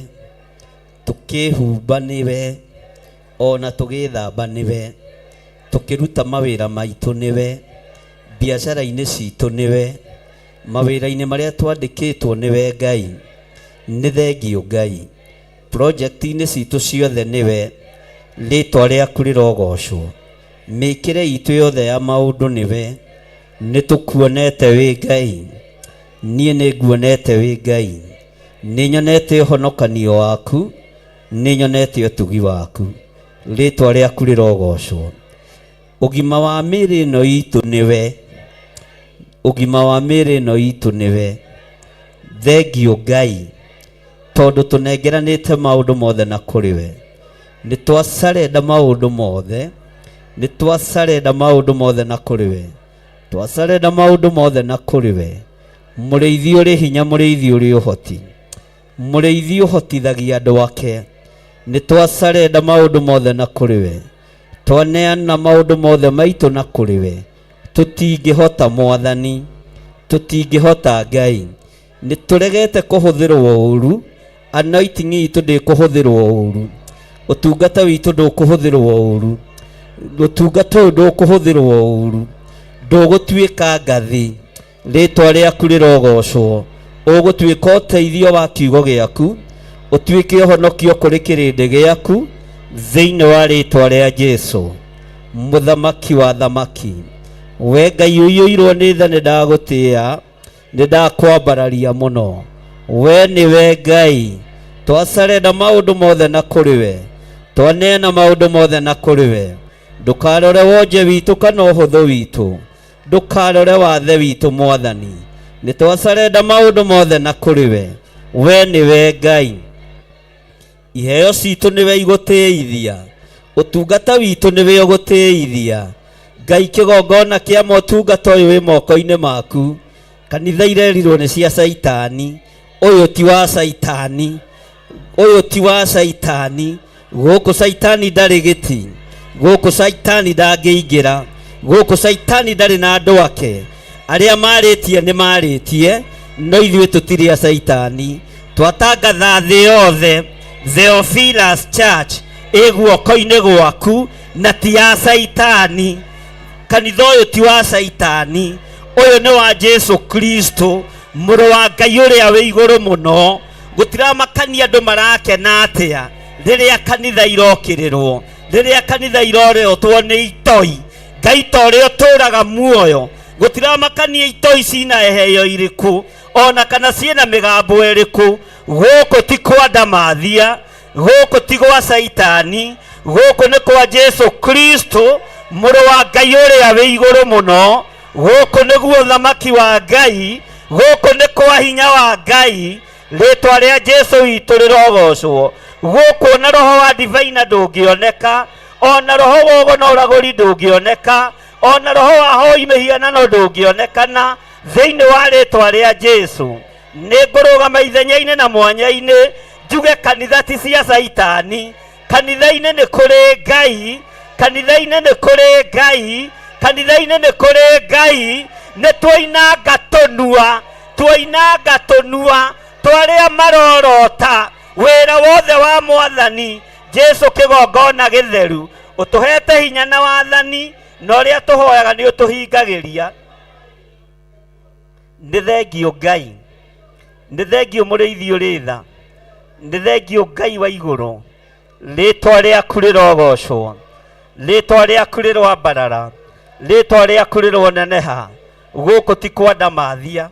tũkĩhumba nĩwe, ona tũgĩthamba nĩwe, tũkĩruta mawĩra maitũ nĩwe, biacara-inĩ citũ nĩwe, mawĩra-inĩ marĩa twandĩkĩtwo nĩwe Ngai. Nĩ thengio Ngai, project-inĩ citũ ciothe nĩwe, rĩtwa rĩaku rĩrogocwo. Mĩkĩre itũ yothe ya maũndũ nĩwe, nĩ tũkuonete wĩ Ngai, niĩ nĩ nguonete wĩ Ngai, nĩ nyonete ũhonokanio waku, nĩ nyonete ũtugi waku, rĩtwa rĩaku rĩrogocwo. Ũgima wa mĩĩrĩ ĩno itũ nĩwe, ũgima wa mĩĩrĩ ĩno itũ nĩwe. Thengio Ngai, tondũ tũnengeranĩte maũndũ mothe na kũrĩ we. Nĩ twacarenda maũndũ mothe, nĩ twacarenda maũndũ mothe na kũrĩ we, twacarenda maũndũ mothe na kũrĩ we. Mũrĩithi ũrĩ hinya, mũrĩithi ũrĩ ũhoti, mũrĩithi ũhotithagia andũ ake. Nĩ twacarenda maũndũ mothe na kũrĩ we, twaneana maũndũ mothe maitũ na kũrĩ we. Tũtingĩhota Mwathani, tũtingĩhota Ngai, nĩ tũregete kũhũthĩrwo ũru, anointing itũ ndĩkũhũthĩrwo ũru, ũtungata witũ ndũkũhũthĩrwo ũru, ũtungata ũyũ ndũkũhũthĩrwo ũru, ndũgũtuĩka ngathĩ, rĩtwa rĩaku rĩrogocwo, ũgũtuĩka ũteithio wa kiugo gĩaku, ũtuĩke ũhonokio kũrĩ kĩrĩndĩ gĩaku, thĩinĩ wa rĩtwa rĩa Jesu, mũthamaki wa thamaki. We Ngai ũiyũirwo nĩ tha, nĩ ndagũtĩĩa, nĩ ndakwambararia mũno. We nĩwe Ngai, twacarenda maũndũ mothe na kũrĩ we, twaneana maũndũ mothe na kũrĩ we. Ndũkarore wonje witũ kana ũhũthũ witũ, ndũkarore wathe witũ Mwathani, nĩ twacarenda maũndũ mothe na kũrĩ we. We nĩwe Ngai, iheo citũ nĩwe igũtĩithia, ũtungata witũ nĩwe ũgũtĩithia. Ngai, kĩgongona kĩa motungata ũyũ wĩ moko-inĩ maku. Kanitha irerirwo nĩ cia Caitani, ũyũ ti wa Caitani, ũyũ ti wa Caitani. Gũkũ Caitani ndarĩ gĩti, gũkũ Caitani ndangĩingĩra, gũkũ Caitani ndarĩ na andũ ake. Arĩa marĩtie nĩ marĩtie, no ithuĩ tũtirĩ a Caitani. Twatangatha thĩ yothe, Theophilus Church ĩ guoko-inĩ gwaku na ti ya Caitani. Kanitha ũyũ ti wa Caitani, ũyũ nĩ wa Jesu Kristo, mũrũ wa Ngai ũrĩa wĩ igũrũ mũno. Gũtiramakania andũ marakena atĩa rĩrĩa kanitha irokĩrĩrwo, rĩrĩa kanitha irorotwo nĩ itoi. Ngai ta ũrĩa ũtũraga muoyo, gũtiramakania itoi cina heo irĩkũ ona kana ciĩna mĩgambo ĩrĩkũ. Gũkũ ti kwa ndamathia, gũkũ ti gwa Caitani, gũkũ nĩ kwa Jesu Kristo, mũrũ wa Ngai ũrĩa wĩ igũrũ mũno. Gũkũ nĩguo thamaki wa Ngai, gũkũ nĩ kwa hinya wa Ngai. Rĩtwa rĩa Jesu witũ rĩrogocwo. Gũkũ ona roho wa divaina ndũngĩoneka, ona roho wa ũgo na ũragũri ndũngĩoneka, ona roho wa hoi mĩhianano ndũngĩonekana thĩinĩ wa rĩtwa rĩa Jesu. Nĩ ngũrũgama ithenya-inĩ na mwanya-inĩ njuge kanitha ti cia Caitani, kanitha-inĩ nĩ kũrĩ Ngai, kanitha-inĩ nĩ kũrĩ Ngai, kanitha-inĩ nĩ kũrĩ Ngai. Nĩ twoinanga tũnua, twoinanga tũnua twarĩa marorota wĩra wothe wa Mwathani Jesu kĩgongona gĩtheru. Ũtũhete hinya na wathani, na ũrĩa tũhoyaga nĩ ũtũhingagĩria. Nĩ thengio Ngai, nĩ thengio mũrĩithi ũrĩ tha, nĩ thengio Ngai wa igũrũ, rĩtwa rĩaku rĩrogocwo. Rĩtwa rĩaku rĩroambarara, rĩtwa rĩaku rĩroneneha. Gũkũ ti kwa Ndamathia,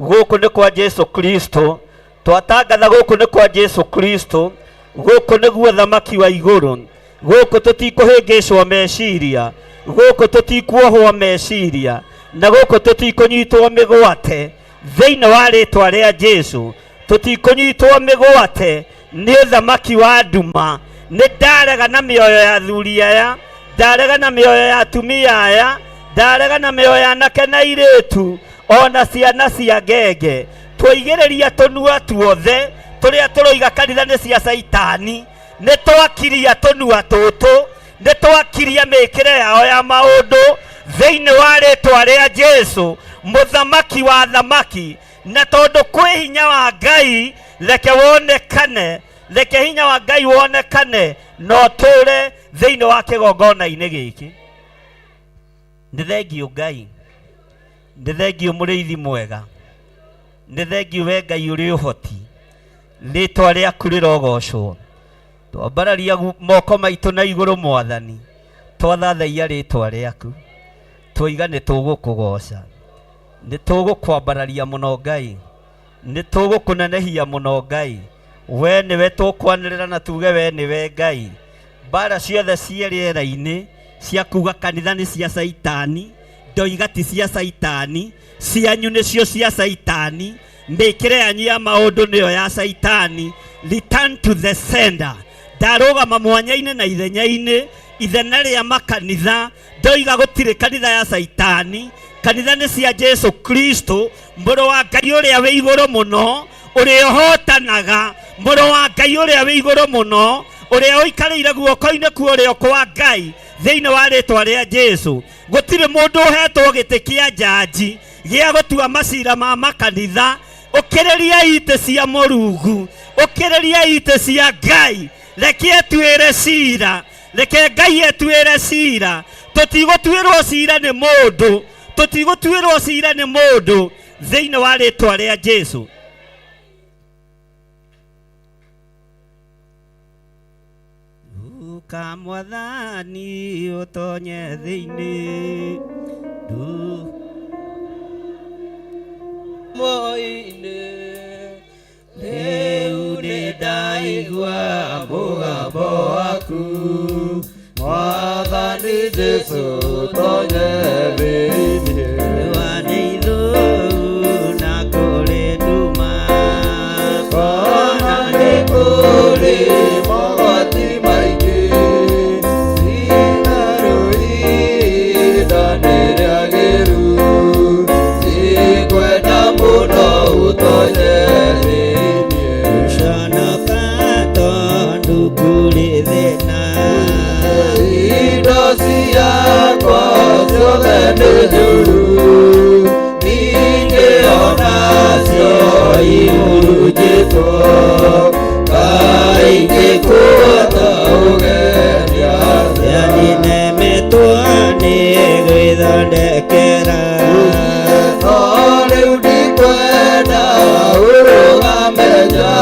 gũkũ nĩ kwa Jesu Kristo. Twatangatha gũkũ nĩ kwa Jesu Kristo, gũkũ nĩguo thamaki wa igũrũ. Gũkũ tũtikũhĩngĩcwo meciria, gũkũ tũtikuohwo meciria, na gũkũ tũtikũnyitwo mĩgwate thĩinĩ wa rĩtwa rĩa Jesu. Tũtikũnyitwo mĩgwate nĩ ũthamaki wa nduma. Nĩ ndarega na mĩoyo ya athuri aya, ndarega na mĩoyo ya atumia aya, ndarega na mĩoyo ya anake na airĩtu, ona ciana cia ngenge. Twaigĩrĩria tũnua tuothe tũrĩa tũroiga kanitha nĩ cia Caitani. Nĩ twakiria tũnua tũtũ, nĩ twakiria mĩkĩre yao ya maũndũ thĩinĩ wa rĩtwa rĩa Jesu, mũthamaki wa thamaki. Na tondũ kwĩ hinya wa Ngai, reke wonekane, reke hinya wa Ngai wonekane na ũtũũre thĩinĩ wa kĩgongona-inĩ gĩkĩ. Nĩ thengiũ Ngai, nĩ thengiũ mũrĩithi mwega, nĩ thengiũ we Ngai ũrĩ ũhoti. Rĩtwa rĩaku rĩrogocwo. Twambararia moko maitũ na igũrũ Mwathani, twathathaiya rĩtwa rĩaku, twoiga nĩ tũgũkũgoca, nĩ tũgũkwambararia mũno Ngai, nĩ tũgũkũnenehia mũno Ngai. We nĩwe tũkwanĩrĩra na tuge we nĩwe Ngai. Mbara ciothe ciĩ rĩera-inĩ cia kuga kanitha nĩ cia Caitani, ndoiga ti cia Caitani, cianyu nĩcio cia Caitani, mĩkĩre yanyu ya maũndũ nĩyo ya Caitani. Return to the sender. Ndarũgama mwanya-inĩ na ithenya-inĩ, ithenya rĩa makanitha, ndoiga gũtirĩ kanitha ya Caitani, kanitha nĩ cia Jesu Kristo, mũrũ wa Ngai ũrĩa wĩ igũrũ mũno, ũrĩa ũhotanaga, mũrũ wa Ngai ũrĩa wĩ igũrũ mũno, ũrĩa ũikarĩire guoko-inĩ kwa ũrĩo kwa Ngai thĩinĩ wa rĩtwa rĩa Jesu. Gũtirĩ mũndũ ũhetwo gĩtĩ kĩa njanji gĩa gũtua macira ma makanitha. Ũkĩrĩria itĩ cia Mũrungu, ũkĩrĩria itĩ cia Ngai, reke etuĩre cira, reke Ngai etuĩre cira. Tũtigũtuĩrwo cira nĩ mũndũ, tũtigũtuĩrwo cira nĩ mũndũ thĩinĩ wa rĩtwa rĩa Jesu. Uka Mwathani ũtonye thĩinĩ moinĩ, rĩu nĩ ndaigua mũgambo waku, Mwathani Jesu tonye thĩinĩ. Riũa nĩ ithũu na kũrĩ nduma, Ona nĩ kũrĩ mogwati maingĩ, itherũ ihinda nĩ rĩagĩru, ndikwenda mũno ũtonye thĩinĩ. Conoka tondũ kũrĩ thĩna, Indo ciakwa ciothe nĩ njũru, ningĩ onacio ihurunjĩtwo, kaĩ ingĩkũhota ũgeria atĩa? Yani nemetwo nĩ gwĩthondekera, No rĩu ndikwenda ũrũgame nja,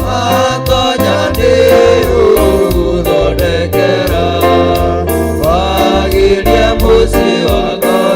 watonya nĩ ũgũthondekera, wagĩrie mũciĩ wakwa.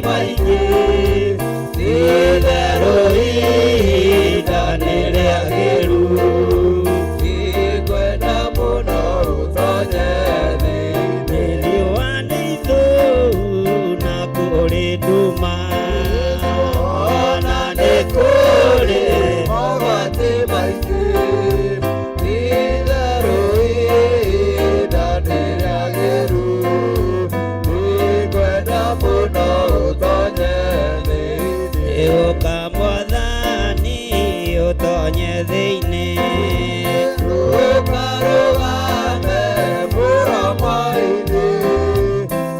maingĩ, ti-itherũ ihinda nĩ rĩagĩru, ndikwenda mũno ũtonye thĩinĩ. Riũa nĩ ithũu na kũrĩ nduma. Ona nĩ kũrĩ mogwati maingĩ, ti-itherũ ihinda nĩ rĩagĩru, ndikwenda mũno ũtonye thĩinĩ. Ũka mwathani ũtonye thĩinĩ. Rũkarũgame mũromo-inĩ,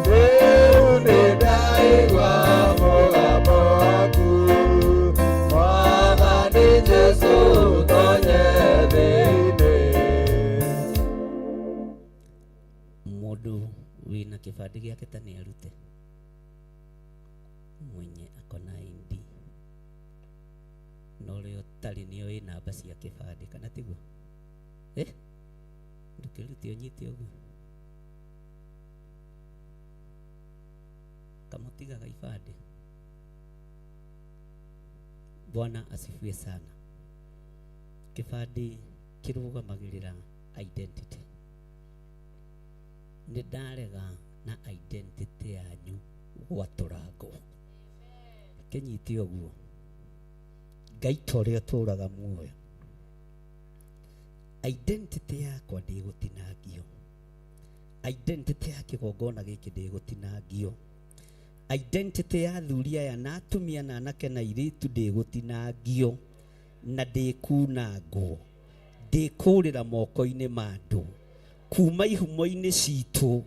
rĩu nĩndaigua mũgambo waku, Mwathani Jesũ ũtonye thĩinĩ. Mũndũ wĩna kĩbandĩ gĩake ta nĩ arute mwenye ako na ID na ũrĩa ũtarĩ nĩoĩ namba cia kĩbandĩ kana tiguo? Ndũkĩrute ũnyite ũguo kamũtigaga ibandĩ. Bwana asifiwe sana. Kĩbandĩ kĩrũgamagĩrĩra identity. Nĩ ndarega na identity yanyu gwatũrangwo. Kĩnyite ũguo. Ngai ta ũrĩa ũtũũraga muoyo. Identity yakwa ndĩgũtinangio. Identity ya kĩgongona gĩkĩ ndĩgũtinangio. Identity ya athuri aya na atumia na anake na airĩtu ndĩgũtinangio na ndĩkunangwo. Ndĩkũrĩra moko-inĩ ma andũ kuma ihumo-inĩ citũ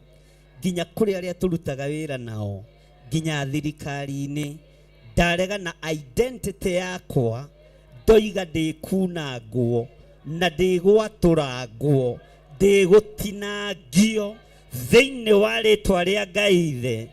nginya kũrĩ arĩa tũrutaga wĩra nao nginya thirikari-inĩ. Ndarega na identity yakwa ndoiga ndĩkunangwo na ndĩgwatũrangwo ndĩgũtinangio thĩinĩ wa rĩtwa rĩa Ngai Ithe,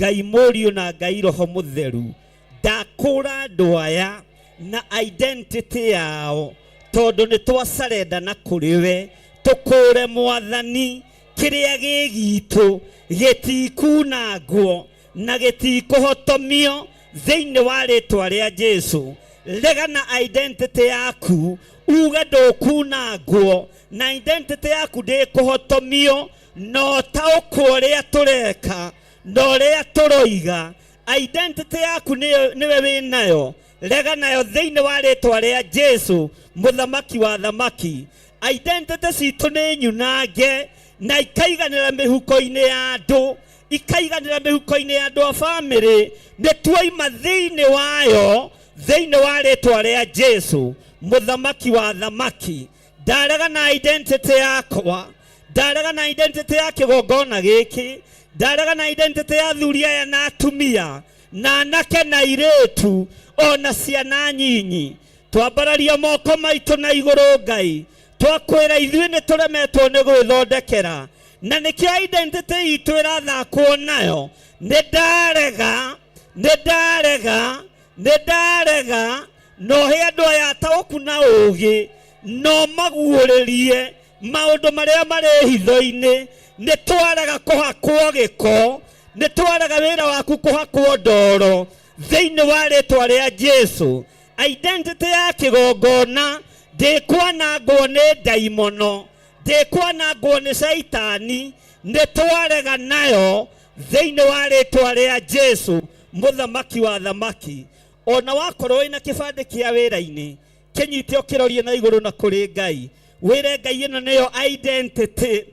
Ngai Mũriũ na Ngai Roho Mũtheru. Ndakũra andũ aya na identity yao tondũ nĩ twacarenda na kũrĩ we tũkũre mwathani kĩrĩa gĩ gitũ gĩtikunangwo na gĩtikũhotomio thĩinĩ wa rĩtwa rĩa Jesu. Rega na identity yaku uge ndũkunangwo na identity yaku ndĩkũhotomio no taũkwo ũrĩa tũreka na ũrĩa tũroiga. Identity yaku nĩwe wĩnayo, rega nayo thĩinĩ wa rĩtwa rĩa Jesu mũthamaki wa thamaki. Identity citũ nĩ nyunange na ikaiganĩra mĩhuko-inĩ ya andũ, ikaiganĩra mĩhuko-inĩ ya andũ a bamĩrĩ. Nĩ tuoima thĩinĩ wayo thĩinĩ wa rĩtwa rĩa Jesu mũthamaki wa thamaki. Ndarega na identity yakwa, ndarega na identity ya kĩgongona gĩkĩ, ndarega na identity ya athuri aya na atumia na anake na airĩtu ona ciana nyinyi. Twambararia moko maitũ na igũrũ Ngai, twakwĩra ithuĩ nĩ tũremetwo nĩ gwĩthondekera na nĩkĩo identity itũ ĩrathakwo nayo. Nĩ ndarega, nĩ ndarega, nĩ ndarega no he andũ aya ataũku na ũũgĩ no maguũrĩrie maũndũ marĩa marĩ hitho-inĩ. Nĩ twarega kũhakwo gĩko, nĩ twarega wĩra waku kũhakwo ndoro thĩinĩ wa rĩtwa rĩa Jesu. Identity ya kĩgongona ndĩkwanangwo nĩ ndaimono, ndĩkwanangwo nĩ caitani, nĩ twarega nayo thĩinĩ wa rĩtwa rĩa Jesu mũthamaki wa thamaki. Ona wakorwo wĩna kĩbandĩ kĩa wĩra-inĩ kĩnyite ũkĩrorie na igũrũ na kũrĩ Ngai, wĩre Ngai ĩno nĩyo identity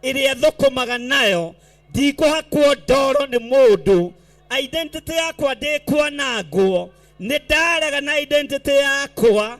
ĩrĩa thũkũmaga nayo, ndikũhakwo ndoro nĩ mũndũ. Identity yakwa ndĩkwanangwo, nĩ ndarega na identity yakwa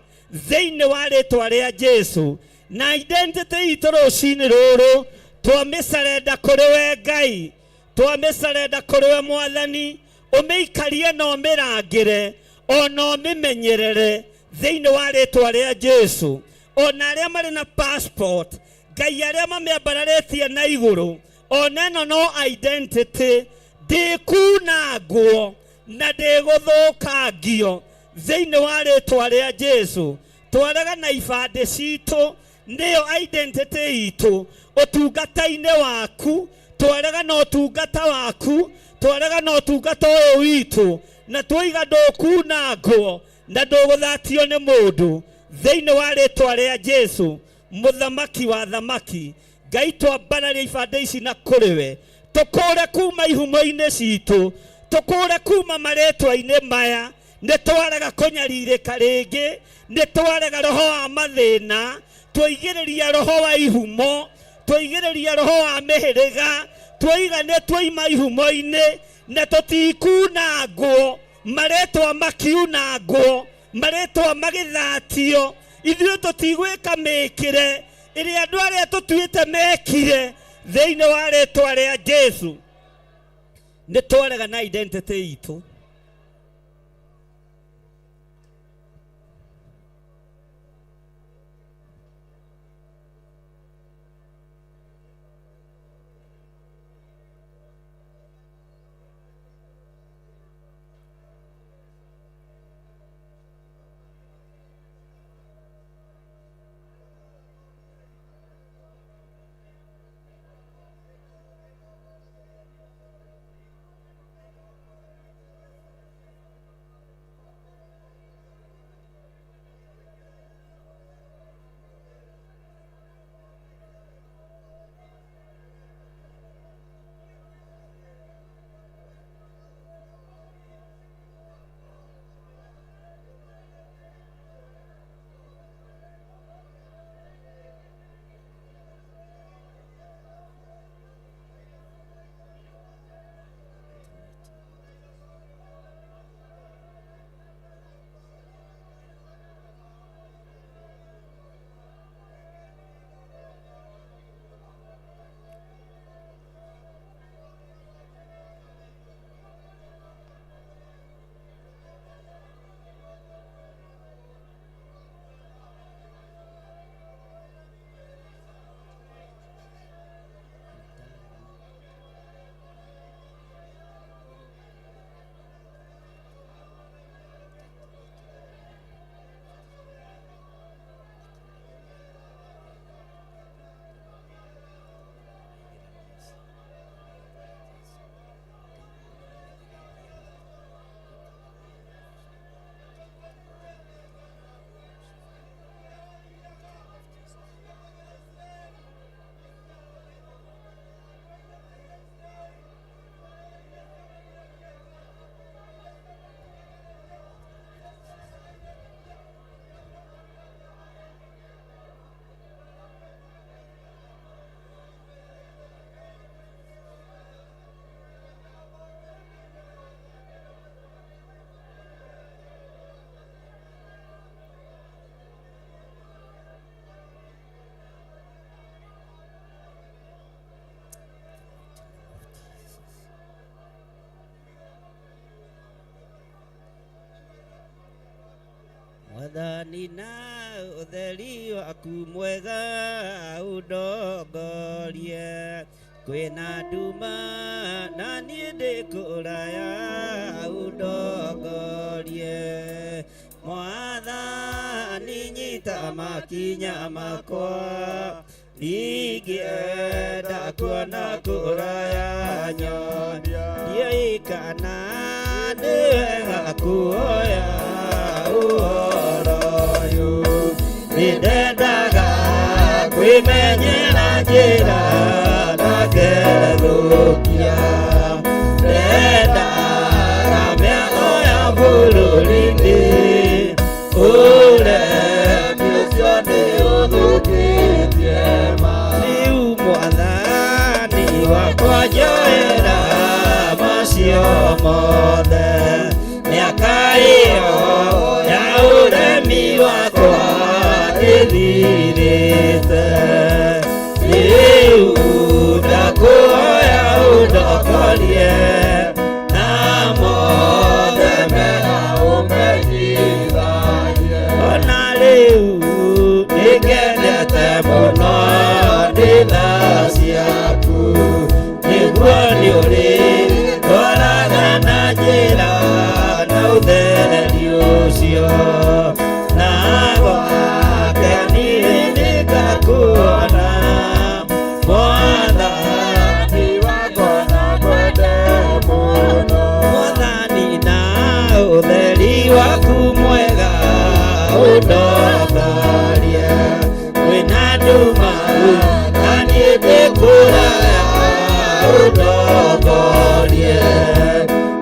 thĩinĩ wa rĩtwa rĩa Jesu. Na identity itũ rũcinĩ rũrũ twamĩcarenda kũrĩ we Ngai, twamĩcarenda kũrĩ we Mwathani, ũmĩikarie na ũmĩrangĩre ona ũmĩmenyerere thĩinĩ wa rĩtwa rĩa Jesu. Ona arĩa marĩ na passport, Ngai arĩa mamĩambararĩtie na igũrũ, ona ĩno no identity ndĩkunangwo na ndĩgũthũkangio thĩinĩ wa rĩtwa rĩa Jesu. Twarega na ibandĩ citũ nĩyo identity itũ ũtungata-inĩ waku, twarega na ũtungata waku, Twarega na ũtungata ũyũ witũ na twaiga ndũkunangwo na ndũgũthatio nĩ mũndũ thĩinĩ wa rĩtwa rĩa Jesu mũthamaki wa thamaki. Ngai, twambararia ibandĩ ici na kũrĩ we, tũkũre kuma ihumo-inĩ citũ, tũkũre kuma marĩtwa-inĩ maya. Nĩ twarega kũnyarirĩka rĩngĩ, nĩ twarega roho wa mathĩna, twaigĩrĩria roho wa ihumo, twaigĩrĩria roho wa mĩhĩrĩga, twaiga nĩ twaima ihumo-inĩ na tũtikunangwo, marĩtwa makiunangwo, marĩtwa magĩthatio. Ithuĩ tũtigwĩka mĩkĩre ĩrĩa andũ arĩa tũtuĩte mekire thĩinĩ wa rĩtwa rĩa Jesu. Nĩ twarega na identity itũ. Mwathani na ũtheri waku mwega ũndongorie, kwĩna nduma na niĩ ndĩ kũraya ũndongorie. Mwathani nyita makinya makwa, ndingĩenda kuona kũraya nyonia, ndiũĩ kana nĩ wega kuoya ũhoro ũyũ. Nĩndendaga kwĩmenyera njĩra na ngethũkia, ndendaga mĩago ya bũrũri-inĩ, ũremi ũcio nĩũthũkĩtie ma. Rĩu Mwathani wakwa njoera macio mothe, mĩaka ĩyo ya ũremi wakwa ĩthirĩte. Rĩu ndakũhoya ũndũ Ũndongorie kwĩna nduma na niĩ ndĩ kũraya ũndongorie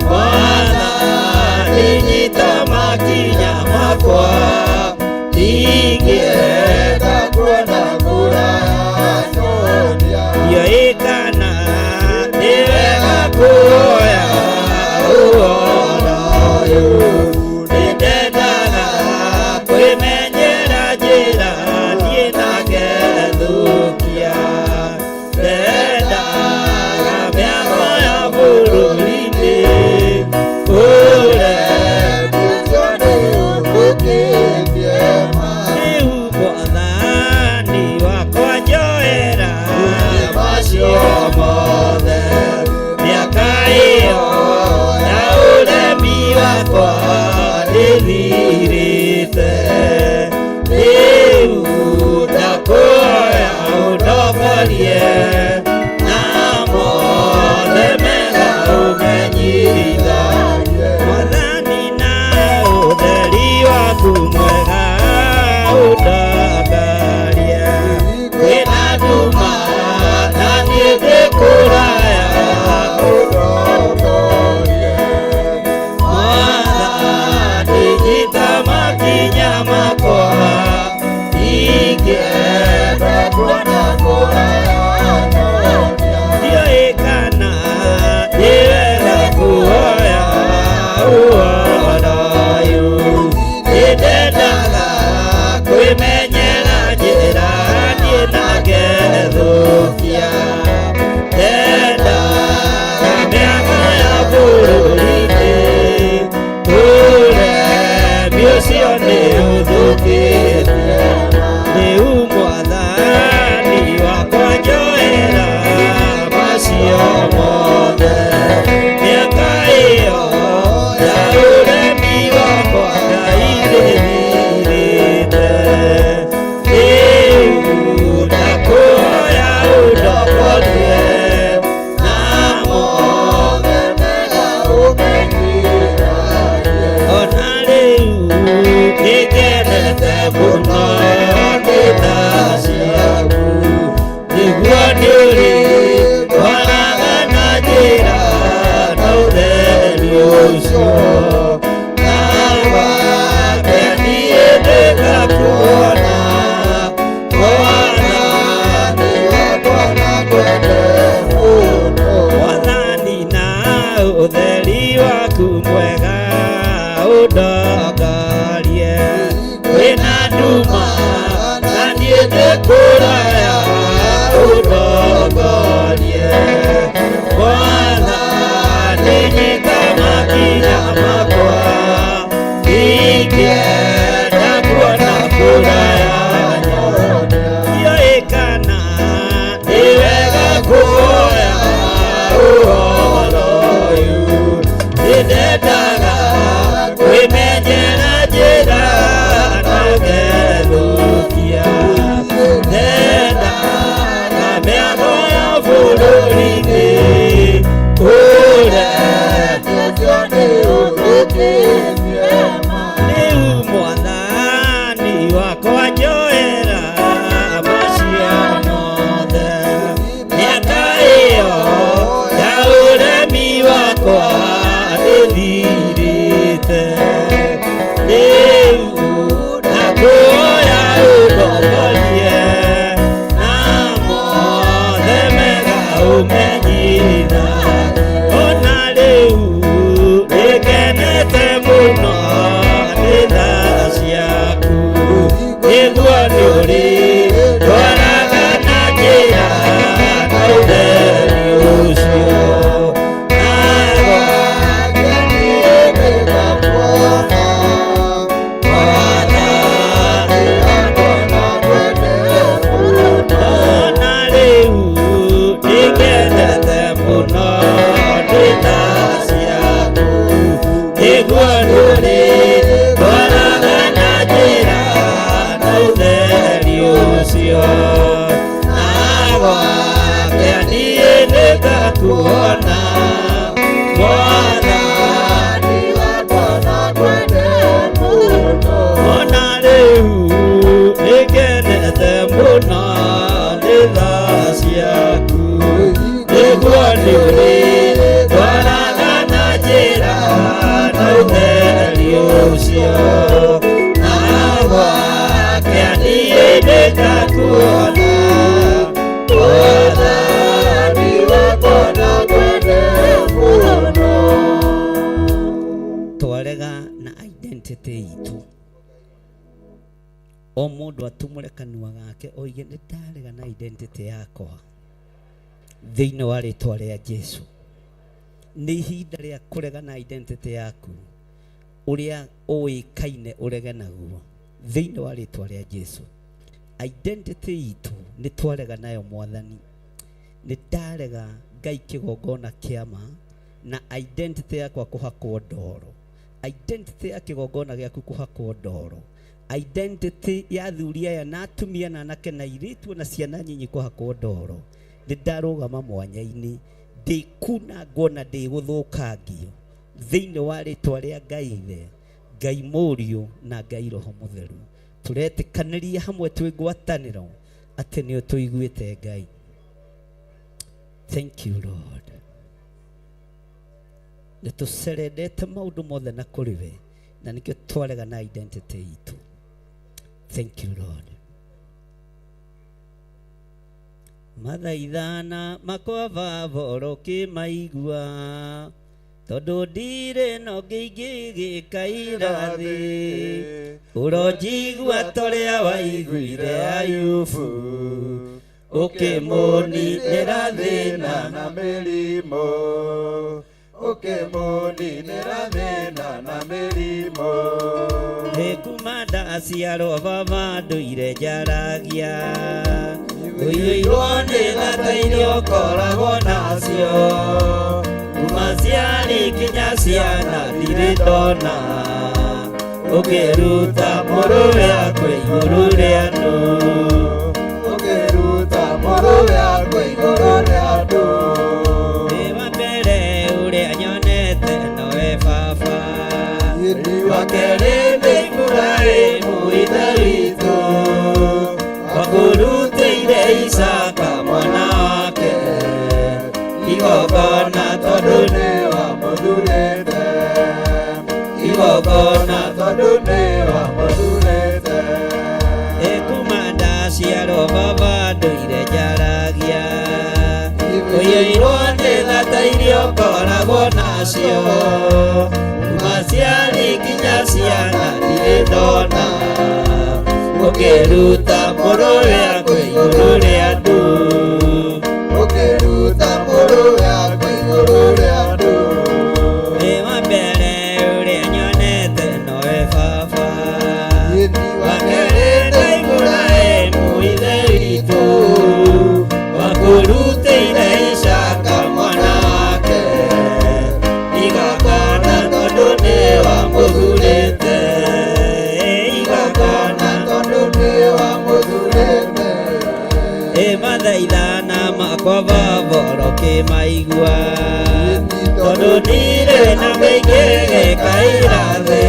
Mwathani nyita makinya makwa ndingĩenda kuona kũraya Ndiũĩ kana nĩ wega kuoya ũhoro ũyũ nĩndendaga kwĩmenyera njĩra niĩ na ngethũkia ndendaga mĩago ya bũrũri-inĩ ũremi ũcio nĩũthũkĩtie rĩu Mwathani wakwa njoera macio mothe mĩaka ĩyo ya ũremi wakwa ndĩthirĩte rĩu ndakũhoya ũndongorie na mothe mega ũmenyithagie Mwathani na ũtheri waku mwega ũndongorie kwĩna nduma na niĩ ndĩ kũraya ũndongorie Mwathani nyita makinya makwa ingĩenda kuona kũraya ndiũĩ kana nĩ wega kuoya ũhoro ũyũ nĩndendaga kwĩmenyera njĩra niĩ na ngethũkia ndendaga mĩago ya bũrũri-inĩ ũremi ũcio nĩ ũthũkĩtie rĩu Mwathani wakwa njoera macio mothe mĩaka ĩyo ya ũremi wakwa Ngai ndĩthirĩte rĩu ndakũhoya ũndongorie na mothe mega ũmenyithagie ona rĩu nĩngenete mũno nĩ tha ciaku nĩguo nĩũrĩ twaraga na njĩra na ũtheri ũcio nawake niĩ nĩngakuona Mwathani wakwa nakwende mũno Mwathani na ũtheri waku mwega ũndongorie kwĩna nduma na niĩ ndĩ kũraya ũndongorie Mwathani nyita makinya makwa ingĩenda kuona kũraya ndiũĩ kana nĩ wega kuoya ũhoro ũyũ nĩndendaga kwĩmenyera njĩra na ngethũkia ndendaga mĩago ya bũrũri-inĩ ũremi ũcio nĩ ũthũkĩtie rĩu Mwathani wakwa njoera macio mothe mĩaka ĩyo ya ũremi wakwa ndĩthirĩte rĩu ndakũhoya ũndongorie na mothe mega ũmenyithagie ona rĩu nĩngenete mũno nĩ tha ciaku nĩguo nĩũrĩ twaraga na njĩra na ũtheri ũcio nawake niĩ nĩngakuona Mwathani wakwa nakwende mũno ona rĩu nĩngenete mũno nĩ tha ciaku nĩguo nĩũrĩ twaraga na njĩra na ũtheri ũcio nawake niĩ nĩngakuona Mwathani wakwa nakwende mũno ona Twarega na identity itũ. O mũndũ atumũre kanua gake oige nĩ ndarega na identity yakwa thĩinĩ wa rĩtwa rĩa Jesu. Nĩ ihinda rĩa kũrega na identity yaku ũrĩa ũĩkaine ũrege naguo thĩinĩ wa rĩtwa rĩa Jesu. Identity itũ nĩ twarega nayo Mwathani. Nĩ ndarega Ngai kĩgongona kĩama na identity yakwa kũhakwo ndoro, identity ya kĩgongona gĩaku kũhakwo ndoro, identity ya athuri aya na atumia na anake na airĩtu na ciana nyinyi kũhakwo ndoro. Nĩ ndarũgama mwanya-inĩ, ndĩkunangwo na ndĩgũthũkangio thĩinĩ wa rĩtwa rĩa Ngai Ithe, Ngai Mũriũ na Ngai Roho Mũtheru. Tũretĩkanĩria hamwe twĩ ngwatanĩro atĩ nĩ ũtũiguĩte Ngai. Thank you Lord. Nĩ tũcerendete maũndũ mothe na kũrĩ we, na nĩkĩo twarega na identity itũ. Thank you Lord. Mathaithana makwa baba ũkĩmaigua, tondũ ndirĩ na ũngĩ ingĩgĩkaira thĩ. Ũronjigua torĩa waiguire Ayubu, ũkĩmũninĩra thĩna na mĩrimũ, ũkĩmũninĩra thĩna na mĩrimũ. Nĩ kuma ndaciarwo baba ndũire njaragia, ũiyũirwo nĩ tha iria ũkoragwo nacio, kuma ciarĩ nginya ciana ndirĩ ndona, ũkĩruta mũrũwe akwe igũrũ rĩa andũ, ũkĩruta mũrũwe akwe igũrũ rĩa andũ. Nĩ wa mbere ũrĩa nyonete nowe baba, wa kerĩ nĩ Iburahĩmu ithe witũ, wakũrutĩire Isaaka mwana wake igongona tondũ nĩ wamũthurĩte, igongona tondũ nĩ wamũthurĩte. Kuma ndaciarwo baba ndũire njaragia, ũiyũirwo nĩ tha iria ũkoragwo nacio, kuma ciarĩ nginya ciana ndirĩ ndona, ũkĩruta mũrũwe akwe igũrũ rĩa andũ, ũkĩruta mũrũwe akwe igũrũ rĩa andũ. Nĩ wa mbere ũrĩa nyonete nowe baba, wa kerĩ nĩ Iburahĩmu ithe witũ, wakũrutĩire Isaaka mwana wake igongona tondũ nĩ wamũthurĩte, igongona tondũ nĩ wamũthurĩte. Mathaithana makwa baba ũkĩmaigua, tondũ ndirĩ na mĩingĩ gĩkaira thĩ.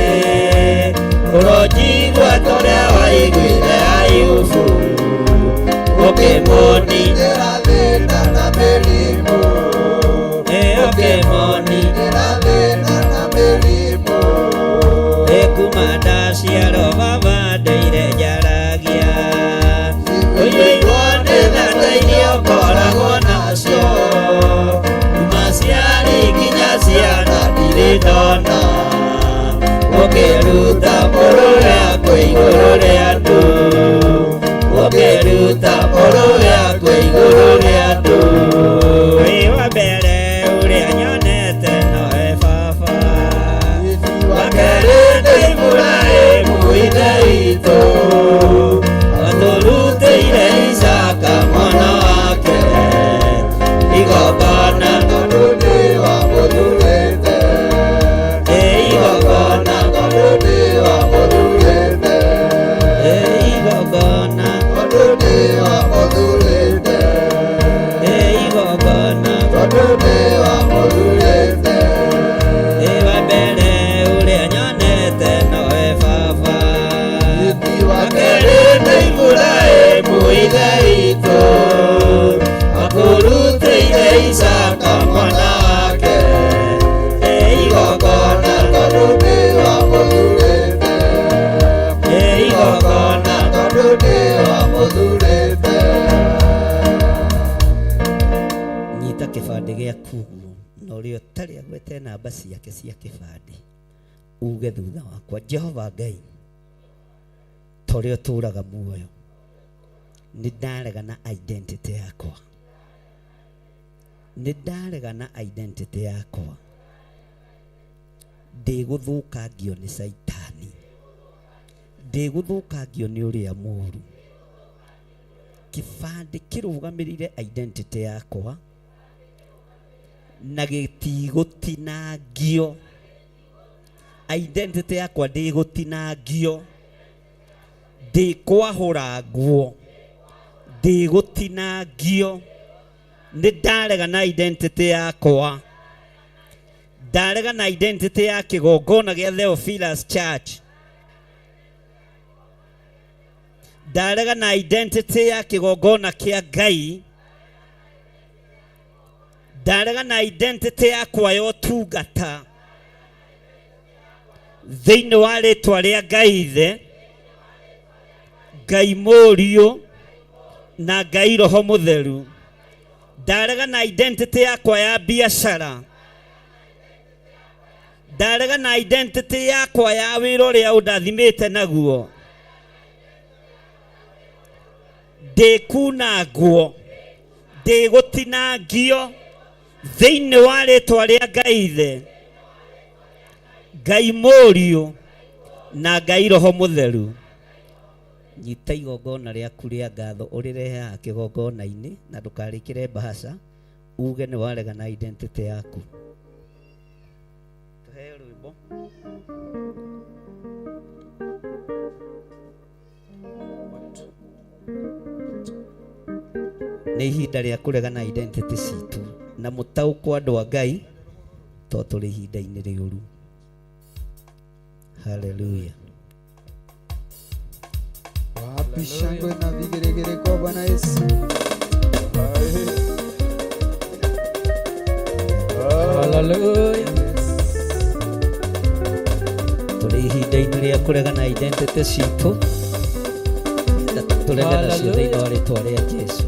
Ũronjigua torĩa waiguire Ayubu, ũkĩmũninĩra thĩna na mĩrimũ, ũkĩmũninĩra thĩna na mĩrimũ. Kuma ndaciarwo baba ndũire njaragia, ũiyũirwo nĩ tha iria ũkoragwo nacio, kuma ciarĩ nginya ciana ndirĩ ndona, ũkĩruta mũrũwe akwe igũrũ rĩa andũ, ũkĩruta mũrũwe akwe igũrũ rĩa andũ. Wĩ wa mbere ũrĩa nyonete nowe baba, wa kerĩ nĩ Iburahĩmu ithe witũ, watũrutĩire Isaaka mwana wake igongona tondũ nĩ wamũthurĩte, igongona tondũ nĩ wamũthurĩte, igongona tondũ nĩ wamũthurĩte, igongona tondũ nĩ wamũthurĩte. Wa mbere ũrĩa nyonete nowe baba, wa kerĩ nĩ Iburahĩmu ithe witũ, wakũrutĩire Isaaka mwana wake igongona tondũ nĩ wamũthurĩte, igongona tondũ nĩ wamũthurĩte. Nyita kĩbandĩ gĩaku ũguo, na ũrĩa ũtarĩ agwete namba ciake cia kĩbandĩ, Uge thutha wakwa, Jehova Ngai, ta ũrĩa ũtũũraga muoyo, nĩ ndarega na identity yakwa, nĩ ndarega na identity yakwa, ndĩgũthũkangio nĩ Caitani, ndĩgũthũkangio nĩ ũrĩa mũũru. Kĩbandĩ kĩrũgamĩrĩire identity yakwa na gĩtigũtinangio. Identity yakwa ndĩgũtinangio, ndĩkwahũrangwo, ndĩgũtinangio. Nĩ ndarega na identity yakwa, ndarega na identity ya kĩgongona gĩa Theophilus Church, ndarega na identity ya kĩgongona kĩa Ngai, ndarega na identity yakwa ya ũtungata thĩinĩ wa rĩtwa rĩa Ngai Ithe, Ngai Mũriũ na Ngai Roho Mũtheru. Ndarega na identity yakwa ya biacara, ndarega na identity yakwa ya wĩra ũrĩa ũndathimĩte naguo, ndĩkunangwo, ndĩgũtinangio thĩinĩ wa rĩtwa rĩa Ngai Ithe, Ngai Mũriũ na Ngai Roho Mũtheru. Nyita igongona rĩaku rĩa ngatho ũrĩrehe kĩgongona-inĩ na ndũkarĩkĩre mbahaca, uge nĩ warega na identity yaku. Tũheo rwĩmbo. Nĩ ihinda rĩa kũrega na identity citũ na mũtaũkwo andũ a Ngai to tũrĩ ihinda-inĩ rĩũru. Hallelujah. Wapi shangwe na vigeregere kwa Bwana Yesu. Hallelujah. Tũrĩ ihinda-inĩ rĩa kũrega na identity citũ na tũrege nacio thĩinĩ wa rĩtwa rĩa Jesu.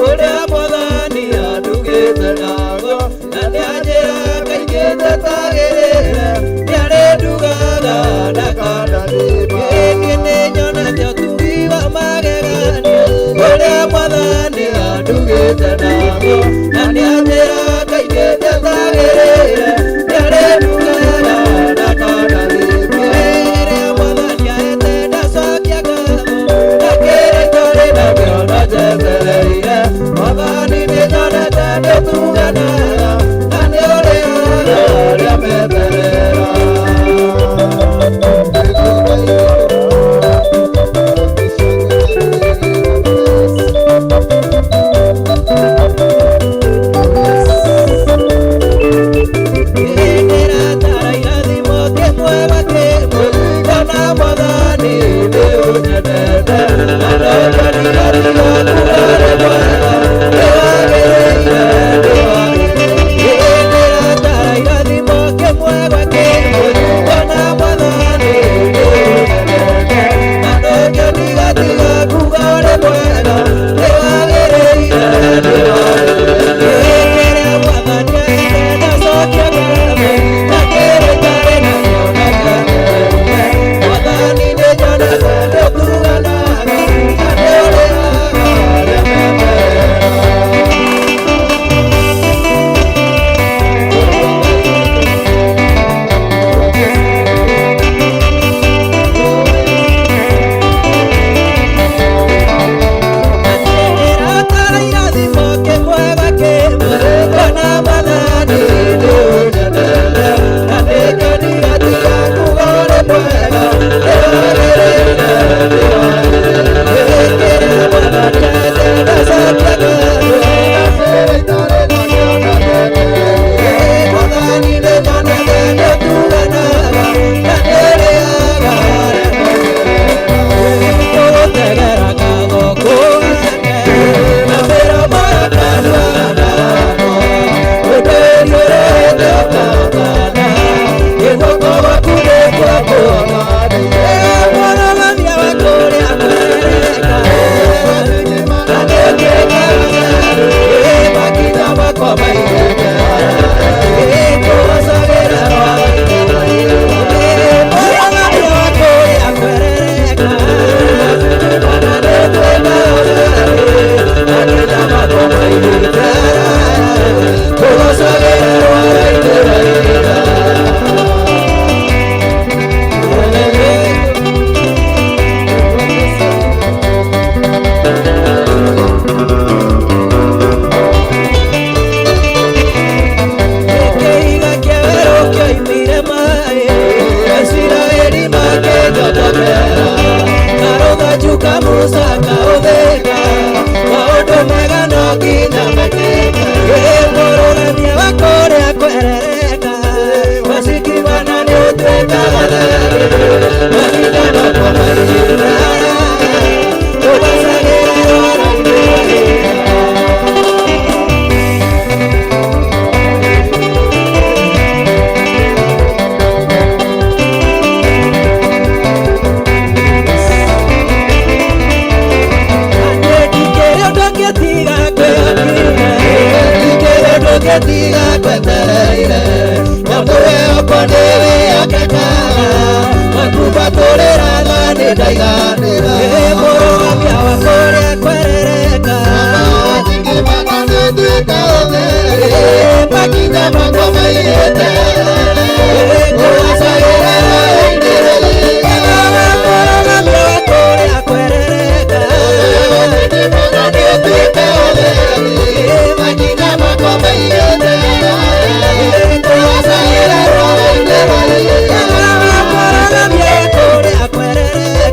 Ũrĩa Mwathani andugĩte naguo, na nĩanjĩraga kaingĩ ndatagĩrĩire, nĩarĩndugaga ndakandathima. Niĩ nĩnyonete ũtugi wa magegania, ũrĩa Mwathani andugĩte naguo, na nĩanjĩraga kaingĩ ndatagĩrĩire, nĩarĩndugaga ndakandathima. Rĩrĩa Mwathani ahete ndacokia ngatho, na kĩrĩa itarĩ nakĩo no njetereire. Mwathani nĩnyonete nĩũtuganaga, na nĩũrĩaga arĩa meterera. Nĩndĩratara irathimo kĩmwe gwa kĩmwe, ngona Mwathani nĩũnyendete, na ndonjorire tiga kuga rĩ mwega, nĩwagĩrĩire, nĩwagĩrĩire. Ngĩtiga ngwetereire Nyamũwe okwa nĩwĩyakekaga Makumbatũrĩraga nĩ ndaiganĩra Mũrũgamia wa kũrĩa kwerereka Makinya makwa maiyĩte Kũracagĩra Mũrũgamia wa kũrĩa kwerereka Makinya makwa maiyĩte Kũracagĩra Mũrũgamia wa kũrĩa kwerereka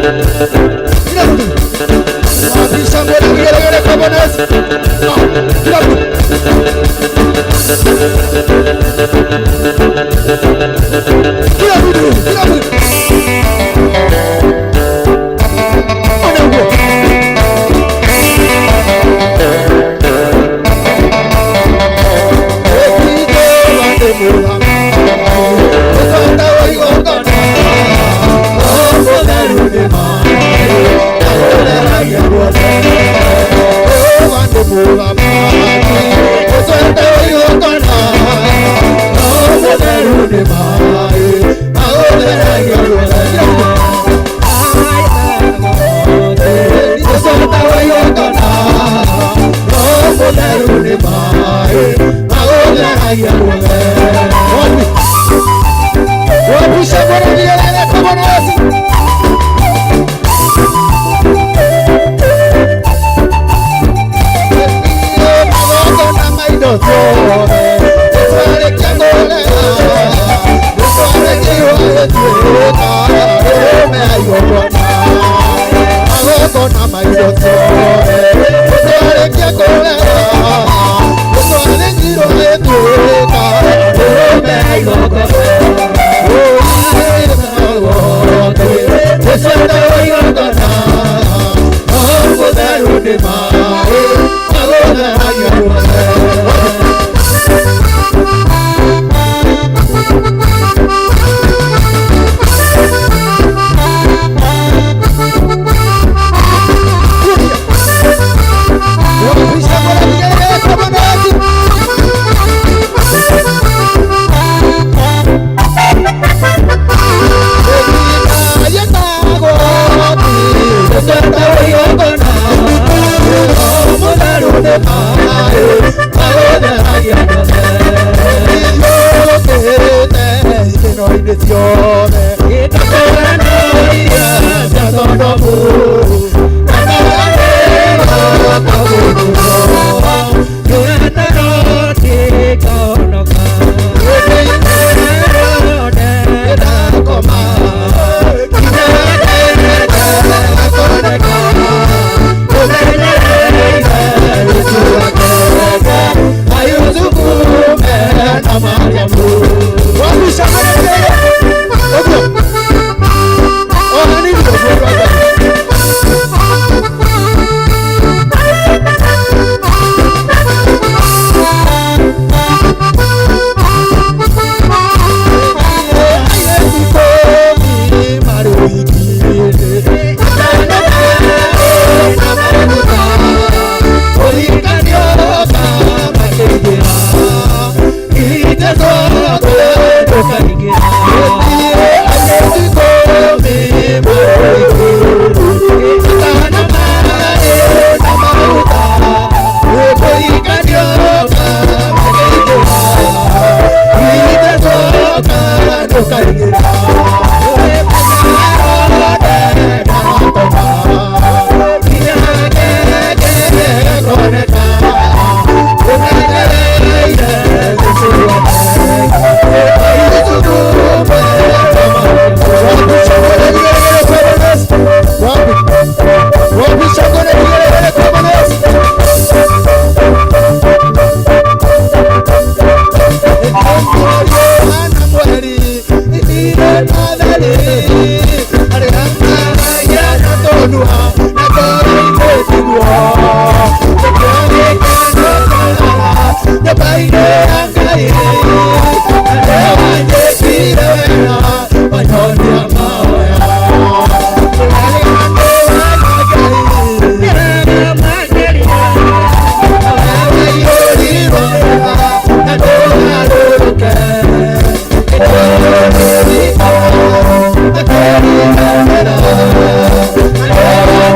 Kila mtu. Wapi shangwe na vigelegele kwa Bwana Yesu? Kila mtu. Kila mtu, kila mtu. Ona huko. Thank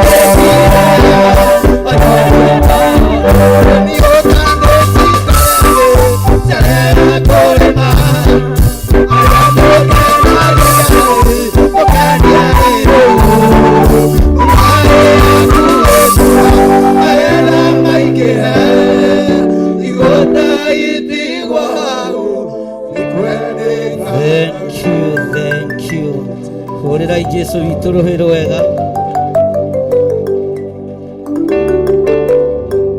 you. Hũrĩrai Jesu witũ rũhĩ rwega.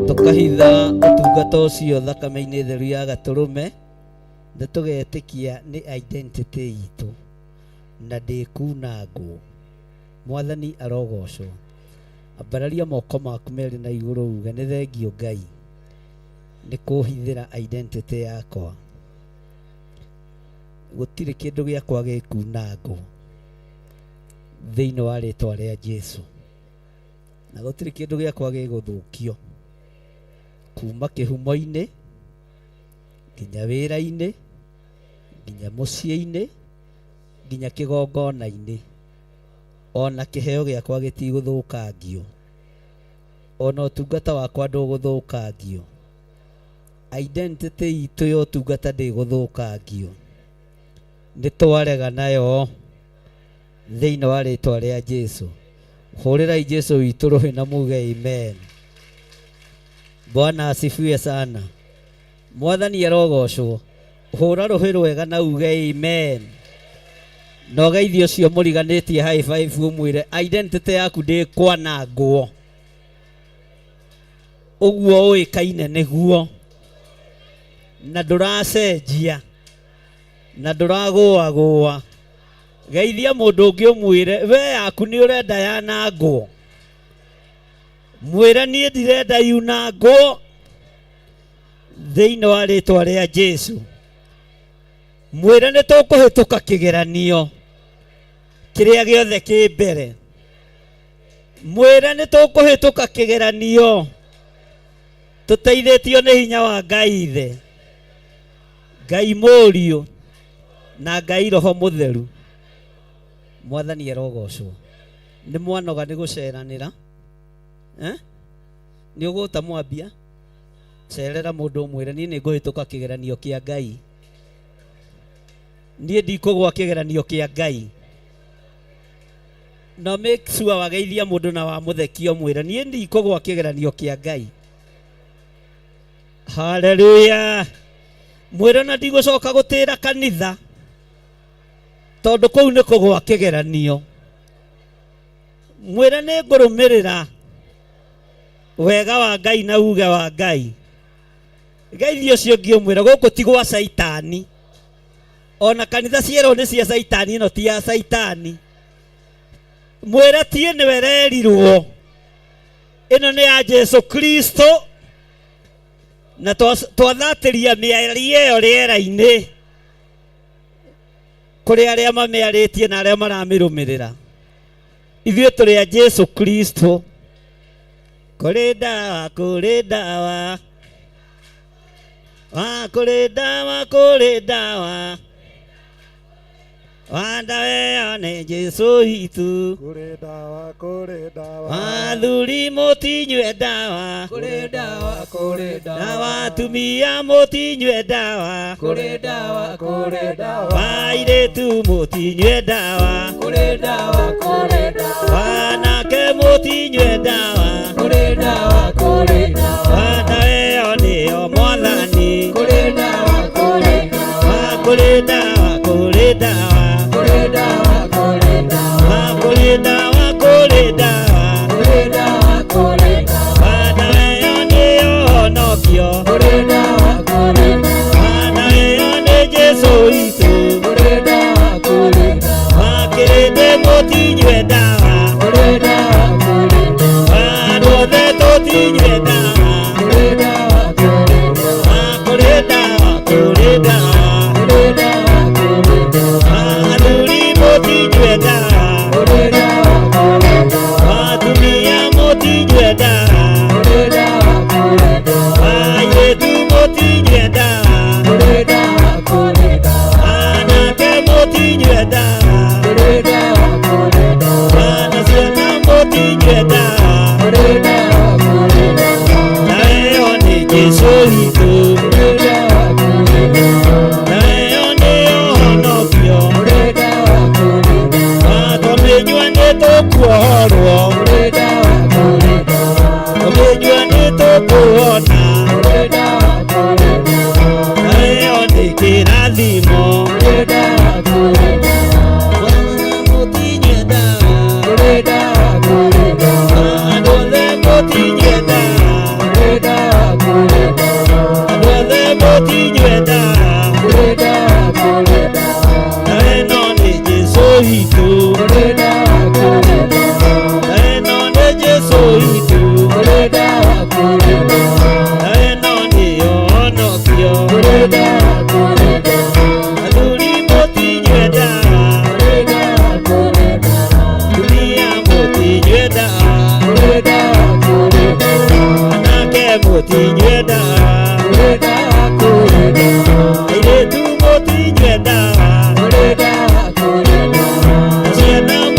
Tũkahitha ũtungata ũcio thakame-inĩ theru ya gatũrũme, na tũgetĩkia nĩ identity itũ na ndĩkunangwo. Mwathani arogocwo. Ambararia moko maku merĩ na igũrũ uge nĩ thengio Ngai nĩ kũhithĩra identity yakwa. Gũtirĩ kĩndũ gĩakwa gĩkunangwo thĩinĩ wa rĩtwa rĩa Jesu, na gũtirĩ kĩndũ gĩakwa gĩgũthũkio kuma kĩhumo-inĩ nginya wĩra-inĩ nginya mũciĩ-inĩ nginya kĩgongona-inĩ. Ona kĩheo gĩakwa gĩtigũthũkangio, ona ũtungata wakwa ndũgũthũkangio. Identity itũ ya ũtungata ndĩgũthũkangio, nĩ twarega nayo thĩinĩ wa rĩtwa rĩa Jesu. Hũrĩrai Jesu witũ rũhĩ na muge amen. Bwana asifiwe sana. Mwathani arogocwo. Hũra rũhĩ rwega na uge amen. Na ũgeithie ũcio mũriganĩtie high five ũmwĩre identity yaku ndĩkwanangwo. Ũguo ũĩkaine nĩguo, na ndũracenjia na ndũragũagũa. Geithia mũndũ ũngĩ ũmwĩre we yaku nĩ ũrenda yanangwo, mwĩre niĩ ndirenda yunangwo thĩinĩ wa rĩtwa rĩa Jesu. Mwĩre nĩ tũkũhĩtũka kĩgeranio kĩrĩa gĩothe kĩ mbere. Mwĩre nĩ tũkũhĩtũka kĩgeranio tũteithĩtio nĩ hinya wa Ngai Ithe, Ngai Mũriũ na Ngai Roho Mũtheru. Mwathani arogocwo. Nĩ mwanoga nĩ gũceranĩra, eh? Nĩ ũgũta mwambia cerera mũndũ ũmwĩre niĩ nĩ ngũhĩtũka kĩgeranio kĩa Ngai, niĩ ndikũgwa kĩgeranio kĩa Ngai. No make sure wageithia mũndũ na wamũthekia ũmwĩre niĩ ndikũgwa kĩgeranio kĩa Ngai. Haleluya. Mwĩre na ndigũcoka gũtĩra kanitha tondũ kũu nĩ kũgwa kĩgeranio. Mwĩre nĩ ngũrũmĩrĩra wega wa Ngai na uge wa Ngai. Geithia ũcio ũngĩ ũmwĩre gũkũ ti gwa Caitani, ona kanitha cierwo nĩ cia Caitani, ĩno ti ya Caitani. Mwĩre tiĩ nĩwe rerirwo, ĩno nĩ ya Jesu Kristo, na twathatĩria mĩario ĩyo rĩera-inĩ kũrĩ arĩa mamĩarĩtie na arĩa maramĩrũmĩrĩra. Ithuĩ tũrĩ a Jesu Kristo. Kũrĩ ndawa, kũrĩ ndawa, wa kũrĩ ndawa, kũrĩ ndawa, wa ndawa ĩyo nĩ Jesu witũ. Kũrĩ ndawa, kũrĩ ndawa. Athuri mũtinyue ndawa, Kũrĩ ndawa, kũrĩ ndawa. Na atumia mũtinyue ndawa, Kũrĩ ndawa, kũrĩ ndawa. Airĩtu mũtinyue ndawa, Kũrĩ ndawa, kũrĩ ndawa. Anake mũtinyue ndawa, Kũrĩ ndawa, kũrĩ ndawa. Wa ndawa ĩyo nĩyo Mwathani. Kũrĩ ndawa, kũrĩ ndawa. Wa kũrĩ ndawa, kũrĩ ndawa. Kũrĩ ndawa, kũrĩ ndawa. Wa kũrĩ ndawa, kũrĩ ndawa. Kũrĩ ndawa, kũrĩ ndawa. Wa ndawa ĩyo nĩyo honokio. Kũrĩ ndawa, kũrĩ ndawa. Wa ndawa ĩyo nĩ Jesu witũ. Kũrĩ ndawa, kũrĩ ndawa. Wa kĩrĩndĩ mũtinyue ndawa. Kũrĩ ndawa, kũrĩ ndawa. Wa andũ othe tũtinyue ndawa. Kũrĩ ndawa, kũrĩ ndawa. Wa kũrĩ ndawa, kũrĩ ndawa. Kũrĩ ndawa, kũrĩ ndawa. Wa athuri mũtinyue ndawa. Kũrĩ ndawa, kũrĩ ndawa. Wa atumia mũtinyue ndawa. Kũrĩ ndawa, kũrĩ ndawa. Wa airĩtu mũtinyue ndawa. Kũrĩ ndawa, kũrĩ ndawa. Anake mũtinyue ndawa. Kũrĩ ndawa, kũrĩ ndawa. Wana ciana mũtinyue ndawa. Kũrĩ ndawa, kũrĩ ndawa. Na ĩyo nĩ Jesu witũ. Kũrĩ ndawa, kũrĩ ndawa. Na ĩyo nĩyo honokio. Kũrĩ ndawa, kũrĩ ndawa. Twamĩnyua nĩ tũkuohorwo. Kũrĩ ndawa, kũrĩ ndawa. Twamĩnyua nĩ tũkuona. Kũrĩ ndawa, kũrĩ ndawa. Na ĩyo nĩ kĩrathimo. Kũrĩ ndawa, kũrĩ ndawa. Mũtinyue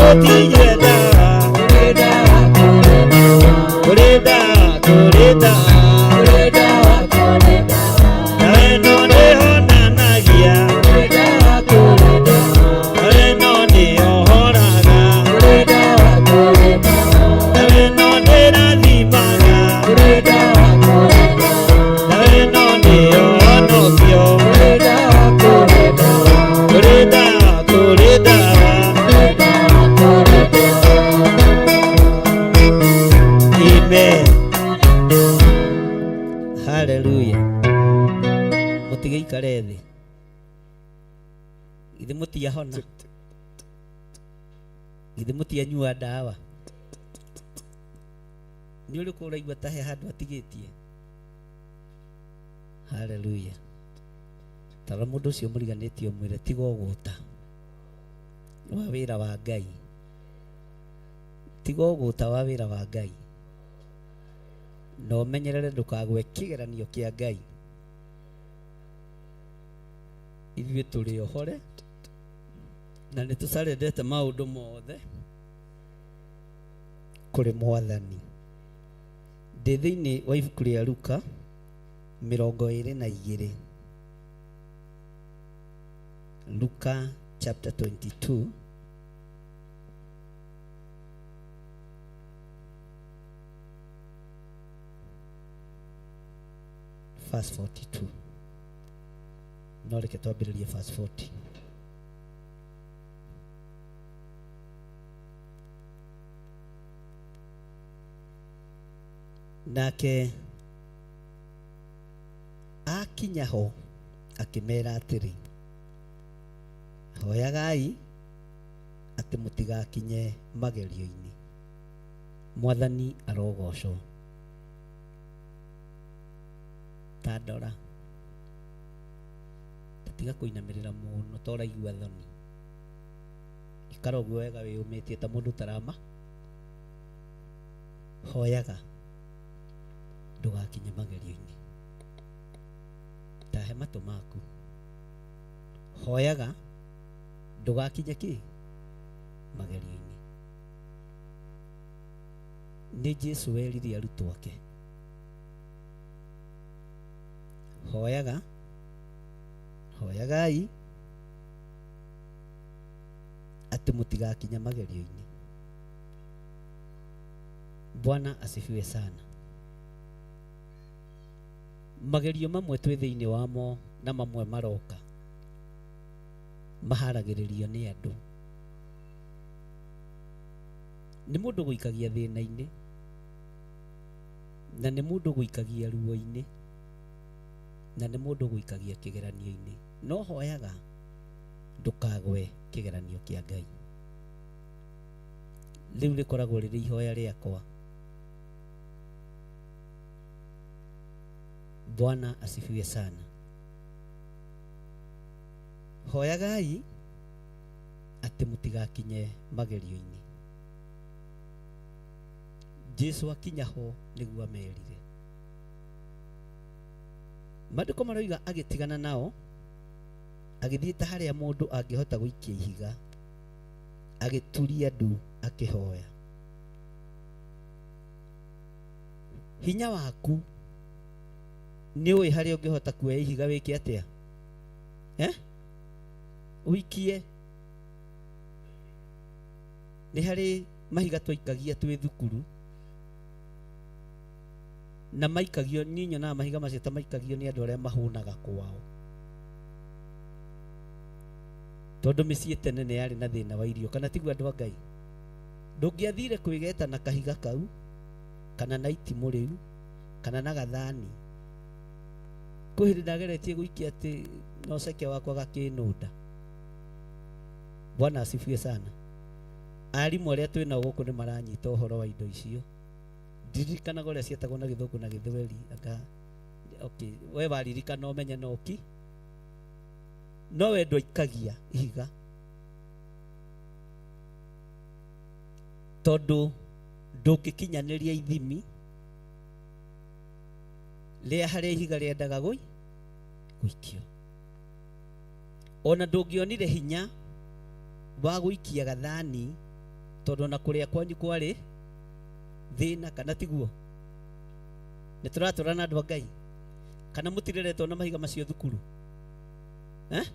Tũtinyue ndawa. Kũrĩ ndawa, kũrĩ ndawa. Ndawa ĩno nĩhonanagia. Ndawa ĩno nĩyohoraga. Ndawa ĩno nĩrathimaga. Ndawa ĩno nĩyo honokio. Kũrĩ ndawa, kũrĩ ndawa. Amen. Hallelujah. Mũtigĩikare thĩ. Githĩ mũtiahona? Githĩ mũtianyua ndawa? Nĩ ũrĩkũ ũraigua ta he handũ atigĩtie? Hallelujah. Tara mũndũ ũcio mũriganĩtie ũmwĩre tiga ũgũta wa wĩra wa Ngai. Tiga ũgũta wa wĩra wa Ngai. Na ũmenyerere ndũkagwe kĩgeranio kĩa Ngai. Ithuĩ tũrĩ ohore na nĩ tũcarendete maũndũ mothe kũrĩ Mwathani. Ndĩ thĩinĩ wa ibuku rĩa Luka 22. Luka chapter 22 verse 42. No reke twambĩrĩrie verse 40. Nake akinya ho akĩmera atĩrĩ, hoyagai atĩ mũtigakinye magerio-inĩ. Mwathani arogocwo. Ta ndora, tiga kũinamĩrĩra mũno ta ũraigua thoni. Ikara ũguo wega wĩyũmĩtie ta mũndũ ũtarama. Hoyaga ndũgakinye magerio-inĩ. Tahe matũ maku. Hoyaga ndũgakinye kĩ? Magerio-inĩ. Nĩ Jesu werire arutwo ake. Hoyaga, hoyagai atĩ mũtigakinya magerio-inĩ. Bwana asifiwe sana. Magerio mamwe twĩ thĩinĩ wamo na mamwe maroka maharagĩrĩrio nĩ andũ. Nĩ mũndũ gũikagia thĩna-inĩ na nĩ mũndũ gũikagia ruo-inĩ na nĩ mũndũ gũikagia kĩgeranio-inĩ. No hoyaga ndũkagwe kĩgeranio kĩa Ngai. Rĩu rĩkoragwo rĩrĩ ihoya rĩakwa. Bwana asifiwe sana. Hoyagai atĩ mũtigakinye magerio-inĩ. Jesu akinya ho nĩguo amerire. Maandĩko maroiga agĩtigana nao agĩthiĩ ta harĩa mũndũ angĩhota gũikia ihiga, agĩturia ndu akĩhoya. Hinya waku nĩ ũĩ harĩa ũngĩhota kuoya ihiga wĩke atĩa? Ũikie. Nĩ harĩ mahiga twaikagia twĩ thukuru na maikagio, niĩ nyonaga mahiga macio ta maikagio nĩ andũ arĩa mahũnaga kwao, tondũ mĩciĩ tene nĩ yarĩ na thĩna wa irio, kana tiguo andũ a Ngai? Ndũngĩathire kwĩgeta na kahiga kau kana na itimũ rĩu kana na gathani. Kwĩ hĩndĩ ndageretie gũikia atĩ no ceke wakwa gakĩnũnda. Bwana asifiwe sana. Arimũ arĩa twĩnao gũkũ nĩ maranyita ũhoro wa indo icio. Ndirikanaga ũrĩa cietagwo na gĩthũngũ na gĩthweri. Anga, okay, we waririkana ũmenye no ki. No we ndwaikagia ihiga. Tondũ ndũngĩkinyanĩria ithimi rĩa harĩa ihiga rĩendaga gũikio. Ona ndũngĩonire hinya wa gũikia gathani Tondũ ona kũrĩa kwanyu kwarĩ thĩna, kana tiguo? Nĩ tũratũra na andũ a Ngai, kana mũtireretwo na mahiga macio thukuru? Eh?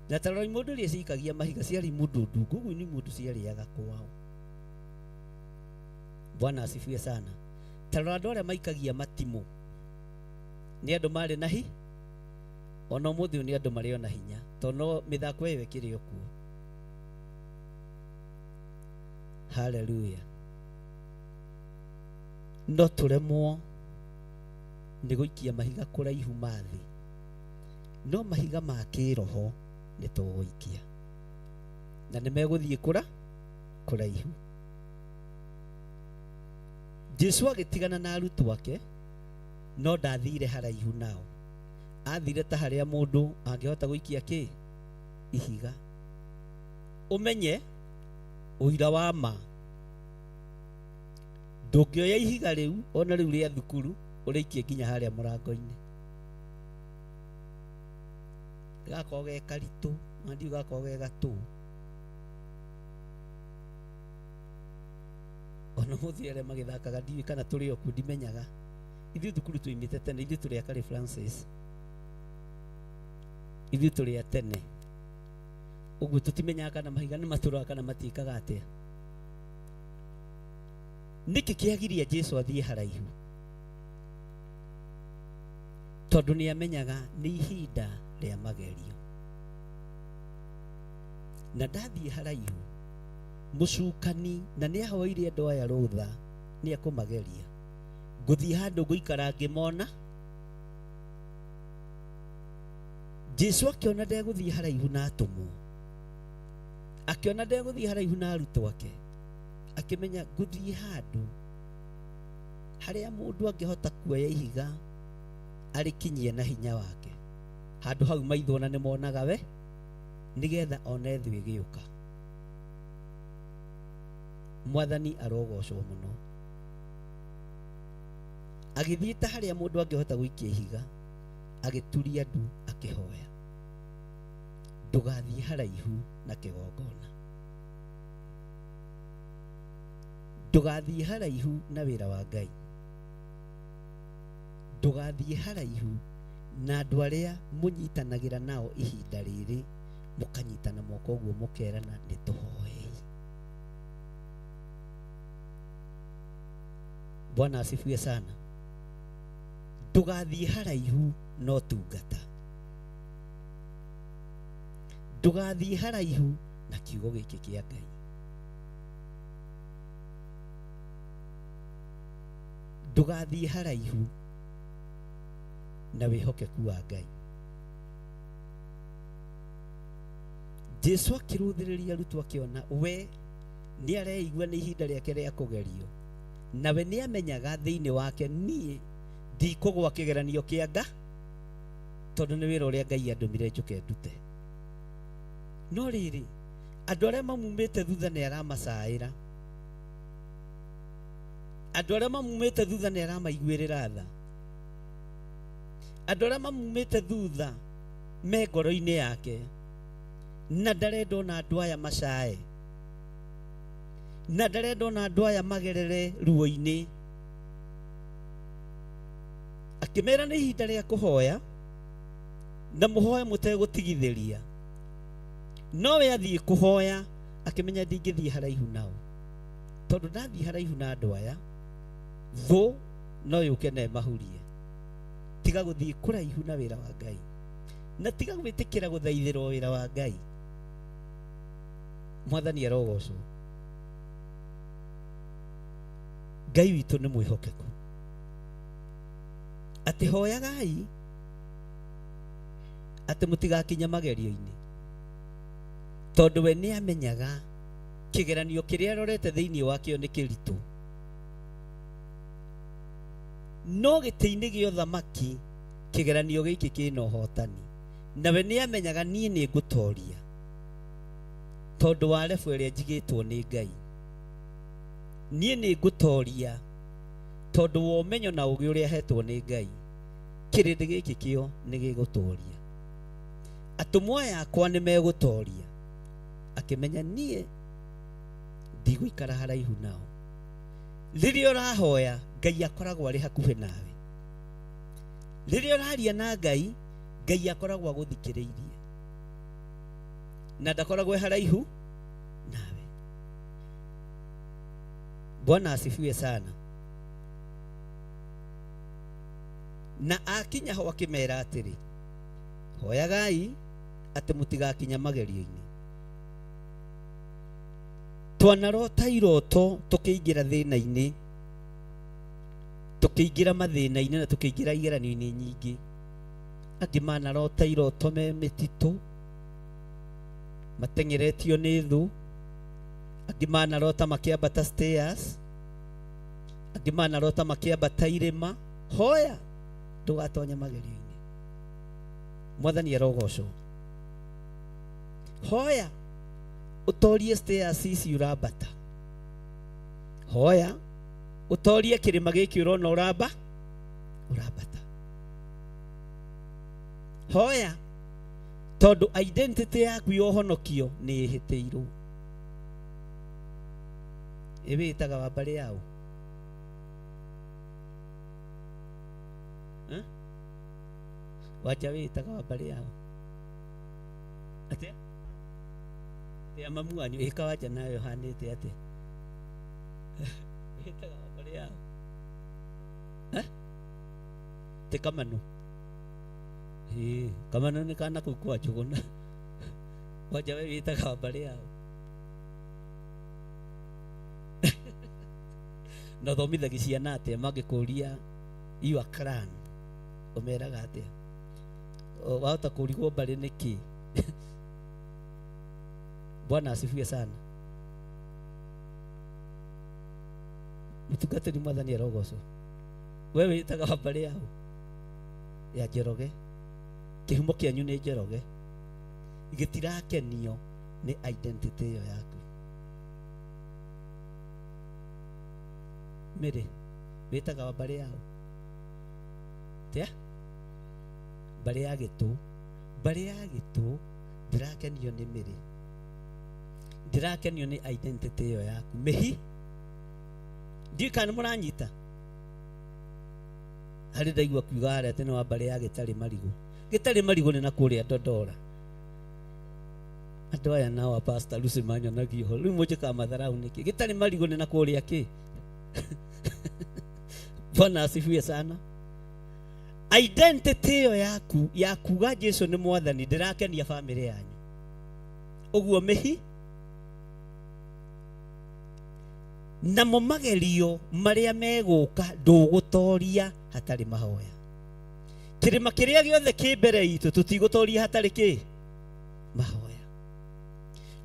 Na tarora imũndũ iria ciikagia mahiga ciarĩ imũndũ ndungu, ũguo nĩ imũndũ ciarĩaga kwao. Bwana asifiwe sana. Tarora andũ arĩa maikagia matimũ nĩ andũ marĩ na hi ona ũmũthĩ ũyũ nĩ andũ marĩ ona hinya, tondũ no mĩthako ĩyo ĩkĩrĩ o kuo. Haleluya. No tũremwo nĩ gũikia mahiga kũraihu ma thĩ, no mahiga ma kĩroho nĩ tũgũikia na nĩ megũthiĩ kũra kũraihu. Jesu agĩtigana na arutwo ake, no ndathire haraihu nao, athire ta harĩa mũndũ angĩhota gũikia kĩ ihiga. Ũmenye ũira wa ma, ndũngĩoya ihiga rĩu ona rĩu rĩa thukuru ũrĩikie nginya harĩa mũrango-inĩ, gakorwo ge karitũ na ndiũ gakorwo ge gatũ. Ona mũthĩ arĩa magĩthakaga ndiũĩ kana tũrĩ o kuo, ndimenyaga. Ithuĩ thukuru tũimĩte tene, ithuĩ tũrĩ a Karĩ Francis, ithuĩ tũrĩ a tene, ũguo tũtimenyaga kana mahiga nĩ matũraga kana matiĩkaga atĩa. Nĩkĩ kĩagiria Jesu athiĩ haraihu? Tondũ nĩ amenyaga nĩ ihinda rĩa magerio, na ndathiĩ haraihu mũcukani, na nĩ ahoire andũ aya rũtha, nĩ ekũmageria. Ngũthiĩ handũ ngũikara ngĩmona. Jesu akĩona ndegũthiĩ haraihu na atũmwo, akĩona ndegũthiĩ haraihu na arutwo ake, akĩmenya ngũthiĩ handũ harĩa mũndũ angĩhota kuoya ihiga arĩkinyie na hinya wake, handũ hau maitho ona nĩ monaga we, nĩgetha one thũ ĩgĩũka. Mwathani arogocwo mũno. Agĩthiĩ ta harĩa mũndũ angĩhota gũikia ihiga, agĩturia ndu akĩhoya. Ndũgathiĩ haraihu na kĩgongona, ndũgathiĩ haraihu na wĩra wa Ngai, ndũgathiĩ haraihu na andũ arĩa mũnyitanagĩra nao ihinda rĩrĩ, mũkanyitana moko ũguo mũkerana nĩ tũhoei. Bwana asifiwe sana. Ndũgathiĩ haraihu na ũtungata, ndũgathiĩ haraihu na kiugo gĩkĩ kĩa Ngai. Ndũgathiĩ haraihu na wĩhokeku wa Ngai. Jesu akĩrũthĩrĩria arutwo akĩona we nĩ areigua nĩ ihinda rĩake rĩa kũgerio, nawe nĩ amenyaga thĩinĩ wake niĩ ndikũgwa kĩgeranio kĩa nga, tondũ nĩ wĩra ũrĩa Ngai andũmire njũke ndute. No rĩrĩ, andũ arĩa mamumĩte thutha nĩ aramacaĩra, andũ arĩa mamumĩte thutha nĩ aramaiguĩrĩra tha, andũ arĩa mamumĩte thutha me ngoro-inĩ yake, na ndarenda ona andũ aya macae, na ndarenda ona andũ aya magerere ruo-inĩ. Akĩmera nĩ ihinda rĩa kũhoya, na mũhoe mũtegũtigithĩria. No we athiĩ kũhoya akĩmenya ndingĩthiĩ haraihu nao, tondũ ndathiĩ haraihu na andũ aya thũ no yũke na ĩmahurie. Tiga gũthiĩ kũraihu na wĩra wa Ngai, na tiga gwĩtĩkĩra gũthaithĩrwo wĩra wa Ngai. Mwathani arogocwo. Ngai witũ nĩ mwĩhokeku, atĩ hoyagai atĩ mũtigakinye magerio-inĩ, tondũ we nĩ amenyaga kĩgeranio kĩrĩa arorete thĩinĩ wakĩo nĩ kĩritũ. No gĩtĩ-inĩ gĩa ũthamaki kĩgeranio gĩkĩ kĩna ũhotani, nawe nĩ amenyaga niĩ nĩ ngũtoria tondũ wa rebu ĩrĩa njigĩtwo nĩ Ngai. Niĩ nĩ ngũtoria tondũ wa ũmenyo na ũgĩ ũrĩa hetwo nĩ Ngai. Kĩrĩndĩ gĩkĩ kĩo nĩ gĩgũtoria, atũmwo aya akwa nĩ megũtoria. Akĩmenya niĩ Ndigũikara haraihu nao. Rĩrĩa ũrahoya, Ngai akoragwo arĩ hakuhĩ nawe. Rĩrĩa ũraria na Ngai, Ngai akoragwo agũthikĩrĩirie na ndakoragwo e haraihu nawe. Bwana asifiwe sana. Na akinya ho akĩmera atĩrĩ, hoyagai atĩ mũtigakinya magerio-inĩ. Twanarota iroto tũkĩingĩra thĩna-inĩ, tũkĩingĩra mathĩna-inĩ na tũkĩingĩra igeranio-inĩ nyingĩ. Angĩ manarota iroto me mĩtitũ mateng'eretio nĩ thũ, angĩ manarota makĩambata stairs, angĩ manarota makĩambata irĩma. Hoya ndũgatonye magerio-inĩ. Mwathani arogocwo. Hoya ũtorie stairs ici ũrambata. Hoya ũtorie kĩrĩma gĩkĩ ũrona ũramba ũrambata. Hoya tondũ identity yaku ya ũhonokio nĩ ĩhĩtĩirwo. Ĩwĩtaga wa mbarĩ yaũ? Eh? Wanja wĩtaga wa mbarĩ yaũ? Atĩa? Atĩa mamu wanyu ĩka wanja nayo ĩhanĩte atĩa? Wĩtaga wa mbarĩ yaũ? Eh? Ti Kamanu? Ĩĩ, Kamanu nĩ kana kũu kwa Njũgũna. Wanja we wĩtaga wa mbarĩ yaũ? Na ũthomithagia ciana atĩa mangĩkũria your clan? Ũmeraga atĩa? Wahota kũrigwo mbarĩ nĩ kĩ? Bwana asifiwe sana. Mũtungatĩri Mwathani arogocwo. We wĩtaga wa mbarĩ yaũ? Ya Njoroge. Kĩhumo kĩanyu nĩ Njoroge. Gĩtirakenio nĩ identity ĩyo yaku. Mĩrĩ, wĩtaga wa mbarĩ yaũ? Tia? Mbarĩ ya Gĩtũ. Mbarĩ ya Gĩtũ ndĩrakenio nĩ Mĩrĩ. Ndĩrakenio nĩ identity ĩyo yaku. Mĩhi. Ndiũĩ kana nĩ mũranyita. Harĩ ndaigua kiuga harĩa atĩ nĩ wa mbarĩ ya Gĩtarĩ Marigũ. Gĩtarĩ Marigũ nĩ na kũrĩa Dodora. Andũ aya nao a Pastor Lucy manyonagia ũhoro. Rĩu mũnjĩkaga matharau nĩkĩ? Gĩtarĩ Marigũ nĩ na kũrĩa kĩ? Bwana asifiwe sana. Identity ĩyo yaku ya kuga Jesu nĩ mwathani ndĩrakenia famĩlĩ yanyu. Ũguo mĩhi namo magerio marĩa megũka ndũgũtoria hatarĩ mahoya. Kĩrĩma kĩrĩa gĩothe kĩ mbere itũ tũtigũtoria hatarĩ kĩ? Mahoya.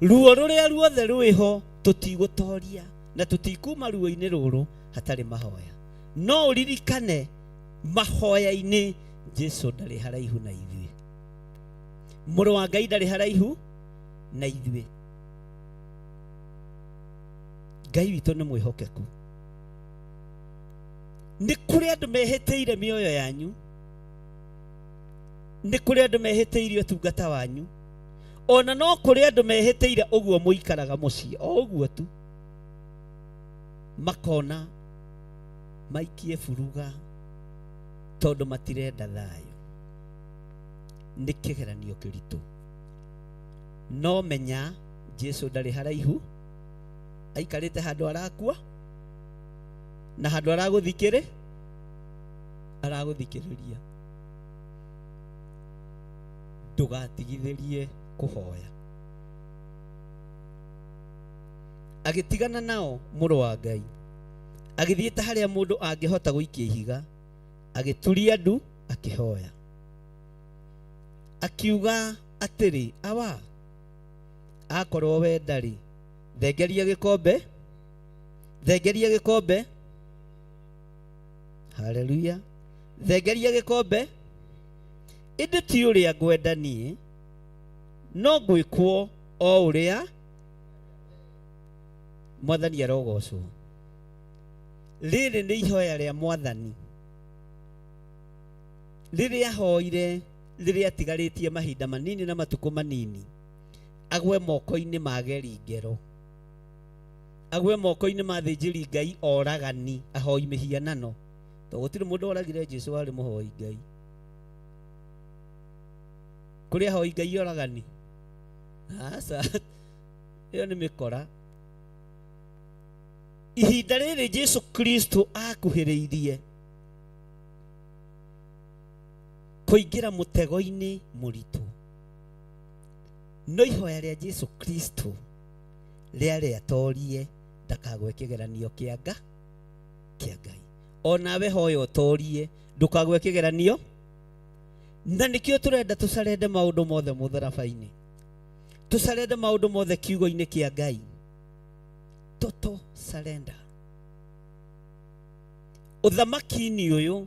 Ruo rũrĩa ruothe rwĩho tũtigũtoria na tũtikuma ruo-inĩ rũrũ hatarĩ mahoya. No ũririkane mahoya-inĩ Jesu ndarĩ haraihu na ithuĩ. Mũrũ wa Ngai ndarĩ haraihu na ithuĩ. Ngai witũ nĩ mwĩhokeku. Nĩ kũrĩ andũ mehĩtĩire mĩoyo yanyu, nĩ kũrĩ andũ mehĩtĩire ũtungata wanyu, ona no kũrĩ andũ mehĩtĩire ũguo mũikaraga mũciĩ, o ũguo tu makona maikie buruga tondũ matirenda thayũ. Nĩ kĩgeranio kĩritũ, no menya Jesu ndarĩ haraihu, aikarĩte handũ arakua na handũ aragũthikĩrĩ aragũthikĩrĩria. Ndũgatigithĩrie kũhoya. Agĩtigana nao mũrũ wa Ngai, agĩthiĩ ta harĩa mũndũ angĩhota gũikia ihiga, agĩturia ndu akĩhoya, akiuga atĩrĩ, Awa, akorwo we ndarĩ, thengeria gĩkombe, thengeria gĩkombe. Haleluya. Thengeria gĩkombe, ĩndĩ ti ũrĩa ngwenda niĩ, no ngwĩkwo o ũrĩa. Mwathani arogocwo. Rĩrĩ nĩ ihoya rĩa Mwathani rĩrĩa ahoire rĩrĩa atigarĩtie mahinda manini na matukũ manini agwe moko-inĩ ma geri ngero. Agwe moko-inĩ ma athĩnjĩri Ngai oragani ahoi mĩhianano, tondũ gũtirĩ mũndũ oragire Jesu warĩ mũhoi Ngai. Kũrĩ ahoi Ngai oragani? Aca, ĩyo nĩ mĩkora. Ihinda rĩrĩ Jesu Kristo akuhĩrĩirie kũingĩra mũtego-inĩ mũritũ, no ihoya rĩa Jesu Kristo rĩarĩ atorie ndakagwe kĩgeranio kĩa nga kĩa Ngai. Onawe hoya ũtorie ndũkagwe kĩgeranio, na nĩkĩo tũrenda tũcarende maũndũ mothe mũtharaba-inĩ, tũcarende maũndũ mothe kiugo-inĩ kĩa Ngai. Total surrender. Ũthamaki-inĩ ũyũ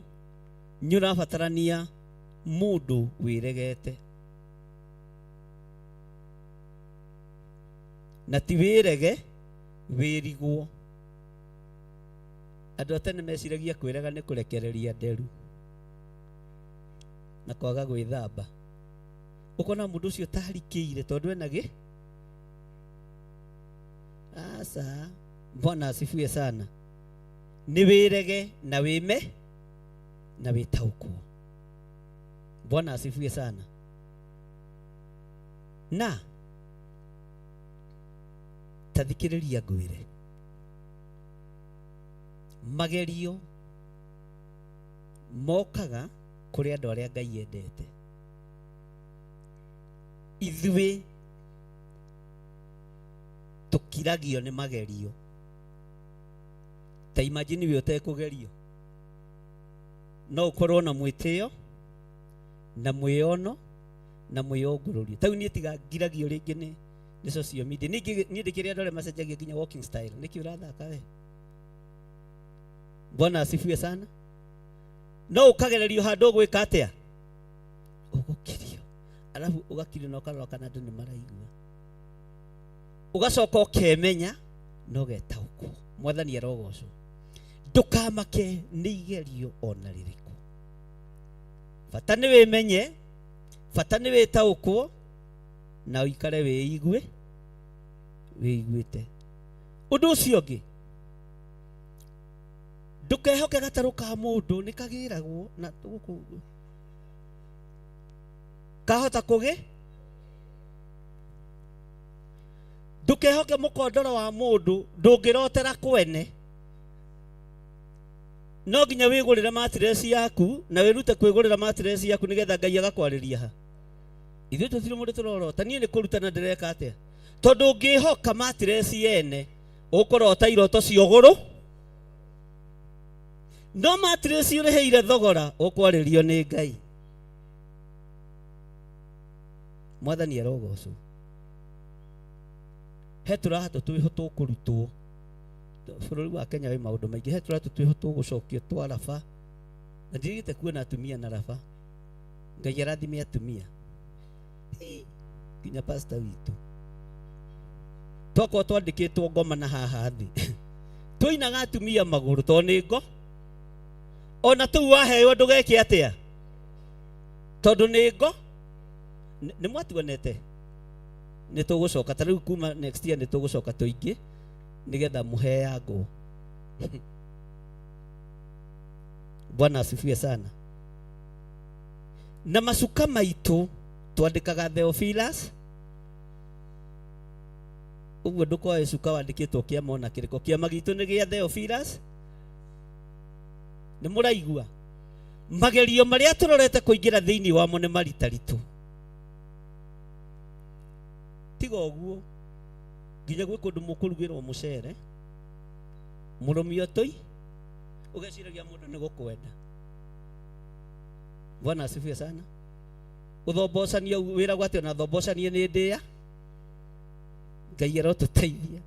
nĩ ũrabatarania mũndũ wĩregete, na ti wĩrege, wĩrigwo. Andũ a tene meciragia kwĩrega nĩ kũrekereria nderu na kwaga gwĩthamba. Ũkona mũndũ ũcio tarikĩire tondũ ena gĩ aca. Bwana asifiwe sana. Nĩ wĩrege na wĩme na wĩtaũkwo. Bwana asifiwe sana. Na ta thikĩrĩria ngwĩre, magerio mokaga kũrĩ andũ arĩa Ngai endete. Ithuĩ tũkiragio nĩ magerio. Ta imagine wĩ ũtekũgerio, no ũkorwo na mwĩtĩo na mwĩyono na mwĩyũngũrũrio. Ta rĩu niĩ tiga ngiragio rĩngĩ nĩ social media. Niĩ ndĩkĩrĩ andũ arĩa macenjagia nginya walking style. Nĩkĩ ũrathaka we? Bwana asifiwe sana. No ũkagererio handũ ũgwĩka atĩa? Ũgũkirio. Alafu ũgakirio na ũkarora kana andũ nĩ maraigua. Ũgacoka ũkemenya na ũgetaũkwo. Mwathani arogocwo. Ndũkamake nĩ igerio ona rĩrĩkũ. Bata nĩ wĩmenye, bata nĩ wĩtaũkwo, na ũikare wĩigue wĩiguĩte. Ũndũ ũcio ũngĩ, ndũkehoke gatarũ ka mũndũ, nĩ kagĩragwo na gũkũ kahota kũgĩ. Ndũkehoke mũkondoro wa mũndũ, ndũngĩrotera kwene. No nginya wĩgũrĩre mattress yaku na wĩrute kwĩgũrĩra mattress yaku nĩgetha Ngai agakwarĩria ha. Ithuĩ tũtirĩ mũndũ tũrorota, niĩ nĩ kũrutana ndĩreka atĩa, tondũ ũngĩhoka mattress yene ũkũrota iroto cia ũgũrũ, no mattress ũrĩhĩire thogora ũkwarĩrio nĩ Ngai. Mwathani arogocwo. He tũratũ twĩho tũkũrutwo bũrũri wa Kenya wĩ maũndũ maingĩ. He tũratũ twĩho tũgũcokio twa raba, na ndirigĩte kuona atumia na raba. Ngai arathime atumia. Hii, nginya pastor witũ twakorwo twandĩkĩtwo ngoma na haha thĩ tũinaga atumia magũrũ tondũ nĩ ngo ona tũu waheo ndũgeke atĩa tondũ nĩ ngo. Nĩ mwatuonete nĩ tũgũcoka ta rĩu kuma next year nĩ tũgũcoka tũingĩ nĩgetha mũheangwo. Bwana asifiwe sana. Na macuka maitũ twandĩkaga Theophilus ũguo, ndũkoe cuka wandĩkĩtwo kĩama ona kĩrĩkũ. Kĩama gitũ nĩ gĩa Theophilus. Nĩ mũraigua magerio marĩa tũrorete kũingĩra thĩinĩ wamo nĩ maritaritũ. Tiga ũguo, nginya gwĩ kũndũ mũkũrugĩrwo mũcere mũrũmio tũi ũgeciragia mũndũ nĩ gũkwenda. Bwana asifiwe sana. Ũthombocanio wĩragwo atĩ ona thombocanie nĩ ndĩa. Ngai arotũteithia.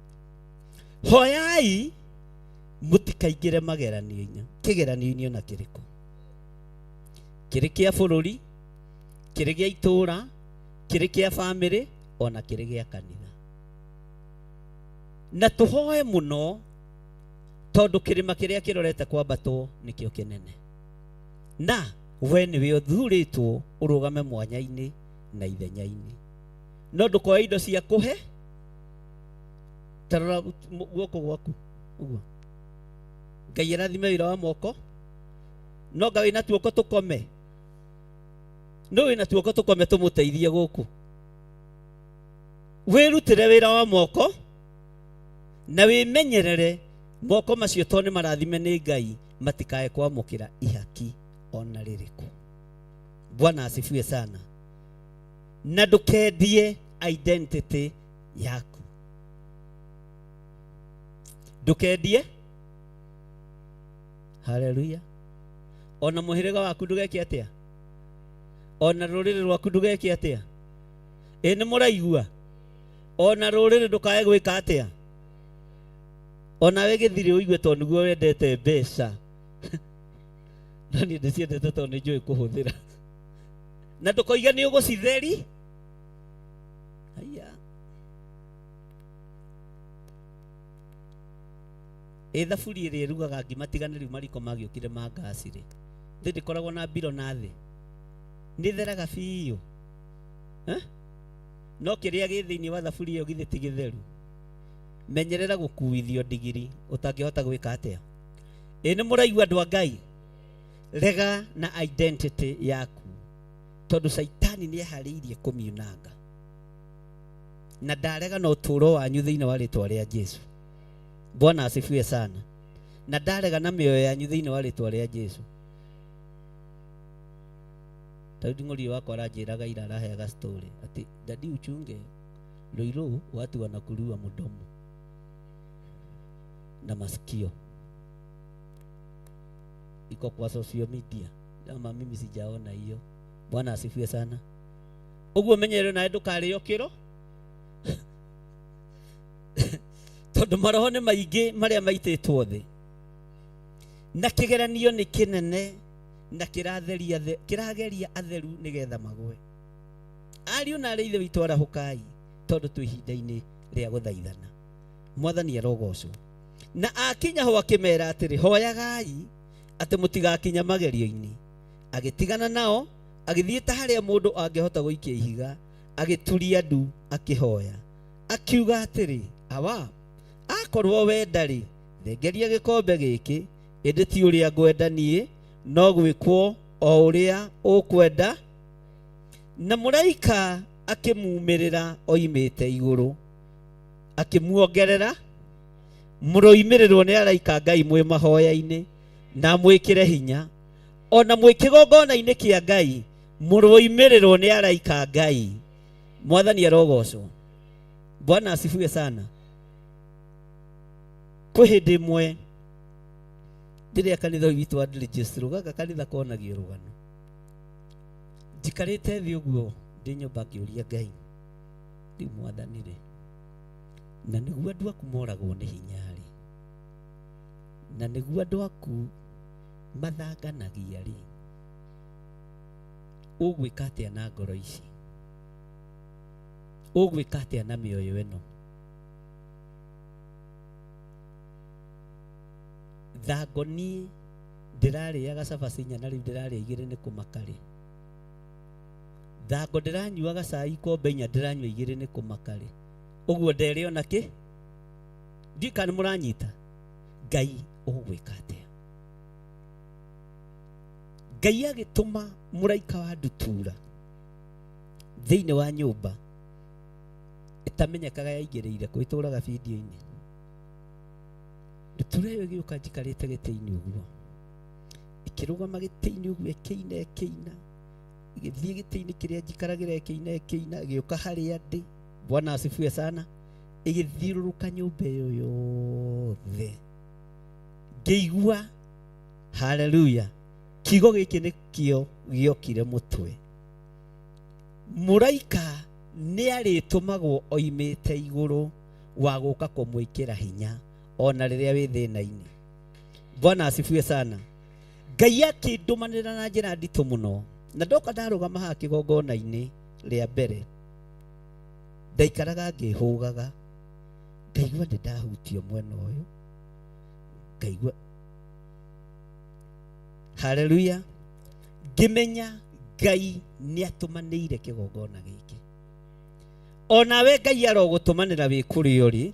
Hoyai mũtikaingĩre mageranio-inĩ, kĩgeranio-inĩ ona kĩrĩkũ, kĩrĩ kĩa bũrũri, kĩrĩ gĩa itũũra, kĩrĩ kĩa bamĩrĩ, ona kĩrĩ gĩa kanitha. Na tũhoe mũno tondũ kĩrĩma kĩrĩa kĩrorete kwambatwo nĩkĩo kĩnene, na we nĩwe ũthurĩtwo ũrũgame mwanya-inĩ na ithenya-inĩ. No ndũkoe indo cia kũhe. Tarora guoko gwaku ũguo. Ngai arathime wĩra wa moko, no nga wĩna tuoko tũkome, no wĩna tuoko tũkome tũmũteithie gũkũ. Wĩrutĩre wĩra wa moko na wĩmenyerere moko macio, tondũ nĩ marathime nĩ Ngai, matikae kwamũkĩra ihaki ona rĩrĩkũ. Bwana asifiwe sana. Na ndũkendie identity yaku, ndũkendie. Haleluya. Ona mũhĩrĩga waku ndũgeke atĩa, ona rũrĩrĩ rwaku ndũgeke atĩa. Ĩ nĩ mũraigua? Ona rũrĩrĩ ndũkae gwĩka atĩa. Onawe gĩthirĩ ũigue tondũ nĩguo wendete mbeca, no niĩ ndĩciendete tondũ nĩ njũĩ kũhũthĩra. Na ndũkoige nĩ ũgũcitheri. Haiya, ĩ thaburia ĩrĩa ĩrugaga ngima, tigane rĩu mariko magĩũkire ma ngasi rĩ, thĩ ndĩkoragwo na mbiro na thĩ nĩ theraga biũ, eh? No kĩrĩa gĩ thĩinĩ wa thaburia ĩyo githĩ ti gĩtheru? Menyerera gũkuithio ndigiri ũtangĩhota gwĩka atĩa. Ĩ nĩ mũraigua, andũ a Ngai? Rega na identity yaku, tondũ Caitani nĩ eharĩirie kũmiunanga. Na ndarega na ũtũũro wanyu thĩinĩ wa rĩtwa rĩa Jesu. Bwana asifiwe sana. Na ndarega na mĩoyo yanyu thĩinĩ wa rĩtwa rĩa Jesu. Ta rĩu nding'ũri wakwa aranjĩraga ira, araheaga story ati daddy, uchunge Ruiru, watu wanakurua mdomo na masikio, iko kwa social media. Ama mimi sijaona hiyo. Bwana asifiwe sana. Ũguo menyerero nawe ndũkarĩo kĩro, tondũ maroho nĩ maingĩ marĩa maitĩtwo thĩ, na kĩgeranio nĩ kĩnene na kĩratheria kĩrageria atheru nĩgetha magwe. Ariũ na arĩ ithe witũ, arahũkai, tondũ twĩ ihinda-inĩ rĩa gũthaithana. Mwathani arogocwo. Na akinya ho akĩmera atĩrĩ, hoyagai atĩ mũtigakinya magerio-inĩ. Agĩtigana nao, agĩthiĩ ta harĩa mũndũ angĩhota gũikia ihiga, agĩturia ndu akĩhoya, akiuga atĩrĩ, Awa, akorwo wenda rĩ, thengeria gĩkombe gĩkĩ, ĩndĩ ti ũrĩa ngwenda niĩ, no gwĩkwo o ũrĩa ũkwenda. Na mũraika akĩmumĩrĩra oimĩte igũrũ, akĩmuongerera. Mũroimĩrĩrwo nĩ araika Ngai mwĩ mahoya-inĩ, na mwĩkĩre hinya. Ona mwĩ kĩgongona-inĩ kĩa Ngai mũroimĩrĩrwo nĩ araika Ngai. Mwathani arogocwo. Bwana asifiwe sana. Kwĩ hĩndĩ ĩmwe rĩrĩa kanitha ũyũ witũ wa ndĩrĩgĩstrwo, gaka kanitha konagio rũgano, njikarĩte thĩ ũguo ndĩ nyũmba, ngĩũria Ngai, rĩu Mwathani rĩ, na nĩguo andũ aku moragwo nĩ hinya rĩ, na nĩguo andũ aku mathanganagia rĩ, ũgwĩka atĩa na ngoro ici? Ũgwĩka atĩa na mĩoyo ĩno? Thango niĩ ndĩrarĩaga cabaci inya na rĩu ndĩrarĩa igĩrĩ nĩ kũmaka rĩ. Thango ndĩranyuaga cai ikombe inya, ndĩranyua igĩrĩ nĩ kũmaka rĩ. Ũguo nderĩ ona kĩ ndiũ kana nĩ mũranyita. Ngai ũgwĩka atĩa? Ngai agĩtũma mũraika wa ndutura thĩinĩ wa nyũmba ĩtamenyekaga yaingĩrĩire kũ, ĩtũraga bindio-inĩ. Ndutura ĩyo ĩgĩũka njikarĩte gĩtĩ-inĩ ũguo, ĩkĩrũgama gĩtĩ-inĩ ũguo, ĩkĩina, ĩkĩina, ĩgĩthiĩ gĩtĩ-inĩ kĩrĩa njikaragĩra, ĩkĩina, ĩkĩina, ĩgĩũka harĩa ndĩ. Bwana asifiwe sana. Ĩgĩthiũrũrũka nyũmba ĩyo yothe, ngĩigua haleluya. Kiugo gĩkĩ nĩkĩo gĩokire mũtwe: mũraika nĩ arĩtũmagwo oimĩte igũrũ wa gũka kũmwĩkĩra hinya ona rĩrĩa wĩ thĩna-inĩ. Bwana asifiwe sana. Ngai akĩndũmanĩra na njĩra nditũ mũno, na ndoka ndarũgama haha kĩgongona-inĩ rĩa mbere, ndaikaraga ngĩhũgaga, ngaigua nĩ ndahutio mwena ũyũ, ngaigua haleluya, ngĩmenya Ngai nĩ atũmanĩire kĩgongona gĩkĩ. Onawe Ngai arogũtũmanĩra wĩ kũrĩa ũrĩ.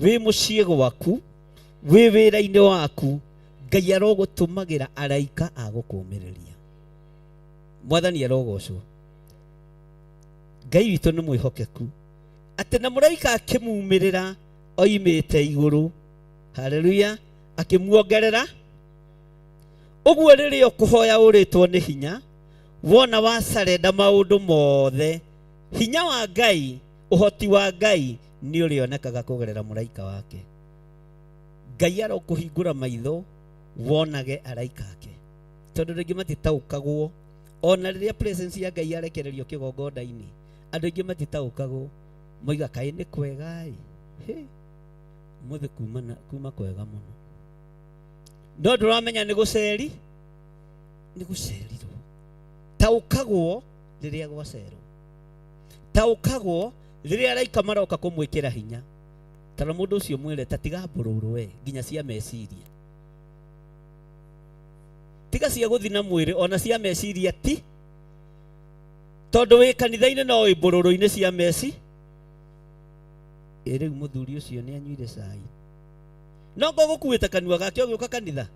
Wĩ mũciĩ gwaku, wĩ wĩra-inĩ waku, Ngai arogũtũmagĩra araika a gũkũũmĩrĩria. Mwathani arogocwo. Ngai witũ nĩ mwĩhokeku atĩ na mũraika akĩmumĩrĩra oimĩte igũrũ, haleluya, akĩmuongerera. Ũguo rĩrĩa ũkũhoya ũrĩtwo nĩ hinya, wona wacarenda maũndũ mothe, hinya wa Ngai, ũhoti wa Ngai nĩ ũrĩonekaga kũgerera mũraika wake. Ngai arokũhingũra maitho wonage araika ake, tondũ rĩngĩ matitaũkagwo. Ona rĩrĩa presence ya Ngai yarekererio kĩgongona-inĩ, andũ aingĩ matitaũkagwo, moiga kaĩ nĩ kwega ĩ, hĩ, ũmũthĩ kuma kwega mũno, no ndũramenya nĩ gũceri, nĩ gũcerirwo. Taũkagwo rĩrĩa gwacerwo, taũkagwo rĩrĩa araika maroka kũmwĩkĩra hinya. Tara mũndũ ũcio mwĩre ta tiga mbũrũrũ we, nginya cia meciria, tiga cia gũthi na mwĩrĩ, ona cia meciria ti, tondũ wĩ kanitha-inĩ no wĩ mbũrũrũ-inĩ cia meci. Ĩ rĩu mũthuri ũcio nĩ anyuire cai, no ngũgũkuĩte kanua gake ũgĩũka kanitha,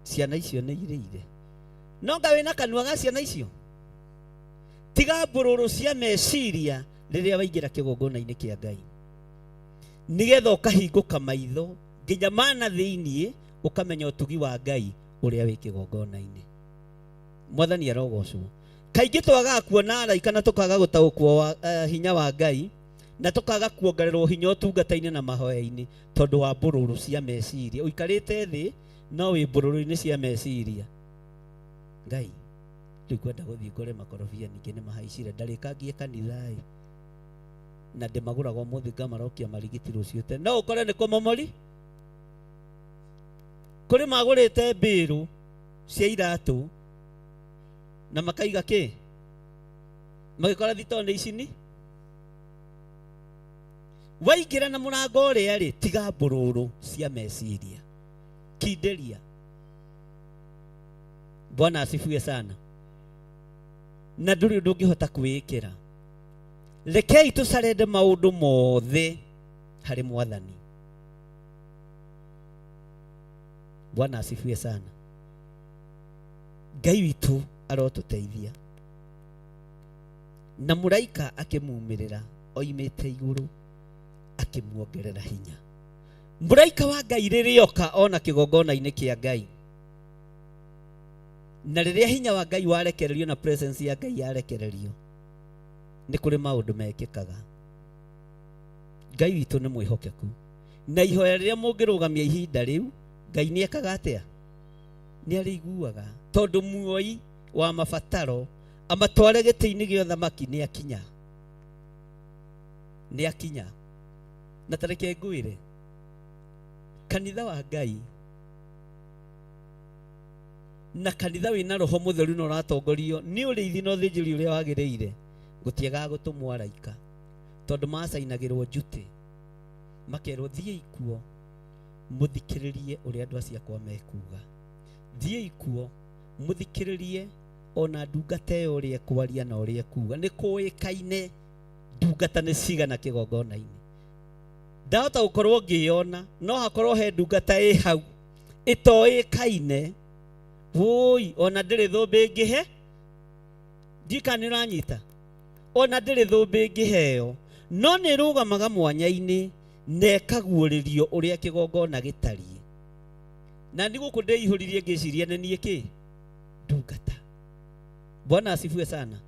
ciana icio nĩ irĩire, no nga wĩna kanua ga ciana icio. Tiga mbũrũrũ cia meciria rĩrĩa waingĩra kĩgongona-inĩ kĩa Ngai, nĩgetha ũkahingũka maitho nginya mana thĩiniĩ, ũkamenya ũtugi wa Ngai ũrĩa wĩ kĩgongona-inĩ. Mwathani arogocwo. Kaingĩ twagaga kuona araika na tũkaga gũtaũkwo hinya wa Ngai, na tũkaga kuongererwo hinya ũtungata-inĩ na mahoya-inĩ tondũ wa mbũrũrũ cia meciria. Ũikarĩte thĩ no wĩ mbũrũrũ-inĩ cia meciria. Ngai, rĩu kwenda gũthiĩ ngũre makorobia ningĩ nĩ mahaicire, ndarĩkangie kanitha-ĩ, na ndĩmagũraga ũmũthĩ ngamarokia marigiti rũciũ tene. No ũkore nĩ kũmomori kũrĩ magũrĩte mbĩrũ cia iratũ na makaiga kĩ, magĩkora thitoo nĩ ici ni. Waingĩra na mũrango ũrĩa rĩ, tiga mbũrũrũ cia meciria, kindĩria. Bwana asifiwe sana. Na ndũrĩ ũndũ ũngĩhota kwĩĩkĩra. Rekei tũcarende maũndũ mothe harĩ Mwathani. Bwana asifiwe sana. Ngai witũ arotũteithia. Na mũraika akĩmumĩrĩra oimĩte igũrũ akĩmuongerera hinya. Mũraika wa Ngai rĩrĩa oka ona kĩgongona-inĩ kĩa Ngai, na rĩrĩa hinya wa Ngai warekererio na presence ya Ngai yarekererio, nĩ kũrĩ maũndũ mekĩkaga. Ngai witũ nĩ mwĩhokeku, na ihoya rĩrĩa mũngĩrũgamia ihinda rĩu, Ngai nĩ ekaga atĩa? Nĩ arĩiguaga, tondũ muoi wa mabataro amatware gĩtĩ-inĩ gĩa ũthamaki nĩ akinya, nĩ akinya. Na ta reke ngwĩre, kanitha wa Ngai na kanitha wĩna roho mũtheru na ũratongorio nĩ ũrĩithi na ũthĩnjĩri ũrĩa wagĩrĩire, gũtiagaga gũtũmwo araika, tondũ macainagĩrwo njutĩ, makerwo thiĩi kuo mũthikĩrĩrie ũrĩa andũ acio akwa mekuga, thiĩi kuo mũthikĩrĩrie ona ndungata ĩyo ũrĩa ĩkwaria na ũrĩa ĩkuga. Nĩ kũĩkaine ndungata nĩ cigana kĩgongona-inĩ. Ndahota gũkorwo ngĩyona, no hakorwo he ndungata ĩ hau ĩtoĩkaine, wũi ona ndĩrĩ thũmbĩ ngĩhe, ndiũĩ kana nĩ ũranyita, ona ndĩrĩ thũmbĩ ngĩheo, no nĩ ĩrũgamaga mwanya-inĩ na ĩkaguũrĩrio ũrĩa kĩgongona gĩtariĩ. Na nĩ gũkũ ndĩihũririe ngĩciria nĩ niĩ kĩ ndungata. Bwana asifiwe sana.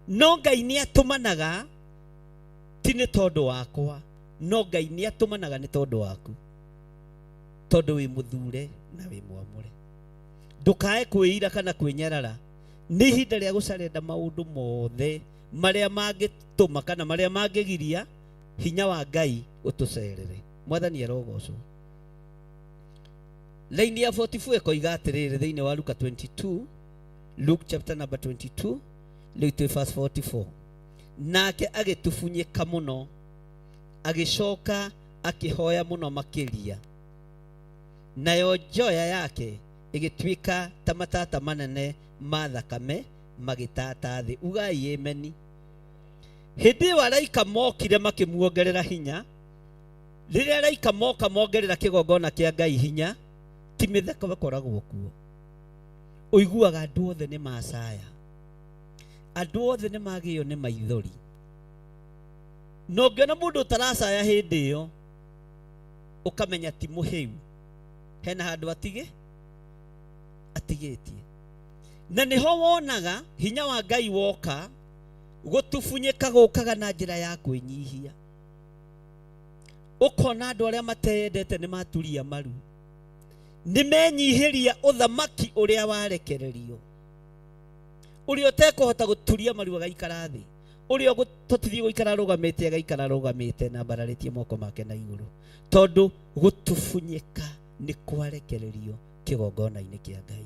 No Ngai nĩ atũmanaga, ti nĩ tondũ wakwa, no Ngai nĩ atũmanaga nĩ tondũ waku, tondũ wĩ mũthure na wĩ mwamũre. Ndũkae kwĩira kana kwĩnyarara. Nĩ ihinda rĩa gũcarenda maũndũ mothe marĩa mangĩtũma kana marĩa mangĩgiria hinya wa Ngai ũtũcerere. Mwathani arogocwo. Laini ya 44 ĩkoiga atĩrĩrĩ thĩinĩ wa Luka 22, Luke chapter number 22, rĩu twĩ verse 44. Nake agĩtubunyĩka mũno, agĩcoka akĩhoya mũno makĩria, nayo njoya yake ĩgĩtuĩka ta matata manene ma thakame magĩtata thĩ. Ugai ameni. Hĩndĩ ĩyo araika mokire makĩmuongerera hinya. Rĩrĩa araika moka mongerera kĩgongona kĩa Ngai hinya, ti mĩtheko ĩkoragwo kuo. Ũiguaga andũ othe nĩ macaya, andũ othe nĩ magĩo nĩ maithori. Na ũngĩona mũndũ ũtaracaya hĩndĩ ĩyo, ũkamenya ti mũhĩu, hena handũ atigĩtie. Na nĩho wonaga hinya wa Ngai woka, gũtubunyĩka gũkaga na njĩra ya kwĩnyihia. Ũkona andũ arĩa mateyendete nĩ maturia maru, nĩ menyihĩria ũthamaki ũrĩa warekererio, ũrĩa ũtekũhota gũturia maru agaikara thĩ, ũrĩa ũgũtotithio gũikara arũgamĩte agaikara arũgamĩte na ambararĩtie moko make na igũrũ, tondũ gũtubunyĩka nĩ kwarekererio kĩgongona-inĩ kĩa Ngai.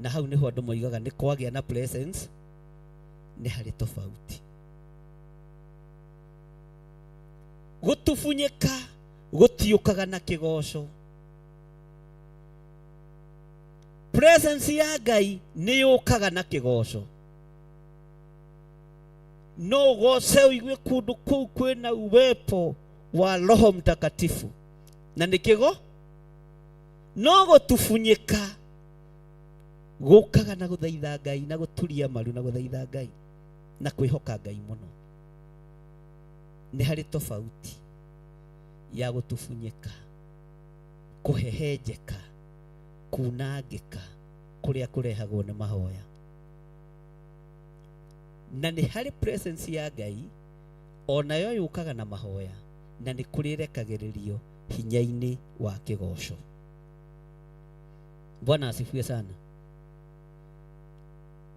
Na hau nĩho andũ moigaga nĩ kwagĩa na presence, nĩ harĩ tofauti. Gũtubunyĩka gũtiũkaga na kĩgoco. Presence ya Ngai nĩ yũkaga na kĩgoco. No ũgoce ũigue kũndũ kũu kwĩna uwepo wa Roho Mtakatifu, na nĩ kĩgo. No gũtubunyĩka gũkaga na gũthaitha Ngai na gũturia maru na gũthaitha Ngai na kwĩhoka Ngai mũno. Nĩ harĩ tofauti ya gũtubunyĩka, kũhehenjeka, kunangĩka kũrĩa kũrehagwo nĩ mahoya. Na nĩ harĩ presence ya Ngai onayo yũkaga na mahoya, na nĩ kũrĩ ĩrekagĩrĩrio hinya-inĩ wa kĩgoco. Bwana asifiwe sana.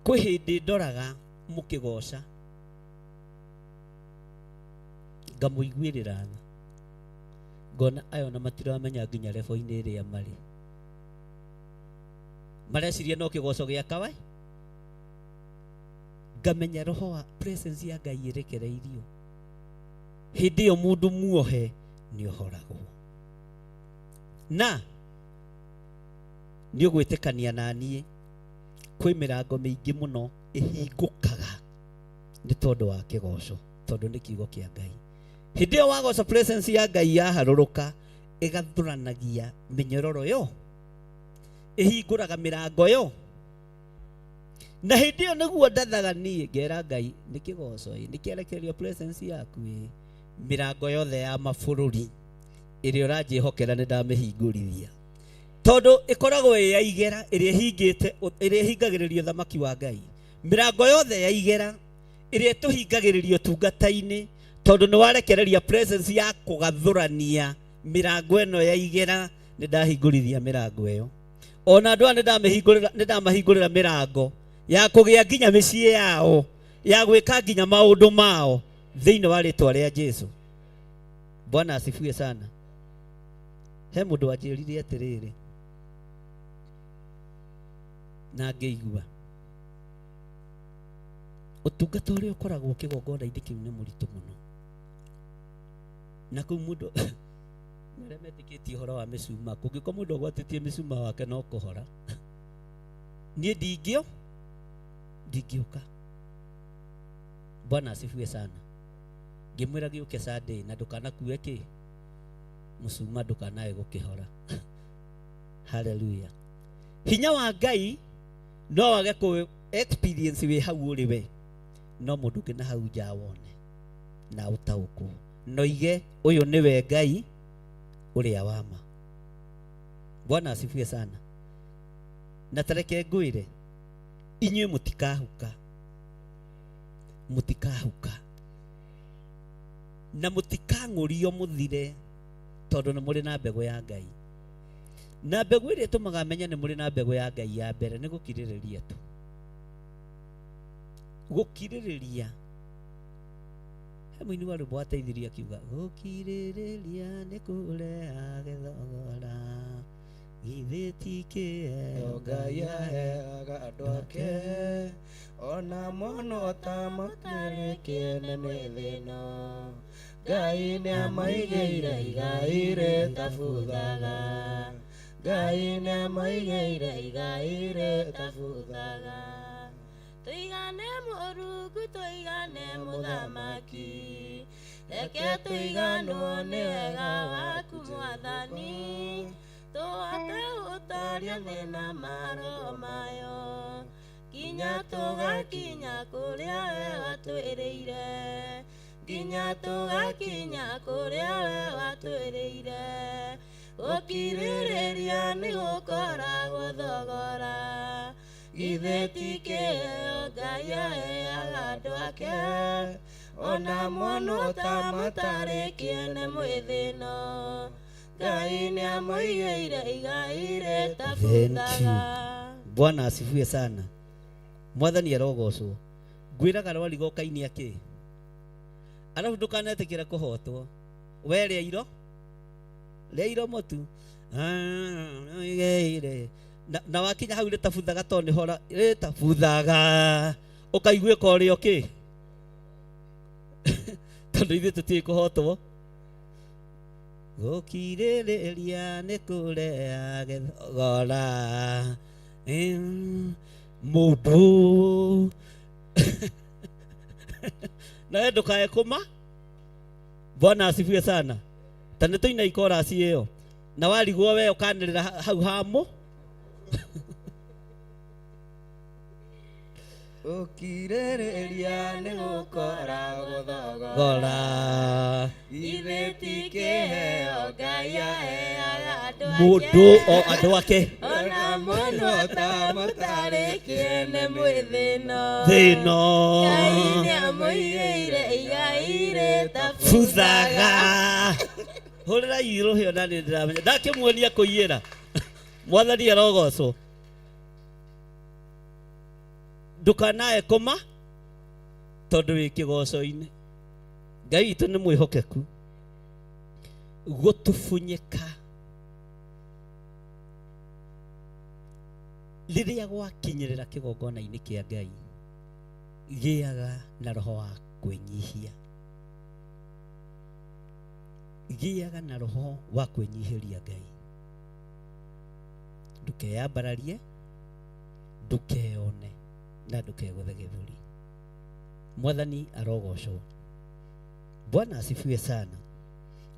Kwĩ hĩndĩ ndoraga mũkĩgoca ngamũiguĩrĩra tha, ngona aya ona matiramenya nginya rebo-inĩ ĩrĩa marĩ, mareciria no kĩgoco gĩa kawai. Ngamenya roho wa presence ya Ngai ĩrekereirio. Hĩndĩ ĩyo mũndũ muohe nĩ ohoragwo. Na nĩ ũgwĩtĩkania na niĩ kwĩ mĩrango mĩingĩ mũno ĩhingũkaga nĩ tondũ wa kĩgoco, tondũ nĩ kiugo kĩa Ngai. Hĩndĩ ĩyo wagoca presence ya Ngai yaharũrũka, ĩgathũranagia mĩnyororo yo, ĩhingũraga mĩrango yo. Na hĩndĩ ĩyo nĩguo ndathaga niĩ ngera Ngai nĩ kĩgoco ĩ, nĩ kĩarekererio presence yaku ĩ, mĩrango yothe ya mabũrũri ĩrĩa ũranjĩhokera nĩ ndamĩhingũrithia, tondũ ĩkoragwo ĩ ya igera ĩrĩa ĩhingĩte, ĩrĩa ĩhingagĩrĩrio thamaki wa Ngai. Mĩrango yothe ya igera ĩrĩa ĩtũhingagĩrĩrio tungata-inĩ, tondũ nĩ warekereria presence ya kũgathũrania mĩrango ĩno ya igera, nĩ ndahingũrithia mĩrango ĩyo. Ona andũ aya nĩ ndamahingũrĩra mĩrango ya kũgĩa nginya mĩciĩ yao, ya gwĩka nginya maũndũ mao thĩinĩ wa rĩtwa rĩa Jesu. Bwana asifiwe sana. He mũndũ wanjĩrire atĩrĩrĩ, na ngĩigua ũtungata ũrĩa ũkoragwo kĩgongona-inĩ kĩu nĩ mũritũ mũno. Na kũu mũndũ arĩa metĩkĩtie ũhoro wa mĩcuma, kũngĩkorwo mũndũ agwatĩtie mĩcuma wake no kũhora, niĩ ndingĩũka. Bwana asifiwe sana. Ngĩmwĩra gĩũke Sunday na ndũkanakue kĩ mũcuma, ndũkanae gũkĩhora. Hallelujah. Hinya wa Ngai no wage kũ experience wĩ hau ũrĩ we, no mũndũ ũngĩ na hau nja wone na ũtaũkwo, no ige ũyũ nĩwe Ngai ũrĩa wa ma. Bwana asifiwe sana. Na tareke ngwĩre, inyuĩ mũtikahuka, mũtikahuka na mũtikang'ũrio mũthire, tondũ nĩ mũrĩ na mbegũ ya Ngai. Na mbegũ ĩrĩa ĩtũmaga menye nĩ mũrĩ na mbegũ ya Ngai ya mbere nĩ gũkirĩrĩria tu. Gũkirĩrĩria. He mũini wa rwĩmbo wateithirie akiuga, gũkirĩrĩria nĩ kũrehage thogora, githĩ ti kĩheo Ngai aheaga andũ ake, ona mono ta matarĩ kĩene nĩ thĩna. Ngai nĩamaigĩire igai rĩtabuthaga, Ngai nĩamaigĩire igai rĩtabuthaga. Tũigane Mũrungu, tũigane Mũthamaki, reke tũiganwo nĩ wega waku Mwathani, tũhote gũtoria thĩ na maroho mayo, nginya tũgakinya kũrĩa we watwĩrĩire, nginya tũgakinya kũrĩa we watwĩrĩire. Gũkirĩrĩria nĩ gũkoragwo thogora, githĩ ti kĩheo Ngai aheaga andũ ake, ona muonwo ta mũtarĩ kĩene mwĩthĩno, Ngai nĩamũigĩire igai rĩtabuthaga. Bwana asifiwe sana. Mwathani arogocwo. Ngwĩraga rwariga ũkainia kĩ? Arabu ndũkanetĩkĩre kũhotwo. We rĩa iro, rĩa iromo tu. Igĩire. Na wakinya hau rĩtabuthaga tondũ nĩho rĩtabuthaga. Ũkaiguĩka ũrĩ o kĩ? Tondũ ithuĩ tũtiũĩ kũhotwo. Gũkirĩrĩria nĩ kũreage thogora. Mũndũ nawe ndũkae kũma. Bwana asifiwe sana. Ta nĩ tũina ikorasi ĩyo na warigwo we ũkanĩrĩra hau hamũ. Gũkirĩrĩria nĩ gũkoragwo thogora. Gora. Githĩ ti kĩheo Ngai aheaga andũ ake, Mũndũ o andũ ake. Ona muonwo ta mũtarĩ kĩene mwĩthĩno, Thĩno. Ngai nĩamũigĩire igai rĩtabuthaga. Buthaga. Hũrĩra irũhĩ ona nĩ ndĩramenya. Ndakĩmuonia kũiyĩra. Mwathani arogocwo. Ndũkanae kũma tondũ wĩ kĩgoco-inĩ. Ngai witũ nĩ mwĩhokeku. Gũtubunyĩka rĩrĩa gwakinyĩrĩra kĩgongona-inĩ kĩa Ngai, gĩaga na roho wa kwĩnyihia. Gĩaga na roho wa kwĩnyihĩria Ngai. Ndũkeyambararie, ndũkeyone na ndũkegũthe gĩthũri. Mwathani arogocwo. Bwana asifiwe sana.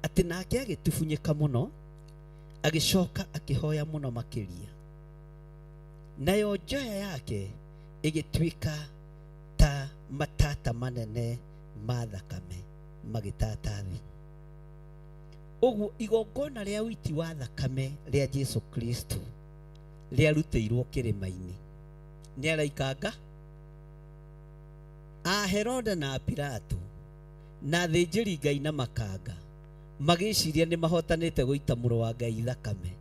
Atĩ nake agĩtubunyĩka mũno, agĩcoka akĩhoya mũno makĩria. Nayo njoya yake ĩgĩtuĩka ta matata manene ma thakame magĩtata thĩ. Ũguo igongona rĩa ũiti wa thakame rĩa Jesu Kristo rĩarutĩirwo kĩrĩma-inĩ. Nĩ araikanga a Herode na Pilato na athĩnjĩri Ngai na makanga magĩciria nĩ mahotanĩte gũita mũrũ wa Ngai thakame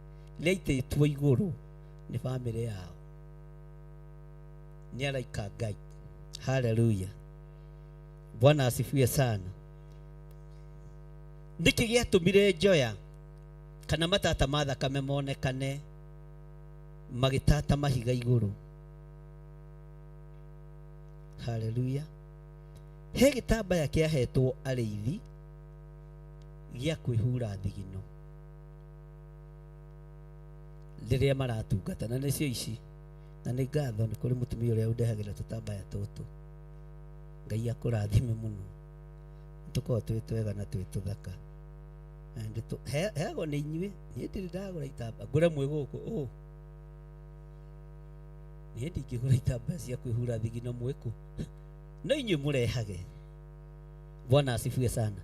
rĩaitĩtwo igũrũ nĩ bamĩrĩ yao. Nĩ araika Ngai. Haleluya. Bwana asifiwe sana. Nĩkĩ gĩatũmire njoya kana matata ma thakame monekane magĩtata mahiga igũrũ? Haleluya. He gĩtambaya kĩahetwo arĩithi gĩa kwĩhura thigino rĩrĩa maratungata, na nĩcio ici. Na nĩ ngatho nĩ kũrĩ mũtumia ũrĩa ũndehagĩra tũtambaya tũtũ. Ngai akũrathime mũno. Tũkoragwo twĩ twega na twĩ tũthaka. Heagwo nĩ inyuĩ. Niĩ ndirĩ ndagũra itambaya. Ngũre mwĩ gũkũ. Ũ. Niĩ ndingĩgũra itambaya cia kwĩhura thigino mwĩkũ. No inyuĩ mũrehage. Bwana asifiwe sana.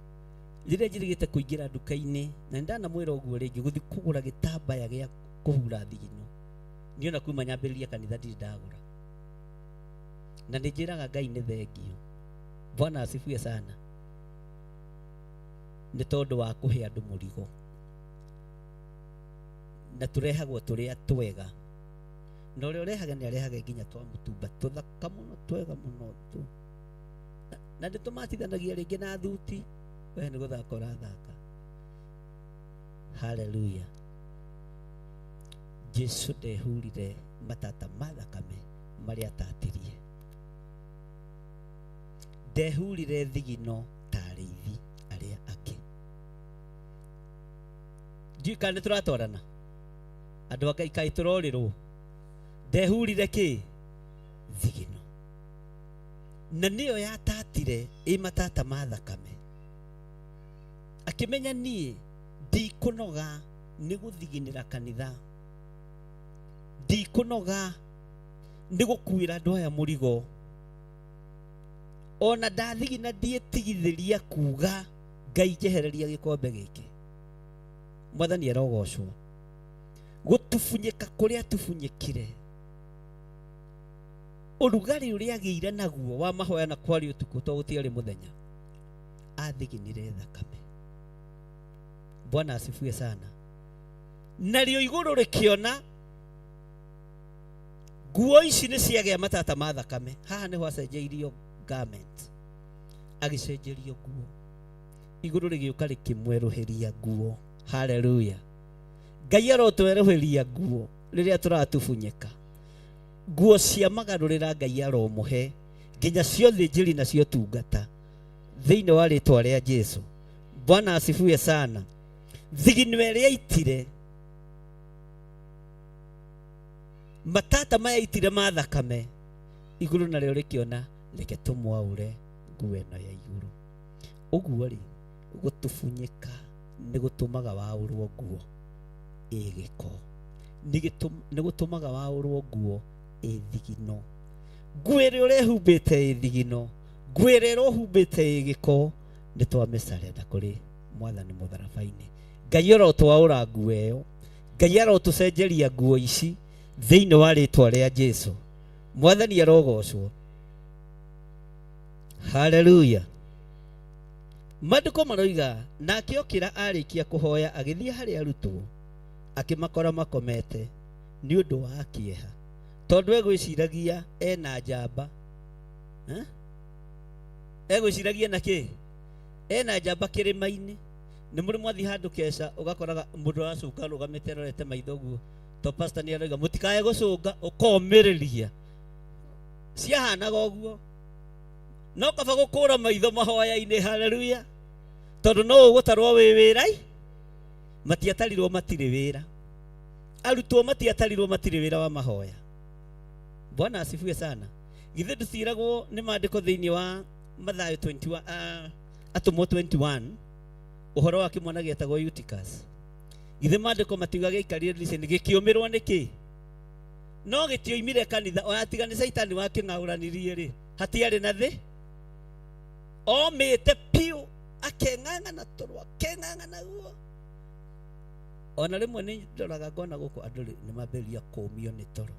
Rĩrĩa njĩrĩgĩte kũingĩra nduka-inĩ, na nĩndanamwĩra ũguo rĩngĩ, gũthiĩ kũgũra gĩtambaya gĩa kũhura thigino. Niĩ ona kuma nyambĩrĩria kanitha ndirĩ ndagũra. Na nĩ njĩraga Ngai nĩ thengio. Bwana asifiwe sana. Nĩ tondũ wa kũhe andũ mũrigo. Na tũrehagwo tũrĩa twega. Na ũrĩa ũrehaga nĩ arehaga nginya twa mũtumba, tũthaka mũno, twega mũno tu. Na nĩ tũmatithanagia rĩngĩ na thuti, we nĩ gũthaka ũrathaka. Haleluya. Jesu ndehurire matata ma thakame marĩa atatirie. Ndehurire thigino ta arĩithi arĩa angĩ. Ndiũĩ kana nĩ tũratwarana. Andũ a Ngai kaĩ tũrorĩrwo. Ndehurire kĩ? Thigino. Na nĩyo yatatire ĩ matata ma thakame. Akĩmenya niĩ ndikũnoga nĩ gũthiginĩra kanitha, ndikũnoga nĩ gũkuĩra andũ aya mũrigo, ona ndathigina ndiĩtigithĩria kuga Ngai njehereria gĩkombe gĩkĩ. Mwathani arogocwo. Gũtubunyĩka kũrĩa tubunyĩkire, ũrugarĩ ũrĩa agĩire naguo wa mahoya na kwarĩ ũtukũ to gũtiarĩ mũthenya, athiginire thakame. Bwana asifiwe sana. Narĩo igũrũ rĩkĩona nguo ici nĩ ciagĩa matata ma thakame. Haha nĩho acenjeirio garment, agĩcenjerio nguo, igũrũ rĩgĩũka rĩkĩmwerũhĩria nguo. Haleluya. Ngai arotwerũhĩria nguo rĩrĩa tũratubunyĩka. Nguo cia magarũrĩra Ngai aromũhe nginya cia ũthĩnjĩri na cia ũtungata thĩinĩ wa rĩtwa rĩa Jesu. Bwana asifiwe sana. Thigino ĩrĩa aitire, matata maya aitire ma thakame, igũrũ narĩo rĩkĩona reke tũmwaũre nguo ĩno ya igũrũ. Ũguo rĩ, gũtubunyĩka nĩ gũtũmaga waũrwo nguo ĩ gĩko, nĩ gũtũmaga waũrwo nguo ĩ thigino. Nguo ĩrĩa ũrehumbĩte ĩ thigino, nguo ĩrĩa ĩrohumbĩte ĩ gĩko, nĩ twamĩcarenda kũrĩ Mwathani mũtharaba-inĩ. Ngai arotwaũra nguo ĩyo, Ngai arotũcenjeria nguo ici thĩinĩ wa rĩtwa rĩa Jesu. Mwathani arogocwo. Haleluya. Maandĩko maroiga, nake okĩra arĩkia kũhoya agĩthiĩ harĩ arutwo, akĩmakora makomete nĩ ũndũ wa kĩeha, tondũ egwĩciragia ena njamba. Egwĩciragia na kĩ? Ena njamba kĩrĩma-inĩ. Nĩ mũrĩ mwathiĩ handũ keca ũgakoraga mũndũ aracũnga arũgamĩte arorete maitho ũguo, to pastor nĩ aroiga mũtikae gũcũnga, ũkomĩrĩria. Ciahanaga ũguo. No kaba gũkũra maitho mahoya-inĩ. Haleluya. Tondũ no ũgũtarwo wĩ wĩra-i, matiatarirwo matirĩ wĩra. Arutwo matiatarirwo matirĩ wĩra wa mahoya. Bwana asifiwe sana. Githĩ ndũciragwo nĩ maandĩko thĩinĩ wa Mathayo 21, Atũmwo 21, ũhoro wa kĩmwana gĩetagwo Eutychus. Githĩ maandĩko matiuga gĩaikarire ndirica-inĩ gĩkĩũmĩrwo nĩ kĩ? No gĩtioimire kanitha, ona tiga nĩ Caitani wakĩng'aũranirie rĩ, hatiarĩ na thĩ. Omĩte piũ, akeng'ang'ana toro, akeng'ang'ana guo. Ona rĩmwe nĩ ndoraga ngona gũkũ andũ rĩ, nĩ mambĩrĩria kũũmio nĩ toro.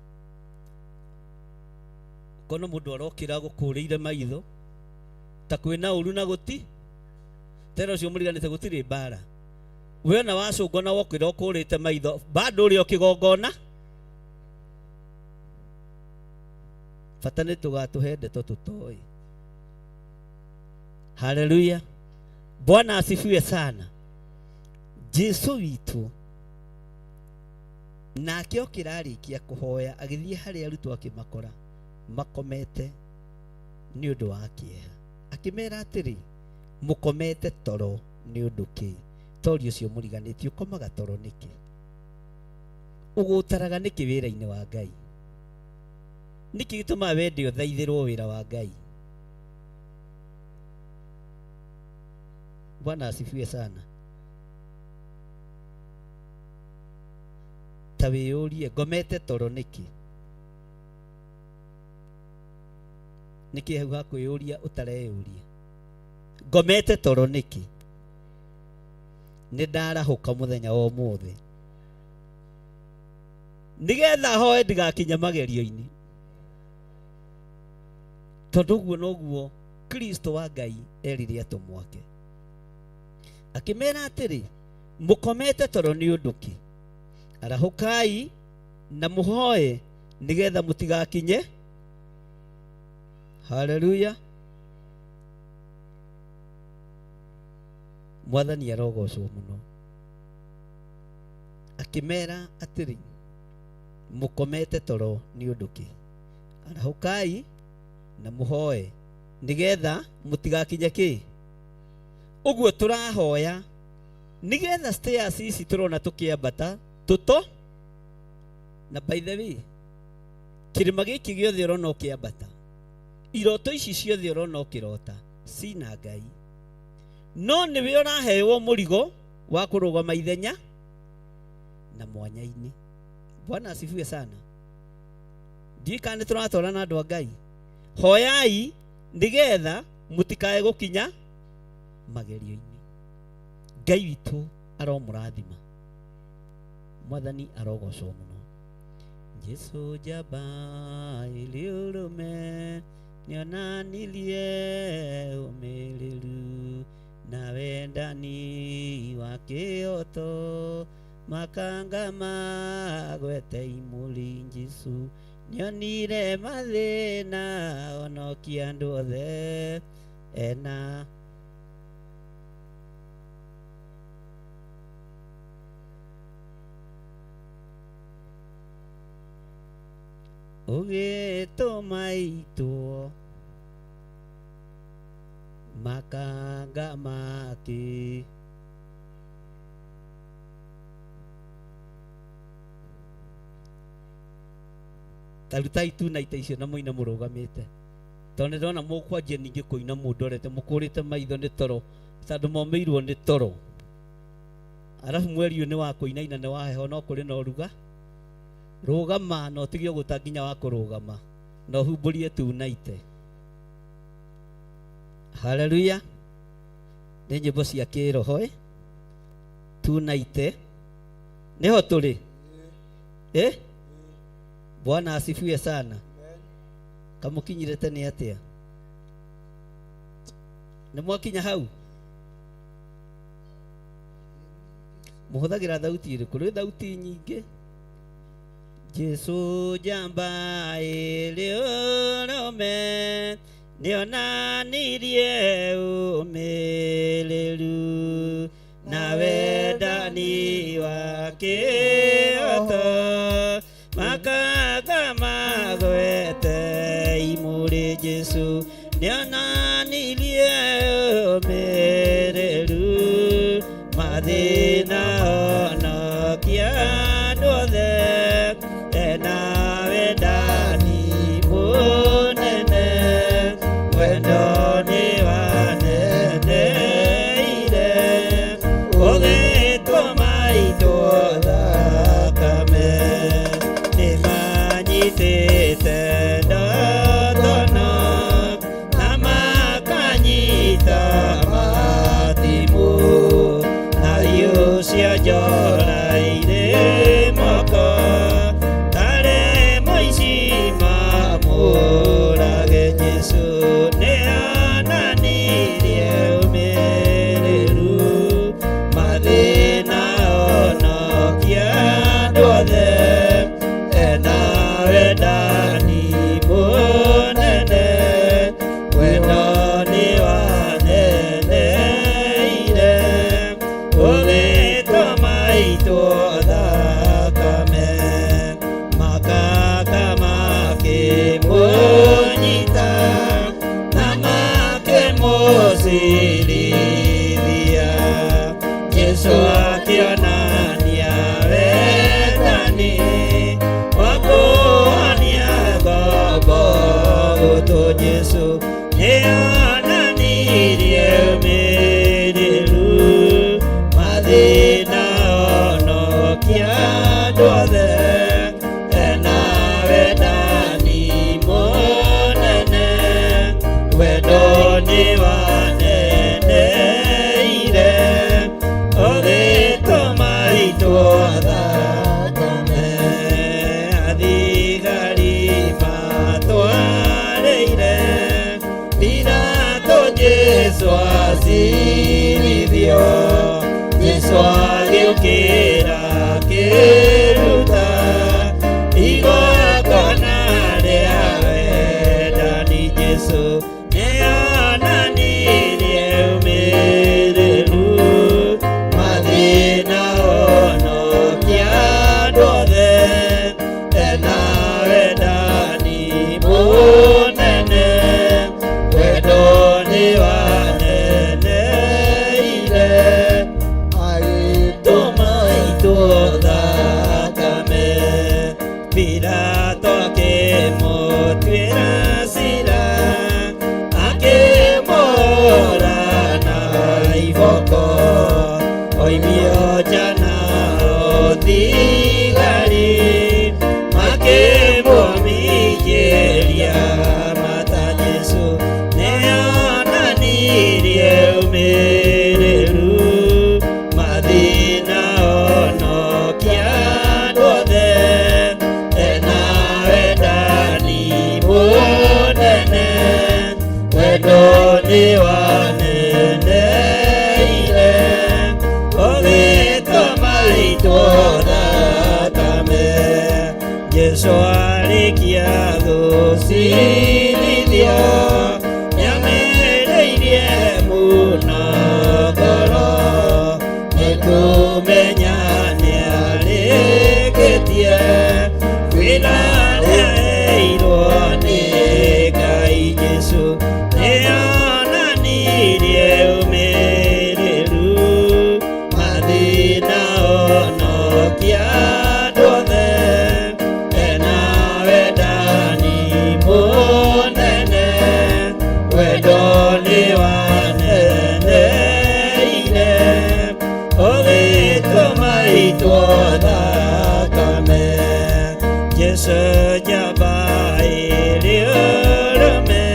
Ũkona mũndũ arokĩra gũkũrĩire maitho ta kwĩna ũru na gũti tera ũcio mũriganĩte gũtirĩ mbara. We ona wacũngwo na wokĩra ũkũrĩte maitho bado ũrĩ o kĩgongona. Bata nĩ tũgatũhe ndeto tũtoĩ. Haleluya. Bwana asifiwe sana. Jesu witũ nake okĩra arĩkia kũhoya agĩthiĩ harĩ arutwo akĩmakora makomete nĩ ũndũ wa kĩeha, akĩmera atĩrĩ, mũkomete toro nĩ ũndũ kĩ? Tori ũcio mũriganĩtie ũkomaga toro nĩkĩ? Ũgũtaraga nĩkĩ wĩra-inĩ wa Ngai? Nĩkĩ gĩtũmaga wende ũthaithĩrwo wĩra wa Ngai? Bwana asifiwe sana. Ta wĩyũrie, ngomete toro nĩkĩ? Nĩkĩ hau ha kwĩyũria ũtareyũria? Ngomete toro nĩkĩ? Nĩ ndarahũka mũthenya wa ũmũthĩ nĩgetha hoe ndigakinye magerio-inĩ, tondũ ũguo noguo Kristo wa Ngai erire atũmwo ake, akĩmera atĩrĩ, mũkomete toro nĩ ũndũ kĩ? Arahũkai na mũhoe nĩgetha mũtigakinye. Haleluya. Mwathani arogocwo mũno. Akĩmera atĩrĩ, mũkomete toro nĩ ũndũ kĩ? Arahũkai na mũhoe nĩgetha mũtigakinye kĩ? Ũguo tũrahoya nĩgetha stairs ici tũrona tũkĩambata tũto. Na by the way, kĩrĩma gĩkĩ gĩothe ũrona ũkĩambata, Iroto ici ciothe ũrona ũkĩrota cina Ngai, no nĩwe ũrahewo mũrigo wa kũrũgama ithenya na mwanya-inĩ. Bwana asifiwe sana. Ndiũĩ kana nĩ tũratwarana andũ a Ngai. Hoyai nĩgetha mũtikae gũkinya magerio-inĩ. Ngai witũ aromũrathima. Mwathani arogocwo mũno. Jesu njamba ĩrĩ ũrũme nĩonanirie ũmĩrĩru na wendani wa kĩhoto makanga magwete imũri. Jesu nĩonire mathĩna onokia andũ othe ena ũgĩtũma itwo makanga makĩ tarutai tu na ita icio na mũine mũrũgamĩte, tondũ nĩ ndona mũkwanjia ningĩ kũina mũndorete mũkũrĩte maitho nĩ toro, tondũ momĩirwo nĩ toro. Arabu mweri ũyũ nĩ wa kũinaina nĩ wa heho, no kũrĩ na ũruga rũgama na ũtige ũgũta nginya wa kũrũgama na ũhumbũrie tu na ite. Haleluya. Nĩ nyĩmbo cia kĩroho ĩ tu na ite nĩho tũrĩ ĩ. Bwana asifiwe sana. Kamũkinyire tene atĩa? Nĩ mwakinya hau? Mũhũthagĩra thauti ĩrĩkũ? Rwĩ thauti nyingĩ. Jesu njamba ĩrĩ ũrũme nĩonanirie ũmĩrĩru na wendani wa kĩhoto makanga magwete imũrĩ. Jesu nĩonanirie ũmĩrĩru mathĩna onokia andũ othe ena wendani mũnene wendo nĩ waneneire ũgĩtũma itwo thakame nĩmanyitĩte ndotono na makanyita matimũ na hiũ cia njora irĩ moko tarĩ mũici mamũrage. Jesu nĩonanirie ũmĩrĩru mathĩna onokia andũ othe ena wendani mũnene wendo nĩ waneneire ũgĩtũma itwo thakame makanga makĩmũnyita na makĩmũcirithia. Jesu akĩonania wendani wa kũhonia ngombo gũtũ. Jesu nĩonanirie ũmĩrĩru mathĩna onokia andũ othe ena wendani mũnene wendo nĩ waneneire ũgĩtũma itwo thakame athigari matwarĩire Pilato Oimio jana thigari makĩmũminjĩria mata Jesũ nĩonanirie ũmĩrĩru mathĩna onokia andũ othe ena wendani mũnene wendo nĩ waneneire ũgĩtũma ĩitwo thakame Jesũ arĩkia gũcirithio nĩamĩrĩirie mũno ngoro nĩkũmenya nĩarĩkĩtie wĩra rĩaheirwo nĩ Ngai Jesũ nĩonanirie ũmĩrĩru mathĩna onokia andũ othe ena wendani mũnene wendo nĩ waneneire ũgĩtũma ĩitwo thakame Jesũ njamba ĩrĩ ũrũme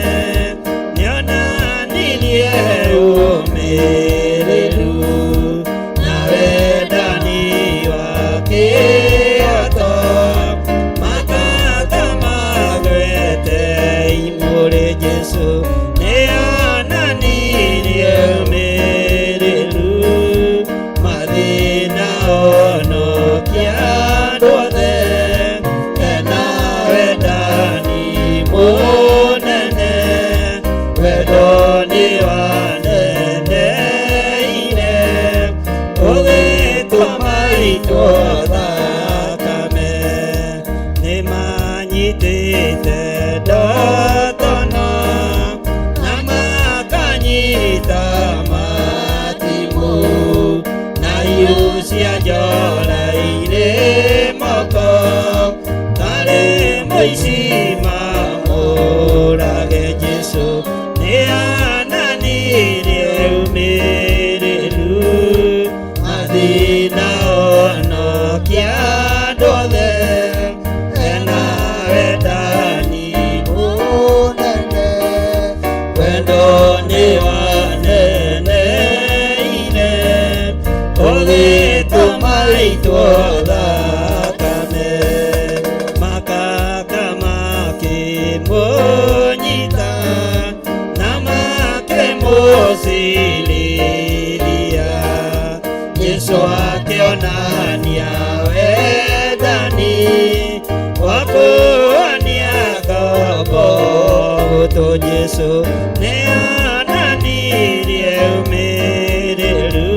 nĩonanirie ũmĩrĩru na wendani wa kĩhooto matata magwete imũrĩ Jesũ nĩonanirie ũmĩrĩru mathĩna onokia andũ othe ena wendani mũnene wendo nĩ waneneire ũgĩtũma ĩitwo thakame nĩmanyitĩte ndotono na makanyita matimũ na hiũ cia njora irĩ moko tarĩ mũici mamũrage Jesũ nĩonanirie ũmĩrĩru mathĩna onokia andũ othe ena wendani mũnene wendo nĩ waneneire ũgĩtũma ĩitwo thakame makaka makĩmũnyita na makĩmũcirithia Jesũ akĩonania wendani wa kũhonia ngombo gũtũ Jesũ nĩonanirie ũmĩrĩru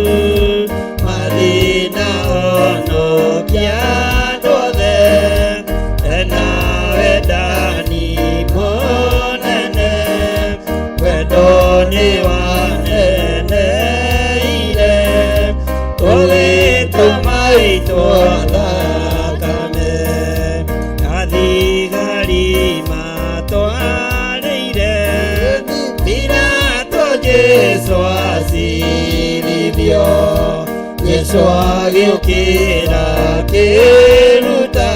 mathĩna onokia andũ othe ena wendani mũnene wendo nĩ waneneire ũgĩtũma ĩitwo thakame athigari matwarĩire Pilato Jesũ acirithio Jesũ agĩũkĩra akĩruta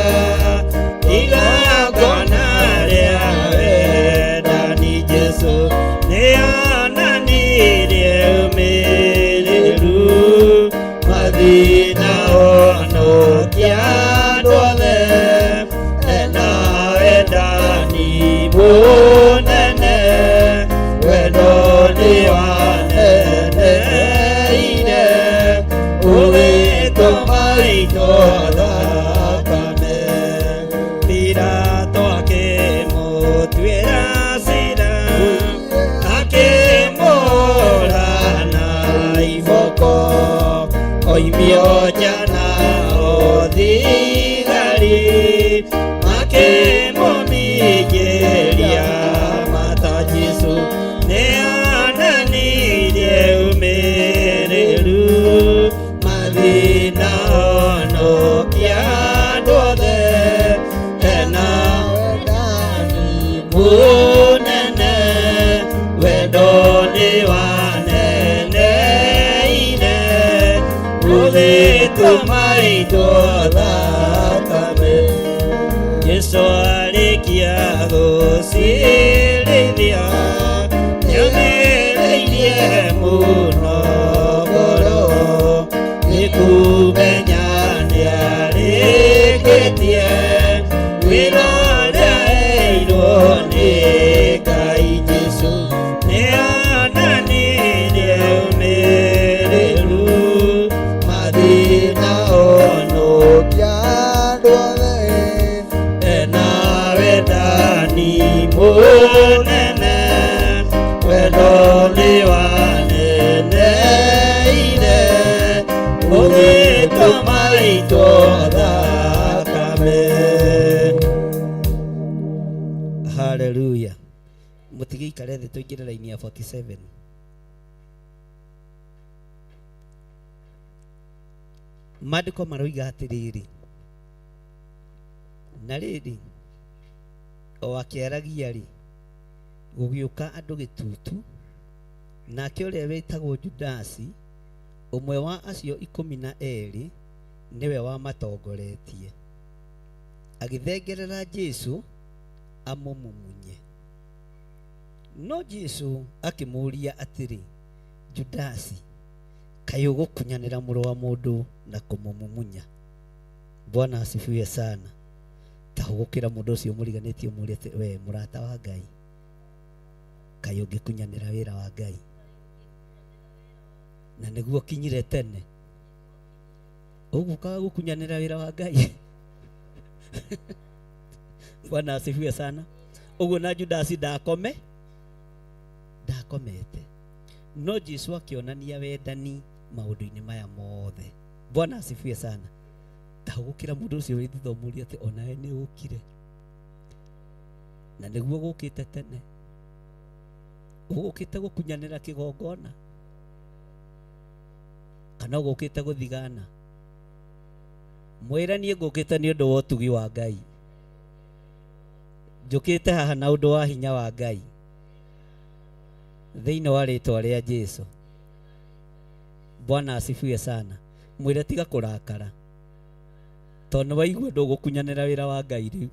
igongona rĩa wendani Jesũ nĩonanirie ũmĩrĩru mathĩna onokia andũ othe ena wendani mũnene wendo nĩ waneneire ũgĩtũma ĩitwo thakame Pilato akĩmũtuĩra ciira akĩmũhũra na iboko oimio nja nao thigari makĩmũminjĩria mata Jesũ nĩonanirie ũmĩrĩru mathĩna onokia andũ othe ena wendani mũnene wendo nĩ waneneire Ũgĩtũma itwo thakame. Jesu arĩkia gũcirithia nĩonereirie mũno ngoro nĩkũmenya nĩarĩkĩtie wĩra ũrĩa heirwo nĩ Ngai. Jesu nĩonanirie ũmĩrĩru mathĩna honokia andũ othe ena wendani mũnene wendo nĩ waneneire ũgĩtũma itwo thakame. Haleluya. Mũtigĩikare thĩ tũingĩre raini ya 47. Maandĩko maroiga atĩrĩrĩ, na rĩrĩ o akĩaragia rĩ, gũgĩũka andũ gĩtutu, nake ũrĩa wĩtagwo Judasi, ũmwe wa acio 12, nĩwe wamatongoretie, agĩthengerera Jesu amũmumunye. No Jesu akĩmũũria atĩrĩ, Judasi, kaĩ ũgũkunyanĩra mũrũ wa mũndũ na kũmũmumunya? Bwana asifiwe sana. Ta hũgũkĩra mũndũ ũcio mũriganĩtie ũmũũrie atĩ, we mũrata wa Ngai, kaĩ ũngĩkunyanĩra wĩra wa Ngai? Na nĩguo ũkinyire tene ũgũkaga gũkunyanĩra wĩra wa Ngai. Bwana asifiwe sana. Ũguo na Judasi ndakomete, no Jesu akĩonania wendani maũndũ-inĩ maya mothe. Bwana asifiwe sana. Ta hũgũkĩra mũndũ ũcio wĩ thutha ũmũũrie atĩ onawe nĩ ũkire, na nĩguo gũkĩte tene, ũgũkĩte gũkunyanĩra kĩgongona kana ũgũkĩte gũthigana? Mwĩre niĩ ngũkĩte nĩ ũndũ wa ũtugi wa Ngai, njũkĩte haha na ũndũ wa hinya wa Ngai thĩinĩ wa rĩtwa rĩa Jesu. Bwana asifiwe sana. Mwĩre tiga kũrakara tondũ nĩ waigua ndũgũkunyanĩra wĩra wa Ngai rĩu.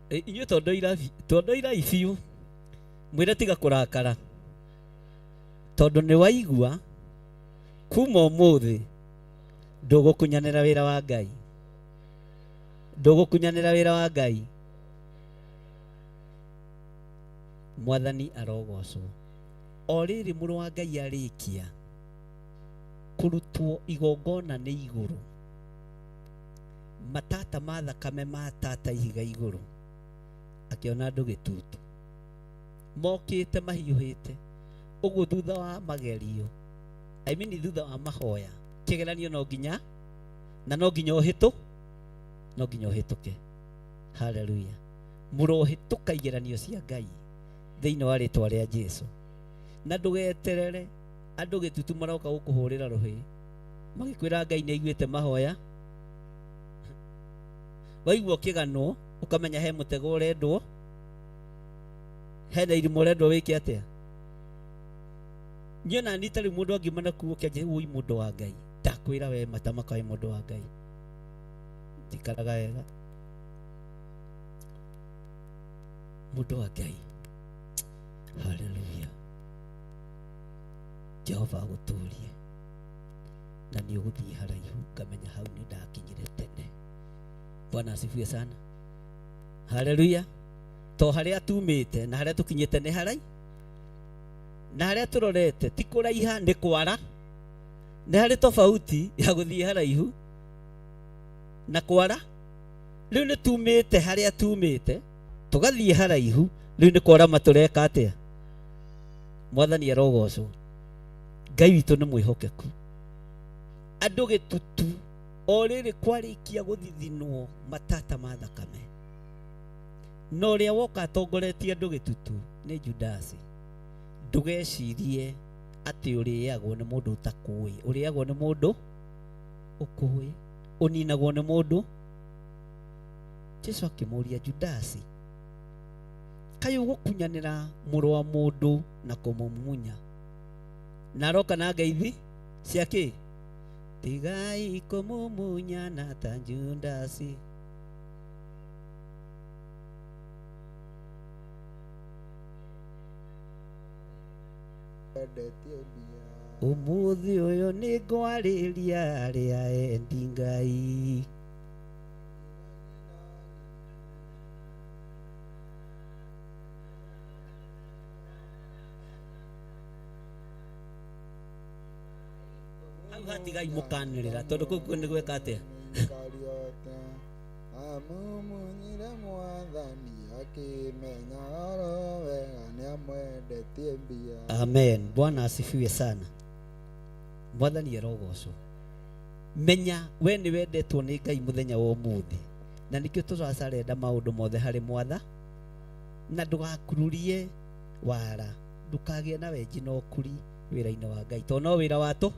Inyuĩ tondũ irai biũ, mwĩre tiga kũrakara tondũ nĩ waigua kuma ũmũthĩ ndũgũkunyanĩra wĩra wa Ngai, ndũgũkunyanĩra wĩra wa Ngai. Mwathani arogocwo. O rĩrĩ mũrũ wa Ngai arĩkia kũrutwo igongona nĩ igũrũ, matata ma thakame matata ihiga igũrũ, akĩona andũ gĩtutu mokĩte mahiũhĩte. Ũguo thutha wa magerio, I mean thutha wa mahoya, kĩgeranio no nginya, na no nginya ũhĩtũ, no nginya ũhĩtũke. Haleluya. Mũrohĩtũka igeranio cia Ngai thĩinĩ wa rĩtwa rĩa Jesu. Na ndũgeterere andũ gĩtutu maroka gũkũhũrĩra rũhĩ magĩkwĩra Ngai nĩ aiguĩte mahoya. Waigua ũkĩganwo ũkamenya he mũtego ũrendwo, hena irimũ ũrendwo wĩke atĩa. Niĩ ona niĩ tarĩu mũndũ angiuma na kuu ũkĩanjĩra wũi mũndũ wa Ngai, ndakwĩra we matamaka wĩ mũndũ wa Ngai, njikaraga wega mũndũ wa Ngai. Haleluya. Jehova agũtũrie na nĩ ũgũthiĩ haraihu, ngamenya hau nĩ ndakinyire tene. Bwana asifiwe sana. Haleluya. To harĩa tumĩte na harĩa tũkinyĩte nĩ harai, na harĩa tũrorete ti kũraiha nĩ kwara. Nĩ harĩ tofauti ya gũthiĩ haraihu na kwara. Rĩu nĩ tumĩte harĩa tumĩte tũgathiĩ haraihu, rĩu nĩ kwara matũreka atĩa? Mwathani arogocwo. Ngai witũ nĩ mwĩhokeku. Andũ gĩtutu o rĩrĩ kwarĩkia gũthithinwo matata ma thakame, na ũrĩa woka atongoretie andũ gĩtutu nĩ Judasi. Ndũgecirie atĩ ũrĩagwo nĩ mũndũ ũtakũĩ, ũrĩagwo nĩ mũndũ ũkũĩ, ũninagwo nĩ mũndũ. Jesu akĩmũũria Judasi, kaĩ ũgũkunyanĩra mũrũ wa mũndũ na kũmũmumunya? Na aroka na ngeithi. Cia kĩ? Tigai kũmumunyana ta Judasi. Ũmũthĩ ũyũ nĩ ngwarĩria arĩa endi Ngai. Hau hatigai mũkanĩrĩra tondũ kũu nĩ gwĩka atĩa? Amumunyire mwathani akĩmenya oro wega nĩamwendetie mbia. Amen. Bwana asifiwe sana. Mwathani arogocwo. Menya we nĩ wendetwo nĩ Ngai mũthenya wa ũmũthĩ, na nĩkĩo tũracarenda maũndũ mothe harĩ mwatha, na ndũgakururie wara, ndũkagĩe na wenji na ũkuri wĩra-inĩ wa Ngai, tondũ no wĩra wa tũ,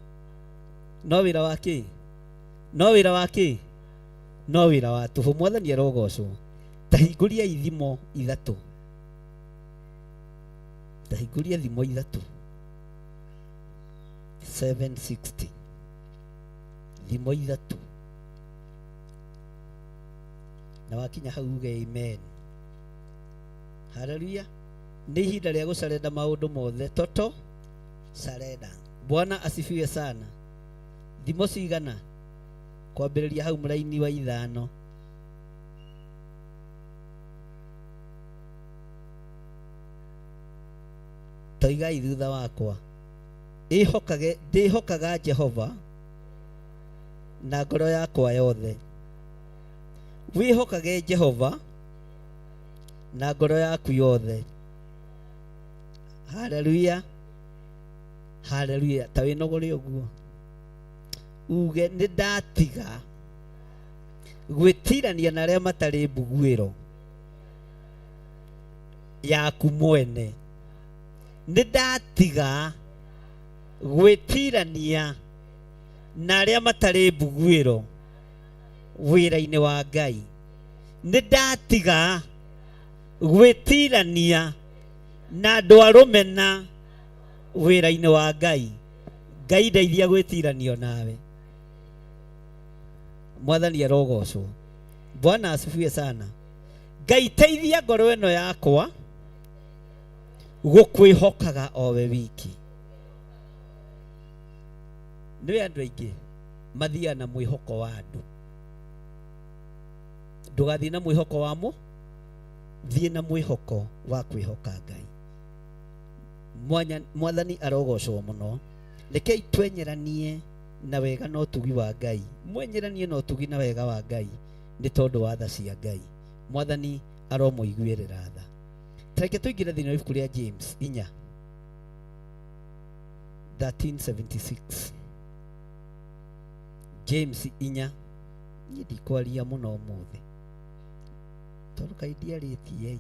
no wĩra wa kĩ, no wĩra wa kĩ, no wĩra wa tũhũ. Mwathani arogocwo. Ta hingũria ithimo ithatũ, ta hingũria thimo ithatũ 760, thimo ithatũ, na wakinya hau uge amen. Haleluya. Nĩ ihinda rĩa gũcarenda maũndũ mothe, toto sarenda. Bwana asifiwe sana. Thimo cigana? Kwambĩrĩria hau mũraini wa ithano. Toigai thutha wakwa, ĩhokage, ndĩhokaga Jehova na ngoro yakwa yothe. Wĩhokage Jehova na ngoro yaku yothe. Haleluya, haleluya. Ta wĩnogore ũguo uge nĩ ndatiga gwĩtirania na arĩa matarĩ mbuguĩro yaku mwene. Nĩ ndatiga gwĩtirania na arĩa matarĩ mbuguĩro wĩra-inĩ wa Ngai. Nĩ ndatiga gwĩtirania na andũ arũmena wĩra-inĩ wa Ngai. Ngai ndeithia gwĩtiranio nawe. Mwathani arogocwo. Bwana asifiwe sana. Ngai teithia ngoro ĩno yakwa gũkwĩhokaga o we wiki. Nĩ andũ aingĩ mathiaga na mwĩhoko wa andũ. Ndũgathiĩ na mwĩhoko wa mũ, thiĩ na mwĩhoko wa kwĩhoka Ngai. Mwathani arogocwo mũno. Rekei twenyeranie na wega na ũtugi wa Ngai. Mwenyeranie na ũtugi na wega wa Ngai nĩ tondũ wa tha cia Ngai. Mwathani aromũiguĩrĩra tha. Tareke tũingĩre thĩinĩ wa ibuku rĩa James inya 1376. James inya. Niĩ ndikwaria mũno ũmũthĩ tondũ kaĩ ndiarĩtie ĩ.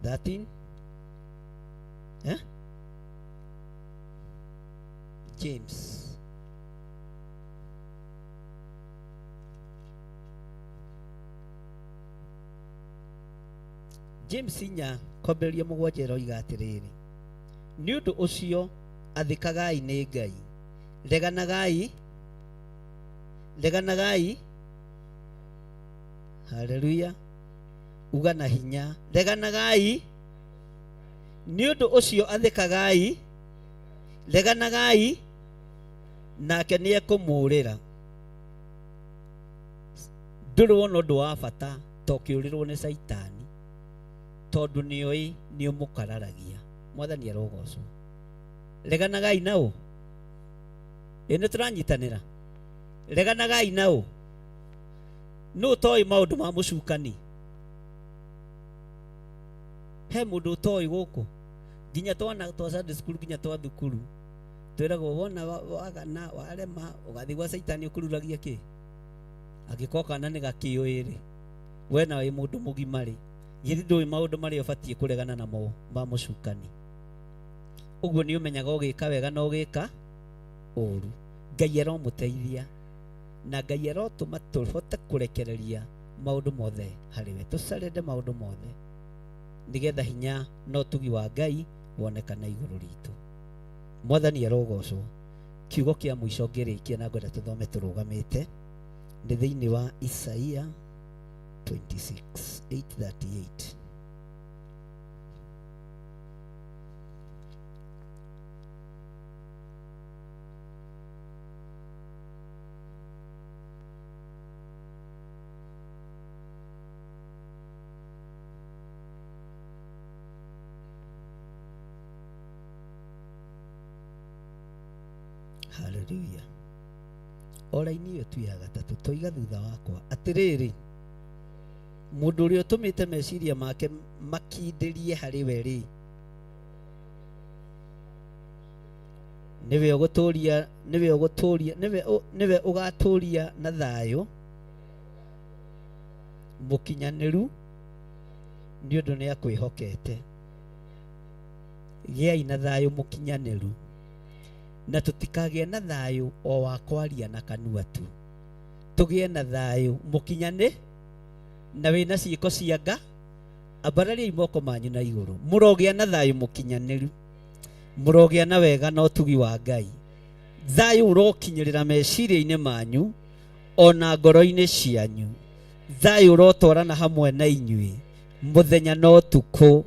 13 eh? James James inya kwambĩrĩria mũgwanja ĩroiga atĩrĩrĩ, nĩ ũndũ ũcio athĩkagai nĩ Ngai, reganagai, reganagai, haleluya, uga na hinya, reganagai, nĩ ũndũ ũcio athĩkagai, reganagai, nake nĩ ekũmũũrĩra. Ndũrĩ wona ũndũ wa bata ta ũkĩũrĩrwo nĩ Caitani, tondũ nĩoĩ nĩ ũmũkararagia. Mwathani arogocwo. Reganagai nao. Ĩ nĩ tũranyitanĩra. Reganagai nao. Nũ ũtoĩ maũndũ ma mũcukani? He mũndũ ũtoĩ gũkũ? Nginya twana twa Sunday school, nginya twa thukuru twĩragwo wona wagana warema ũgathiĩ gwa Caitani ũkururagia kĩ? Angĩkorwo kana nĩ gakĩũĩ rĩ, we na wĩ mũndũ mũgima rĩ, githĩ ndũĩ maũndũ marĩa ũbatiĩ kũregana namo ma mũcukani? Ũguo nĩ ũmenyaga ũgĩka wega na ũgĩka ũru. Ngai aromũteithia na Ngai arotũma tũhote kũrekereria maũndũ mothe harĩ we, tũcarende maũndũ mothe nĩgetha hinya na ũtugi wa Ngai wonekane igũrũ ritũ. Mwathani arogocwo. Kiugo kĩa mũico ngĩrĩkia na ngwenda tũthome tũrũgamĩte nĩ thĩinĩ wa Isaia 26 8:38. Haleluya. O raini ĩyo tu ya gatatũ toiga thutha wakwa atĩrĩrĩ, mũndũ ũrĩa ũtũmĩte meciria make makindĩrie harĩ we rĩ, nĩwe ũgũtũũria, nĩwe ũgũtũũria, nĩwe nĩwe ũgatũũria na thayũ mũkinyanĩru, nĩ ũndũ nĩ akwĩhokete. Gĩai na thayũ mũkinyanĩru, na tũtikagĩe na thayũ o wa kwaria na kanua tu, tũgĩe na thayũ mũkinyanĩ na wĩna ciĩko cia nga. Ambarariai moko manyu na igũrũ, mũrogĩa na thayũ mũkinyanĩru, mũrogĩa na wega na ũtugi wa Ngai. Thayũ ũrokinyĩrĩra meciria-inĩ manyu ona ngoro-inĩ cianyu. Thayũ ũrotwarana hamwe na inyuĩ mũthenya na ũtukũ.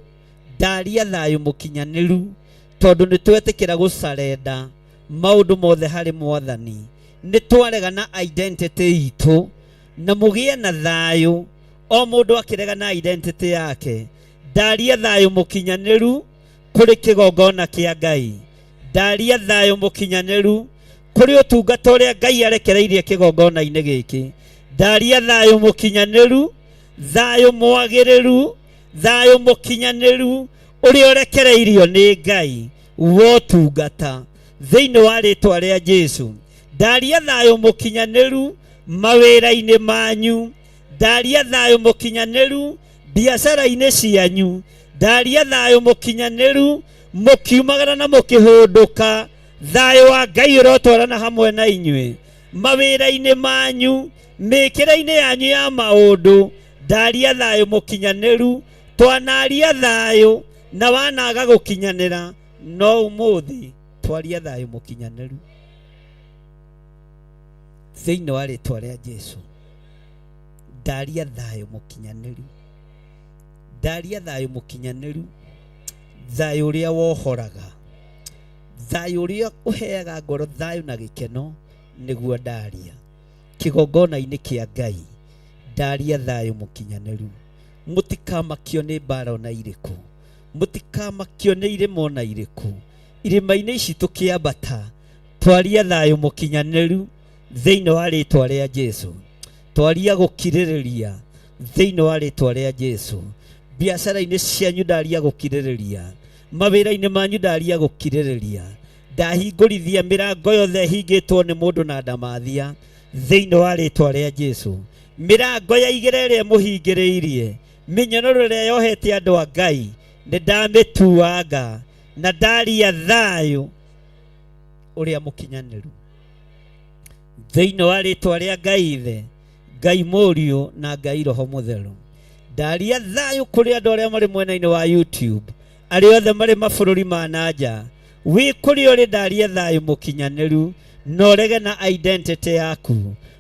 Ndaria thayũ mũkinyanĩru, tondũ nĩ twetĩkĩra gũcarenda maũndũ mothe harĩ Mwathani. Nĩ twarega na identity itũ, na mũgĩe na thayũ o mũndũ akĩrega na identity yake. Ndaria thayũ mũkinyanĩru kũrĩ kĩgongona kĩa Ngai. Ndaria thayũ mũkinyanĩru kũrĩ ũtungata ũrĩa Ngai arekereirie kĩgongona-inĩ gĩkĩ. Ndaria thayũ mũkinyanĩru, thayũ mwagĩrĩru, thayũ mũkinyanĩru ũrĩa ũrekereirio nĩ Ngai wa ũtungata thĩinĩ wa rĩtwa rĩa Jesu. Ndaria thayũ mũkinyanĩru mawĩra-inĩ manyu. Ndaria thayũ mũkinyanĩru biacara-inĩ cianyu. Ndaria thayũ mũkinyanĩru mũkiumagara na mũkĩhũndũka. Thayũ wa Ngai ũrotwarana hamwe na inyuĩ mawĩra-inĩ manyu, mĩkĩre-inĩ yanyu ya maũndũ. Ndaria thayũ mũkinyanĩru. Twanaria thayũ na wanaga gũkinyanĩra, no ũmũthĩ twaria thayũ mũkinyanĩru thĩinĩ wa rĩtwa rĩa Jesu. Ndaria thayũ mũkinyanĩru, ndaria thayũ mũkinyanĩru, thayũ ũrĩa wohoraga, thayũ ũrĩa ũheaga ngoro thayũ na gĩkeno, nĩguo ndaria kĩgongona-inĩ kĩa Ngai. Ndaria thayũ mũkinyanĩru. Mũtikamakio nĩ mbara ona irĩkũ, mũtikamakio nĩ irĩma ona irĩkũ. Irĩma-inĩ ici tũkĩambata, twaria thayũ mũkinyanĩru thĩinĩ wa rĩtwa rĩa Jesu. Twaria gũkirĩrĩria thĩinĩ wa rĩtwa rĩa Jesu. Biacara-inĩ cianyu ndaria gũkirĩrĩria, mawĩra-inĩ manyu ndaria gũkirĩrĩria. Ndahingũrithia mĩrango yothe ĩhingĩtwo nĩ mũndũ na ndamathia thĩinĩ wa rĩtwa rĩa Jesu. Mĩrango ya igĩra ĩrĩa mũhingĩrĩirie, mĩnyororo ĩrĩa yohete andũ a Ngai, nĩ ndamĩtuanga na ndaria thayũ ũrĩa mũkinyanĩru thĩinĩ wa rĩtwa rĩa Ngai Ithe, Ngai Mũriũ na Ngai Roho Mũtheru. Ndaria thayũ kũrĩ andũ arĩa marĩ mwena-inĩ wa YouTube, arĩa othe marĩ mabũrũri ma na nja. Wĩ kũrĩa ũrĩ, ndaria thayũ mũkinyanĩru, na ũrege na identity yaku,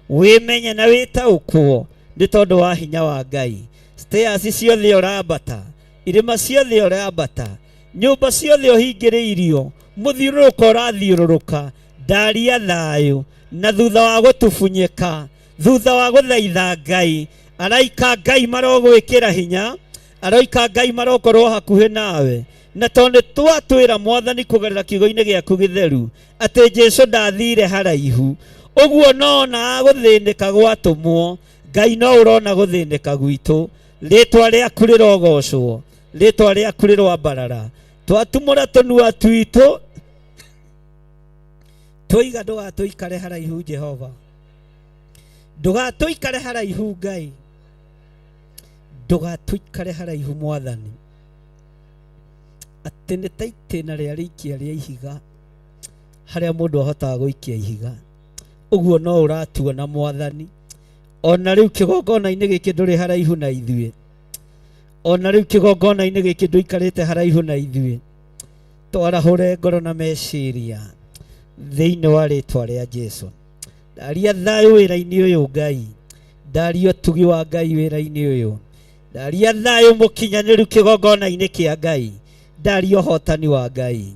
wĩmenye na wĩtaũkwo nĩ tondũ wa hinya wa Ngai. Stairs ciothe ũrambata, irĩma ciothe ũrambata, nyũmba ciothe ũhingĩrĩirio, mũthiũrũrũko ũrathiũrũrũka, ndaria thayũ. Na thutha wa gũtubunyĩka, thutha wa gũthaitha Ngai, araika Ngai marogwĩkĩra hinya, araika Ngai marokorwo hakuhĩ nawe. Na tondũ nĩ twatwĩra Mwathani kũgerera kiugo-inĩ gĩaku gĩtheru atĩ Jesu ndathire haraihu, ũguo nona gũthĩnĩka gwatũmwo, Ngai no ũrona gũthĩnĩka gwitũ. Rĩtwa rĩaku rĩrogocwo, rĩtwa rĩaku rĩroambarara. Twatumũra tũnua twitũ, twoiga ndũgatũikare haraihu Jehova, ndũgatũikare haraihu Ngai, ndũgatũikare haraihu Mwathani. Atĩ nĩ ta itĩna rĩa rĩikia rĩa ihiga, harĩa mũndũ ahotaga gũikia ihiga, ũguo no ũratuona Mwathani. Ona rĩu kĩgongona-inĩ gĩkĩ ndũrĩ haraihu na ithuĩ, ona rĩu kĩgongona-inĩ gĩkĩ ndũikarĩte haraihu na ithuĩ. Twarahũre ngoro na meciria. Thĩinĩ wa rĩtwa rĩa Jesu, ndaria thayũ wĩra-inĩ ũyũ Ngai, ndaria ũtugi wa Ngai wĩra-inĩ ũyũ, ndaria thayũ mũkinyanĩru kĩgongona-inĩ kĩa Ngai, ndaria ũhotani wa Ngai.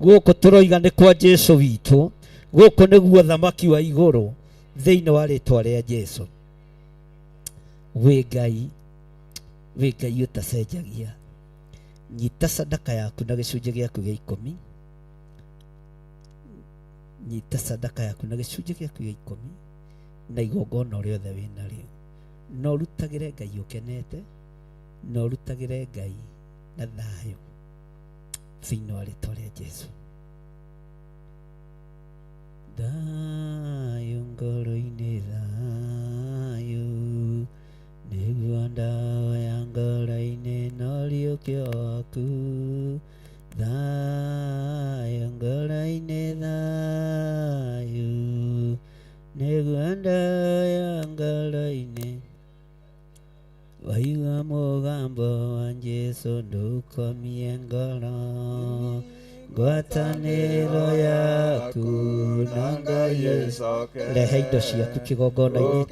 Gũkũ tũroiga nĩ kwa Jesu witũ, gũkũ nĩguo thamaki wa igũrũ, thĩinĩ wa rĩtwa rĩa Jesu. Wĩ Ngai, wĩ Ngai ũtacenjagia. Nyita sadaka yaku na gĩcunjĩ gĩaku gĩa ikũmi, nyita sadaka yaku na gĩcunjĩ gĩaku gĩa ikũmi na igongona rĩothe wĩ narĩo, na ũrutagĩre Ngai ũkenete, na ũrutagĩre Ngai na thayũ, thĩinĩ wa rĩtwa rĩa Jesu. Thayũ ngoro-inĩ, thayũ nĩguo ndawa ngoro-inĩ, no riũkio waku. Thayũ ngoro-inĩ, thayũ nĩguo ndawa ngoro-inĩ. Waigua mũgambo wa Jesu ndũkomie ngoro, ngwatanĩro yaku na Ngai. Rehe indo ciaku kĩgongona-inĩ,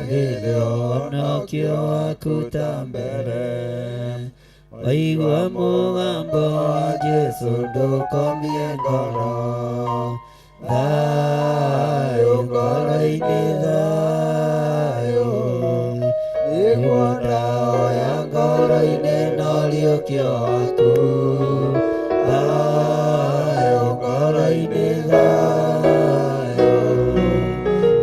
gĩthonokio waku ta mbere. Waigua mũgambo wa Jesu ndũkomie ngoro, thayũ ngoro-inĩ, thayũ nĩguo ndawa ya ngoro-inĩ, no riũkio waku. Thayũ ngoro-inĩ, thayũ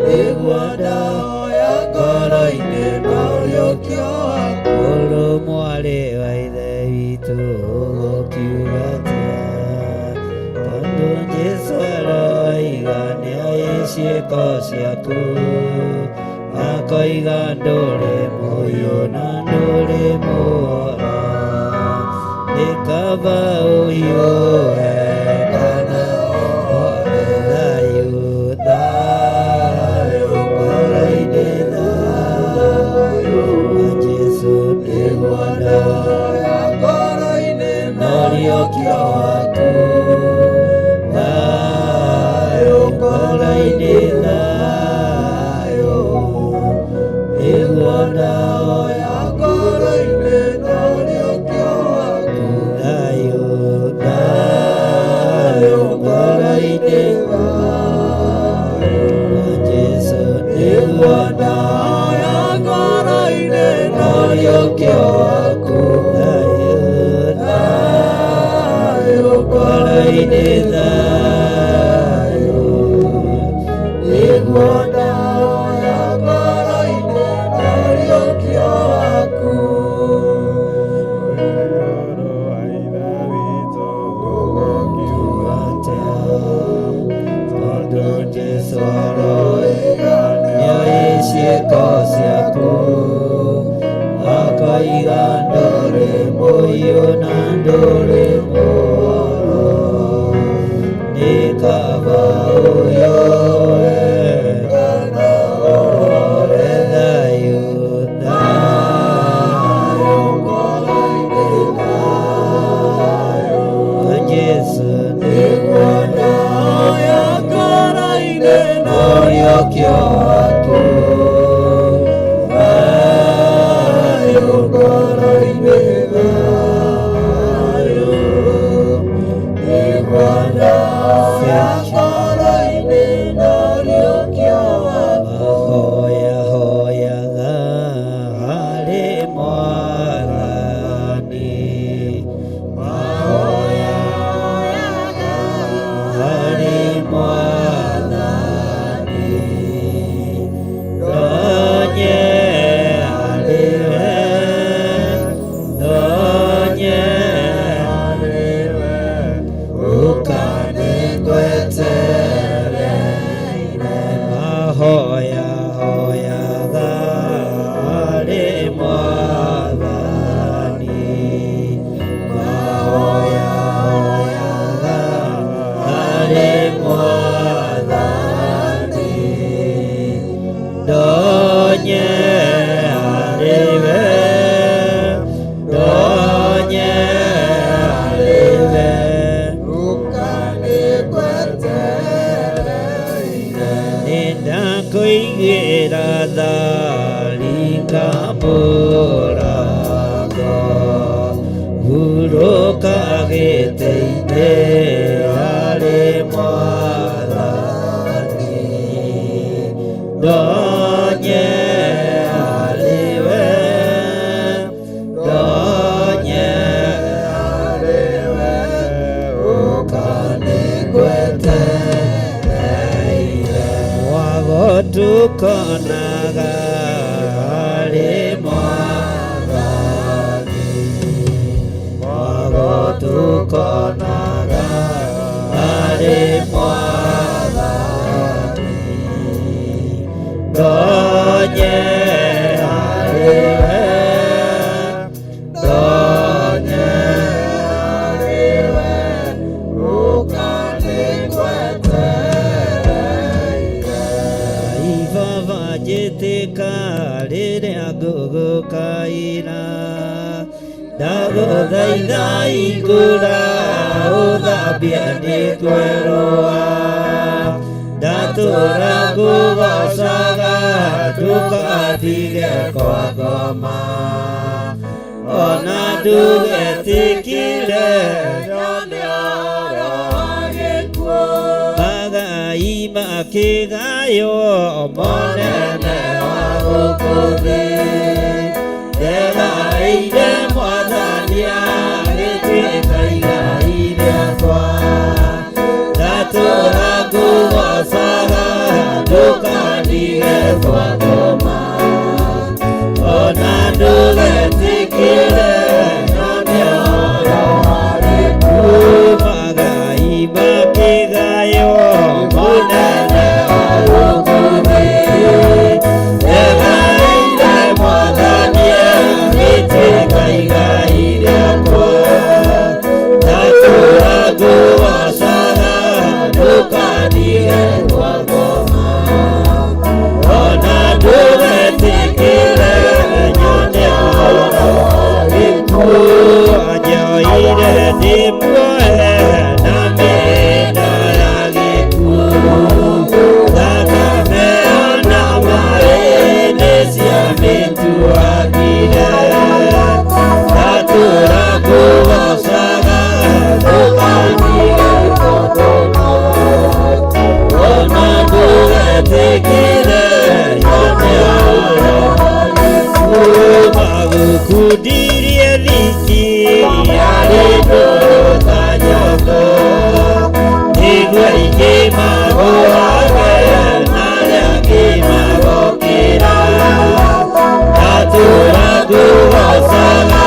nĩguo ndawa ya ngoro-inĩ, no riũkio waku. Ũrũ mwarĩ wa ithe witũ ũgũkiuga atĩa, tondũ Jesu aroiga nĩoĩ ciĩko ciaku, akoiga ndũrĩ mũyũ na ndũrĩ mũhoro, nĩ kaba ũhiũhe kana ũhore. Thayũ, thayũ ngoro-inĩ, thayũ wa Jesu nĩguo ndawa ya ngoro-inĩ, no riũkio waku. Thayũ ngoro-inĩ, thayũ nĩguo ndawa ya ngoro-inĩ, no riũkio waku. Thayũ, thayũ ngoro-inĩ, thayũ wa Jesu nĩguo ndawa ya ngoro-inĩ, no riũkio waku. Thayũ, thayũ ngoro-inĩ, thayũ nĩguo ndawa ya ngoro-inĩ, no riũkio waku. Tondũ Jesu aroiga nĩoĩ ciĩko ciaku, akoiga ndũrĩ mũiyũ na ndũrĩ mũhoro, nĩ kaba ũhiũhe kana ũhore. Thayũ, thayũ ngoro-inĩ, thayũ wa Jesu nĩguo ndawa ya ngoro-inĩ, no riũkio waku. Thayũ ngoro-inĩ, thayũ nĩguo ndawa ya ngoro-inĩ, no riũkio waku. Mahoya hoyaga harĩ Mwathani, mahoya harĩ Mwathani, ndonye harĩ we, ndonye harĩ we, ũkanĩngwetere. Ndakũigĩra tharika mũrango hurũka gĩtĩ-inĩ harĩ Mwathani ndonye harĩ we ndonye harĩ we ũkanĩgwetereire mwago tukonaga harĩ Mwathani mwago tukonaga harĩ Mwathani ndonye harĩ we ndonye harĩ we ũkanĩgwetereire Ibaba njĩtĩka rĩrĩa ngũgũkaĩra ndagũthaitha ingũra ũthambie nĩkwerũa ndatũra ngũgocaga ndũkatige kwa ngoma ona ndũgetĩkĩre nyone ũhoro wa gĩkuũ magai makĩgaywo monene wa gũkũ thĩ ndegaĩire Mwathani agĩtuĩka igai rĩakwa ndatũra ngũgocaga ndũkandige kwa ngoma ona ndũgetĩkĩre nyone ũhoro wa gĩkuũ magai makĩgaywo monene wa gũkũ thĩ ndegaĩire Mwathani agĩtuĩka igai rĩakwa ndatũra ngũgocaga ndũkandige kwa ngoma ona ndũgetĩkĩre nyone ũhoro wa gĩkuũ anjoire ndĩ muohe na mĩhĩnda ya gĩkuũ thakame ona maĩ nĩciamĩtuagire ndatũra ngũgocaga ndũkandige kwa ngoma ona ndũgetĩkĩre nyone ũhoro wa gĩkuũ magũkundirie thiki yarĩ ndũrũ ta nyongo nĩguo aingĩ magũage na arĩa angĩ magokĩra ndatũra ngũgocaga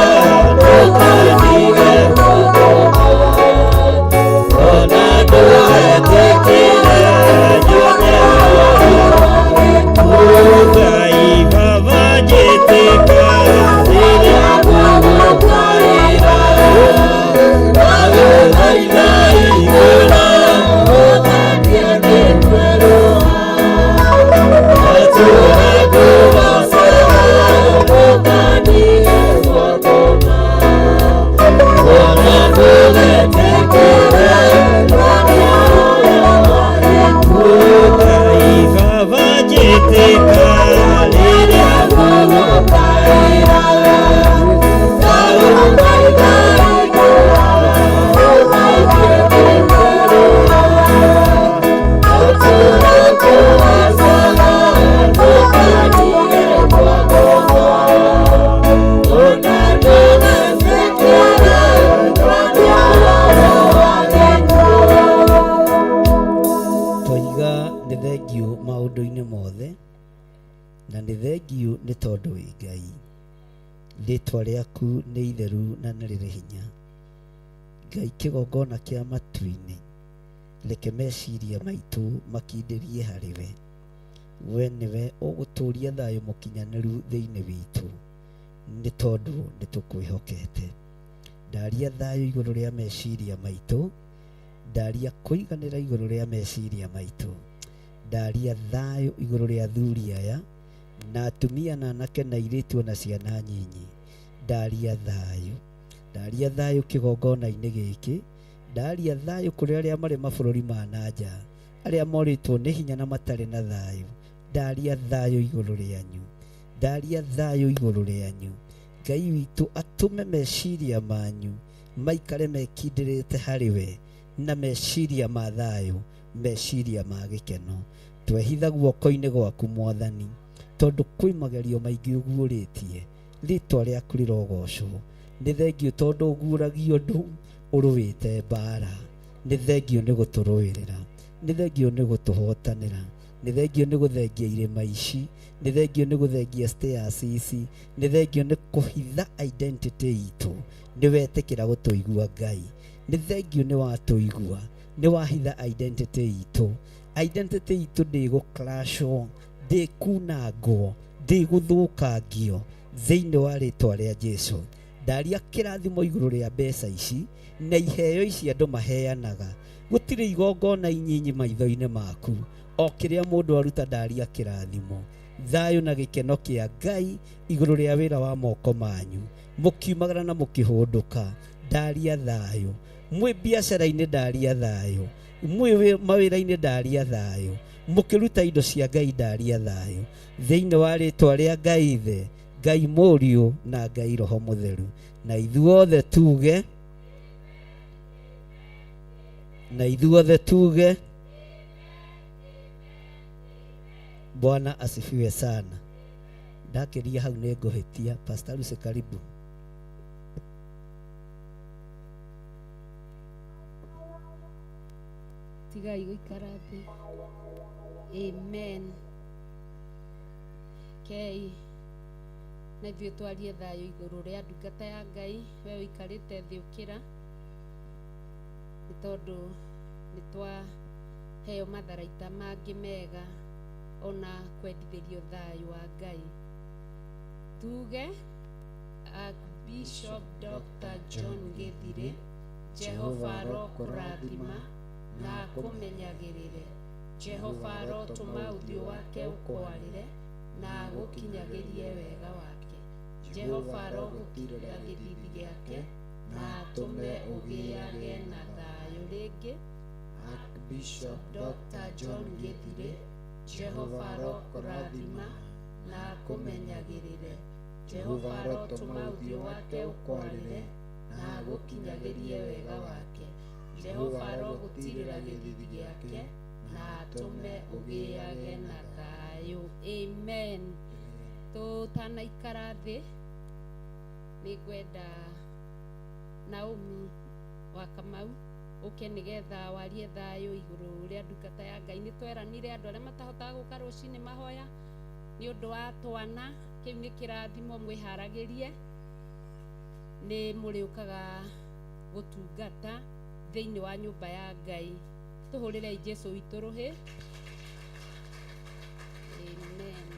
ndũkandige kwa ngoma ona ndũgetĩkĩre nyone ũhoro wa gĩkuũ Ngai baba njĩtĩka rĩrĩa ngũgũkaĩra ndagũthaitha igũra ũthambie nĩkwerũa ndatũra ngũgocaga ndũkandige kwa ngoma ona ndũgetĩkĩre nyone ũhoro wa gĩkuũ Ngai baba njĩtĩka rĩrĩa ngũgũkaĩra ndagũthaitha igũra ũthambie nĩkwerũa ndatũra ngũgocaga ndũkandige kwa ngoma ona ndũgetĩkĩre nyone ũhoro wa gĩkuũ. Twoiga nĩ thengiũ maũndũ-inĩ mothe na nĩ thengiũ nĩ tondũ wĩ Ngai rĩtwa rĩaku nĩ itheru na nĩ rĩrĩ hinya Ngai kĩgongona kĩa matu-inĩ reke meciria maitũ makindĩrie harĩ we we nĩwe ũgũtũria thayũ mũkinyanĩru thĩinĩ witũ nĩ tondũ nĩ tũkwĩhokete ndaria thayũ igũrũ rĩa meciria maitũ ndaria kũiganĩra igũrũ rĩa meciria maitũ ndaria thayũ igũrũ rĩa athuri aya na atumia na anake na airĩtu ona ciana nyinyi ndaria thayũ ndaria thayũ kĩgongona-inĩ gĩkĩ ndaria thayũ kũrĩ arĩa marĩ mabũrũri ma na nja arĩa morĩtwo nĩ hinya na matarĩ na thayũ Ndaria thayũ igũrũ rĩanyu, ndaria thayũ igũrũ rĩanyu. Ngai witũ atũme meciria manyu maikare mekindĩrĩte harĩ we, na meciria ma thayũ, meciria ma gĩkeno. Twehitha guoko-inĩ gwaku Mwathani, tondũ kwĩ magerio maingĩ ũguũrĩtie. Rĩtwa rĩaku rĩrogocwo. Nĩ thengio tondũ ũguũragia ũndũ ũrũĩte mbara. Nĩ thengio nĩ gũtũrũĩrĩra, nĩ thengio nĩ gũtũhotanĩra, nĩ thengio nĩ gũthengia irĩma ici, nĩ thengio nĩ gũthengia stairs ici, nĩ thengio nĩ kũhitha identity itũ. Nĩ wetĩkĩra gũtũigua Ngai, nĩ thengio nĩ watũigua, nĩ wahitha identity itũ. Identity itũ ndĩgũcrashwo, ndĩkunangwo, ndĩgũthũkangio thĩinĩ wa rĩtwa rĩa Jesu. Ndaria kĩrathimo igũrũ rĩa mbeca ici na iheo ici andũ maheanaga. Gũtirĩ igongona inyinyi maitho-inĩ maku, o kĩrĩa mũndũ aruta ndaria kĩrathimo. Thayũ na gĩkeno kĩa Ngai igũrũ rĩa wĩra wa moko manyu, mũkiumagara na mũkĩhũndũka, ndaria thayũ. Mwĩ biacara-inĩ ndaria thayũ, mwĩ mawĩra-inĩ ndaria thayũ, mũkĩruta indo cia Ngai ndaria thayũ, thĩinĩ wa rĩtwa rĩa Ngai Ithe, Ngai Mũriũ na Ngai Roho Mũtheru. Na ithuothe tuge, na ithuothe tuge, Bwana asifiwe sana. Ndakĩria hau nĩ ngũhĩtia. Pastor Lucy, karibu. Tigai gũikara thĩ. Amen. Kei na ithuĩ twarie thayũ igũrũ rĩa ndungata ya Ngai. We ũikarĩte thĩ ũkĩra, nĩ tondũ nĩ twaheo matharaita mangĩ mega ona kwendithĩrio thayũ wa Ngai. Tuge Archbishop Dr. John Gĩthirĩ, Jehova arokũrathima na akũmenyagĩrĩre. Jehova arotũma ũthiũ wake ũkwarĩre na agũkinyagĩrie wega wake. Jehova arogũtirĩra gĩthithi gĩake na atũme ũgĩage na thayũ rĩngĩ. Archbishop Dr. John Gĩthirĩ, Jehova arokũrathima na akũmenyagĩrĩre. Jehova arotũma ũthiũ wake ũkwarĩre na agũkinyagĩrie wega wake. Jehova arogũtirĩra gĩthithi gĩake na atũme ũgĩage na thayũ. Amen. Tũtanaikara thĩ, nĩ ngwenda Naomi wa Kamau ũke nĩgetha warie thayũ igũrũ rĩa ndungata ya Ngai. Nĩ tweranire andũ arĩa matahotaga gũka rũcinĩ mahoya nĩ ũndũ wa twana, kĩu nĩ kĩrathimo, mwĩharagĩrie nĩ mũrĩũkaga gũtungata thĩinĩ wa nyũmba ya Ngai. Tũhũrĩrei Jesu witũ rũhĩ. Amen.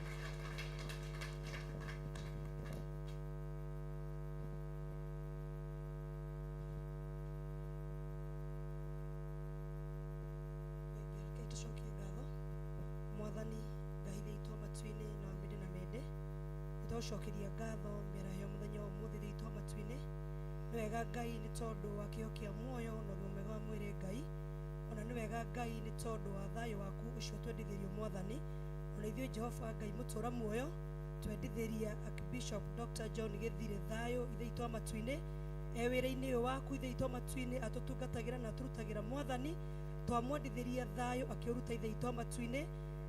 Ngai tũcokie ngatho Mwathani Ngai thĩitũ wa matu-inĩ na wa mĩndĩ na mĩndĩ. Nĩ twagũcokeria ngatho mĩaraho ya mũthenya wa ũmũthĩ thĩitũ wa matu-inĩ. Nĩ wega Ngai nĩ tondũ wa kĩheo kĩa muoyo na ũgima mwega wa mwĩrĩ Ngai. Ona nĩ wega Ngai nĩ tondũ wa thayũ waku ũcio twendithĩrio Mwathani. Ona ithuĩ Jehova Ngai mũtũra muoyo twendithĩria Archbishop Dr. John Gĩthirĩ thayũ ithe witũ wa matu-inĩ. E wĩra-inĩ ũyũ waku ithe witũ wa matu-inĩ atũtungatagĩra na atũrutagĩra Mwathani. Twamwendithĩria thayũ akĩũruta ithe witũ wa matu-inĩ.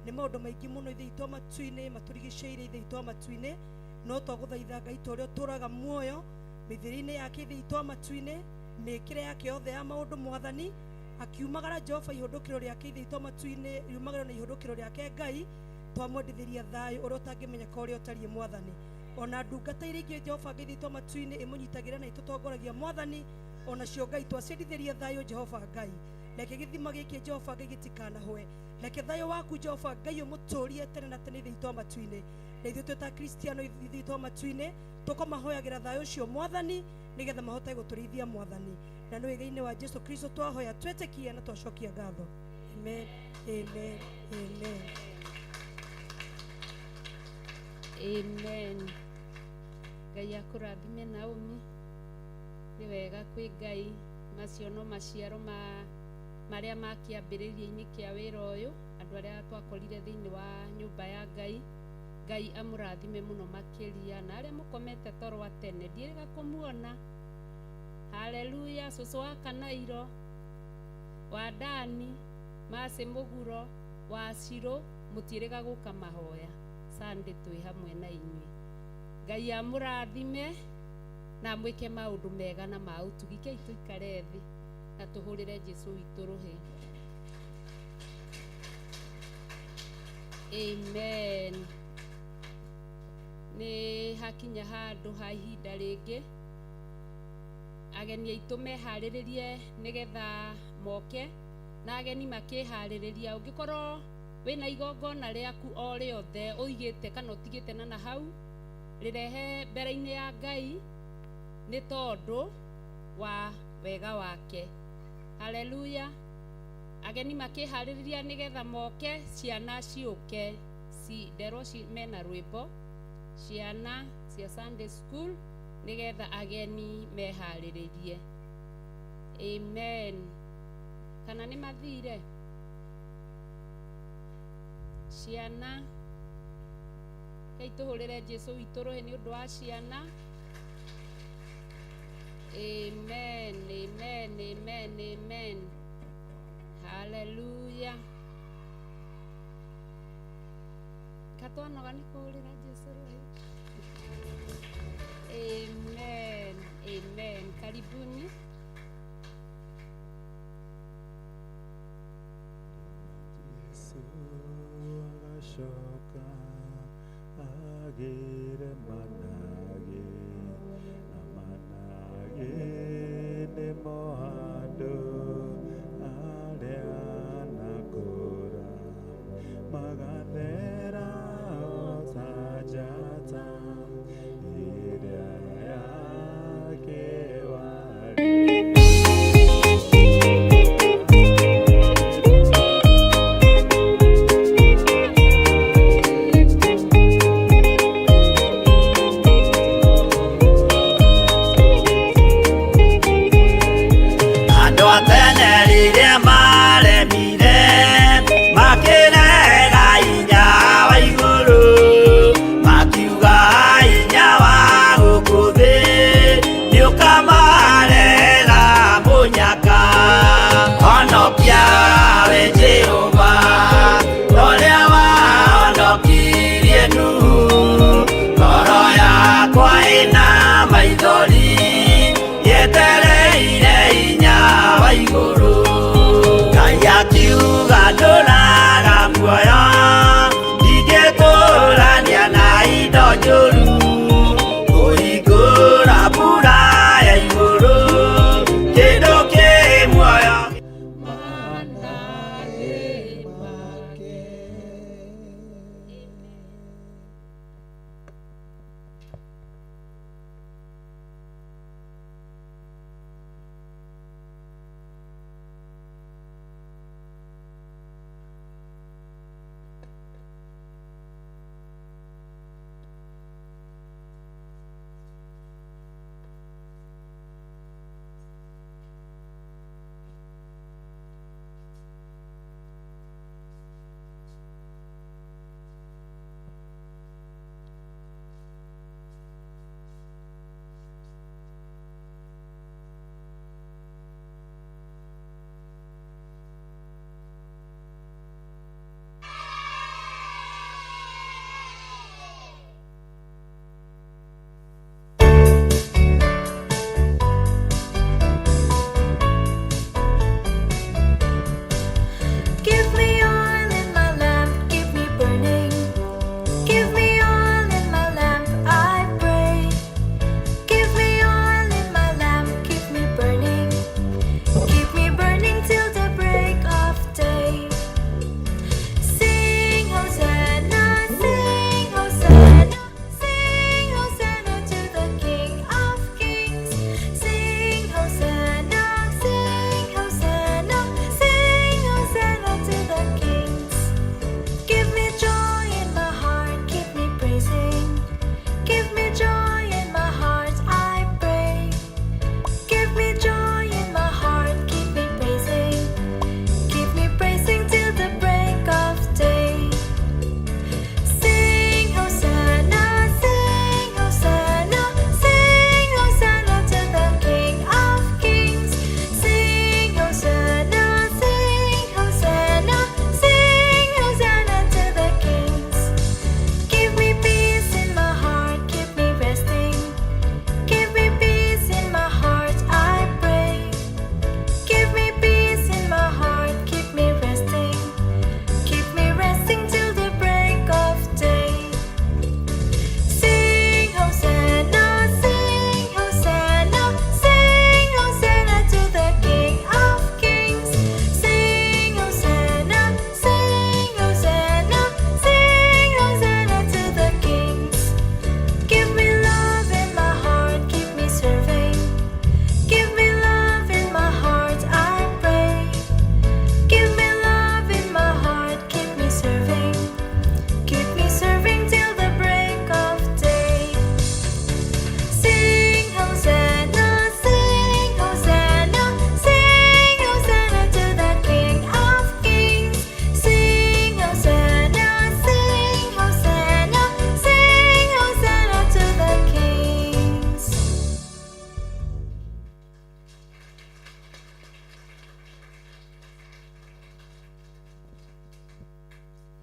Nĩ maũndũ maingĩ mũno ithe witũ wa matu-inĩ matũrigicĩirie ithe witũ wa matu-inĩ, no twagũthaitha Ngai ta ũrĩa ũtũraga muoyo mĩthiĩre-inĩ yake ithe witũ wa matu-inĩ, mĩkĩre yake yothe ya maũndũ Mwathani. Akiumagara Jehova ihũndũkĩro rĩake ithe witũ wa matu-inĩ, riumagĩrwo na ihũndũkĩro rĩake Ngai. Twamwendithĩria thayũ ũrĩa ũtangĩmenyeka ũrĩa ũtariĩ Mwathani. Ona ndungata iria ingĩ Jehova Ngai ithe witũ wa matu-inĩ ĩmũnyitagĩra na ĩtũtongoragia Mwathani, onacio Ngai twaciendithĩria thayũ Jehova Ngai. Reke gĩthima gĩkĩ Jehova Ngai gĩtikanahwe. Reke thayũ waku Jehova Ngai ũmũtũrie tene na tene ithe witũ wa matu-inĩ. Na ithuĩ twĩ ta Kristiano ithe witũ wa matu-inĩ tũkamahoyagĩra thayũ ũcio Mwathani, nĩgetha mahote gũtũrĩithia Mwathani. Na nĩ wĩga-inĩ wa Jesu Kristo twahoya twĩtĩkie na twacokia ngatho. Amen, amen, amen. Amen. Ngai akũrathime Naomi. Nĩ wega kwĩ Ngai. Macio no maciaro ma marĩa ma kĩambĩrĩria-inĩ kĩa wĩra ũyũ. Andũ Andũ arĩa twakorire thĩinĩ wa nyũmba ya Ngai, Ngai amũrathime mũno makĩria, na arĩa mũkomete toro wa tene ndiĩrĩga kũmuona. Haleluya. Cũcũ wa Kanairo, wa Dani, Masi Mũguro, wa Cirũ, mũtiĩrĩga gũka mahoya Sunday, twĩ hamwe na inyuĩ. Ngai amũrathime na amwĩke maũndũ mega na ma ũtugi. Kei tũikare thĩ na tũhũrĩre Jesu witũ rũhĩ. Amen. Nĩ hakinya handũ ha ihinda rĩngĩ ageni aitũ meharĩrĩrie nĩgetha moke, na ageni makĩharĩrĩria, ũngĩkorwo wĩna igongona rĩaku o rĩothe ũigĩte kana ũtigĩte na na hau, rĩrehe mbere-inĩ ya Ngai nĩ tondũ wa wega wake. Haleluya. Ageni makĩharĩrĩria nĩgetha moke, ciana ciũke ci nderwo ci mena rwĩmbo, ciana cia Sunday school, nĩgetha ageni meharĩrĩrie. Amen. Kana nĩ mathire ciana? Kei tũhũrĩre Jesu witũ rũhĩ nĩ ũndũ wa ciana. Amen, amen, amen, amen. Haleluya. Katwanoga nĩ kũhũrĩra Jesu rũhĩ. Amen, amen. Karibuni. Yesu agacoka agĩre managĩ, na managĩ nĩmo andũ arĩa anakũra, magathera o ta njata ĩrĩa ya kĩwari. Andũ a tene rĩrĩa maremire makĩrega hinya wa igũrũ, makiuga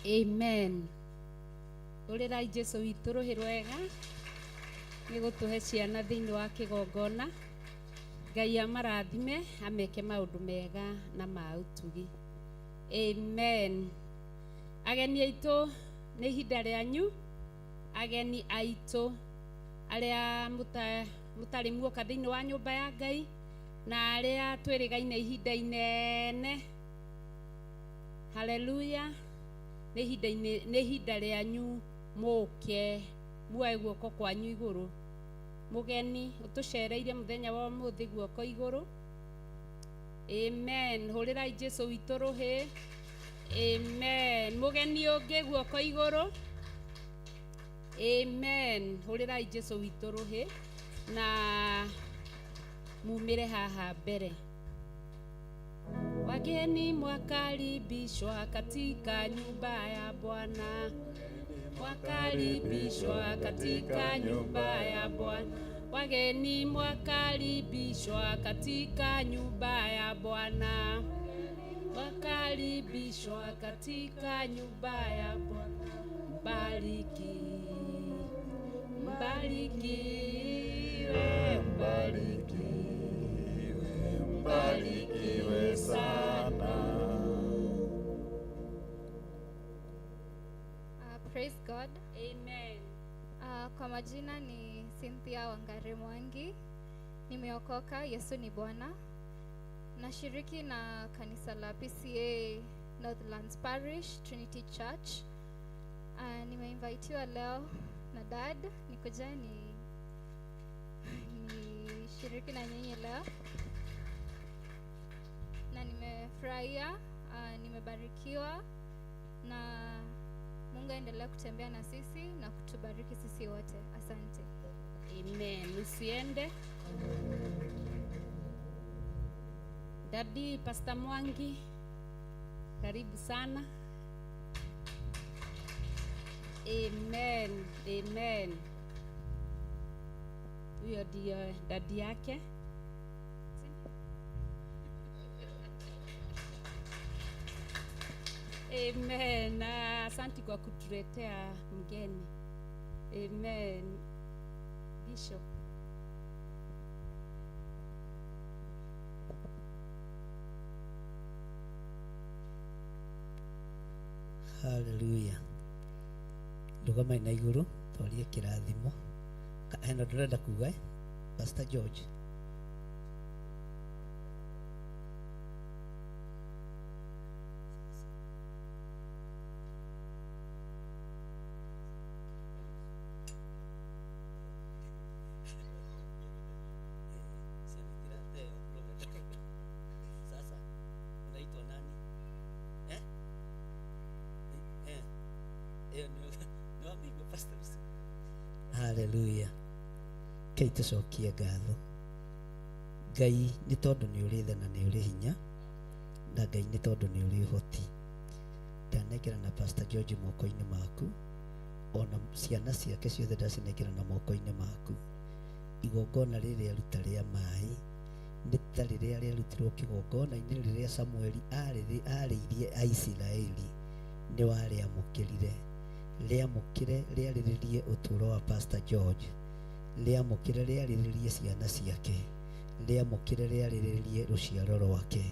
Amen. Rũrĩrai Jesu witũ rũhĩ rwega nĩ gũtũhe ciana thĩinĩ wa kĩgongona. Ngai amarathime ameke maũndũ mega na ma ũtugi. Amen. Ageni aitũ nĩ ihinda rĩanyu, ageni aitũ arĩa mũtarĩ muoka thĩinĩ wa nyũmba ya Ngai na arĩa twĩrĩgaine ihinda inene. Haleluya. Nĩ ihinda-inĩ nĩ ihinda rĩanyu mũke muoe guoko kwanyu igũrũ. Mũgeni ũtũcereire mũthenya wa ũmũthĩ guoko igũrũ. Amen. Hũrĩrai Jesu witũ rũhĩ. Amen. Mũgeni ũngĩ guoko igũrũ. Amen. Hũrĩrai Jesu witũ rũhĩ na mumĩre haha mbere. Wageni mwakaribishwa katika nyumba ya Bwana, mwakaribishwa katika nyumba ya Bwana. Wageni mwakaribishwa katika nyumba ya Bwana, mwakaribishwa katika nyumba ya Bwana. Mbariki, mbarikiwe, mbarikiwe, mbarikiwe sana. Praise God. Amen. Kwa majina ni Cynthia Wangari Mwangi. Nimeokoka, Yesu ni Bwana. Nashiriki na kanisa la PCA Northlands Parish Trinity Church. Nimeinvitiwa leo na dad nikuja ni nishiriki na nyinyi leo. Na nimefurahia, nimebarikiwa na Mungu aendelee kutembea na sisi na kutubariki sisi wote. Asante. Amen. Usiende. Daddy Pastor Mwangi, karibu sana. Amen. Amen. Huyo ndio dadi yake. Amen. Na asante kwa kutuletea mgeni. Amen. Bishop. Haleluya. Ndũgamai na igũrũ twarie kĩrathimo. Hena ndĩrenda kuga eh? Pastor George. Sasa unaitwa nani? Eh? Eh. Eh, ni wamigwa Pastor. Haleluya. Kei tũcokie ngatho. Ngai nĩ tondũ nĩ ũrĩ tha na nĩ ũrĩ hinya, na Ngai nĩ tondũ nĩ ũrĩ ũhoti. Ndanengera na Pastor George moko-inĩ maku, ona ciana ciake ciothe ndacinengera na moko-inĩ maku. Igongona rĩrĩ aruta rĩa maĩ nĩ ta rĩrĩa rĩarutirwo kĩgongona-inĩ rĩrĩa Samueli arĩirie Aisiraeli, nĩ warĩamũkĩrire. Rĩamũkĩre rĩarĩrĩrie ũtũũro wa Pastor George, rĩamũkĩre rĩarĩrĩrie ciana ciake, rĩamũkĩre rĩarĩrĩrie rũciaro rwake,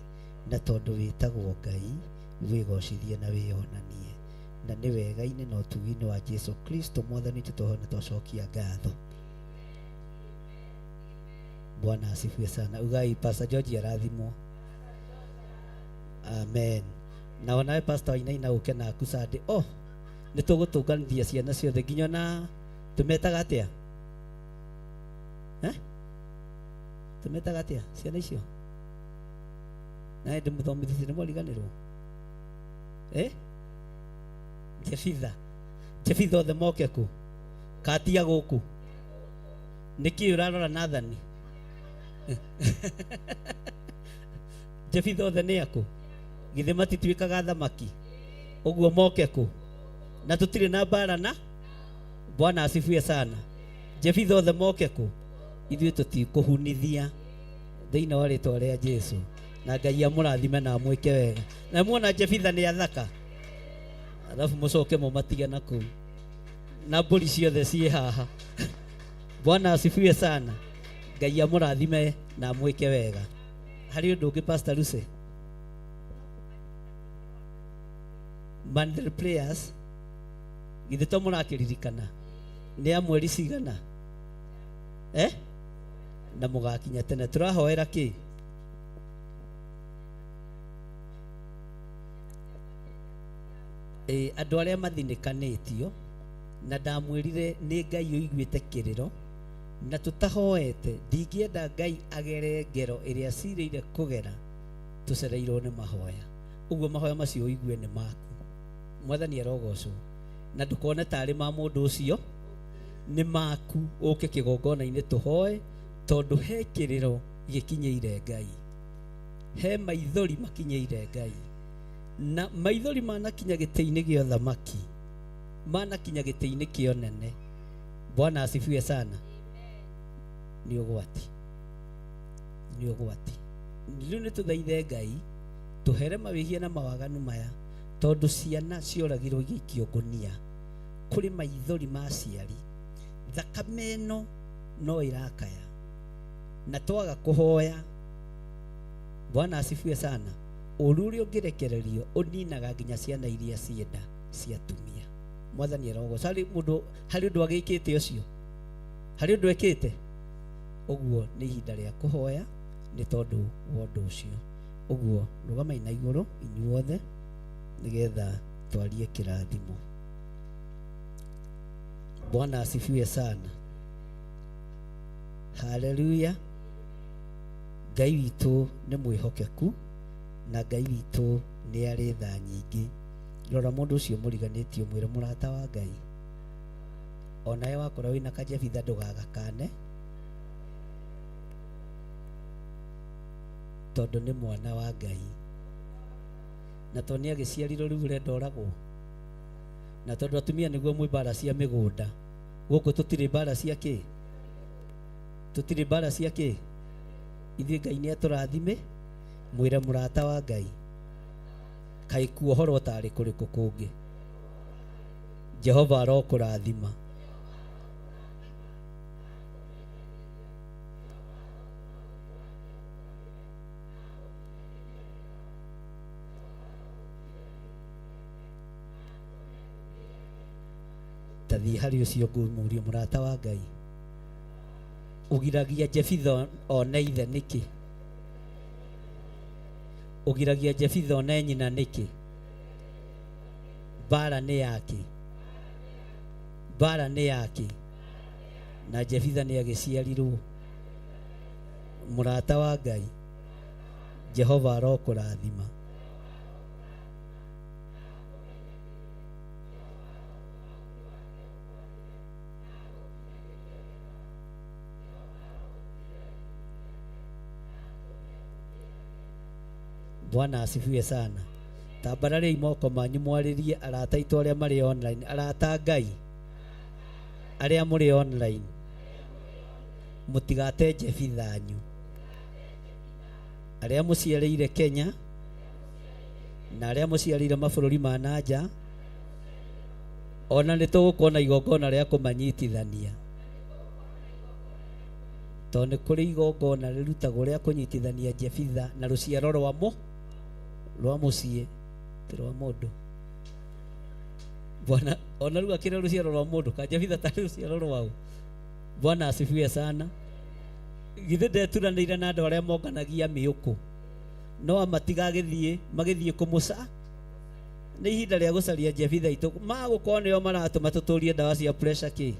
na tondũ wĩtagwo Ngai wĩgocithie na wĩonanie. Na nĩ wega-inĩ na ũtugi-inĩ wa Jesu Kristo Mwathani witũ twahona twacokia ngatho. Bwana asifiwe sana. Ugai Pastor George arathimwo. Amen. Na onawe Pastor Wainaina ũke naku Sunday. Oh, nĩ tũgũtũnganithia ciana ciothe nginya na tũmetaga atĩa? Eh? Tũmetaga atĩa ciana icio? Na ndĩ mũthomithĩtie nĩ mwariganĩrwo? Eh? Jefitha. Jefitha othe moke kũ? Katia gũkũ. Nĩkĩ ũrarora Nathani? Jefitha othe nĩ akũ? Githĩ matituĩkaga thamaki? Ũguo moke kũ? Na tũtirĩ na mbara na Bwana asifiwe sana. Jefitha othe moke kũ? Ithuĩ tũtikũhunithia thĩinĩ wa rĩtwa rĩa Jesu. Na Ngai amũrathime na amwĩke wega. Na muona Jefitha nĩ athaka. Alafu mũcoke mũmatige na kũu na mbũri ciothe ciĩ haha. Bwana asifiwe sana. Ngai amũrathime na amwĩke wega. Harĩ ũndũ ũngĩ, Pastor Lucy? Mandel Players, githĩ to mũrakĩririkana nĩ ya mweri cigana, eh? Na mũgakinya tene. Tũrahoera kĩ? Ĩ, andũ arĩa mathinĩkanĩtio, na ndamwĩrire nĩ Ngai ũiguĩte kĩrĩro na tũtahoete. Ndingĩenda Ngai agere ngero ĩrĩa cirĩire kũgera tũcereirwo nĩ mahoya. Ũguo mahoya macio ũigue nĩ maku. Mwathani arogocwo. Na ndũkone tarĩ ma mũndũ ũcio, nĩ maku. Ũke kĩgongona-inĩ tũhoe, tondũ he kĩrĩro gĩkinyĩire Ngai, he maithori makinyĩire Ngai, na maithori manakinya gĩtĩ-inĩ gĩa ũthamaki, manakinya gĩtĩ-inĩ kĩa ũnene. Bwana asifiwe sana. Nĩ ũgwati, nĩ ũgwati. Rĩu nĩ tũthaithe Ngai tũhere mawĩhia na mawaganu maya, tondũ ciana cioragirwo igĩikio ngũnia. Kũrĩ maithori ma aciari, thakame ĩno no ĩrakaya na twaga kũhoya. Bwana asifiwe sana. Ũru ũrĩa ũngĩrekererio ũninaga nginya ciana iria cienda cia atumia. Mwathani arogoca. Harĩ mũndũ, harĩ ũndũ agĩkĩte ũcio, harĩ ũndũ ekĩte ũguo. Nĩ ihinda rĩa kũhoya nĩ tondũ wa ũndũ ũcio. Ũguo rũgamai na igũrũ inyuothe nĩgetha twarie kĩrathimo. Bwana asifiwe sana. Haleluya. Ngai witũ nĩ mwĩhokeku na Ngai witũ nĩ arĩ tha nyingĩ. Rora mũndũ ũcio mũriganĩtio, mwĩre mũrata wa Ngai, onawe wakora wĩna kajebitha ndũgagakane, tondũ nĩ mwana wa Ngai. Na tondũ nĩ agĩciarirwo rĩu ũrenda oragwo, na tondũ atumia nĩguo mwĩ mbara cia mĩgũnda gũkũ, tũtirĩ mbara cia kĩ, tũtirĩ mbara cia kĩ ithuĩ. Ngai nĩ atũrathime. Mwĩre mũrata wa Ngai, kaĩ kuohorwo tarĩ kũrĩkũ kũngĩ? Jehova arokũrathima. Tathiĩ harĩ ũcio ngũmũria, mũrata wa Ngai, ũgiragia Jefitha one ithe nĩkĩ? Ũgiragia Jefitha one nyina nĩkĩ? Mbara nĩ yake, mbara nĩ yake. Na Jefitha nĩ agĩciarirwo. Mũrata wa Ngai, Jehova arokũrathima. Bwana asifiwe sana. Tambarariai moko manyu mwarĩrie arata aitũ arĩa marĩ online. Arata a Ngai arĩa mũrĩ online, mũtigate Jefithanyu. Arĩa mũciarĩire Kenya na arĩa mũciarĩire mabũrũri ma na nja, ona nĩ tũgũkorwo na igongona rĩa kũmanyitithania, tondũ nĩ kũrĩ igongona rĩrutagwo rĩa kũnyitithania Jefitha na rũciaro rwa mũ rwa mũciĩ, ti rwa mũndũ. Bwana ona rĩu akĩrĩ rũciaro rwa mũndũ ka Jefitha tarĩ rũciaro rwao. Bwana asifiwe sana. Githĩ ndeturanĩire na andũ arĩa monganagia mĩũkũ, no amatigagĩthiĩ magĩthiĩ kũmũca. Nĩ ihinda rĩa gũcaria Jefitha itũ. Magũkorwo nĩo maratũma tũtũrie ndawa cia pressure kĩ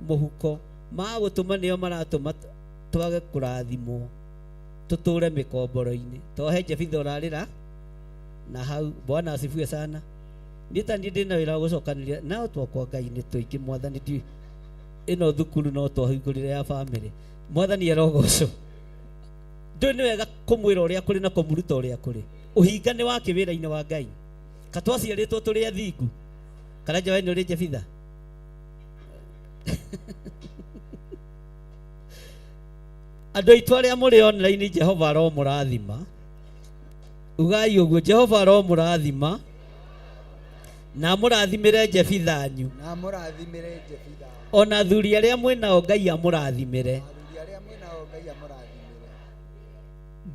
mũhuko, magũtũma nĩo maratũma twage kũrathimwo, tũtũre mĩkomboro-inĩ. To he Jefitha ũrarĩra na hau. Bwana asifiwe sana. Niĩ ta niĩ ndĩna wĩra wa gũcokanĩria nao twakwa. Ngai nĩ tũingĩ. Mwathani, ndi ĩno thukuru no twahingũrire ya family. Mwathani arogocwo. Ndũĩ nĩ wega kũmwĩra ũrĩa kũrĩ na kũmũruta ũrĩa kũrĩ. Ũhinga nĩ wake wĩra-inĩ wa Ngai. Ka twaciarĩtwo tũrĩ athingu kana njawe nĩ ũrĩ Jefitha? Andũ aitũ arĩa mũrĩ online, Jehova aromũrathima. Ugai ũguo, Jehova aromũrathima. Na amũrathimĩre Jebithanyu. Na amũrathimĩre Jebitha. Ona athuri arĩa mwĩnao Ngai amũrathimĩre. Athuri arĩa mwĩnao Ngai amũrathimĩre.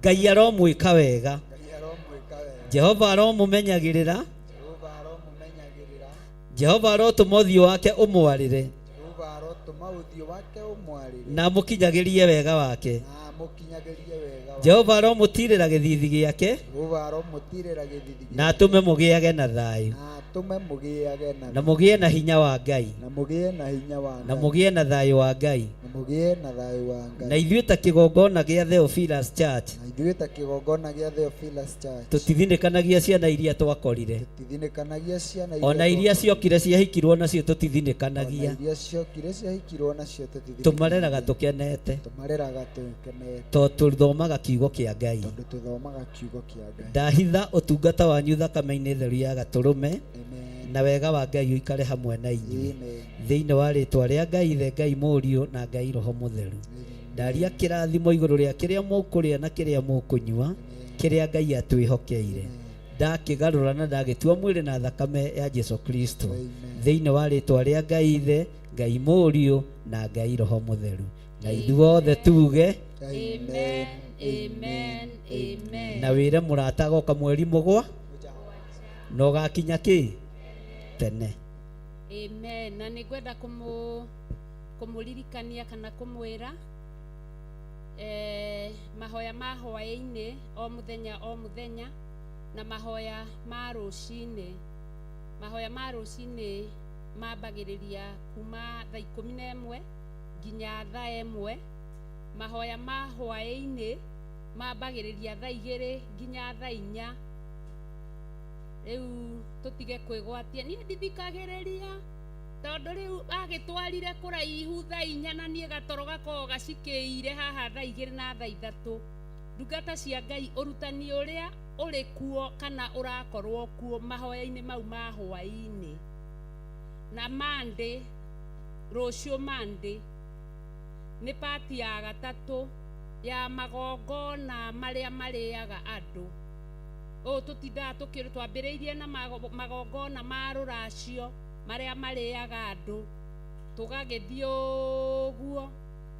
Ngai aromwĩka wega. Ngai aromwĩka wega. Jehova aromũmenyagĩrĩra. Jehova aromũmenyagĩrĩra. Jehova arotũma ũthiũ wake ũmwarĩre. Jehova arotũma ũthiũ wake ũmwarĩre. Na amũkinyagĩrie wega wake. Na amũkinyagĩrie wega wake. Jehova aromũtirĩra gĩthithi gĩake. Jehova aromũtirĩra gĩthithi Na atũme mũgĩage na thayũ. Na atũme mũgĩage na Na mũgĩe na hinya wa Ngai. Na mũgĩe na hinya wa Na Ngai. mũgĩe na thayũ wa Ngai. Na mũgĩe na thayũ wa Ngai. Na ithuĩ ta kĩgongona gĩa Theophilus Church. Na ithuĩ ta kĩgongona gĩa Theophilus Church. Tũtithinĩkanagia ciana iria twakorire. Tũtithinĩkanagia ciana Ona iria ciokire ciahikirwo nacio tũtithinĩkanagia. Ona iria ciokire ciahikirwo nacio tũtithinĩkanagia. Tũmareraga tũkenete. Tũmareraga tũkenete. Tondũ tũthomaga kiugo kĩa Ngai. Tondũ tũthomaga kiugo kĩa Ngai. Ndahitha ũtungata wanyu thakame-inĩ theru ya Gatũrũme. Na wega wa Ngai ũikare hamwe na inyuĩ. Thĩinĩ wa rĩtwa rĩa Ngai Ithe, Ngai Mũriũ na Ngai Roho Mũtheru. Ndaria kĩrathimo igũrũ rĩa kĩrĩa mũkũrĩa na kĩrĩa mũkũnyua, kĩrĩa Ngai atwĩhokeire. Ndakĩgarũra na ndagĩtua mwĩrĩ na thakame ya Jesu Kristo. Thĩinĩ wa rĩtwa rĩa Ngai Ithe, Ngai Mũriũ na Ngai Roho Mũtheru. Na ithuothe tuge Amen. Amen. Amen. na wĩre mũrata agoka mweri mũgwa na ũgakinya kĩ tene. Amen. Na nĩ ngwenda kũmũririkania kana kũmwĩra mahoya ma hwaĩ-inĩ o mũthenya o mũthenya na mahoya ma rũcinĩ. Mahoya ma rũcinĩ mambagĩrĩria kuma thaa 11 nginya thaa 1. Mahoya ma hwaĩ-inĩ mambagĩrĩria thaa 2 nginya thaa 4. Rĩu tũtige kwĩgwatia niĩ ndithikagĩrĩria tondũ rĩu agĩtwarire kũraihu thaa 4 na niĩ gatoro gakoragwo gacikĩire haha thaa 2 na thaa 3. Ndungata cia Ngai, ũrutani ũrĩa ũrĩ kuo kana ũrakorwo kuo mahoya-inĩ mau ma hwaĩ-inĩ na Monday, rũciũ Monday nĩ pati ya gatatũ ya magongona marĩa marĩaga andũ. Ũũ tũtindaga tũkĩrwo twambĩrĩirie na magongona ma rũracio marĩa marĩaga andũ, tũgagĩthiĩ ũguo.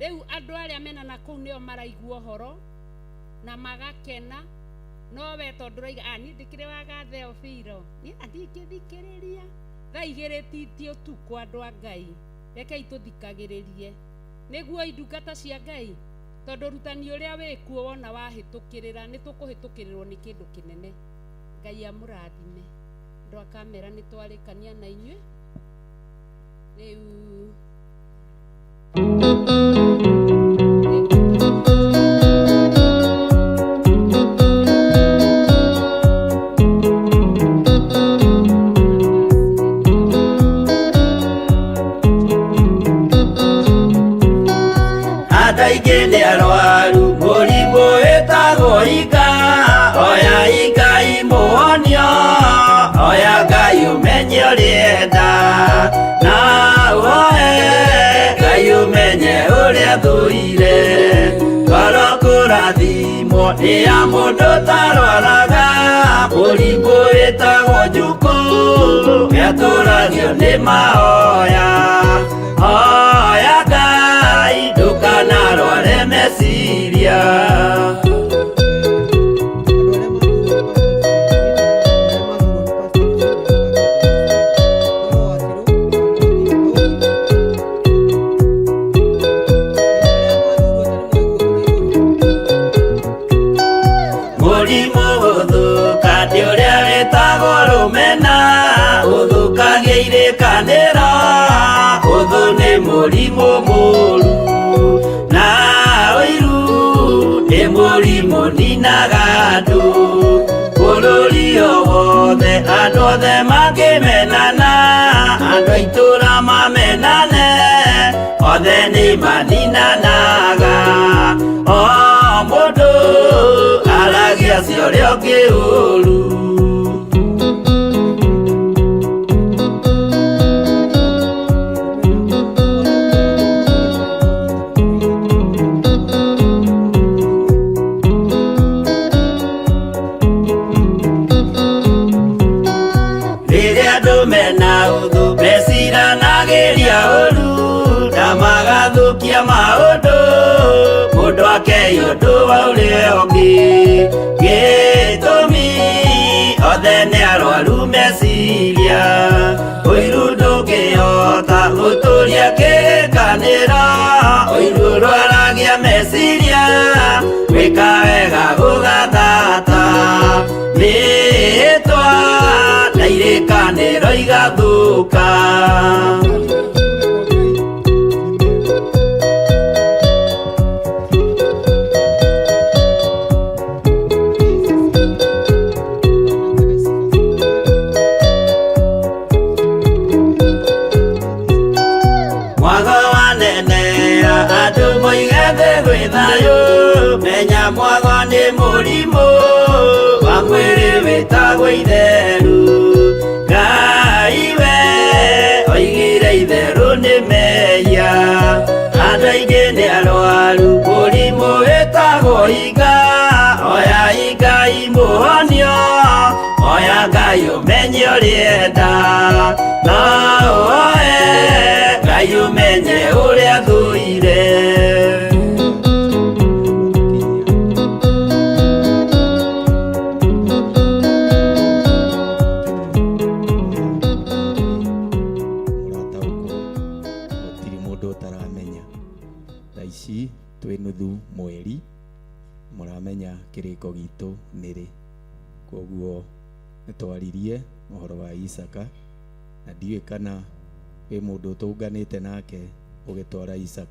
Rĩu andũ arĩa mena na kũu nĩo maraigua ũhoro na magakena, no we tondũ ũrauga, niĩ ndĩkĩrĩ wa ga Theophilo, niĩ ndingĩthikĩrĩria. Thaa 2 ti ũtukũ andũ a Ngai, rekei tũthikagĩrĩrie nĩguo indungata cia Ngai, tondũ ũrutani ũrĩa wĩkuo wona wahĩtũkĩrĩra nĩ tũkũhĩtũkĩrĩrwo nĩ kĩndũ kĩnene. Ngai amũrathime. Andũ a kamera nĩ twarĩkania na inyuĩ rĩu. Andũ aingĩ nĩ arwaru mũrimũ wĩtagwo ika, oya Ngai mũhonio, oya Ngai ũmenye ũrĩenda, na ũhoe Ngai ũmenye ũrĩa thũire. Ngoro kũrathimwo nĩ ya mũndũ ũtarwaraga, mũrimũ wĩtagwo njukũ, nĩatũragio nĩ mahoya. Hoya Ngai ndũkanarware meciria. Mũrimũ gũthũka nĩ ũrĩa wĩtagwo rũmena, ũthũkagia irĩkanĩro, ũthũ nĩ mũrimũ mũũru, na ũiru nĩ mũrimũ ninaga andũ. Bũrũri o wothe andũ othe mangĩmenana, andũ a itũũra mamenane, othe nĩ maninanaga. O mũndũ aragia cia ũrĩa ũngĩ ũũru. Rĩrĩa andũ mena ũthũ meciranagĩria ũru na magathũkia maũndũ mũndũ akei ũndũ wa ũrĩa ũngĩ gĩtũmi othe nĩ arwaru meciria ũiru ndũngĩhota gũtũria kĩrĩkanĩro ũiru ũrwaragia meciria gwĩka wega gũgathata mĩĩtwa na irĩkanĩro igathũka. Mwago wanenea andũ moige thĩ gwĩ thayũ menya mwago nĩ mũrimũ wa mwĩrĩ wĩtagwo itheru Ngai we oigire itherũ nĩ mehia andũ aingĩ nĩ arwaru mũrimũ wĩtagwo iga oya Ngai mũhonio oya Ngai ũmenye ũrĩenda no ũoe Ngai ũmenye ũrĩa thũire. Gũtirĩ mũndũ ũtaramenya thaa ici twĩ nuthu mweri mũramenya kĩrĩko gitũ nĩrĩ koguo nĩtwaririe ũhoro wa Isaka na ndiũĩ kana wĩ mũndũ tũnganĩte nake ũgĩtwara Isaka.